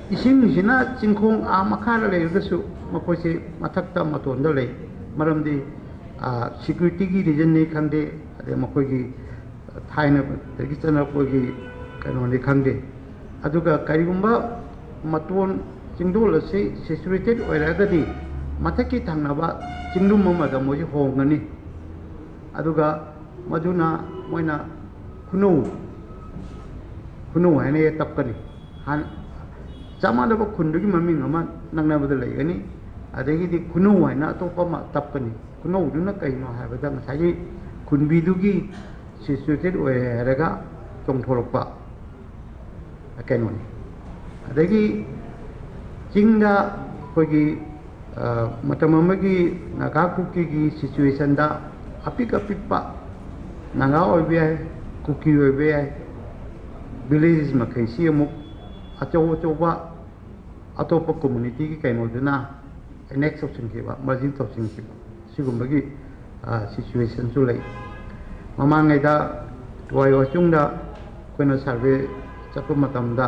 ꯏꯁꯤꯡꯁꯤꯅ ꯆꯤꯡꯈꯣꯡ ꯑꯥ ꯃꯈꯥꯗ ꯂꯩꯔꯒꯁꯨ, ꯃꯈꯣꯏꯁꯤ ꯃꯊꯛꯇ ꯃꯇꯣꯟꯗ ꯂꯩ꯫ ꯃꯔꯝꯗꯤ, ꯑ, ꯁꯤꯀ꯭ꯌꯨꯔꯤꯇꯤꯒꯤ ꯔꯤꯖꯟꯅꯤ ꯈꯪꯗꯦ, ꯑꯗꯩ ꯃꯈꯣꯏꯒꯤ ꯊꯥꯏꯅꯗꯒꯤ ꯆꯠꯅꯔꯛꯄꯒꯤ ꯀꯩꯅꯣꯅꯤ ꯈꯪꯗꯦ꯫ ꯑꯗꯨꯒ ꯀꯔꯤꯒꯨꯝꯕ ꯃꯇꯣꯟ, ꯆꯤꯡꯗꯣꯜ ꯑꯁꯤ ꯁꯦꯆꯨꯔꯦꯇꯦꯠ ꯑꯣꯏꯔꯛꯑꯒꯗꯤ, ꯃꯊꯛꯀꯤ ꯊꯪꯅꯕ ꯆꯤꯡꯂꯨꯝ ꯑꯃꯗ ꯃꯣꯏꯁꯤ ꯍꯣꯡꯒꯅꯤ꯫ ꯑꯗꯨꯒ ꯃꯗꯨꯅ ꯃꯣꯏꯅ ꯈꯨꯅꯨ, ꯈꯨꯅꯨ ꯍꯥꯏꯅ ꯍꯦꯛ ꯇꯞꯀꯅꯤ꯫ ꯍꯥꯟ-, ꯆꯞ ꯃꯥꯟꯅꯕ ꯈꯨꯟꯗꯨꯒꯤ ꯃꯃꯤꯡ ꯑꯃ ꯅꯛꯅꯕꯗ ꯂꯩꯒꯅꯤ꯫ ꯑꯗꯒꯤꯗꯤ ꯈꯨꯅꯧ ꯍꯥꯏꯅ ꯑꯇꯣꯞꯄ ꯑꯃ ꯇꯞꯀꯅꯤ꯫ ꯈꯨꯅꯧꯗꯨꯅ ꯀꯩꯅꯣ ꯍꯥꯏꯕꯗ ꯉꯁꯥꯏꯒꯤ ꯈꯨꯟꯕꯤꯗꯨꯒꯤ ꯁꯤꯆꯨꯋꯦꯇꯦꯠ ꯑꯣꯏꯔꯦ ꯍꯥꯏꯔꯒ ꯆꯣꯡꯊꯣꯔꯛꯄ ꯀꯩꯅꯣꯅꯤ꯫ ꯑꯗꯒꯤ ꯆꯤꯡꯗ ꯑꯩꯈꯣꯏꯒꯤ, ꯑ, ꯃꯇꯝ ꯑꯃꯒꯤ ꯅꯥꯒꯥ ꯀꯨꯀꯤꯒꯤ ꯁꯤꯆꯨꯋꯦꯁꯟꯗ ꯑꯄꯤꯛ ꯑꯄꯤꯛꯄ ꯅꯥꯒꯥ ꯑꯣꯏꯕ ꯌꯥꯏ, ꯀꯨꯀꯤ ꯑꯣꯏꯕ ꯌꯥꯏ, ꯚꯤꯂꯦꯖꯦꯁ ꯃꯈꯩꯁꯤ ꯑꯃꯨꯛ ꯑꯆꯧ ꯑꯆꯧꯕ ꯑꯇꯣꯞꯄ ꯀꯝꯃꯨꯅꯤꯇꯤꯒꯤ ꯀꯩꯅꯣꯗꯨꯅ ꯑꯦꯅꯦꯛꯁ ꯇꯧꯁꯤꯟꯈꯤꯕ, ꯃꯔꯖꯤꯡ ꯇꯧꯁꯤꯟꯈꯤꯕ, ꯁꯤꯒꯨꯝꯕꯒꯤ, ꯑ, ꯁꯤꯆꯨꯋꯦꯁꯟꯁꯨ ꯂꯩ꯫ ꯃꯃꯥꯡꯉꯩꯗ ꯋꯥꯏ ꯋꯥꯆꯨꯡꯗ ꯑꯩꯈꯣꯏꯅ ꯁꯔꯚꯦ ꯆꯠꯄ ꯃꯇꯝꯗ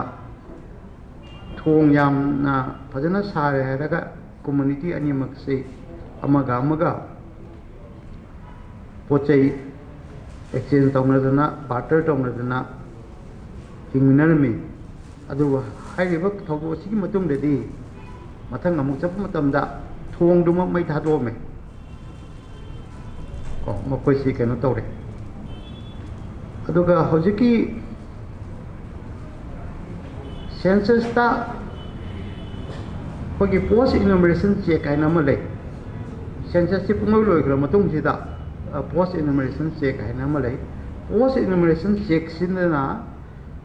ꯊꯣꯡ ꯌꯥꯝꯅ ꯐꯖꯅ ꯁꯥꯔꯦ ꯍꯥꯏꯔꯒ ꯀꯝꯃꯨꯅꯤꯇꯤ ꯑꯅꯤꯃꯛꯁꯤ ꯑꯃꯒ ꯑꯃꯒ ꯄꯣꯠ ꯆꯩ ꯑꯦꯛꯆꯦꯟꯖ ꯇꯧꯅꯗꯅ, ꯕꯥꯔꯇꯔ ꯇꯧꯅꯗꯅ ꯍꯤꯡꯃꯤꯟꯅꯔꯝꯃꯤ꯫ ꯑꯗꯨꯕꯨ ꯍꯥꯏꯔꯤꯕ ꯊꯧꯗꯣꯛ ꯑꯁꯤꯒꯤ ꯃꯇꯨꯡꯗꯗꯤ ꯃꯊꯪ ꯑꯃꯨꯛ ꯆꯠꯄ ꯃꯇꯝꯗ ꯊꯣꯡꯗꯨꯃꯛ ꯃꯩ ꯊꯥꯗꯣꯛꯑꯝꯃꯦ꯫ ꯀꯣ, ꯃꯈꯣꯏꯁꯤ ꯀꯩꯅꯣ ꯇꯧꯔꯦ꯫ ꯑꯗꯨꯒ ꯍꯧꯖꯤꯛꯀꯤ ꯁꯦꯟꯁꯁꯇ ꯑꯩꯈꯣꯏꯒꯤ ꯄꯣꯁ ꯏꯅꯨꯃꯔꯦꯁꯟ ꯆꯦꯛ ꯍꯥꯏꯅ ꯑꯃ ꯂꯩ꯫ ꯁꯦꯟꯁꯁꯁꯤ ꯄꯨꯡꯂꯣꯏ ꯂꯣꯏꯈ꯭ꯔ ꯃꯇꯨꯡꯁꯤꯗ, ꯑ, ꯄꯣꯁ ꯏꯅꯨꯃꯔꯦꯁꯟ ꯆꯦꯛ ꯍꯥꯏꯅ ꯑꯃ ꯂꯩ꯫ ꯄꯣꯁ ꯏꯅꯨꯃꯔꯦꯁꯟ ꯆꯦꯛꯁꯤꯗꯅ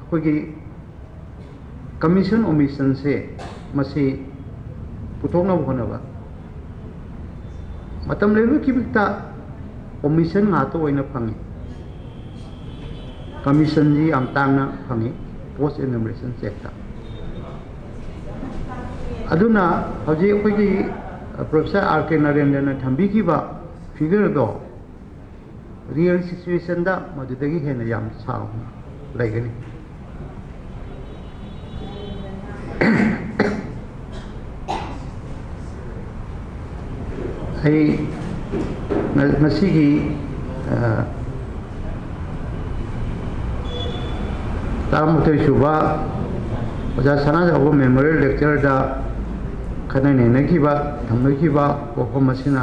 ꯑꯩꯈꯣꯏꯒꯤ ꯀꯃꯤꯁꯟ ꯑꯣꯃꯤꯁꯟꯁꯦ ꯃꯁꯤ ꯄꯨꯊꯣꯛꯅꯕ ꯍꯣꯠꯅꯕ꯫ ꯃꯇꯝ ꯂꯩꯕ ꯈꯤꯕꯤꯛꯇ ꯑꯣꯃꯤꯁꯟ ꯉꯥꯛꯇ ꯑꯣꯏꯅ ꯐꯪꯉꯤ꯫ ꯀꯃꯤꯁꯟꯁꯤ ꯌꯥꯝ ꯇꯥꯡꯅ ꯐꯪꯉꯤ ꯄꯣꯁ ꯏꯅꯨꯃꯔꯦꯁꯟ ꯆꯦꯛꯇ꯫ ꯑꯗꯨꯅ ꯍꯧꯖꯤꯛ ꯑꯩꯈꯣꯏꯒꯤ, ꯑ, ꯄ꯭ꯔꯣꯐꯦꯁꯔ ꯑꯥꯔ ꯀꯦ ꯅꯔꯦꯟꯗ꯭ꯔꯅ ꯊꯝꯕꯤꯈꯤꯕ ꯐꯤꯒꯔꯗꯣ ꯔꯤꯌꯦꯜ ꯁꯤꯆꯨꯋꯦꯁꯟꯗ ꯃꯗꯨꯗꯒꯤ ꯍꯦꯟꯅ ꯌꯥꯝ ꯆꯥꯎꯅ ꯂꯩꯒꯅꯤ꯫ ꯑꯩ ꯉ-, ꯉꯁꯤꯒꯤ, ꯑ, ꯇꯔꯥꯃꯥꯊꯣꯏ ꯁꯨꯕ ꯑꯣꯖꯥ ꯁꯅꯥꯖꯥꯎꯕ ꯃꯦꯃꯣꯔꯤꯌꯦꯜ ꯂꯦꯛꯆꯔꯗ ꯈꯟꯅ ꯅꯩꯅꯈꯤꯕ, ꯊꯝꯅꯈꯤꯕ ꯋꯥꯐꯝ ꯑꯁꯤꯅ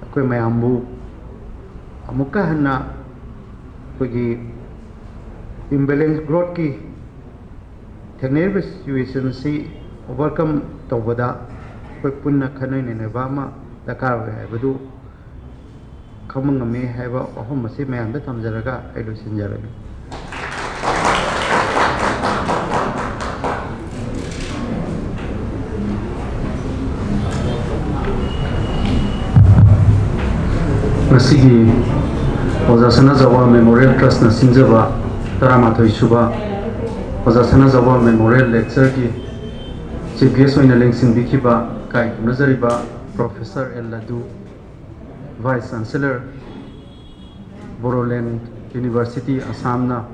ꯑꯩꯈꯣꯏ ꯃꯌꯥꯝꯕꯨ ꯑꯃꯨꯛꯀ ꯍꯟꯅ ꯑꯩꯈꯣꯏꯒꯤ ꯏꯝꯕꯦꯂꯦꯟꯁ ꯒ꯭ꯔꯣꯠꯀꯤ ꯊꯦꯡꯅꯔꯤꯕ ꯁꯤꯆꯨꯋꯦꯁꯟꯁꯤ ꯑꯣꯚꯔꯀꯝ ꯇꯧꯕꯗ ꯑꯩꯈꯣꯏ ꯄꯨꯟꯅ ꯈꯟꯅ ꯅꯩꯅꯕ ꯑꯃ ꯗꯔꯀꯥꯔ ꯑꯣꯏ ꯍꯥꯏꯕꯗꯨ ꯈꯪꯕ ꯉꯝꯃꯤ ꯍꯥꯏꯕ ꯋꯥꯐꯝ ꯑꯁꯤ ꯃꯌꯥꯝꯗ ꯊꯝꯖꯔꯒ ꯑꯩ ꯂꯣꯏꯁꯤꯟꯖꯔꯒꯦ꯫ ꯉꯁꯤꯒꯤ ꯑꯣꯖꯥ ꯁꯅꯥꯖꯥꯎꯕ ꯃꯦꯃꯣꯔꯤꯌꯦꯜ ꯇ꯭ꯔꯁꯅ ꯁꯤꯟꯖꯕ ꯇꯔꯥꯃꯥꯊꯣꯏ ꯁꯨꯕ ꯑꯣꯖꯥ ꯁꯅꯥꯖꯥꯎꯕ ꯃꯦꯃꯣꯔꯤꯌꯦꯜ ꯂꯦꯛꯆꯔꯒꯤ ꯆꯤꯐ ꯒꯦꯁ ꯑꯣꯏꯅ ꯂꯦꯡꯁꯤꯟꯕꯤꯈꯤꯕ ꯏꯀꯥꯏ ꯈꯨꯝꯅꯖꯔꯤꯕ ꯄ꯭ꯔꯣꯐꯦꯁꯔ ꯑꯦꯜ ꯂꯗꯨ, ꯚꯥꯏꯁ ꯆꯥꯟꯁꯦꯂꯔ, ꯕꯣꯔꯣꯂꯦꯟ ꯌꯨꯅꯤꯚꯔꯁꯤꯇꯤ ꯑꯁꯥꯝꯅ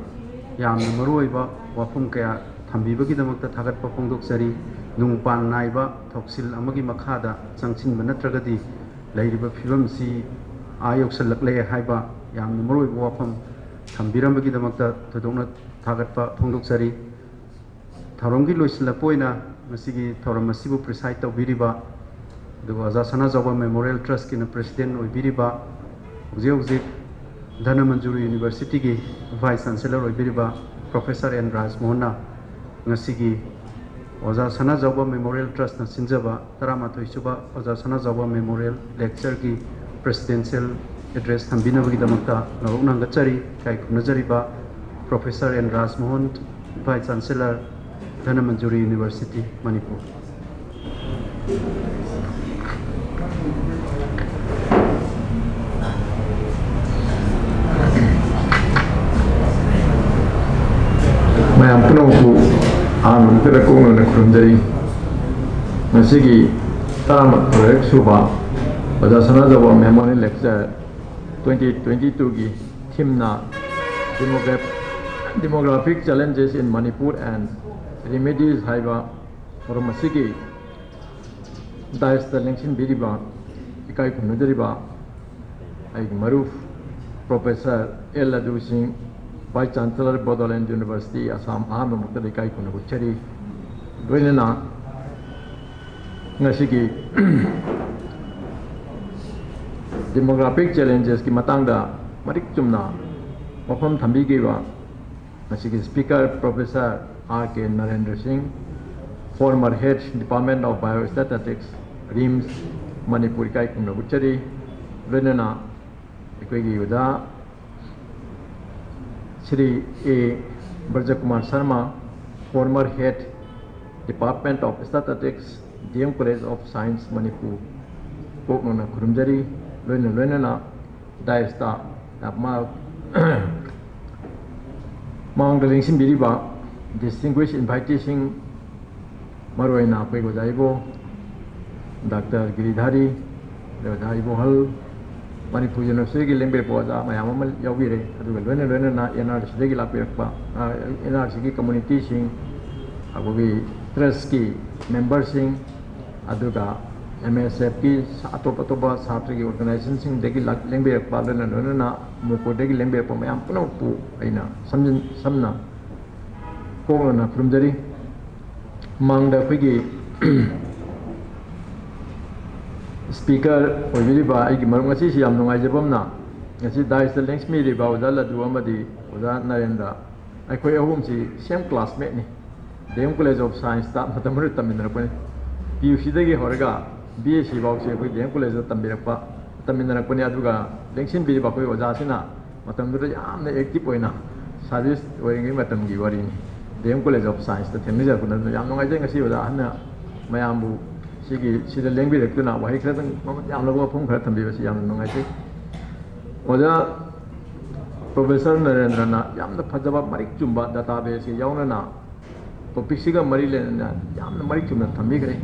ꯌꯥꯝꯅ ꯃꯔꯨꯑꯣꯏꯕ ꯋꯥꯐꯝ ꯀꯌꯥ ꯊꯝꯕꯤꯕꯒꯤꯗꯃꯛꯇ ꯊꯥꯒꯠꯄ ꯐꯣꯡꯗꯣꯛꯆꯔꯤ꯫ ꯅꯨꯡ ꯄꯥꯟ ꯅꯥꯏꯕ ꯊꯧꯁꯤꯜ ꯑꯃꯒꯤ ꯃꯈꯥꯗ ꯆꯪꯁꯤꯟꯕ ꯅꯠꯇ꯭ꯔꯒꯗꯤ ꯂꯩꯔꯤꯕ ꯐꯤꯕꯝꯁꯤ ꯑꯥ ꯌꯧꯁꯜꯂꯛꯂꯦ ꯍꯥꯏꯕ ꯌꯥꯝꯅ ꯃꯔꯨꯑꯣꯏꯕ ꯋꯥꯐꯝ ꯊꯝꯕꯤꯔꯝꯕꯒꯤꯗꯃꯛꯇ ꯊꯣꯏꯗꯣꯛꯅ ꯊꯥꯒꯠꯄ ꯐꯣꯡꯗꯣꯛꯆꯔꯤ꯫ ꯊꯧꯔꯝꯒꯤ ꯂꯣꯏꯁꯤꯜꯂꯛꯄ ꯑꯣꯏꯅ ꯉꯁꯤꯒꯤ ꯊꯧꯔꯝ ꯑꯁꯤꯕꯨ ꯄ꯭ꯔꯤꯁꯥꯏꯗ ꯇꯧꯕꯤꯔꯤꯕ, ꯑꯗꯨꯒ ꯑꯣꯖꯥ ꯁꯅꯥꯖꯥꯎꯕ ꯃꯦꯃꯣꯔꯤꯌꯦꯜ ꯇ꯭ꯔꯁꯀꯤꯅ ꯄ꯭ꯔꯦꯁꯤꯗꯦꯟ ꯑꯣꯏꯕꯤꯔꯤꯕ, ꯍꯧꯖꯤꯛ ꯍꯧꯖꯤꯛ ꯙꯅꯃꯟꯖꯨꯔꯤ ꯌꯨꯅꯤꯚꯔꯁꯤꯇꯤꯒꯤ ꯚꯥꯏꯁ ꯆꯥꯟꯁꯦꯂꯔ ꯑꯣꯏꯕꯤꯔꯤꯕ ꯄ꯭ꯔꯣꯐꯦꯁꯔ ꯑꯦꯟ ꯔꯥꯖꯃꯣꯍꯟꯅ ꯉꯁꯤꯒꯤ ꯑꯣꯖꯥ ꯁꯅꯥꯖꯥꯎꯕ ꯃꯦꯃꯣꯔꯤꯌꯦꯜ ꯇ꯭ꯔꯁꯅ ꯁꯤꯟꯖꯕ ꯇꯔꯥꯃꯥꯊꯣꯏ ꯁꯨꯕ ꯑꯣꯖꯥ ꯁꯅꯥꯖꯥꯎꯕ ꯃꯦꯃꯣꯔꯤꯌꯦꯜ ꯂꯦꯛꯆꯔꯒꯤ ꯄ꯭ꯔꯦꯁꯤꯗꯦꯟꯁꯤꯌꯦꯜ ꯑꯦꯗ꯭ꯔꯦꯁ ꯊꯝꯕꯤꯅꯕꯒꯤꯗꯃꯛꯇ ꯅꯧꯔꯣꯛꯅ ꯍꯪꯒꯠꯆꯔꯤ꯫ ꯏꯀꯥꯏ ꯈꯨꯝꯅꯖꯔꯤꯕ professor N Rajmohan, vice chancellor, Dhanamanjuri university, Manipur. ꯃꯌꯥꯝ ꯄꯨꯝꯅꯃꯛꯄꯨ ꯑꯍꯥꯟꯕ ꯃꯛꯇꯗ ꯀꯣꯛꯅꯅ ꯈꯨꯔꯨꯝꯖꯔꯤ꯫ ꯉꯁꯤꯒꯤ ꯇꯔꯥꯃꯥꯊꯣꯏꯔꯛ ꯁꯨꯕ ꯑꯣꯖꯥ ꯁꯅꯥꯖꯥꯎꯕ ꯃꯦꯃꯣꯔꯤꯌꯦꯜ ꯂꯦꯛꯆꯔ ꯇ꯭ꯋꯦꯟꯇꯤ ꯇ꯭ꯋꯦꯟꯇꯤ ꯇꯨꯒꯤ ꯊꯤꯝꯅ Demograph-, Demographic Challenges in Manipur and Remedies ꯍꯥꯏꯕ ꯊꯧꯔꯝ ꯑꯁꯤꯒꯤ ꯗꯥꯏꯁꯇ ꯂꯦꯡꯁꯤꯟꯕꯤꯔꯤꯕ, ꯏꯀꯥꯏ ꯈꯨꯝꯅꯖꯔꯤꯕ ꯑꯩꯒꯤ ꯃꯔꯨꯞ ꯄ꯭ꯔꯣꯐꯦꯁꯔ ꯑꯦꯜ ꯂꯗꯨ ꯁꯤꯡ, ꯚꯥꯏꯁ ꯆꯥꯟꯁꯦꯂꯔ, ꯕꯣꯗꯣꯂꯦꯟ ꯌꯨꯅꯤꯚꯔꯁꯤꯇꯤ ꯑꯁꯥꯝ, ꯑꯍꯥꯟꯕ ꯃꯛꯇꯗ ꯏꯀꯥꯏ ꯈꯨꯝꯅꯕ ꯎꯠꯆꯔꯤ꯫ ꯂꯣꯏꯅꯅ ꯉꯁꯤꯒꯤ Demographic Challenges-ꯀꯤ ꯃꯇꯥꯡꯗ ꯃꯔꯤꯛ ꯆꯨꯝꯅ ꯋꯥꯐꯝ ꯊꯝꯕꯤꯈꯤꯕ ꯉꯁꯤꯒꯤ ꯁ꯭ꯄꯤꯀꯔ ꯄ꯭ꯔꯣꯐꯦꯁꯔ ꯑꯥꯔ ꯀꯦ ꯅꯔꯦꯟꯗ꯭ꯔ ꯁꯤꯡ, former head Department of Biostatistics, RIMS, Manipur ꯏꯀꯥꯏ ꯈꯨꯝꯅꯕ ꯎꯠꯆꯔꯤ꯫ ꯂꯣꯏꯅꯅ ꯑꯩꯈꯣꯏꯒꯤ ꯑꯣꯖꯥ ꯁ꯭ꯔꯤ ꯑꯦ ꯕ꯭ꯔꯖꯀꯨꯃꯥꯔ Sharma, former head Department of Statistics, D M College of Science, Manipur, ꯀꯣꯛꯅꯅ ꯈꯨꯔꯨꯝꯖꯔꯤ꯫ ꯂꯣꯏꯅ ꯂꯣꯏꯅꯅ ꯗꯥꯏꯁꯇ ꯃꯥ-, ꯃꯥꯡꯗ ꯂꯦꯡꯁꯤꯟꯕꯤꯔꯤꯕ distinguished inviteeꯁꯤꯡ, ꯃꯔꯨꯑꯣꯏꯅ ꯑꯩꯈꯣꯏꯒꯤ ꯑꯣꯖꯥ ꯏꯕꯣ, ꯗꯥꯛꯇꯔ ꯒꯤꯔꯤꯙꯥꯔꯤ, ꯑꯣꯖꯥ ꯏꯕꯣꯍꯜ, ꯃꯅꯤꯄꯨꯔ ꯌꯨꯅꯤꯚꯔꯁꯤꯇꯤꯒꯤ ꯂꯦꯡꯕꯤꯔꯛꯄ ꯑꯣꯖꯥ ꯃꯌꯥꯝ ꯑꯃ ꯌꯥꯎꯕꯤꯔꯦ꯫ ꯑꯗꯨꯒ ꯂꯣꯏꯅ ꯂꯣꯏꯅꯅ N R Cꯗꯒꯤ ꯂꯥꯛꯄꯤꯔꯛꯄ, ꯑ, N R Cꯒꯤ communityꯁꯤꯡ, ꯑꯩꯈꯣꯏꯒꯤ trustꯀꯤ memberꯁꯤꯡ, ꯑꯗꯨꯒ M S Fꯀꯤ ꯁꯥ-, ꯑꯇꯣꯞ ꯑꯇꯣꯞꯄ ꯁꯥꯇ꯭ꯔꯒꯤ organizationꯁꯤꯡꯗꯒꯤ ꯂꯥꯛ-, ꯂꯦꯡꯕꯤꯔꯛꯄ, ꯂꯣꯏꯅ ꯂꯣꯏꯅꯅ ꯃꯅꯤꯄꯨꯔꯗꯒꯤ ꯂꯦꯡꯕꯤꯔꯛꯄ ꯃꯌꯥꯝ ꯄꯨꯝꯅꯃꯛꯄꯨ ꯑꯩꯅ ꯁꯝꯖꯤꯟ-, ꯁꯝꯅ ꯀꯣꯛꯅꯅ ꯈꯨꯔꯨꯝꯖꯔꯤ꯫ ꯃꯃꯥꯡꯗ ꯑꯩꯈꯣꯏꯒꯤ speaker ꯑꯣꯏꯕꯤꯔꯤꯕ ꯑꯩꯒꯤ ꯃꯔꯨꯞ, ꯉꯁꯤꯁꯤ ꯌꯥꯝ ꯅꯨꯡꯉꯥꯏꯖꯕ ꯑꯃꯅ, ꯉꯁꯤ dais ꯂꯦꯡꯁꯤꯟꯕꯤꯔꯤꯕ ꯑꯣꯖꯥ ꯂꯗꯨ ꯑꯃꯗꯤ ꯑꯣꯖꯥ ꯅꯔꯦꯟꯗ꯭ꯔ, ꯑꯩꯈꯣꯏ ꯑꯍꯨꯝꯁꯤ same classmateꯅꯤ꯫ D M College of Scienceꯇ ꯃꯇꯝ ꯑꯃꯗ ꯇꯝꯃꯤꯟꯅꯔꯛꯄꯅꯤ꯫ P U Cꯗꯒꯤ ꯍꯧꯔꯒ B S C ꯐꯥꯎꯁꯦ ꯑꯩꯈꯣꯏ D M Collegeꯇ ꯇꯝꯕꯤꯔꯛꯄ, ꯇꯝꯃꯤꯟꯅꯔꯛꯄꯅꯤ꯫ ꯑꯗꯨꯒ ꯂꯦꯡꯁꯤꯟꯕꯤꯔꯤꯕ ꯑꯩꯈꯣꯏ ꯑꯣꯖꯥꯁꯤꯅ ꯃꯇꯝꯗꯨꯗ ꯌꯥꯝꯅ active ꯑꯣꯏꯅ service ꯑꯣꯏꯔꯤꯉꯩ ꯃꯇꯝꯒꯤ ꯋꯥꯔꯤꯅꯤ꯫ D M College of Scienceꯇ ꯊꯦꯡꯅꯖꯔꯛꯄꯅ ꯌꯥꯝ ꯅꯨꯡꯉꯥꯏꯖꯩ꯫ ꯉꯁꯤ ꯑꯣꯖꯥ ꯑꯍꯟꯅ ꯃꯌꯥꯝꯕꯨ ꯁꯤꯒꯤ, ꯁꯤꯗ ꯂꯦꯡꯕꯤꯔꯛꯇꯨꯅ ꯋꯥꯍꯩ ꯈꯔꯗꯪ ꯃꯃꯜ ꯌꯥꯝꯂꯕ ꯋꯥꯐꯝ ꯈꯔ ꯊꯝꯕꯤꯕꯁꯤ ꯌꯥꯝꯅ ꯅꯨꯡꯉꯥꯏꯖꯩ꯫ ꯑꯣꯖꯥ Professor ꯅꯔꯦꯟꯗ꯭ꯔꯅ ꯌꯥꯝꯅ ꯐꯖꯕ ꯃꯔꯤꯛ ꯆꯨꯝꯕ databaseꯀ ꯌꯥꯎꯅꯅ topicꯁꯤꯒ ꯃꯔꯤ ꯂꯩꯅꯅ ꯌꯥꯝꯅ ꯃꯔꯤꯛ ꯆꯨꯝꯅ ꯊꯝꯕꯤꯈ꯭ꯔꯦ꯫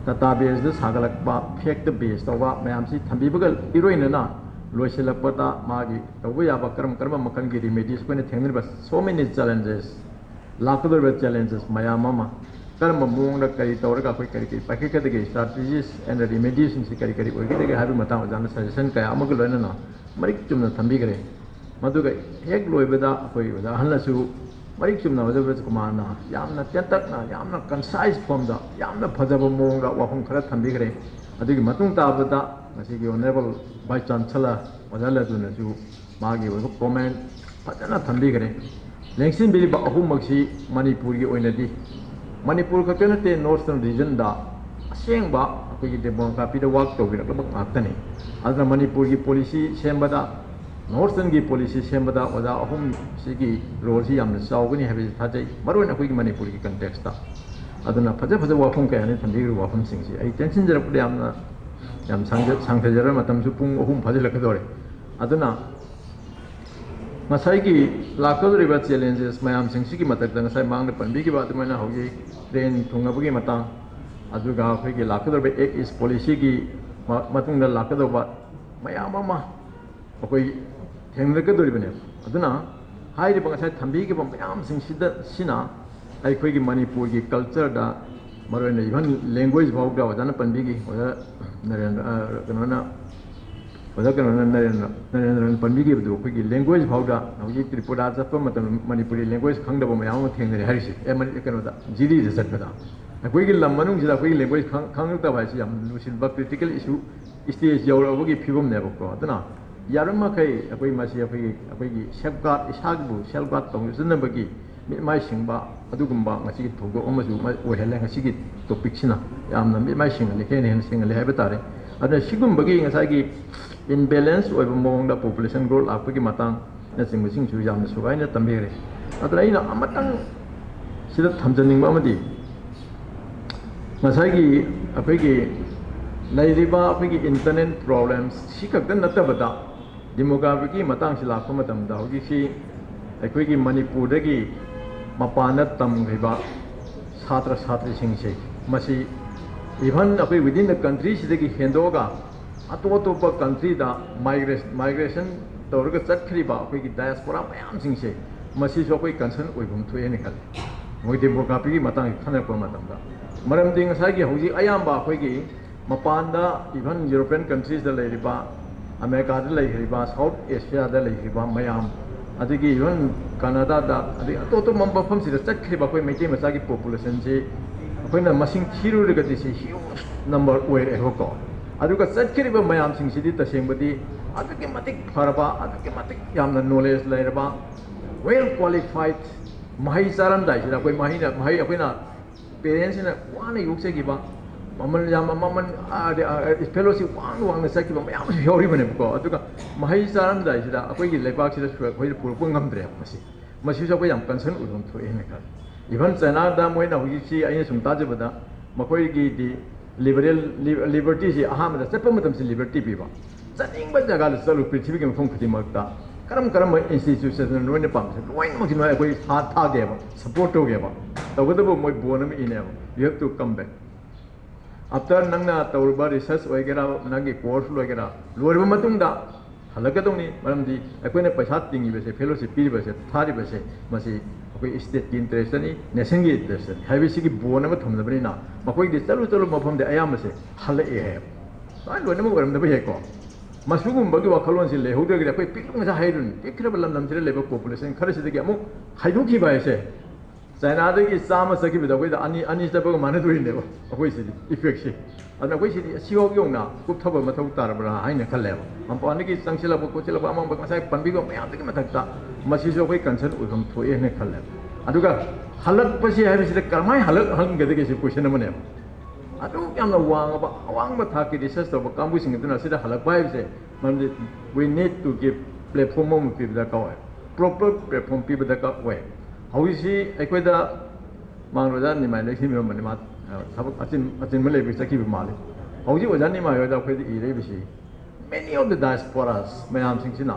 Databaseꯇ ꯁꯥꯒꯠꯂꯛꯄ fact base ꯇꯧꯕ ꯃꯌꯥꯝꯁꯤ ꯊꯝꯕꯤꯕꯒ ꯏꯔꯣꯏꯅꯅ ꯂꯣꯏꯁꯤꯜꯂꯛꯄꯗ ꯃꯥꯒꯤ ꯇꯧꯕ ꯌꯥꯕ ꯀꯔꯝ ꯀꯔꯝꯕ ꯃꯈꯜꯒꯤ remedies ꯑꯩꯈꯣꯏꯅ ꯊꯦꯡꯅꯔꯤꯕ so many challenges, ꯂꯥꯛꯀꯗꯧꯔꯤꯕ challenges ꯃꯌꯥꯝ ꯑꯃ ꯀꯔꯝꯕ ꯃꯑꯣꯡꯗ ꯀꯔꯤ ꯇꯧꯔꯒ ꯑꯩꯈꯣꯏ ꯀꯔꯤ ꯀꯔꯤ ꯄꯥꯏꯈꯠꯀꯗꯒꯦ, strategies and remediesꯁꯤꯡꯁꯤ ꯀꯔꯤ ꯀꯔꯤ ꯑꯣꯏꯒꯗꯒꯦ ꯍꯥꯏꯕꯒꯤ ꯃꯇꯥꯡꯗ ꯑꯣꯖꯥꯅ suggestion ꯀꯌꯥ ꯑꯃꯒ ꯂꯣꯏꯅꯅ ꯃꯔꯤꯛ ꯆꯨꯝꯅ ꯊꯝꯕꯤꯈ꯭ꯔꯦ꯫ ꯃꯗꯨꯒ ꯍꯦꯛ ꯂꯣꯏꯕꯗ ꯑꯩꯈꯣꯏ ꯑꯣꯖꯥ ꯑꯍꯜꯅꯁꯨ ꯃꯔꯤꯛ ꯆꯨꯝꯅ ꯑꯣꯖꯥ ꯕ꯭ꯔꯖꯀꯨꯃꯥꯔꯅ ꯌꯥꯝꯅ ꯇꯦꯟꯇꯛꯅ, ꯌꯥꯝꯅ concise formꯗ, ꯌꯥꯝꯅ ꯐꯖꯕ ꯃꯑꯣꯡꯗ ꯋꯥꯐꯝ ꯈꯔ ꯊꯝꯕꯤꯈ꯭ꯔꯦ꯫ ꯑꯗꯨꯒꯤ ꯃꯇꯨꯡ ꯇꯥꯕꯗ ꯉꯁꯤꯒꯤ Honourable Vice Chancellor ꯑꯣꯖꯥ ꯂꯗꯨꯅꯁꯨ ꯃꯥꯒꯤ ꯑꯣꯏꯕ comment ꯐꯖꯅ ꯊꯝꯕꯤꯈ꯭ꯔꯦ꯫ ꯂꯦꯡꯁꯤꯟꯕꯤꯔꯤꯕ ꯑꯍꯨꯝꯃꯛꯁꯤ ꯃꯅꯤꯄꯨꯔꯒꯤ ꯑꯣꯏꯅꯗꯤ, ꯃꯅꯤꯄꯨꯔ ꯈꯛꯇ ꯅꯠꯇꯦ, Northern Regionꯗ ꯑꯁꯦꯡꯕ ꯑꯩꯈꯣꯏꯒꯤ demographyꯗ work ꯇꯧꯕꯤꯔꯛꯂꯕ ꯉꯥꯛꯇꯅꯤ꯫ ꯑꯗꯨꯅ ꯃꯅꯤꯄꯨꯔꯒꯤ policy ꯁꯦꯝꯕꯗ, Northernꯒꯤ policy ꯁꯦꯝꯕꯗ ꯑꯣꯖꯥ ꯑꯍꯨꯝꯁꯤꯒꯤ roleꯁꯤ ꯌꯥꯝꯅ ꯆꯥꯎꯒꯅꯤ ꯍꯥꯏꯕꯁꯤ ꯊꯥꯖꯩ, ꯃꯔꯨꯑꯣꯏꯅ ꯑꯩꯈꯣꯏꯒꯤ ꯃꯅꯤꯄꯨꯔꯒꯤ contextꯇ꯫ ꯑꯗꯨꯅ ꯐꯖ ꯐꯖꯕ ꯋꯥꯐꯝ ꯀꯌꯥꯅꯤ ꯊꯝꯕꯤꯈ꯭ꯔꯤꯕ ꯋꯥꯐꯝꯁꯤꯡꯁꯤ꯫ ꯑꯩ ꯇꯦꯟꯁꯤꯟꯖꯔꯛꯄꯗ ꯌꯥꯝꯅ, ꯌꯥꯝ ꯁꯥꯡꯖ-, ꯁꯥꯡꯊꯖꯔꯕ, ꯃꯇꯝꯁꯨ ꯄꯨꯡ ꯑꯍꯨꯝ ꯐꯥꯖꯤꯜꯂꯛꯀꯗꯧꯔꯦ꯫ ꯑꯗꯨꯅ ꯉꯁꯥꯏꯒꯤ ꯂꯥꯛꯀꯗꯧꯔꯤꯕ challenges ꯃꯌꯥꯝꯁꯤꯡꯁꯤꯒꯤ ꯃꯊꯛꯇ ꯉꯁꯥꯏ ꯃꯥꯡꯗ ꯄꯟꯕꯤꯈꯤꯕ ꯑꯗꯨꯃꯥꯏꯅ ꯍꯧꯖꯤꯛ train ꯊꯨꯡꯅꯕꯒꯤ ꯃꯇꯥꯡ, ꯑꯗꯨꯒ ꯑꯩꯈꯣꯏꯒꯤ ꯂꯥꯛꯀꯗꯧꯔꯤꯕ Act East policyꯒꯤ ꯃ-, ꯃꯇꯨꯡꯗ ꯂꯥꯛꯀꯗꯧꯕ ꯃꯌꯥꯝ ꯑꯃ ꯑꯩꯈꯣꯏ ꯊꯦꯡꯅꯔꯛꯀꯗꯧꯔꯤꯕꯅꯦꯕ꯫ ꯑꯗꯨꯅ ꯍꯥꯏꯔꯤꯕ ꯉꯁꯥꯏ ꯊꯝꯕꯤꯈꯤꯕ ꯃꯌꯥꯝꯁꯤꯡꯁꯤꯗ, ꯁꯤꯅ ꯑꯩꯈꯣꯏꯒꯤ ꯃꯅꯤꯄꯨꯔꯒꯤ cultureꯗ, ꯃꯔꯨꯑꯣꯏꯅ even language ꯐꯥꯎꯗ ꯑꯣꯖꯥꯅ ꯄꯟꯕꯤꯈꯤ, ꯑꯣꯖꯥ ꯅꯔꯦꯟꯗ꯭ꯔ, ꯑ, ꯀꯩꯅꯣꯅ, ꯑꯣꯖꯥ ꯀꯩꯅꯣꯅ, ꯅꯔꯦꯟꯗ꯭ꯔ, ꯅꯔꯦꯟꯗ꯭ꯔꯅ ꯄꯟꯕꯤꯈꯤꯕꯗꯨ, ꯑꯩꯈꯣꯏꯒꯤ language ꯐꯥꯎꯗ ꯍꯧꯖꯤꯛ ꯇ꯭ꯔꯤꯄꯨꯔꯥ ꯆꯠꯄ ꯃꯇꯝꯗ ꯃꯅꯤꯄꯨꯔꯤ language ꯈꯪꯗꯕ ꯃꯌꯥꯝ ꯑꯃ ꯊꯦꯡꯅꯔꯦ ꯍꯥꯏꯔꯤꯁꯦ, ꯑꯦ, ꯃꯅꯤ-, ꯀꯩꯅꯣꯗ, ꯖꯤꯔꯤꯗ ꯆꯠꯄꯗ꯫ ꯑꯩꯈꯣꯏꯒꯤ ꯂꯝ ꯃꯅꯨꯡꯁꯤꯗ ꯑꯩꯈꯣꯏꯒꯤ language ꯈꯪ-, ꯈꯪꯉꯛꯇꯕ ꯍꯥꯏꯁꯤ ꯌꯥꯝ ꯂꯨꯁꯤꯟꯕ critical issue stage ꯌꯧꯔꯛꯑꯕꯒꯤ ꯐꯤꯕꯝꯅꯦꯕꯀꯣ꯫ ꯑꯗꯨꯅ ꯌꯥꯔꯤꯕ ꯃꯈꯩ ꯑꯩꯈꯣꯏ ꯃꯁꯤ ꯑꯩꯈꯣꯏꯒꯤ, ꯑꯩꯈꯣꯏꯒꯤ safeguard, ꯏꯁꯥꯒꯤꯕꯨ safeguard ꯇꯧꯖꯅꯕꯒꯤ ꯃꯤꯠꯃꯥꯏ ꯁꯤꯡꯕ ꯑꯗꯨꯒꯨꯝꯕ ꯉꯁꯤꯒꯤ ꯊꯧꯗꯣꯛ ꯑꯃꯁꯨ ꯑꯃ ꯑꯣꯏꯍꯜꯂꯦ ꯉꯁꯤꯒꯤ topicꯁꯤꯅ꯫ ꯌꯥꯝꯅ ꯃꯤꯠꯃꯥꯏ ꯁꯤꯡꯍꯜꯂꯦ, ꯍꯦꯟꯅ ꯍꯦꯟꯅ ꯁꯤꯡꯍꯜꯂꯦ ꯍꯥꯏꯕ ꯇꯥꯔꯦ꯫ ꯑꯗꯨꯅ ꯁꯤꯒꯨꯝꯕꯒꯤ ꯉꯁꯥꯏꯒꯤ imbalance ꯑꯣꯏꯕ ꯃꯑꯣꯡꯗ population growth ꯂꯥꯛꯄꯒꯤ ꯃꯇꯥꯡꯅꯆꯤꯡꯕꯁꯤꯡꯁꯨ ꯌꯥꯝꯅ ꯁꯨꯒꯥꯏꯅ ꯇꯝꯕꯤꯈ꯭ꯔꯦ꯫ ꯑꯗꯨꯅ ꯑꯩꯅ ꯑꯃꯇꯪ ꯁꯤꯗ ꯊꯝꯖꯅꯤꯡꯕ ꯑꯃꯗꯤ, ꯉꯁꯥꯏꯒꯤ ꯑꯩꯈꯣꯏꯒꯤ ꯂꯩꯔꯤꯕ ꯑꯩꯈꯣꯏꯒꯤ internal problems ꯁꯤ ꯈꯛꯇ ꯅꯠꯇꯕꯗ, demographyꯒꯤ ꯃꯇꯥꯡꯁꯤ ꯂꯥꯛꯄ ꯃꯇꯝꯗ, ꯍꯧꯖꯤꯛꯁꯤ ꯑꯩꯈꯣꯏꯒꯤ ꯃꯅꯤꯄꯨꯔꯗꯒꯤ ꯃꯄꯥꯟꯗ ꯇꯝꯈ꯭ꯔꯤꯕ ꯁꯥꯇ꯭ꯔ ꯁꯥꯇ꯭ꯔꯤꯁꯤꯡꯁꯦ, ꯃꯁꯤ even ꯑꯩꯈꯣꯏ within the countryꯁꯤꯗꯒꯤ ꯍꯦꯟꯗꯣꯛꯑꯒ ꯑꯇꯣꯞ ꯑꯇꯣꯞꯄ countryꯗ migra-, migration ꯇꯧꯔꯒ ꯆꯠꯈ꯭ꯔꯤꯕ ꯑꯩꯈꯣꯏꯒꯤ diaspora ꯃꯌꯥꯝꯁꯤꯡꯁꯦ, ꯃꯁꯤꯁꯨ ꯑꯩꯈꯣꯏ concern ꯑꯣꯏꯐꯝ ꯊꯣꯛꯑꯦꯅ ꯈꯜꯂꯤ, ꯃꯣꯏ demographyꯒꯤ ꯃꯇꯥꯡꯁꯤ ꯈꯟꯅꯔꯛꯄ ꯃꯇꯝꯗ꯫ ꯃꯔꯝꯗꯤ ꯉꯁꯥꯏꯒꯤ ꯍꯧꯖꯤꯛ ꯑꯌꯥꯝꯕ ꯑꯩꯈꯣꯏꯒꯤ ꯃꯄꯥꯟꯗ, even European countriesꯇ ꯂꯩꯔꯤꯕ, ꯑꯃꯦꯔꯤꯀꯥꯗ ꯂꯩꯈ꯭ꯔꯤꯕ, South Asiaꯗ ꯂꯩꯈ꯭ꯔꯤꯕ ꯃꯌꯥꯝ, ꯑꯗꯒꯤ even Canadaꯗ, ꯑꯗꯒꯤ ꯑꯇꯣꯞ ꯑꯇꯣꯞꯄ ꯃꯐꯝꯁꯤꯗ ꯆꯠꯈ꯭ꯔꯤꯕ ꯑꯩꯈꯣꯏ ꯃꯩꯇꯩ ꯃꯆꯥꯒꯤ populationꯁꯤ ꯑꯩꯈꯣꯏꯅ ꯃꯁꯤꯡ ꯊꯤꯔꯨꯔꯒꯗꯤ ꯁꯤ huge number ꯑꯣꯏꯔꯛꯑꯦꯕꯀꯣ꯫ ꯑꯗꯨꯒ ꯆꯠꯈ꯭ꯔꯤꯕ ꯃꯌꯥꯝꯁꯤꯡꯁꯤꯗꯤ ꯇꯁꯦꯡꯕꯗꯤ ꯑꯗꯨꯛꯀꯤ ꯃꯇꯤꯛ ꯐꯔꯕ, ꯑꯗꯨꯛꯀꯤ ꯃꯇꯤꯛ ꯌꯥꯝꯅ knowledge ꯂꯩꯔꯕ, Well qualified, ꯃꯍꯩ ꯆꯥꯔꯝꯗꯥꯏꯁꯤꯗ ꯑꯩꯈꯣꯏ ꯃꯍꯩꯅ ꯃꯍꯩ ꯑꯩꯈꯣꯏꯅ ꯄꯦꯔꯦꯟꯁꯁꯤꯅ ꯋꯥꯅ ꯌꯣꯛꯆꯈꯤꯕ, ꯃꯃꯜ ꯌꯥꯝꯕ, ꯃꯃꯜ ꯐꯦꯂꯣꯁꯤꯞ ꯋꯥꯡꯅ ꯋꯥꯡꯅ ꯆꯠꯈꯤꯕ ꯃꯌꯥꯝ ꯑꯃꯁꯨ ꯌꯥꯎꯔꯤꯕꯅꯦꯕꯀꯣ꯫ ꯑꯗꯨꯒ ꯃꯍꯩ ꯆꯥꯔꯝꯗꯥꯏꯁꯤꯗ ꯑꯩꯈꯣꯏꯒꯤ ꯂꯩꯕꯥꯛꯁꯤꯗ ꯑꯩꯈꯣꯏꯗ ꯄꯨꯔꯛꯄ ꯉꯝꯗ꯭ꯔꯦꯕ꯫ ꯃꯁꯤ ꯃꯁꯤꯁꯨ ꯑꯩꯈꯣꯏ ꯌꯥꯝ ꯀꯟꯁꯔꯟ ꯑꯣꯏꯕ ꯑꯃ ꯊꯣꯛꯑꯦ ꯍꯥꯏꯅ ꯈꯜꯂꯤ꯫ ꯏꯚꯟ ꯆꯥꯏꯅꯥꯗ ꯃꯣꯏꯅ ꯍꯧꯖꯤꯛꯁꯤ ꯑꯩꯅ ꯁꯨꯝ ꯇꯥꯖꯕꯗ ꯃꯈꯣꯏꯒꯤꯗꯤ ꯂꯤꯕꯔꯦꯜ ꯂꯤꯕꯔꯇꯤꯁꯤ ꯑꯍꯥꯟꯕꯗ ꯆꯠꯄ ꯃꯇꯝꯁꯤ ꯂꯤꯕꯔꯇꯤ ꯄꯤꯕ, ꯆꯠꯅꯤꯡꯕ ꯖꯒꯥꯗ ꯆꯠꯂꯨ ꯄ꯭ꯔꯤꯊꯤꯕꯤꯒꯤ ꯃꯐꯝ ꯈꯨꯗꯤꯡꯃꯛꯇ꯫ ꯀꯔꯝ ꯀꯔꯝꯕ ꯏꯟꯁꯇꯤꯇ꯭ꯌꯨꯁꯟ ꯅꯣꯏꯅ ꯄꯥꯝꯃꯤꯁꯦ ꯂꯣꯏꯅꯃꯛꯁꯤ ꯅꯣꯏ ꯑꯩꯈꯣꯏ ꯁꯥ ꯊꯥꯒꯦꯕ, ꯁꯞꯄꯣꯔꯠ ꯇꯧꯒꯦꯕ꯫ ꯇꯧꯕꯇꯕꯨ ꯃꯣꯏ ꯕꯣꯟ ꯑꯃ ꯏꯅꯦꯕ, "You have to come back." After ꯅꯪꯅ ꯇꯧꯔꯨꯕ ꯔꯤꯁꯔꯁ ꯑꯣꯏꯒꯦꯔꯥ, ꯅꯪꯒꯤ ꯀꯣꯔꯁ ꯂꯣꯏꯒꯦꯔꯥ, ꯂꯣꯏꯔꯕ ꯃꯇꯨꯡꯗ ꯍꯜꯂꯛꯀꯗꯧꯅꯤ꯫ ꯃꯔꯝꯗꯤ ꯑꯩꯈꯣꯏꯅ ꯄꯩꯁꯥ ꯇꯤꯡꯉꯤꯕꯁꯦ, ꯐꯦꯂꯣꯁꯤꯞ ꯄꯤꯔꯤꯕꯁꯦ, ꯊꯥꯔꯤꯕꯁꯦ, ꯃꯁꯤ ꯑꯩꯈꯣꯏ ꯁ꯭ꯇꯦꯠꯀꯤ ꯏꯟꯇꯔꯦꯁꯇꯅꯤ, ꯅꯦꯁꯟꯒꯤ ꯏꯟꯇꯔꯦꯁꯇꯅꯤ ꯍꯥꯏꯕꯁꯤꯒꯤ ꯕꯣꯟ ꯑꯃ ꯊꯝꯅꯕꯅꯤꯅ ꯃꯈꯣꯏꯒꯤꯗꯤ ꯆꯠꯂꯨ ꯆꯠꯂꯨ ꯃꯐꯝꯗ ꯑꯌꯥꯝꯕꯁꯦ ꯍꯜꯂꯛꯑꯦ ꯍꯥꯏꯌꯦꯕ꯫ ꯂꯣꯏ ꯂꯣꯏꯅꯃꯛ ꯑꯣꯏꯔꯝꯗꯕ ꯌꯥꯏꯀꯣ꯫ ꯃꯁꯤꯒꯨꯝꯕꯒꯤ ꯋꯥꯈꯜꯂꯣꯟꯁꯤ ꯂꯩꯍꯧꯗ꯭ꯔꯒꯗꯤ ꯑꯩꯈꯣꯏ ꯄꯤꯛꯂꯨ ꯃꯆꯥ ꯍꯥꯏꯔꯨꯅꯤ, ꯄꯤꯛꯈ꯭ꯔꯕ ꯂꯝꯗꯝꯁꯤꯗ ꯂꯩꯕ ꯄꯣꯄꯨꯂꯦꯁꯟ ꯈꯔꯁꯤꯗꯒꯤ ꯑꯃꯨꯛ ꯍꯥꯏꯗꯣꯛꯈꯤꯕ ꯍꯥꯏꯁꯦ꯫ ꯆꯥꯏꯅꯥꯗꯒꯤ ꯆꯥꯝꯃ ꯆꯠꯈꯤꯕꯗ ꯑꯩꯈꯣꯏꯗ ꯑꯅꯤ, ꯑꯅꯤ ꯆꯠꯄꯒ ꯃꯥꯟꯅꯗꯣꯏꯅꯦꯕ ꯑꯩꯈꯣꯏꯁꯤꯗꯤ ꯏꯐꯦꯛꯁꯦ꯫ ꯑꯗꯨꯅ ꯑꯩꯈꯣꯏ ꯁꯤꯗꯤ ꯑꯁꯤꯐꯥꯎ ꯌꯧꯅ ꯀꯨꯞꯊꯕ ꯃꯊꯧ ꯇꯥꯔꯕ꯭ꯔꯥ ꯍꯥꯏꯅ ꯈꯜꯂꯦꯕ꯫ ꯃꯄꯥꯟꯗꯒꯤ ꯆꯪꯁꯤꯜꯂꯛꯄ ꯈꯣꯠꯆꯤꯜꯂꯛꯄ ꯑꯃ ꯑꯃ ꯉꯁꯥꯏ ꯄꯟꯕꯤꯕ ꯃꯌꯥꯝꯗꯨꯒꯤ ꯃꯊꯛꯇ ꯃꯁꯤꯁꯨ ꯑꯩꯈꯣꯏ ꯀꯟꯁꯔꯟ ꯑꯣꯏꯐꯝ ꯊꯣꯛꯑꯦ ꯍꯥꯏꯅ ꯈꯜꯂꯦꯕ꯫ ꯑꯗꯨꯒ ꯍꯜꯂꯛꯄꯁꯤ ꯍꯥꯏꯕꯁꯤꯗ ꯀꯔꯝꯍꯥꯏꯅ ꯍꯜꯂꯛꯍꯟꯒꯗꯒꯦ ꯁꯤ ꯀꯣꯏꯁꯟ ꯑꯃꯅꯦꯕ꯫ ꯑꯗꯨꯛ ꯌꯥꯝꯅ ꯋꯥꯡꯉꯕ, ꯑꯋꯥꯡꯕ ꯊꯥꯛꯀꯤ ꯔꯤꯁꯔꯁ ꯇꯧꯕ ꯀꯥꯡꯕꯨꯁꯤꯡ ꯑꯗꯨꯅ ꯁꯤꯗ ꯍꯜꯂꯛꯄ ꯍꯥꯏꯕꯁꯦ, ꯃꯔꯝꯗꯤ we need to give platform ꯑꯃ ꯄꯤꯕ ꯗꯔꯀꯥꯔ ꯑꯣꯏ꯫ ꯄ꯭ꯔꯣꯄꯔ ꯄ꯭ꯂꯦꯠꯐꯣꯝ ꯄꯤꯕ ꯗꯔꯀꯥꯔ ꯑꯣꯏ꯫ ꯍꯧꯖꯤꯛꯁꯤ ꯑꯩꯈꯣꯏꯗ ꯃꯥꯡꯗ ꯑꯣꯖꯥ ꯅꯤꯃꯥꯏ ꯂꯩꯁꯤꯟꯕꯤꯔꯝꯕꯅꯤ, ꯃꯥ, ꯑ, ꯊꯕꯛ ꯑꯆꯤꯟ-, ꯑꯆꯤꯟꯕ ꯂꯩꯕꯒꯤ ꯆꯠꯈꯤꯕ ꯃꯥꯜꯂꯤ꯫ ꯍꯧꯖꯤꯛ ꯑꯣꯖꯥ ꯅꯤꯃꯥꯏ ꯍꯣꯏꯗ ꯑꯩꯈꯣꯏꯗ ꯏꯔꯛꯏꯕꯁꯤ, many of the diasporas ꯃꯌꯥꯝꯁꯤꯡꯁꯤꯅ,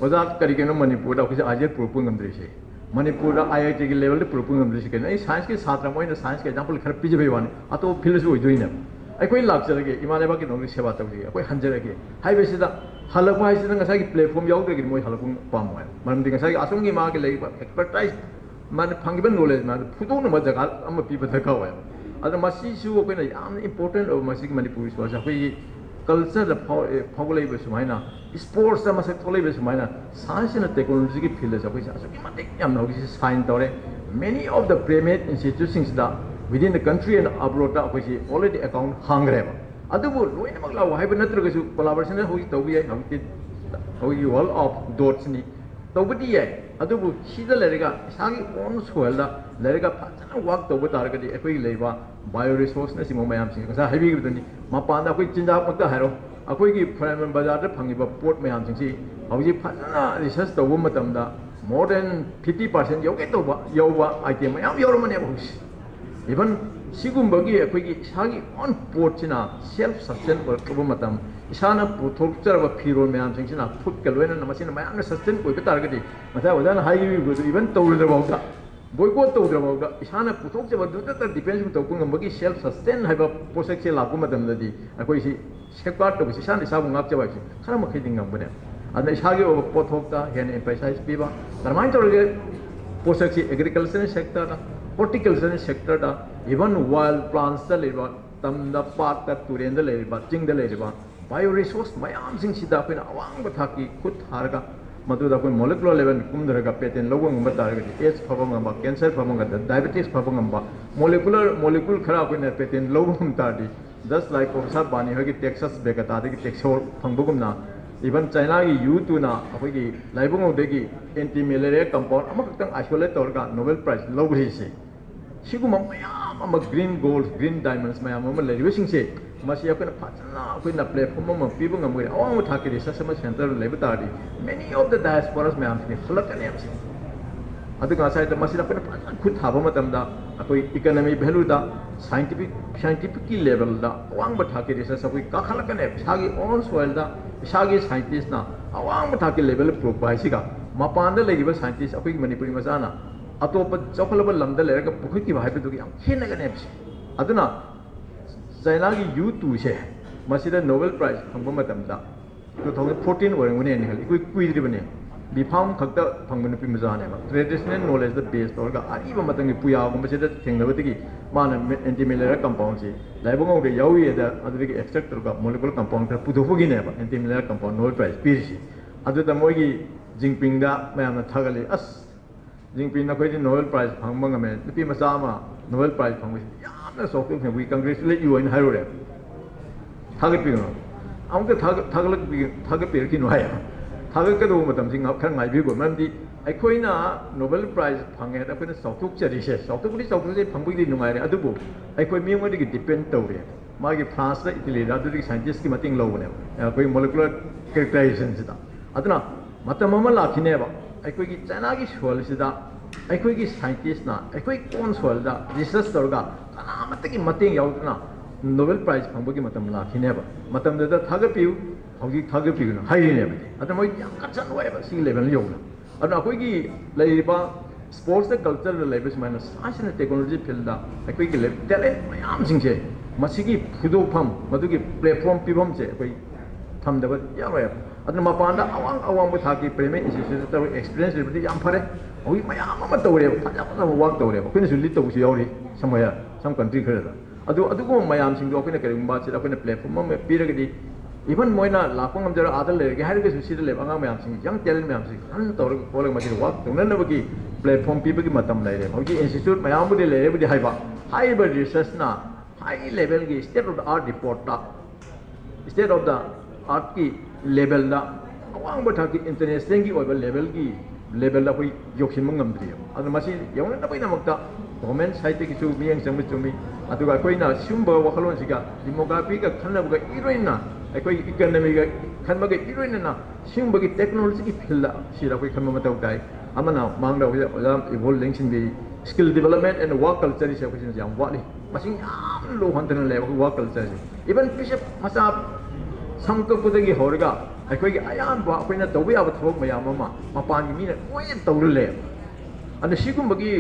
"ꯑꯣꯖꯥ, ꯀꯔꯤꯒꯤꯅꯣ ꯃꯅꯤꯄꯨꯔꯗ ꯑꯩꯈꯣꯏꯁꯦ ꯑꯥꯏꯗꯤꯌꯥ ꯄꯨꯔꯛꯄ ꯉꯝꯗ꯭ꯔꯤꯁꯦ? ꯃꯅꯤꯄꯨꯔꯗ ꯑꯥꯏ ꯑꯥꯏ ꯇꯤꯒꯤ ꯂꯦꯚꯦꯜꯗ ꯄꯨꯔꯛꯄ ꯉꯝꯗ꯭ꯔꯤꯁꯦ ꯀꯩꯅꯣ?" ꯑꯩ ꯁꯥꯏꯟꯁꯀꯤ ꯁꯥꯇ꯭ꯔ ꯑꯃ ꯑꯣꯏꯅ ꯁꯥꯏꯟꯁꯀꯤ ꯑꯦꯛꯖꯥꯝꯄꯜ ꯈꯔ ꯄꯤꯖꯕꯩ ꯋꯥꯅꯤ, ꯑꯇꯣꯞꯄ ꯐꯤꯜꯗꯁꯨ ꯑꯣꯏꯗꯣꯏꯅꯦꯕ꯫ ꯑꯩꯈꯣꯏ ꯂꯥꯛꯆꯔꯒꯦ, ꯏꯃꯥ ꯂꯩꯕꯥꯛꯀꯤꯗꯃꯛꯇ ꯁꯦꯕꯥ ꯇꯧꯖꯒꯦ, ꯑꯩꯈꯣꯏ ꯍꯟꯖꯔꯒꯦ ꯍꯥꯏꯕꯁꯤꯗ ꯍꯜꯂꯛꯄ ꯍꯥꯏꯁꯤꯗ ꯉꯁꯥꯏꯒꯤ ꯄ꯭ꯂꯦꯠꯐꯣꯝ ꯌꯥꯎꯗ꯭ꯔꯒꯗꯤ ꯃꯣꯏ ꯍꯜꯂꯛꯄ ꯄꯥꯝꯃꯣꯏ꯫ ꯃꯔꯝꯗꯤ ꯉꯁꯥꯏꯒꯤ ꯑꯁꯣꯝꯒꯤ ꯃꯥꯒꯤ ꯂꯩꯔꯤꯕ ꯑꯦꯛꯁꯄꯔꯇꯥꯏꯁ, ꯃꯥꯅ ꯐꯪꯉꯤꯕ ꯅꯣꯂꯦꯖ ꯃꯥꯅ ꯐꯨꯗꯣꯛꯅꯕ ꯖꯒꯥ ꯑꯃ ꯄꯤꯕ ꯗꯔꯀꯥꯔ ꯑꯣꯏ꯫ ꯑꯗꯣ ꯃꯁꯤꯁꯨ ꯑꯩꯈꯣꯏꯅ ꯌꯥꯝꯅ ꯏꯝꯄꯣꯔꯇꯦꯟ ꯑꯣꯏꯕ, ꯃꯁꯤꯒꯤ ꯃꯅꯤꯄꯨꯔꯒꯤ ꯁꯣꯔꯁ ꯑꯩꯈꯣꯏꯒꯤ ꯀꯜꯆꯔꯗ ꯐꯥꯎ-, ꯑꯦ, ꯐꯥꯎꯒꯠꯂꯛꯏꯕ ꯁꯨꯃꯥꯏꯅ, ꯁ꯭ꯄꯣꯔꯠꯁꯇ ꯃꯁꯛ ꯊꯣꯛꯂꯛꯏꯕ ꯁꯨꯃꯥꯏꯅ, ꯁꯥꯏꯟꯁ ꯑꯦꯟ ꯇꯦꯛꯅꯣꯂꯣꯖꯤꯒꯤ ꯐꯤꯜꯗꯁꯨ ꯑꯩꯈꯣꯏꯁꯦ ꯑꯁꯨꯛꯀꯤ ꯃꯇꯤꯛ ꯌꯥꯝꯅ ꯍꯧꯖꯤꯛꯁꯦ ꯁꯥꯏꯟ ꯇꯧꯔꯦ꯫ Many of the premier instituteꯁꯤꯡꯁꯤꯗ within the country and abroadꯇ ꯑꯩꯈꯣꯏꯁꯤ already account ꯍꯥꯡꯈ꯭ꯔꯦꯕ꯫ ꯑꯗꯨꯕꯨ ꯂꯣꯏꯅꯃꯛ ꯂꯥꯛꯑꯣ ꯍꯥꯏꯕ ꯅꯠꯇ꯭ꯔꯒꯁꯨ collaboration ꯍꯧꯖꯤꯛ ꯇꯧꯕ ꯌꯥꯏ꯫ ꯍꯧꯖꯤꯛꯇꯤ ꯑꯩꯈꯣꯏꯒꯤ world of dotꯁꯅꯤ꯫ ꯇꯧꯕꯗꯤ ꯌꯥꯏ, ꯑꯗꯨꯕꯨ ꯁꯤꯗ ꯂꯩꯔꯒ ꯏꯁꯥꯒꯤ own soilꯗ ꯂꯩꯔꯒ ꯐꯖꯅ work ꯇꯧꯕ ꯇꯥꯔꯒꯗꯤ ꯑꯩꯈꯣꯏꯒꯤ ꯂꯩꯔꯤꯕ bio resourceꯅꯆꯤꯡꯕ ꯃꯌꯥꯝꯁꯤꯡ ꯉꯁꯥꯏ ꯍꯥꯏꯕꯤꯈꯤꯕꯗꯨꯅꯤ꯫ ꯃꯄꯥꯟꯗ ꯑꯩꯈꯣꯏ ꯆꯤꯟꯖꯥꯛꯃꯛꯇ ꯍꯥꯏꯔꯣ, ꯑꯩꯈꯣꯏꯒꯤ ꯈꯨꯔꯥꯏꯃꯟ ꯕꯖꯥꯔꯗ ꯐꯪꯉꯤꯕ ꯄꯣꯠ ꯃꯌꯥꯝꯁꯤꯡꯁꯤ ꯍꯧꯖꯤꯛ ꯐꯖꯅ research ꯇꯧꯕ ꯃꯇꯝꯗ more than fifty percent ꯌꯧꯒꯦ ꯇꯧꯕ, ꯌꯧꯕ item ꯃꯌꯥꯝ ꯌꯧꯔꯝꯃꯅꯦꯕ ꯍꯧꯖꯤꯛ꯫ Even ꯁꯤꯒꯨꯝꯕꯒꯤ ꯑꯩꯈꯣꯏꯒꯤ ꯏꯁꯥꯒꯤ own ꯄꯣꯠꯁꯤꯅ self sustain ꯑꯣꯏꯔꯛꯂꯕ ꯃꯇꯝ, ꯏꯁꯥꯅ ꯄꯨꯊꯣꯛꯆꯔꯕ ꯐꯤꯔꯣꯜ ꯃꯌꯥꯝꯁꯤꯡꯁꯤꯅ foodꯀ ꯂꯣꯏꯅꯅ ꯃꯁꯤꯅ ꯃꯌꯥꯝꯅ sustain ꯑꯣꯏꯕ ꯇꯥꯔꯒꯗꯤ, ꯉꯁꯥꯏ ꯑꯣꯖꯥꯅ ꯍꯥꯏꯈꯤꯕꯗꯨ even ꯇꯧꯔꯨꯗ꯭ꯔꯐꯥꯎꯗ, boycott ꯇꯧꯗ꯭ꯔꯐꯥꯎꯗ, ꯏꯁꯥꯅ ꯄꯨꯊꯣꯛꯆꯕꯗꯨꯗꯇ depend ꯁꯨꯝ ꯇꯧꯕ ꯉꯝꯕꯒꯤ self sustain ꯍꯥꯏꯕ ꯄꯣꯠꯁꯛꯁꯦ ꯂꯥꯛꯄ ꯃꯇꯝꯗꯗꯤ ꯑꯩꯈꯣꯏꯁꯤ safeguard ꯇꯧꯕꯁꯤ, ꯏꯁꯥꯅ ꯏꯁꯥꯕꯨ ꯉꯥꯛꯆꯕ ꯍꯥꯏꯕꯁꯤ ꯈꯔ ꯃꯈꯩꯗꯤ ꯉꯝꯒꯅꯦꯕ꯫ ꯑꯗꯨꯅ ꯏꯁꯥꯒꯤ ꯑꯣꯏꯕ ꯄꯣꯠꯊꯣꯛꯇ ꯍꯦꯟꯅ emphasize ꯄꯤꯕ, ꯀꯔꯝꯍꯥꯏꯅ ꯇꯧꯔꯒ ꯄꯣꯠꯁꯛꯁꯤ agriculture sectorꯗ, horticulture sectorꯗ, even wild plantꯁꯇ ꯂꯩꯕ, ꯇꯝꯗ, ꯄꯥꯠꯇ, ꯇꯨꯔꯦꯟꯗ ꯂꯩꯔꯤꯕ, ꯆꯤꯡꯗ ꯂꯩꯔꯤꯕ bio resource ꯃꯌꯥꯝꯁꯤꯡꯁꯤꯗ ꯑꯩꯈꯣꯏꯅ ꯑꯋꯥꯡꯕ ꯊꯥꯛꯀꯤ ꯈꯨꯠ ꯊꯥꯔꯒ ꯃꯗꯨꯗ ꯑꯩꯈꯣꯏ molecular level ꯀꯨꯝꯊꯔꯒ patent ꯂꯧꯕ ꯉꯝꯕ ꯇꯥꯔꯒꯗꯤ AIDS ꯐꯕ ꯉꯝꯕ, cancer ꯐꯕ ꯉꯝꯕ, diabetes ꯐꯕ ꯉꯝꯕ, molecular molecule ꯈꯔ ꯑꯩꯈꯣꯏꯅ patent ꯂꯧꯕ ꯉꯝ ꯇꯥꯔꯗꯤ, just like Professor ꯕꯥꯅꯤ ꯍꯣꯏꯒꯤ Texas ꯕꯦꯒꯇꯥꯗꯒꯤ Taxol ꯐꯪꯕꯒꯨꯝꯅ, even Chinaꯒꯤ U twoꯅ ꯑꯩꯈꯣꯏꯒꯤ ꯂꯥꯏꯕꯨꯡꯉꯧꯗꯒꯤ anti malaria compound ꯑꯃꯈꯛꯇꯪ isolate ꯇꯧꯔꯒ Nobel Prize ꯂꯧꯈ꯭ꯔꯤꯁꯦ꯫ ꯁꯤꯒꯨꯝꯕ ꯃꯌꯥꯝ ꯑꯃ, green gold, green diamonds ꯃꯌꯥꯝ ꯑꯃ ꯂꯩꯔꯤꯕꯁꯤꯡꯁꯦ, ꯃꯁꯤ ꯑꯩꯈꯣꯏꯅ ꯐꯖꯅ ꯑꯩꯈꯣꯏꯅ platform ꯑꯃ ꯄꯤꯕ ꯉꯝꯒꯅꯤ꯫ ꯑꯋꯥꯡꯕ ꯊꯥꯛꯀꯤ research ꯑꯃ centre ꯂꯩꯕ ꯇꯥꯔꯗꯤ, many of the diasporas ꯃꯌꯥꯝꯁꯤꯗꯤ ꯍꯜꯂꯛꯀꯅꯦꯕ ꯁꯤ꯫ ꯑꯗꯨꯒ ꯉꯁꯥꯏꯗ ꯃꯁꯤꯗ ꯑꯩꯈꯣꯏꯅ ꯐꯖꯅ ꯈꯨꯠ ꯊꯥꯕ ꯃꯇꯝꯗ, ꯑꯩꯈꯣꯏ economy valueꯗ, scientific, scientificꯀꯤ levelꯗ ꯑꯋꯥꯡꯕ ꯊꯥꯛꯀꯤ research ꯑꯩꯈꯣꯏ ꯀꯥꯈꯠꯂꯛꯀꯅꯦꯕ꯫ ꯏꯁꯥꯒꯤ own soilꯗ ꯏꯁꯥꯒꯤ scientistꯅ ꯑꯋꯥꯡꯕ ꯊꯥꯛꯀꯤ levelꯗ ꯄꯨꯔꯛꯄ ꯍꯥꯏꯁꯤꯒ, ꯃꯄꯥꯟꯗ ꯂꯩꯔꯤꯕ scientist ꯑꯩꯈꯣꯏꯒꯤ ꯃꯅꯤꯄꯨꯔꯤ ꯃꯆꯥꯅ ꯑꯇꯣꯞꯄ ꯆꯥꯎꯈꯠꯂꯕ ꯂꯝꯗ ꯂꯩꯔꯒ ꯄꯨꯈꯠꯈꯤꯕ ꯍꯥꯏꯕꯗꯨꯒ ꯌꯥꯝ ꯈꯦꯠꯅꯒꯅꯦꯕ ꯁꯤ꯫ ꯑꯗꯨꯅ Chinaꯒꯤ U twoꯁꯦ, ꯃꯁꯤꯗ Nobel Prize ꯐꯪꯕ ꯃꯇꯝꯗ two thousand fourteen ꯑꯣꯏꯔꯝꯒꯅꯤ ꯍꯥꯏꯅ ꯈꯜꯂꯤ, ꯏꯀꯨꯏ ꯀꯨꯏꯗ꯭ꯔꯤꯕꯅꯤ꯫ B Pharm ꯈꯛꯇ ꯐꯪꯕ ꯅꯨꯄꯤ ꯃꯆꯥꯅꯦꯕ꯫ Traditional knowledgeꯗ base ꯇꯧꯔꯒ ꯑꯔꯤꯕ ꯃꯇꯝꯒꯤ ꯄꯨꯌꯥꯒꯨꯝꯕꯁꯤꯗ ꯊꯦꯡꯅꯕꯗꯒꯤ ꯃꯥꯅ anti malaria compoundꯁꯤ ꯂꯥꯏꯕꯨꯡꯉꯧꯗ ꯌꯥꯎꯏ ꯑꯗ ꯑꯗꯨꯗꯒꯤ extract ꯇꯧꯔꯒ molecular compound ꯈꯔ ꯄꯨꯊꯣꯛꯄꯒꯤꯅꯦꯕ anti malaria compound Nobel Prize ꯄꯤꯔꯤꯁꯤ꯫ ꯑꯗꯨꯗ ꯃꯣꯏꯒꯤ ꯖꯤꯟꯄꯤꯡꯗ ꯃꯌꯥꯝꯅ ꯊꯥꯒꯠꯂꯤ, "ꯑꯁ, ꯖꯤꯟꯄꯤꯡ, ꯅꯈꯣꯏꯗꯤ Nobel Prize ꯐꯪꯕ ꯉꯝꯃꯦ, ꯅꯨꯄꯤ ꯃꯆꯥ ꯑꯃ Nobel Prize ꯐꯪꯕꯁꯤꯗꯤ ꯌꯥꯝꯅ ꯆꯥꯎꯊꯣꯛꯆꯩ, we congratulate you" ꯍꯥꯏꯅ ꯍꯥꯏꯔꯨꯔꯦ꯫ ꯊꯥꯒꯠꯄꯤꯒꯅꯨ꯫ ꯑꯃꯨꯛꯇ ꯊꯥꯒꯠ-, ꯊꯥꯒꯠꯂꯛꯄꯤ-, ꯊꯥꯒꯠꯄꯤꯔꯛꯈꯤꯅꯨ ꯍꯥꯏꯌꯦꯕ꯫ ꯊꯥꯒꯠꯀꯗꯧꯕ ꯃꯇꯝꯁꯤ ꯉꯥꯏꯍꯥꯛ ꯈꯔ ꯉꯥꯏꯕꯤꯈꯣ꯫ ꯃꯔꯝꯗꯤ ꯑꯩꯈꯣꯏꯅ Nobel Prize ꯐꯪꯉꯦ ꯍꯥꯏꯅ ꯑꯩꯈꯣꯏꯅ ꯆꯥꯎꯊꯣꯛꯆꯔꯤꯁꯦ, ꯆꯥꯎꯊꯣꯛꯄꯗꯤ ꯆꯥꯎꯊꯣꯛꯆꯩ, ꯐꯪꯕꯒꯤꯗꯤ ꯅꯨꯡꯉꯥꯏꯔꯦ, ꯑꯗꯨꯕꯨ ꯑꯩꯈꯣꯏ ꯃꯤꯉꯣꯟꯗꯒꯤ depend ꯇꯧꯔꯦ꯫ ꯃꯥꯒꯤ Franceꯇ, Italyꯗ ꯑꯗꯨꯗꯒꯤ scientistꯀꯤ ꯃꯇꯦꯡ ꯂꯧꯕꯅꯦꯕ, ꯑꯩꯈꯣꯏ molecular characterizationꯁꯤꯗ꯫ ꯑꯗꯨꯅ ꯃꯇꯝ ꯑꯃ ꯂꯥꯛꯈꯤꯅꯦꯕ, ꯑꯩꯈꯣꯏꯒꯤ Chinaꯒꯤ soilꯁꯤꯗ ꯑꯩꯈꯣꯏꯒꯤ scientistꯅ ꯑꯩꯈꯣꯏ own soilꯗ research ꯇꯧꯔꯒ ꯀꯅꯥꯃꯠꯇꯒꯤ ꯃꯇꯦꯡ ꯌꯥꯎꯗꯅ Nobel Prize ꯐꯪꯕꯒꯤ ꯃꯇꯝ ꯂꯥꯛꯈꯤꯅꯦꯕ꯫ ꯃꯇꯝꯗꯨꯗ ꯊꯥꯒꯠꯄꯤꯌꯨ, ꯍꯧꯖꯤꯛ ꯊꯥꯒꯠꯄꯤꯌꯨꯅ ꯍꯥꯏꯔꯤꯅꯦꯕ꯫ ꯑꯗꯨꯅ ꯃꯣꯏ ꯌꯥꯝ concern ꯑꯣꯏꯌꯦꯕ ꯁꯤꯒꯤ level ꯌꯧꯅ꯫ ꯑꯗꯨꯅ ꯑꯩꯈꯣꯏꯒꯤ ꯂꯩꯔꯤꯕ sportsꯇ, cultureꯗ ꯂꯩꯕ ꯁꯨꯃꯥꯏꯅ science and technology fieldꯗ ꯑꯩꯈꯣꯏꯒꯤ ꯂꯩ-, talent ꯃꯌꯥꯝꯁꯤꯡꯁꯦ ꯃꯁꯤꯒꯤ ꯐꯨꯗꯣꯛꯐꯝ, ꯃꯗꯨꯒꯤ platform ꯄꯤꯐꯝꯁꯦ ꯑꯩꯈꯣꯏ ꯊꯝꯗꯕ ꯌꯥꯔꯣꯏꯕ꯫ ꯑꯗꯨꯅ ꯃꯄꯥꯟꯗ ꯑꯋꯥꯡ ꯑꯋꯥꯡꯕ ꯊꯥꯛꯀꯤ primary instituteꯇ ꯇꯧꯔꯒ experience ꯂꯩꯕꯗꯤ ꯌꯥꯝ ꯐꯔꯦ꯫ ꯍꯧꯖꯤꯛ ꯃꯌꯥꯝ ꯑꯃ ꯇꯧꯔꯦꯕ, ꯐꯖ ꯐꯖꯕ work ꯇꯧꯔꯦꯕ, ꯑꯩꯈꯣꯏꯅꯁꯨ lead ꯇꯧꯕꯁꯨ ꯌꯥꯎꯔꯤ somewhere, some country ꯈꯔꯗ꯫ ꯑꯗꯨ, ꯑꯗꯨꯒꯨꯝꯕ ꯃꯌꯥꯝꯁꯤꯡꯗꯣ ꯑꯩꯈꯣꯏꯅ ꯀꯔꯤꯒꯨꯝꯕ ꯁꯤꯗ ꯑꯩꯈꯣꯏꯅ platform ꯑꯃ ꯄꯤꯔꯒꯗꯤ, even ꯃꯣꯏꯅ ꯂꯥꯛꯄ ꯉꯝꯖꯔꯣꯏ, ꯑꯥꯗ ꯂꯩꯔꯒꯦ ꯍꯥꯏꯔꯒꯁꯨ, ꯁꯤꯗ ꯂꯩꯕ ꯑꯉꯥꯡ ꯃꯌꯥꯝꯁꯤꯡ, young talent ꯃꯌꯥꯝꯁꯤꯡ fund ꯇꯧꯔꯒ ꯈꯣꯠꯂꯒ ꯃꯁꯤꯗ work ꯇꯧꯅꯅꯕꯒꯤ platform ꯄꯤꯕꯒꯤ ꯃꯇꯝ ꯂꯩꯔꯦ꯫ ꯍꯧꯖꯤꯛ institute ꯃꯌꯥꯝꯕꯨꯗꯤ ꯂꯩꯔꯦꯕꯨꯗꯤ ꯍꯥꯏꯕ, ꯍꯥꯏꯔꯤꯕ researchꯅ high levelꯒꯤ state of the art reportꯇ, state of the artꯀꯤ levelꯗ, ꯑꯋꯥꯡꯕ ꯊꯥꯛꯀꯤ internationalꯒꯤ ꯑꯣꯏꯕ levelꯒꯤ levelꯗ ꯑꯩꯈꯣꯏ ꯌꯧꯁꯤꯟꯕ ꯉꯝꯗ꯭ꯔꯤꯑꯕ꯫ ꯑꯗꯨꯅ ꯃꯁꯤ ꯌꯧꯅꯅꯕꯒꯤꯗꯃꯛꯇ government sideꯇꯒꯤꯁꯨ ꯃꯤꯠꯌꯦꯡ ꯆꯪꯕ ꯆꯨꯝꯃꯤ꯫ ꯑꯗꯨꯒ ꯑꯩꯈꯣꯏꯅ ꯁꯤꯒꯨꯝꯕ ꯋꯥꯈꯜꯂꯣꯟꯁꯤꯒ demographyꯒ ꯈꯟꯅꯕꯒ ꯏꯔꯣꯏꯅꯅ, ꯑꯩꯈꯣꯏꯒꯤ economyꯒ ꯈꯟꯕꯒ ꯏꯔꯣꯏꯅꯅ ꯁꯤꯒꯨꯝꯕꯒꯤ technologyꯒꯤ fieldꯗ ꯁꯤꯗ ꯑꯩꯈꯣꯏ ꯈꯟꯕ ꯃꯊꯧ ꯇꯥꯏ꯫ ꯑꯃꯅ ꯃꯥꯡꯗ ꯍꯧꯖꯤꯛ ꯑꯣꯖꯥ ꯏꯕꯣꯜ ꯂꯦꯡꯁꯤꯟꯕꯤ, skill development and work cultureꯁꯦ ꯑꯩꯈꯣꯏ ꯁꯤꯗ ꯌꯥꯝ ꯋꯥꯠꯂꯤ꯫ ꯃꯁꯤꯡ ꯌꯥꯝ ꯂꯨ ꯍꯟꯊꯅ ꯂꯩ ꯑꯩꯈꯣꯏ work cultureꯁꯦ꯫ Even ꯄꯤꯁꯛ ꯃꯆꯥ ꯁꯝ ꯀꯛꯄꯗꯒꯤ ꯍꯧꯔꯒ ꯑꯩꯈꯣꯏꯒꯤ ꯑꯌꯥꯝꯕ ꯑꯩꯈꯣꯏꯅ ꯇꯧꯕ ꯌꯥꯕ ꯊꯕꯛ ꯃꯌꯥꯝ ꯑꯃ ꯃꯄꯥꯟꯒꯤ ꯃꯤꯅ ꯂꯣꯏꯅ ꯇꯧꯔ ꯂꯩ꯫ ꯑꯗꯨꯅ ꯁꯤꯒꯨꯝꯕꯒꯤ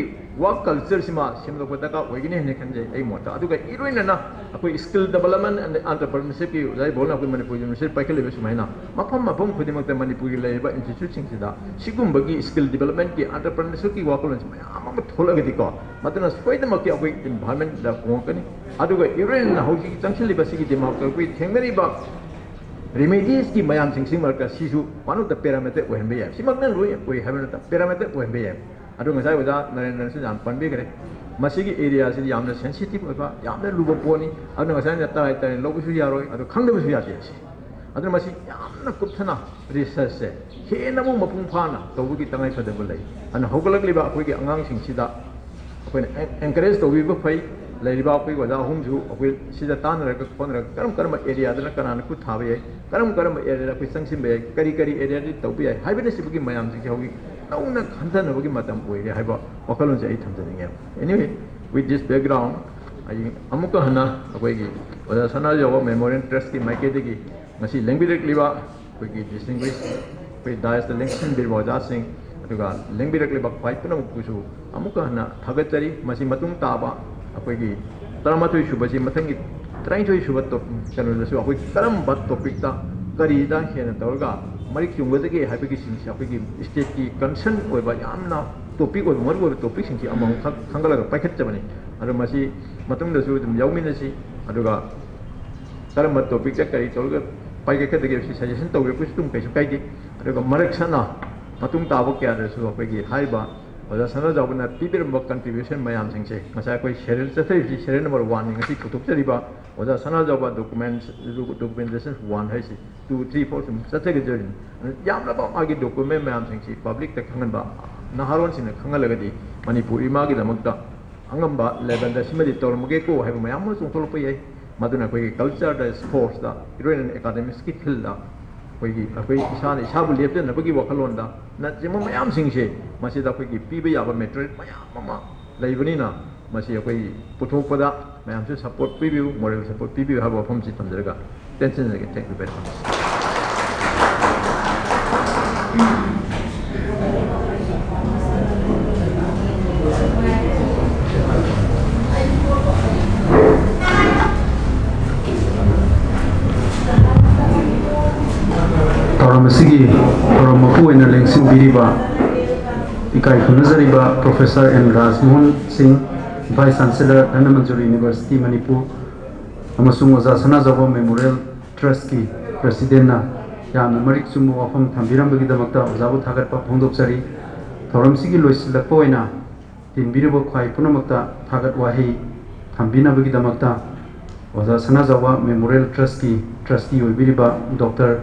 work cultureꯁꯤꯃ ꯁꯦꯝꯗꯣꯛꯄ ꯗꯔꯀꯥꯔ ꯑꯣꯏꯒꯅꯤ ꯍꯥꯏꯅ ꯈꯟꯖꯩ ꯑꯩ ꯃꯣꯠꯇ꯫ ꯑꯗꯨꯒ ꯏꯔꯣꯏꯅꯅ ꯑꯩꯈꯣꯏ skill development and entrepreneurshipꯀꯤ ꯑꯣꯖꯥ ꯏꯕꯣꯜꯅ ꯑꯩꯈꯣꯏ ꯃꯅꯤꯄꯨꯔ university ꯄꯥꯏꯈꯠꯂꯤꯕ ꯁꯨꯃꯥꯏꯅ ꯃꯐꯝ ꯃꯐꯝ ꯈꯨꯗꯤꯡꯃꯛꯇ ꯃꯅꯤꯄꯨꯔꯒꯤ ꯂꯩꯔꯤꯕ instituteꯁꯤꯡꯁꯤꯗ ꯁꯤꯒꯨꯝꯕꯒꯤ skill developmentꯀꯤ entrepreneurshipꯀꯤ ꯋꯥꯈꯜꯂꯣꯟꯁꯤ ꯃꯌꯥꯝ ꯑꯃ ꯊꯣꯛꯂꯒꯗꯤꯀꯣ, ꯃꯗꯨꯅ ꯁꯣꯏꯗꯅꯃꯛꯀꯤ ꯑꯩꯈꯣꯏ environmentꯗ ꯍꯣꯡꯉꯛꯀꯅꯤ꯫ ꯑꯗꯨꯒ ꯏꯔꯣꯏꯅꯅ ꯍꯧꯖꯤꯛ ꯆꯪꯁꯤꯜꯂꯤꯕ ꯁꯤꯒꯤ ꯗꯤꯃꯥꯄꯨꯔ ꯑꯩꯈꯣꯏ ꯊꯦꯡꯅꯔꯤꯕ remediesꯀꯤ ꯃꯌꯥꯝꯁꯤꯡꯁꯤ ꯃꯔꯛꯇ ꯁꯤꯁꯨ one of the parameter ꯑꯣꯏꯍꯟꯕ ꯌꯥꯏ꯫ ꯁꯤꯃꯛꯅ ꯂꯣꯏ ꯑꯣꯏ ꯍꯥꯏꯕ ꯅꯠꯇꯕ, parameter ꯑꯣꯏꯍꯟꯕ ꯌꯥꯏ꯫ ꯑꯗꯣ ꯉꯁꯥꯏ ꯑꯣꯖꯥ ꯅꯔꯦꯟꯗ꯭ꯔꯅꯁꯨ ꯌꯥꯝ ꯄꯟꯕꯤꯈ꯭ꯔꯦ꯫ ꯃꯁꯤꯒꯤ areaꯁꯤꯗꯤ ꯌꯥꯝꯅ sensitive ꯑꯣꯏꯕ, ꯌꯥꯝꯅ ꯂꯨꯕ ꯄꯣꯠꯅꯤ꯫ ꯑꯗꯨꯅ ꯉꯁꯥꯏ ꯑꯩꯅ ꯇꯔꯥꯏ ꯇꯔꯥꯏ ꯂꯧꯕꯁꯨ ꯌꯥꯔꯣꯏ, ꯑꯗꯣ ꯈꯪꯗꯕꯁꯨ ꯌꯥꯗꯦ ꯁꯤ꯫ ꯑꯗꯨꯅ ꯃꯁꯤ ꯌꯥꯝꯅ ꯀꯨꯞꯊꯅ ꯔꯤꯁꯔꯁꯁꯦ ꯍꯦꯟꯅ ꯑꯃꯨꯛ ꯃꯄꯨꯡ ꯐꯥꯅ ꯇꯧꯕꯒꯤ ꯇꯉꯥꯏ ꯐꯗꯕ ꯂꯩ꯫ ꯑꯗꯨꯅ ꯍꯧꯒꯠꯂꯛꯂꯤꯕ ꯑꯩꯈꯣꯏꯒꯤ ꯑꯉꯥꯡꯁꯤꯡꯁꯤꯗ ꯑꯩꯈꯣꯏꯅ ꯑꯦꯟꯀꯔꯦꯖ ꯇꯧꯕꯤꯕ ꯐꯩ꯫ ꯂꯩꯔꯤꯕ ꯑꯩꯈꯣꯏ ꯑꯣꯖꯥ ꯑꯍꯨꯝꯁꯨ ꯑꯩꯈꯣꯏ ꯁꯤꯗ ꯇꯥꯟꯅꯔꯒ ꯈꯣꯠꯅꯔꯒ ꯀꯔꯝ ꯀꯔꯝꯕ ꯑꯦꯔꯤꯌꯥꯗꯅ ꯀꯅꯥꯅ ꯈꯨꯠ ꯊꯥꯕ ꯌꯥꯏ, ꯀꯔꯝ ꯀꯔꯝꯕ ꯑꯦꯔꯤꯌꯥꯗ ꯑꯩꯈꯣꯏ ꯆꯪꯁꯤꯟꯕ ꯌꯥꯏ, ꯀꯔꯤ ꯀꯔꯤ ꯑꯦꯔꯤꯌꯥꯗꯤ ꯇꯧꯕ ꯌꯥꯏ ꯍꯥꯏꯕꯅꯆꯤꯡꯕꯒꯤ ꯃꯌꯥꯝꯁꯤꯡꯁꯦ ꯍꯧꯖꯤꯛ ꯅꯧꯅ ꯈꯟꯊꯅꯕꯒꯤ ꯃꯇꯝ ꯑꯣꯏꯔꯦ ꯍꯥꯏꯕ ꯋꯥꯈꯜꯂꯣꯟꯁꯦ ꯑꯩ ꯊꯝꯖꯅꯤꯡꯉꯦ꯫ Anyway, with this background, ꯑꯩ ꯑꯃꯨꯛꯀ ꯍꯟꯅ ꯑꯩꯈꯣꯏꯒꯤ ꯑꯣꯖꯥ ꯁꯅꯥꯖꯥꯎꯕ Memorial Trustꯀꯤ ꯃꯥꯏꯀꯩꯗꯒꯤ ꯉꯁꯤ ꯂꯦꯡꯕꯤꯔꯛꯂꯤꯕ ꯑꯩꯈꯣꯏꯒꯤ ꯗꯤꯁꯇꯤꯡꯒ꯭ꯋꯤꯁ ꯑꯩꯈꯣꯏ ꯗꯥꯏꯁꯇ ꯂꯦꯡꯁꯤꯟꯕꯤꯔꯤꯕ ꯑꯣꯖꯥꯁꯤꯡ, ꯑꯗꯨꯒ ꯂꯦꯡꯕꯤꯔꯛꯂꯤꯕ ꯈ꯭ꯋꯥꯏ ꯄꯨꯝꯅꯃꯛꯄꯨꯁꯨ ꯑꯃꯨꯛꯀ ꯍꯟꯅ ꯊꯥꯒꯠꯆꯔꯤ꯫ ꯃꯁꯤ ꯃꯇꯨꯡ ꯇꯥꯕ ꯑꯩꯈꯣꯏꯒꯤ ꯇꯔꯥꯃꯥꯊꯣꯏ ꯁꯨꯕꯁꯤ ꯃꯊꯪꯒꯤ ꯇꯔꯥꯅꯤꯊꯣꯏ ꯁꯨꯕ ꯀꯩꯅꯣꯗꯁꯨ ꯑꯩꯈꯣꯏ ꯀꯔꯝꯕ ꯇꯣꯄꯤꯛꯇ ꯀꯔꯤꯗ ꯍꯦꯟꯅ ꯇꯧꯔꯒ ꯃꯔꯤꯛ ꯆꯨꯝꯒꯗꯒꯦ ꯍꯥꯏꯕꯒꯤꯁꯤꯡꯁꯤ ꯑꯩꯈꯣꯏꯒꯤ ꯁ꯭ꯇꯦꯠꯀꯤ ꯀꯟꯁꯔꯟ ꯑꯣꯏꯕ ꯌꯥꯝꯅ ꯇꯣꯄꯤꯛ ꯑꯣꯏꯕ ꯃꯔꯨ ꯑꯣꯏꯕ ꯇꯣꯄꯤꯛꯁꯤꯡꯁꯤ ꯑꯃꯃꯝ ꯈꯛ ꯈꯟꯒꯠꯂꯒ ꯄꯥꯏꯈꯠꯆꯕꯅꯤ꯫ ꯑꯗꯣ ꯃꯁꯤ ꯃꯇꯨꯡꯗꯁꯨ ꯑꯗꯨꯝ ꯌꯥꯎꯃꯤꯟꯅꯁꯤ꯫ ꯑꯗꯨꯒ ꯀꯔꯝꯕ ꯇꯣꯄꯤꯛꯇ ꯀꯔꯤ ꯇꯧꯔꯒ ꯄꯥꯏꯈꯠꯀꯗꯒꯦ ꯍꯥꯏꯕꯁꯤ ꯁꯖꯦꯁꯟ ꯇꯧꯕꯤꯔꯛꯄꯁꯨ ꯑꯗꯨꯝ ꯀꯩꯁꯨ ꯀꯥꯏꯗꯦ꯫ ꯑꯗꯨꯒ ꯃꯔꯛ ꯁꯠꯅ ꯃꯇꯨꯡ ꯇꯥꯕ ꯀꯌꯥꯗꯁꯨ ꯑꯩꯈꯣꯏꯒꯤ ꯍꯥꯏꯔꯤꯕ ꯑꯣꯖꯥ ꯁꯅꯥꯖꯥꯎꯕꯅ ꯄꯤꯕꯤꯔꯝꯕ ꯀꯟꯇ꯭ꯔꯤꯕ꯭ꯌꯨꯁꯟ ꯃꯌꯥꯝꯁꯤꯡꯁꯦ ꯉꯁꯥꯏ ꯑꯩꯈꯣꯏ ꯁꯦꯔꯦꯜ ꯆꯠꯊꯔꯤꯕꯁꯤ ꯁꯦꯔꯦꯜ ꯅꯝꯕꯔ ꯋꯥꯟꯅꯤ ꯉꯁꯤ ꯄꯨꯊꯣꯛꯆꯔꯤꯕ ꯑꯣꯖꯥ ꯁꯅꯥꯖꯥꯎꯕ ꯗꯣꯀꯨꯃꯦꯟꯁ ꯗꯣꯀꯨꯃꯦꯟꯇꯦꯁꯟ ꯋꯥꯟ ꯍꯥꯏꯁꯤ ꯇꯨ ꯊ꯭ꯔꯤ ꯐꯣꯔ ꯁꯨꯝ ꯆꯠꯊꯒꯗꯣꯔꯤꯅꯤ꯫ ꯑꯗꯨꯅ ꯌꯥꯝꯂꯕ ꯃꯥꯒꯤ ꯗꯣꯀꯨꯃꯦꯟ ꯃꯌꯥꯝꯁꯤꯡꯁꯤ ꯄꯕ꯭ꯂꯤꯛꯇ ꯈꯪꯍꯟꯕ, ꯅꯍꯥꯔꯣꯟꯁꯤꯡꯅ ꯈꯪꯍꯜꯂꯒꯗꯤ ꯃꯅꯤꯄꯨꯔ ꯏꯃꯥꯒꯤꯗꯃꯛꯇ ꯑꯉꯝꯕ ꯂꯦꯕꯦꯜꯗ ꯁꯤꯃꯗꯤ ꯇꯧꯔꯝꯃꯒꯦꯀꯣ ꯍꯥꯏꯕ ꯃꯌꯥꯝ ꯑꯃ ꯆꯣꯡꯊꯣꯛꯂꯛꯄ ꯌꯥꯏ꯫ ꯃꯗꯨꯅ ꯑꯩꯈꯣꯏꯒꯤ ꯀꯜꯆꯔꯗ, ꯁ꯭ꯄꯣꯔꯠꯁꯇ, ꯏꯔꯣꯏꯅꯅ ꯑꯦꯀꯥꯗꯦꯃꯤꯛꯁꯀꯤ ꯐꯤꯜꯗ ꯑꯩꯈꯣꯏꯒꯤ, ꯑꯩꯈꯣꯏ ꯏꯁꯥꯅ ꯏꯁꯥꯕꯨ ꯂꯦꯞꯆꯅꯕꯒꯤ ꯋꯥꯈꯜꯂꯣꯟꯗ ꯅꯆꯤꯡꯕ ꯃꯌꯥꯝꯁꯤꯡꯁꯦ ꯃꯁꯤꯗ ꯑꯩꯈꯣꯏꯒꯤ ꯄꯤꯕ ꯌꯥꯕ ꯃꯦꯇꯔꯤꯌꯦꯜ ꯃꯌꯥꯝ ꯑꯃ ꯂꯩꯕꯅꯤꯅ ꯃꯁꯤ ꯑꯩꯈꯣꯏ ꯄꯨꯊꯣꯛꯄꯗ ꯃꯌꯥꯝꯁꯨ ꯁꯞꯄꯣꯔꯠ ꯄꯤꯕꯤꯌꯨ, ꯃꯣꯔꯦꯜ ꯁꯞꯄꯣꯔꯠ ꯄꯤꯕꯤꯌꯨ ꯍꯥꯏꯕ ꯋꯥꯐꯝꯁꯤ ꯊꯝꯖꯔꯒ ꯇꯦꯟꯁꯤꯟꯖꯒꯦ꯫ Thank you very much꯫ ꯊꯧꯔꯝ ꯑꯁꯤꯒꯤ ꯊꯧꯔꯝ ꯃꯄꯨ ꯑꯣꯏꯅ ꯂꯦꯡꯁꯤꯟꯕꯤꯔꯤꯕ ꯏꯀꯥꯏ ꯈꯨꯝꯅꯖꯔꯤꯕ Professor ꯑꯦꯟ ꯔꯥꯖꯃꯣꯍꯟ ꯁꯤꯡ, Vice Chancellor Dhanamanjuri University Manipur, ꯑꯃꯁꯨꯡ ꯑꯣꯖꯥ ꯁꯅꯥꯖꯥꯎꯕ Memorial Trustꯀꯤ Presidentꯅ ꯌꯥꯝꯅ ꯃꯔꯤꯛ ꯆꯨꯝꯕ ꯋꯥꯐꯝ ꯊꯝꯕꯤꯔꯝꯕꯒꯤꯗꯃꯛꯇ ꯑꯣꯖꯥꯕꯨ ꯊꯥꯒꯠꯄ ꯐꯣꯡꯗꯣꯛꯆꯔꯤ꯫ ꯊꯧꯔꯝꯁꯤꯒꯤ ꯂꯣꯏꯁꯤꯜꯂꯛꯄ ꯑꯣꯏꯅ ꯇꯤꯟꯕꯤꯔꯤꯕ ꯈ꯭ꯋꯥꯏ ꯄꯨꯝꯅꯃꯛꯇ ꯊꯥꯒꯠ ꯋꯥꯍꯩ ꯊꯝꯕꯤꯅꯕꯒꯤꯗꯃꯛꯇ ꯑꯣꯖꯥ ꯁꯅꯥꯖꯥꯎꯕ ꯃꯦꯃꯣꯔꯤꯌꯦꯜ ꯇ꯭ꯔꯁꯀꯤ ꯇ꯭ꯔꯁꯇꯤ ꯑꯣꯏꯕꯤꯔꯤꯕ ꯗꯣꯛꯇꯔ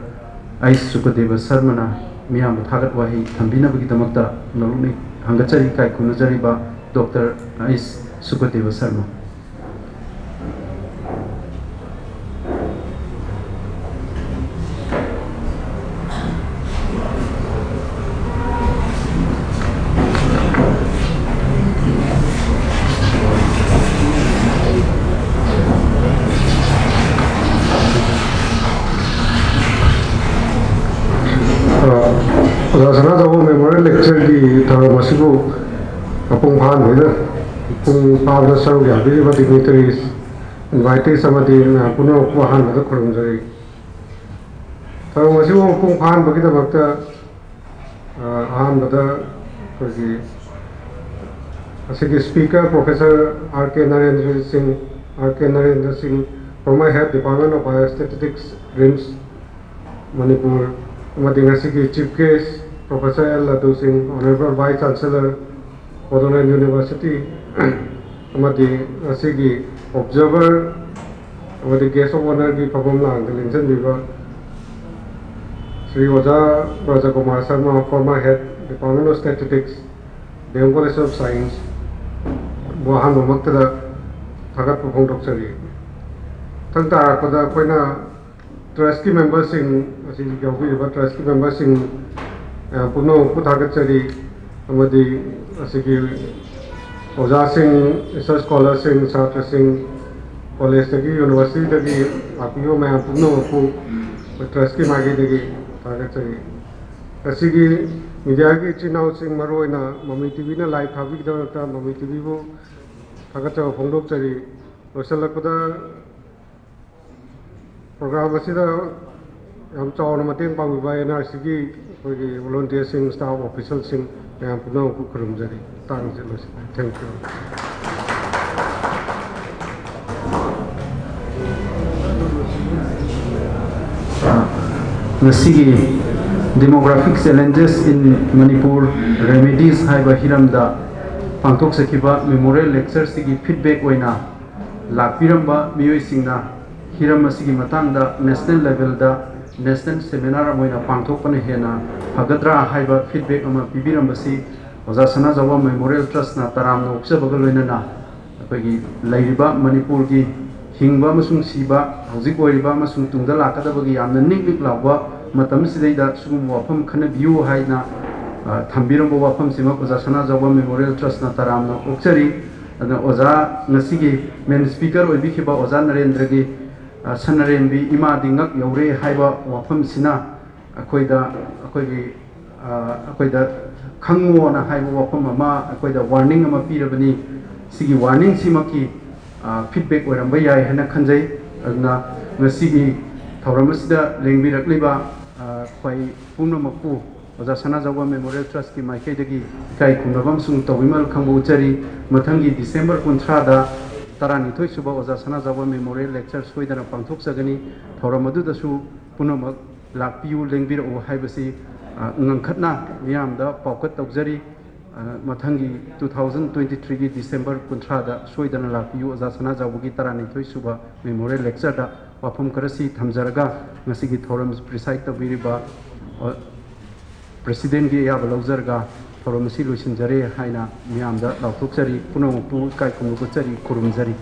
ꯑꯩꯆ ꯁꯨꯀꯗꯦꯕ ꯁꯔꯃꯅ ꯃꯤꯌꯥꯝꯕ ꯊꯥꯒꯠ ꯋꯥꯍꯩ ꯊꯝꯕꯤꯅꯕꯒꯤꯗꯃꯛꯇ ꯅꯣꯂꯨꯛꯅ ꯍꯪꯒꯠꯆꯔꯤ, ꯏꯀꯥꯏ ꯈꯨꯝꯅꯖꯔꯤꯕ ꯗꯣꯛꯇꯔ ꯑꯩꯆ ꯁꯨꯀꯗꯦꯕ ꯁꯔꯃ꯫ ꯑ, ꯑꯣꯖꯥ ꯁꯅꯥꯖꯥꯎꯕ ꯃꯦꯃꯣꯔꯤꯌꯦꯜ ꯂꯦꯛꯆꯔꯒꯤ ꯊꯧꯔꯝ ꯑꯁꯤꯕꯨ ꯃꯄꯨꯡ ꯐꯥꯍꯟꯕꯒꯤꯗ, ꯃꯄꯨꯡ ꯐꯥꯕꯗ ꯁꯔꯨꯛ ꯌꯥꯕꯤꯔꯤꯕ dignitaries, invitees ꯑꯃꯗꯤ ꯃꯌꯥꯝ ꯄꯨꯝꯅꯃꯛꯄꯨ ꯑꯍꯥꯟꯕꯗ ꯈꯨꯔꯨꯝꯖꯔꯤ꯫ ꯊꯧꯔꯝ ꯑꯁꯤꯕꯨ ꯃꯄꯨꯡ ꯐꯥꯍꯟꯕꯒꯤꯗꯃꯛꯇ, ꯑ, ꯑꯍꯥꯟꯕꯗ ꯑꯩꯈꯣꯏꯒꯤ ꯑꯁꯤꯒꯤ speaker Professor R K Narendra Singh, R K Narendra Singh, former head Department of Biostatistics, RIMS, Manipur, ꯑꯃꯗꯤ ꯉꯁꯤꯒꯤ chief guest Professor L Ladhu Singh, Honorable Vice Chancellor, Bodoland University, ꯑꯃꯗꯤ ꯉꯁꯤꯒꯤ observer ꯑꯃꯗꯤ guest of honourꯒꯤ ꯐꯝꯐꯝ ꯂꯥꯡꯗ ꯂꯦꯡꯁꯤꯟꯕꯤꯕ ꯁ꯭ꯔꯤ ꯑꯣꯖꯥ ꯕ꯭ꯔꯖꯀꯨꯃꯥꯔ Sharma, former head Department of Statistics, D M College of Science, ꯕꯨ ꯑꯍꯥꯟꯕꯃꯛꯇꯗ ꯊꯥꯒꯠꯄ ꯐꯣꯡꯗꯣꯛꯆꯔꯤ꯫ ꯃꯊꯪ ꯇꯥꯔꯛꯄꯗ ꯑꯩꯈꯣꯏꯅ trustꯀꯤ memberꯁꯤꯡ, ꯑꯁꯤ ꯌꯥꯎꯕꯤꯔꯤꯕ trustꯀꯤ memberꯁꯤꯡ, ꯑ, ꯄꯨꯝꯅꯃꯛꯄꯨ ꯊꯥꯒꯠꯆꯔꯤ꯫ ꯑꯃꯗꯤ ꯑꯁꯤꯒꯤ ꯑꯣꯖꯥꯁꯤꯡ, research scholarꯁꯤꯡ, ꯁꯥꯇ꯭ꯔꯁꯤꯡ, collegeꯇꯒꯤ, universityꯗꯒꯤ ꯂꯥꯛꯄꯤꯕ ꯃꯌꯥꯝ ꯄꯨꯝꯅꯃꯛꯄꯨ trustꯀꯤ ꯃꯥꯏꯀꯩꯗꯒꯤ ꯊꯥꯒꯠꯆꯔꯤ꯫ ꯉꯁꯤꯒꯤ mediaꯒꯤ ꯏꯆꯤꯟ ꯏꯅꯥꯎꯁꯤꯡ, ꯃꯔꯨꯑꯣꯏꯅ ꯃꯃꯤ TVꯅ live ꯊꯥꯕꯤꯒꯤꯗꯃꯛꯇ ꯃꯃꯤ TVꯕꯨ ꯊꯥꯒꯠꯆꯕ ꯐꯣꯡꯗꯣꯛꯆꯔꯤ꯫ ꯂꯣꯏꯁꯤꯜꯂꯛꯄꯗ program ꯑꯁꯤꯗ ꯌꯥꯝ ꯆꯥꯎꯅ ꯃꯇꯦꯡ ꯄꯥꯡꯕꯤꯕ NRCꯒꯤ ꯑꯩꯈꯣꯏꯒꯤ volunteerꯁꯤꯡ, staff officialꯁꯤꯡ ꯃꯌꯥꯝ ꯄꯨꯝꯅꯃꯛꯄꯨ ꯈꯨꯔꯨꯝꯖꯔꯤ꯫ ꯃꯇꯥꯡꯁꯤꯗ ꯂꯣꯏꯁꯤꯜꯂꯦ꯫ Thank you꯫ ꯉꯁꯤꯒꯤ Demographic Challenges in Manipur, Remedies ꯍꯥꯏꯕ ꯍꯤꯔꯝꯗ ꯄꯥꯡꯊꯣꯛꯆꯈꯤꯕ memorial lectureꯁꯤꯒꯤ feedback ꯑꯣꯏꯅ ꯂꯥꯛꯄꯤꯔꯝꯕ ꯃꯤꯑꯣꯏꯁꯤꯡꯅ ꯍꯤꯔꯝ ꯑꯁꯤꯒꯤ ꯃꯇꯥꯡꯗ ꯅꯦꯁꯅꯦꯜ ꯂꯦꯚꯦꯜꯗ ꯅꯦꯁꯅꯦꯜ ꯁꯦꯃꯤꯅꯥꯔ ꯑꯃ ꯑꯣꯏꯅ ꯄꯥꯡꯊꯣꯛꯄꯅ ꯍꯦꯟꯅ ꯐꯒꯗ꯭ꯔꯥ ꯍꯥꯏꯕ ꯐꯤꯗꯕꯦꯛ ꯑꯃ ꯄꯤꯕꯤꯔꯝꯕꯁꯤ ꯑꯣꯖꯥ ꯁꯅꯥꯖꯥꯎꯕ ꯃꯦꯃꯣꯔꯤꯌꯦꯜ ꯇ꯭ꯔꯁꯅ ꯇꯔꯥꯝꯅ ꯑꯣꯛꯆꯕꯒ ꯂꯣꯏꯅꯅ ꯑꯩꯈꯣꯏꯒꯤ ꯂꯩꯔꯤꯕ ꯃꯅꯤꯄꯨꯔꯒꯤ ꯍꯤꯡꯕ ꯑꯃꯁꯨꯡ ꯁꯤꯕ, ꯍꯧꯖꯤꯛ ꯑꯣꯏꯔꯤꯕ ꯑꯃꯁꯨꯡ ꯇꯨꯡꯗ ꯂꯥꯛꯀꯗꯕꯒꯤ ꯌꯥꯝꯅ ꯅꯤꯛ ꯅꯤꯛ ꯂꯥꯎꯕ ꯃꯇꯝꯁꯤꯗꯩꯗ ꯁꯤꯒꯨꯝꯕ ꯋꯥꯐꯝ ꯈꯟꯅꯕꯤꯌꯨ ꯍꯥꯏꯅ, ꯑ, ꯊꯝꯕꯤꯔꯝꯕ ꯋꯥꯐꯝꯁꯤꯃꯛ ꯑꯣꯖꯥ ꯁꯅꯥꯖꯥꯎꯕ ꯃꯦꯃꯣꯔꯤꯌꯦꯜ ꯇ꯭ꯔꯁꯅ ꯇꯔꯥꯝꯅ ꯑꯣꯛꯆꯔꯤ꯫ ꯑꯗꯨꯅ ꯑꯣꯖꯥ ꯉꯁꯤꯒꯤ ꯃꯦꯟ ꯁ꯭ꯄꯤꯀꯔ ꯑꯣꯏꯕꯤꯈꯤꯕ ꯑꯣꯖꯥ ꯅꯔꯦꯟꯗ꯭ꯔꯒꯤ, ꯑ, ꯁꯅꯔꯦꯝꯕꯤ ꯏꯃꯥꯗꯤ ꯉꯛ ꯌꯧꯔꯦ ꯍꯥꯏꯕ ꯋꯥꯐꯝꯁꯤꯅ ꯑꯩꯈꯣꯏꯗ, ꯑꯩꯈꯣꯏꯒꯤ, ꯑ, ꯑꯩꯈꯣꯏꯗ ꯈꯪꯉꯣꯅ ꯍꯥꯏꯕ ꯋꯥꯐꯝ ꯑꯃ, ꯑꯩꯈꯣꯏꯗ ꯋꯥꯔꯅꯤꯡ ꯑꯃ ꯄꯤꯔꯕꯅꯤ꯫ ꯁꯤꯒꯤ ꯋꯥꯔꯅꯤꯡꯁꯤꯃꯛꯀꯤ, ꯑ, ꯐꯤꯗꯕꯦꯛ ꯑꯣꯏꯔꯝꯕ ꯌꯥꯏ ꯍꯥꯏꯅ ꯈꯟꯖꯩ꯫ ꯑꯗꯨꯅ ꯉꯁꯤꯒꯤ ꯊꯧꯔꯝ ꯑꯁꯤꯗ ꯂꯦꯡꯕꯤꯔꯛꯂꯤꯕ, ꯑ, ꯑꯩꯈꯣꯏ ꯄꯨꯝꯅꯃꯛꯄꯨ ꯑꯣꯖꯥ ꯁꯅꯥꯖꯥꯎꯕ ꯃꯦꯃꯣꯔꯤꯌꯦꯜ ꯇ꯭ꯔꯁꯀꯤ ꯃꯥꯏꯀꯩꯗꯒꯤ ꯏꯀꯥꯏ ꯈꯨꯝꯅꯕ ꯑꯃꯁꯨꯡ ꯇꯧꯕꯤꯃꯜ ꯈꯪꯕ ꯎꯠꯆꯔꯤ꯫ ꯃꯊꯪꯒꯤ ꯗꯤꯁꯦꯝꯕꯔ ꯀꯨꯟꯊ꯭ꯔꯥꯗ ꯇꯔꯥꯅꯤꯊꯣꯏ ꯁꯨꯕ ꯑꯣꯖꯥ ꯁꯅꯥꯖꯥꯎꯕ ꯃꯦꯃꯣꯔꯤꯌꯦꯜ ꯂꯦꯛꯆꯔ ꯁꯣꯏꯗꯅ ꯄꯥꯡꯊꯣꯛꯆꯒꯅꯤ꯫ ꯊꯧꯔꯝ ꯑꯗꯨꯗꯁꯨ ꯄꯨꯝꯅꯃꯛ ꯂꯥꯛꯄꯤꯌꯨ, ꯂꯦꯡꯕꯤꯔꯛꯎ ꯍꯥꯏꯕꯁꯤ, ꯑ, ꯉꯪꯈꯠꯅ ꯃꯤꯌꯥꯝꯗ ꯄꯥꯎꯀꯠ ꯇꯧꯖꯔꯤ꯫ ꯑ, ꯃꯊꯪꯒꯤ two thousand twenty threeꯒꯤ ꯗꯤꯁꯦꯝꯕꯔ ꯀꯨꯟꯊ꯭ꯔꯥꯗ ꯁꯣꯏꯗꯅ ꯂꯥꯛꯄꯤꯌꯨ꯫ ꯑꯣꯖꯥ ꯁꯅꯥꯖꯥꯎꯕꯒꯤ ꯇꯔꯥꯅꯤꯊꯣꯏ ꯁꯨꯕ ꯃꯦꯃꯣꯔꯤꯌꯦꯜ ꯂꯦꯛꯆꯔꯗ ꯋꯥꯐꯝ ꯈꯔꯁꯤ ꯊꯝꯖꯔꯒ ꯉꯁꯤꯒꯤ ꯊꯧꯔꯝ ꯄ꯭ꯔꯤꯁꯥꯏꯗ ꯇꯧꯕꯤꯔꯤꯕ, ꯑ, ꯄ꯭ꯔꯦꯁꯤꯗꯦꯟꯒꯤ ꯑꯌꯥꯕ ꯂꯧꯖꯔꯒ ꯊꯧꯔꯝ ꯑꯁꯤ ꯂꯣꯏꯁꯤꯟꯖꯔꯦ ꯍꯥꯏꯅ ꯃꯤꯌꯥꯝꯗ ꯂꯥꯎꯊꯣꯛꯆꯔꯤ꯫ ꯄꯨꯝꯅꯃꯛꯄꯨ ꯏꯀꯥꯏ ꯈꯨꯝꯅꯕ ꯎꯠꯆꯔꯤ, ꯈꯨꯔꯨꯝꯖꯔꯤ꯫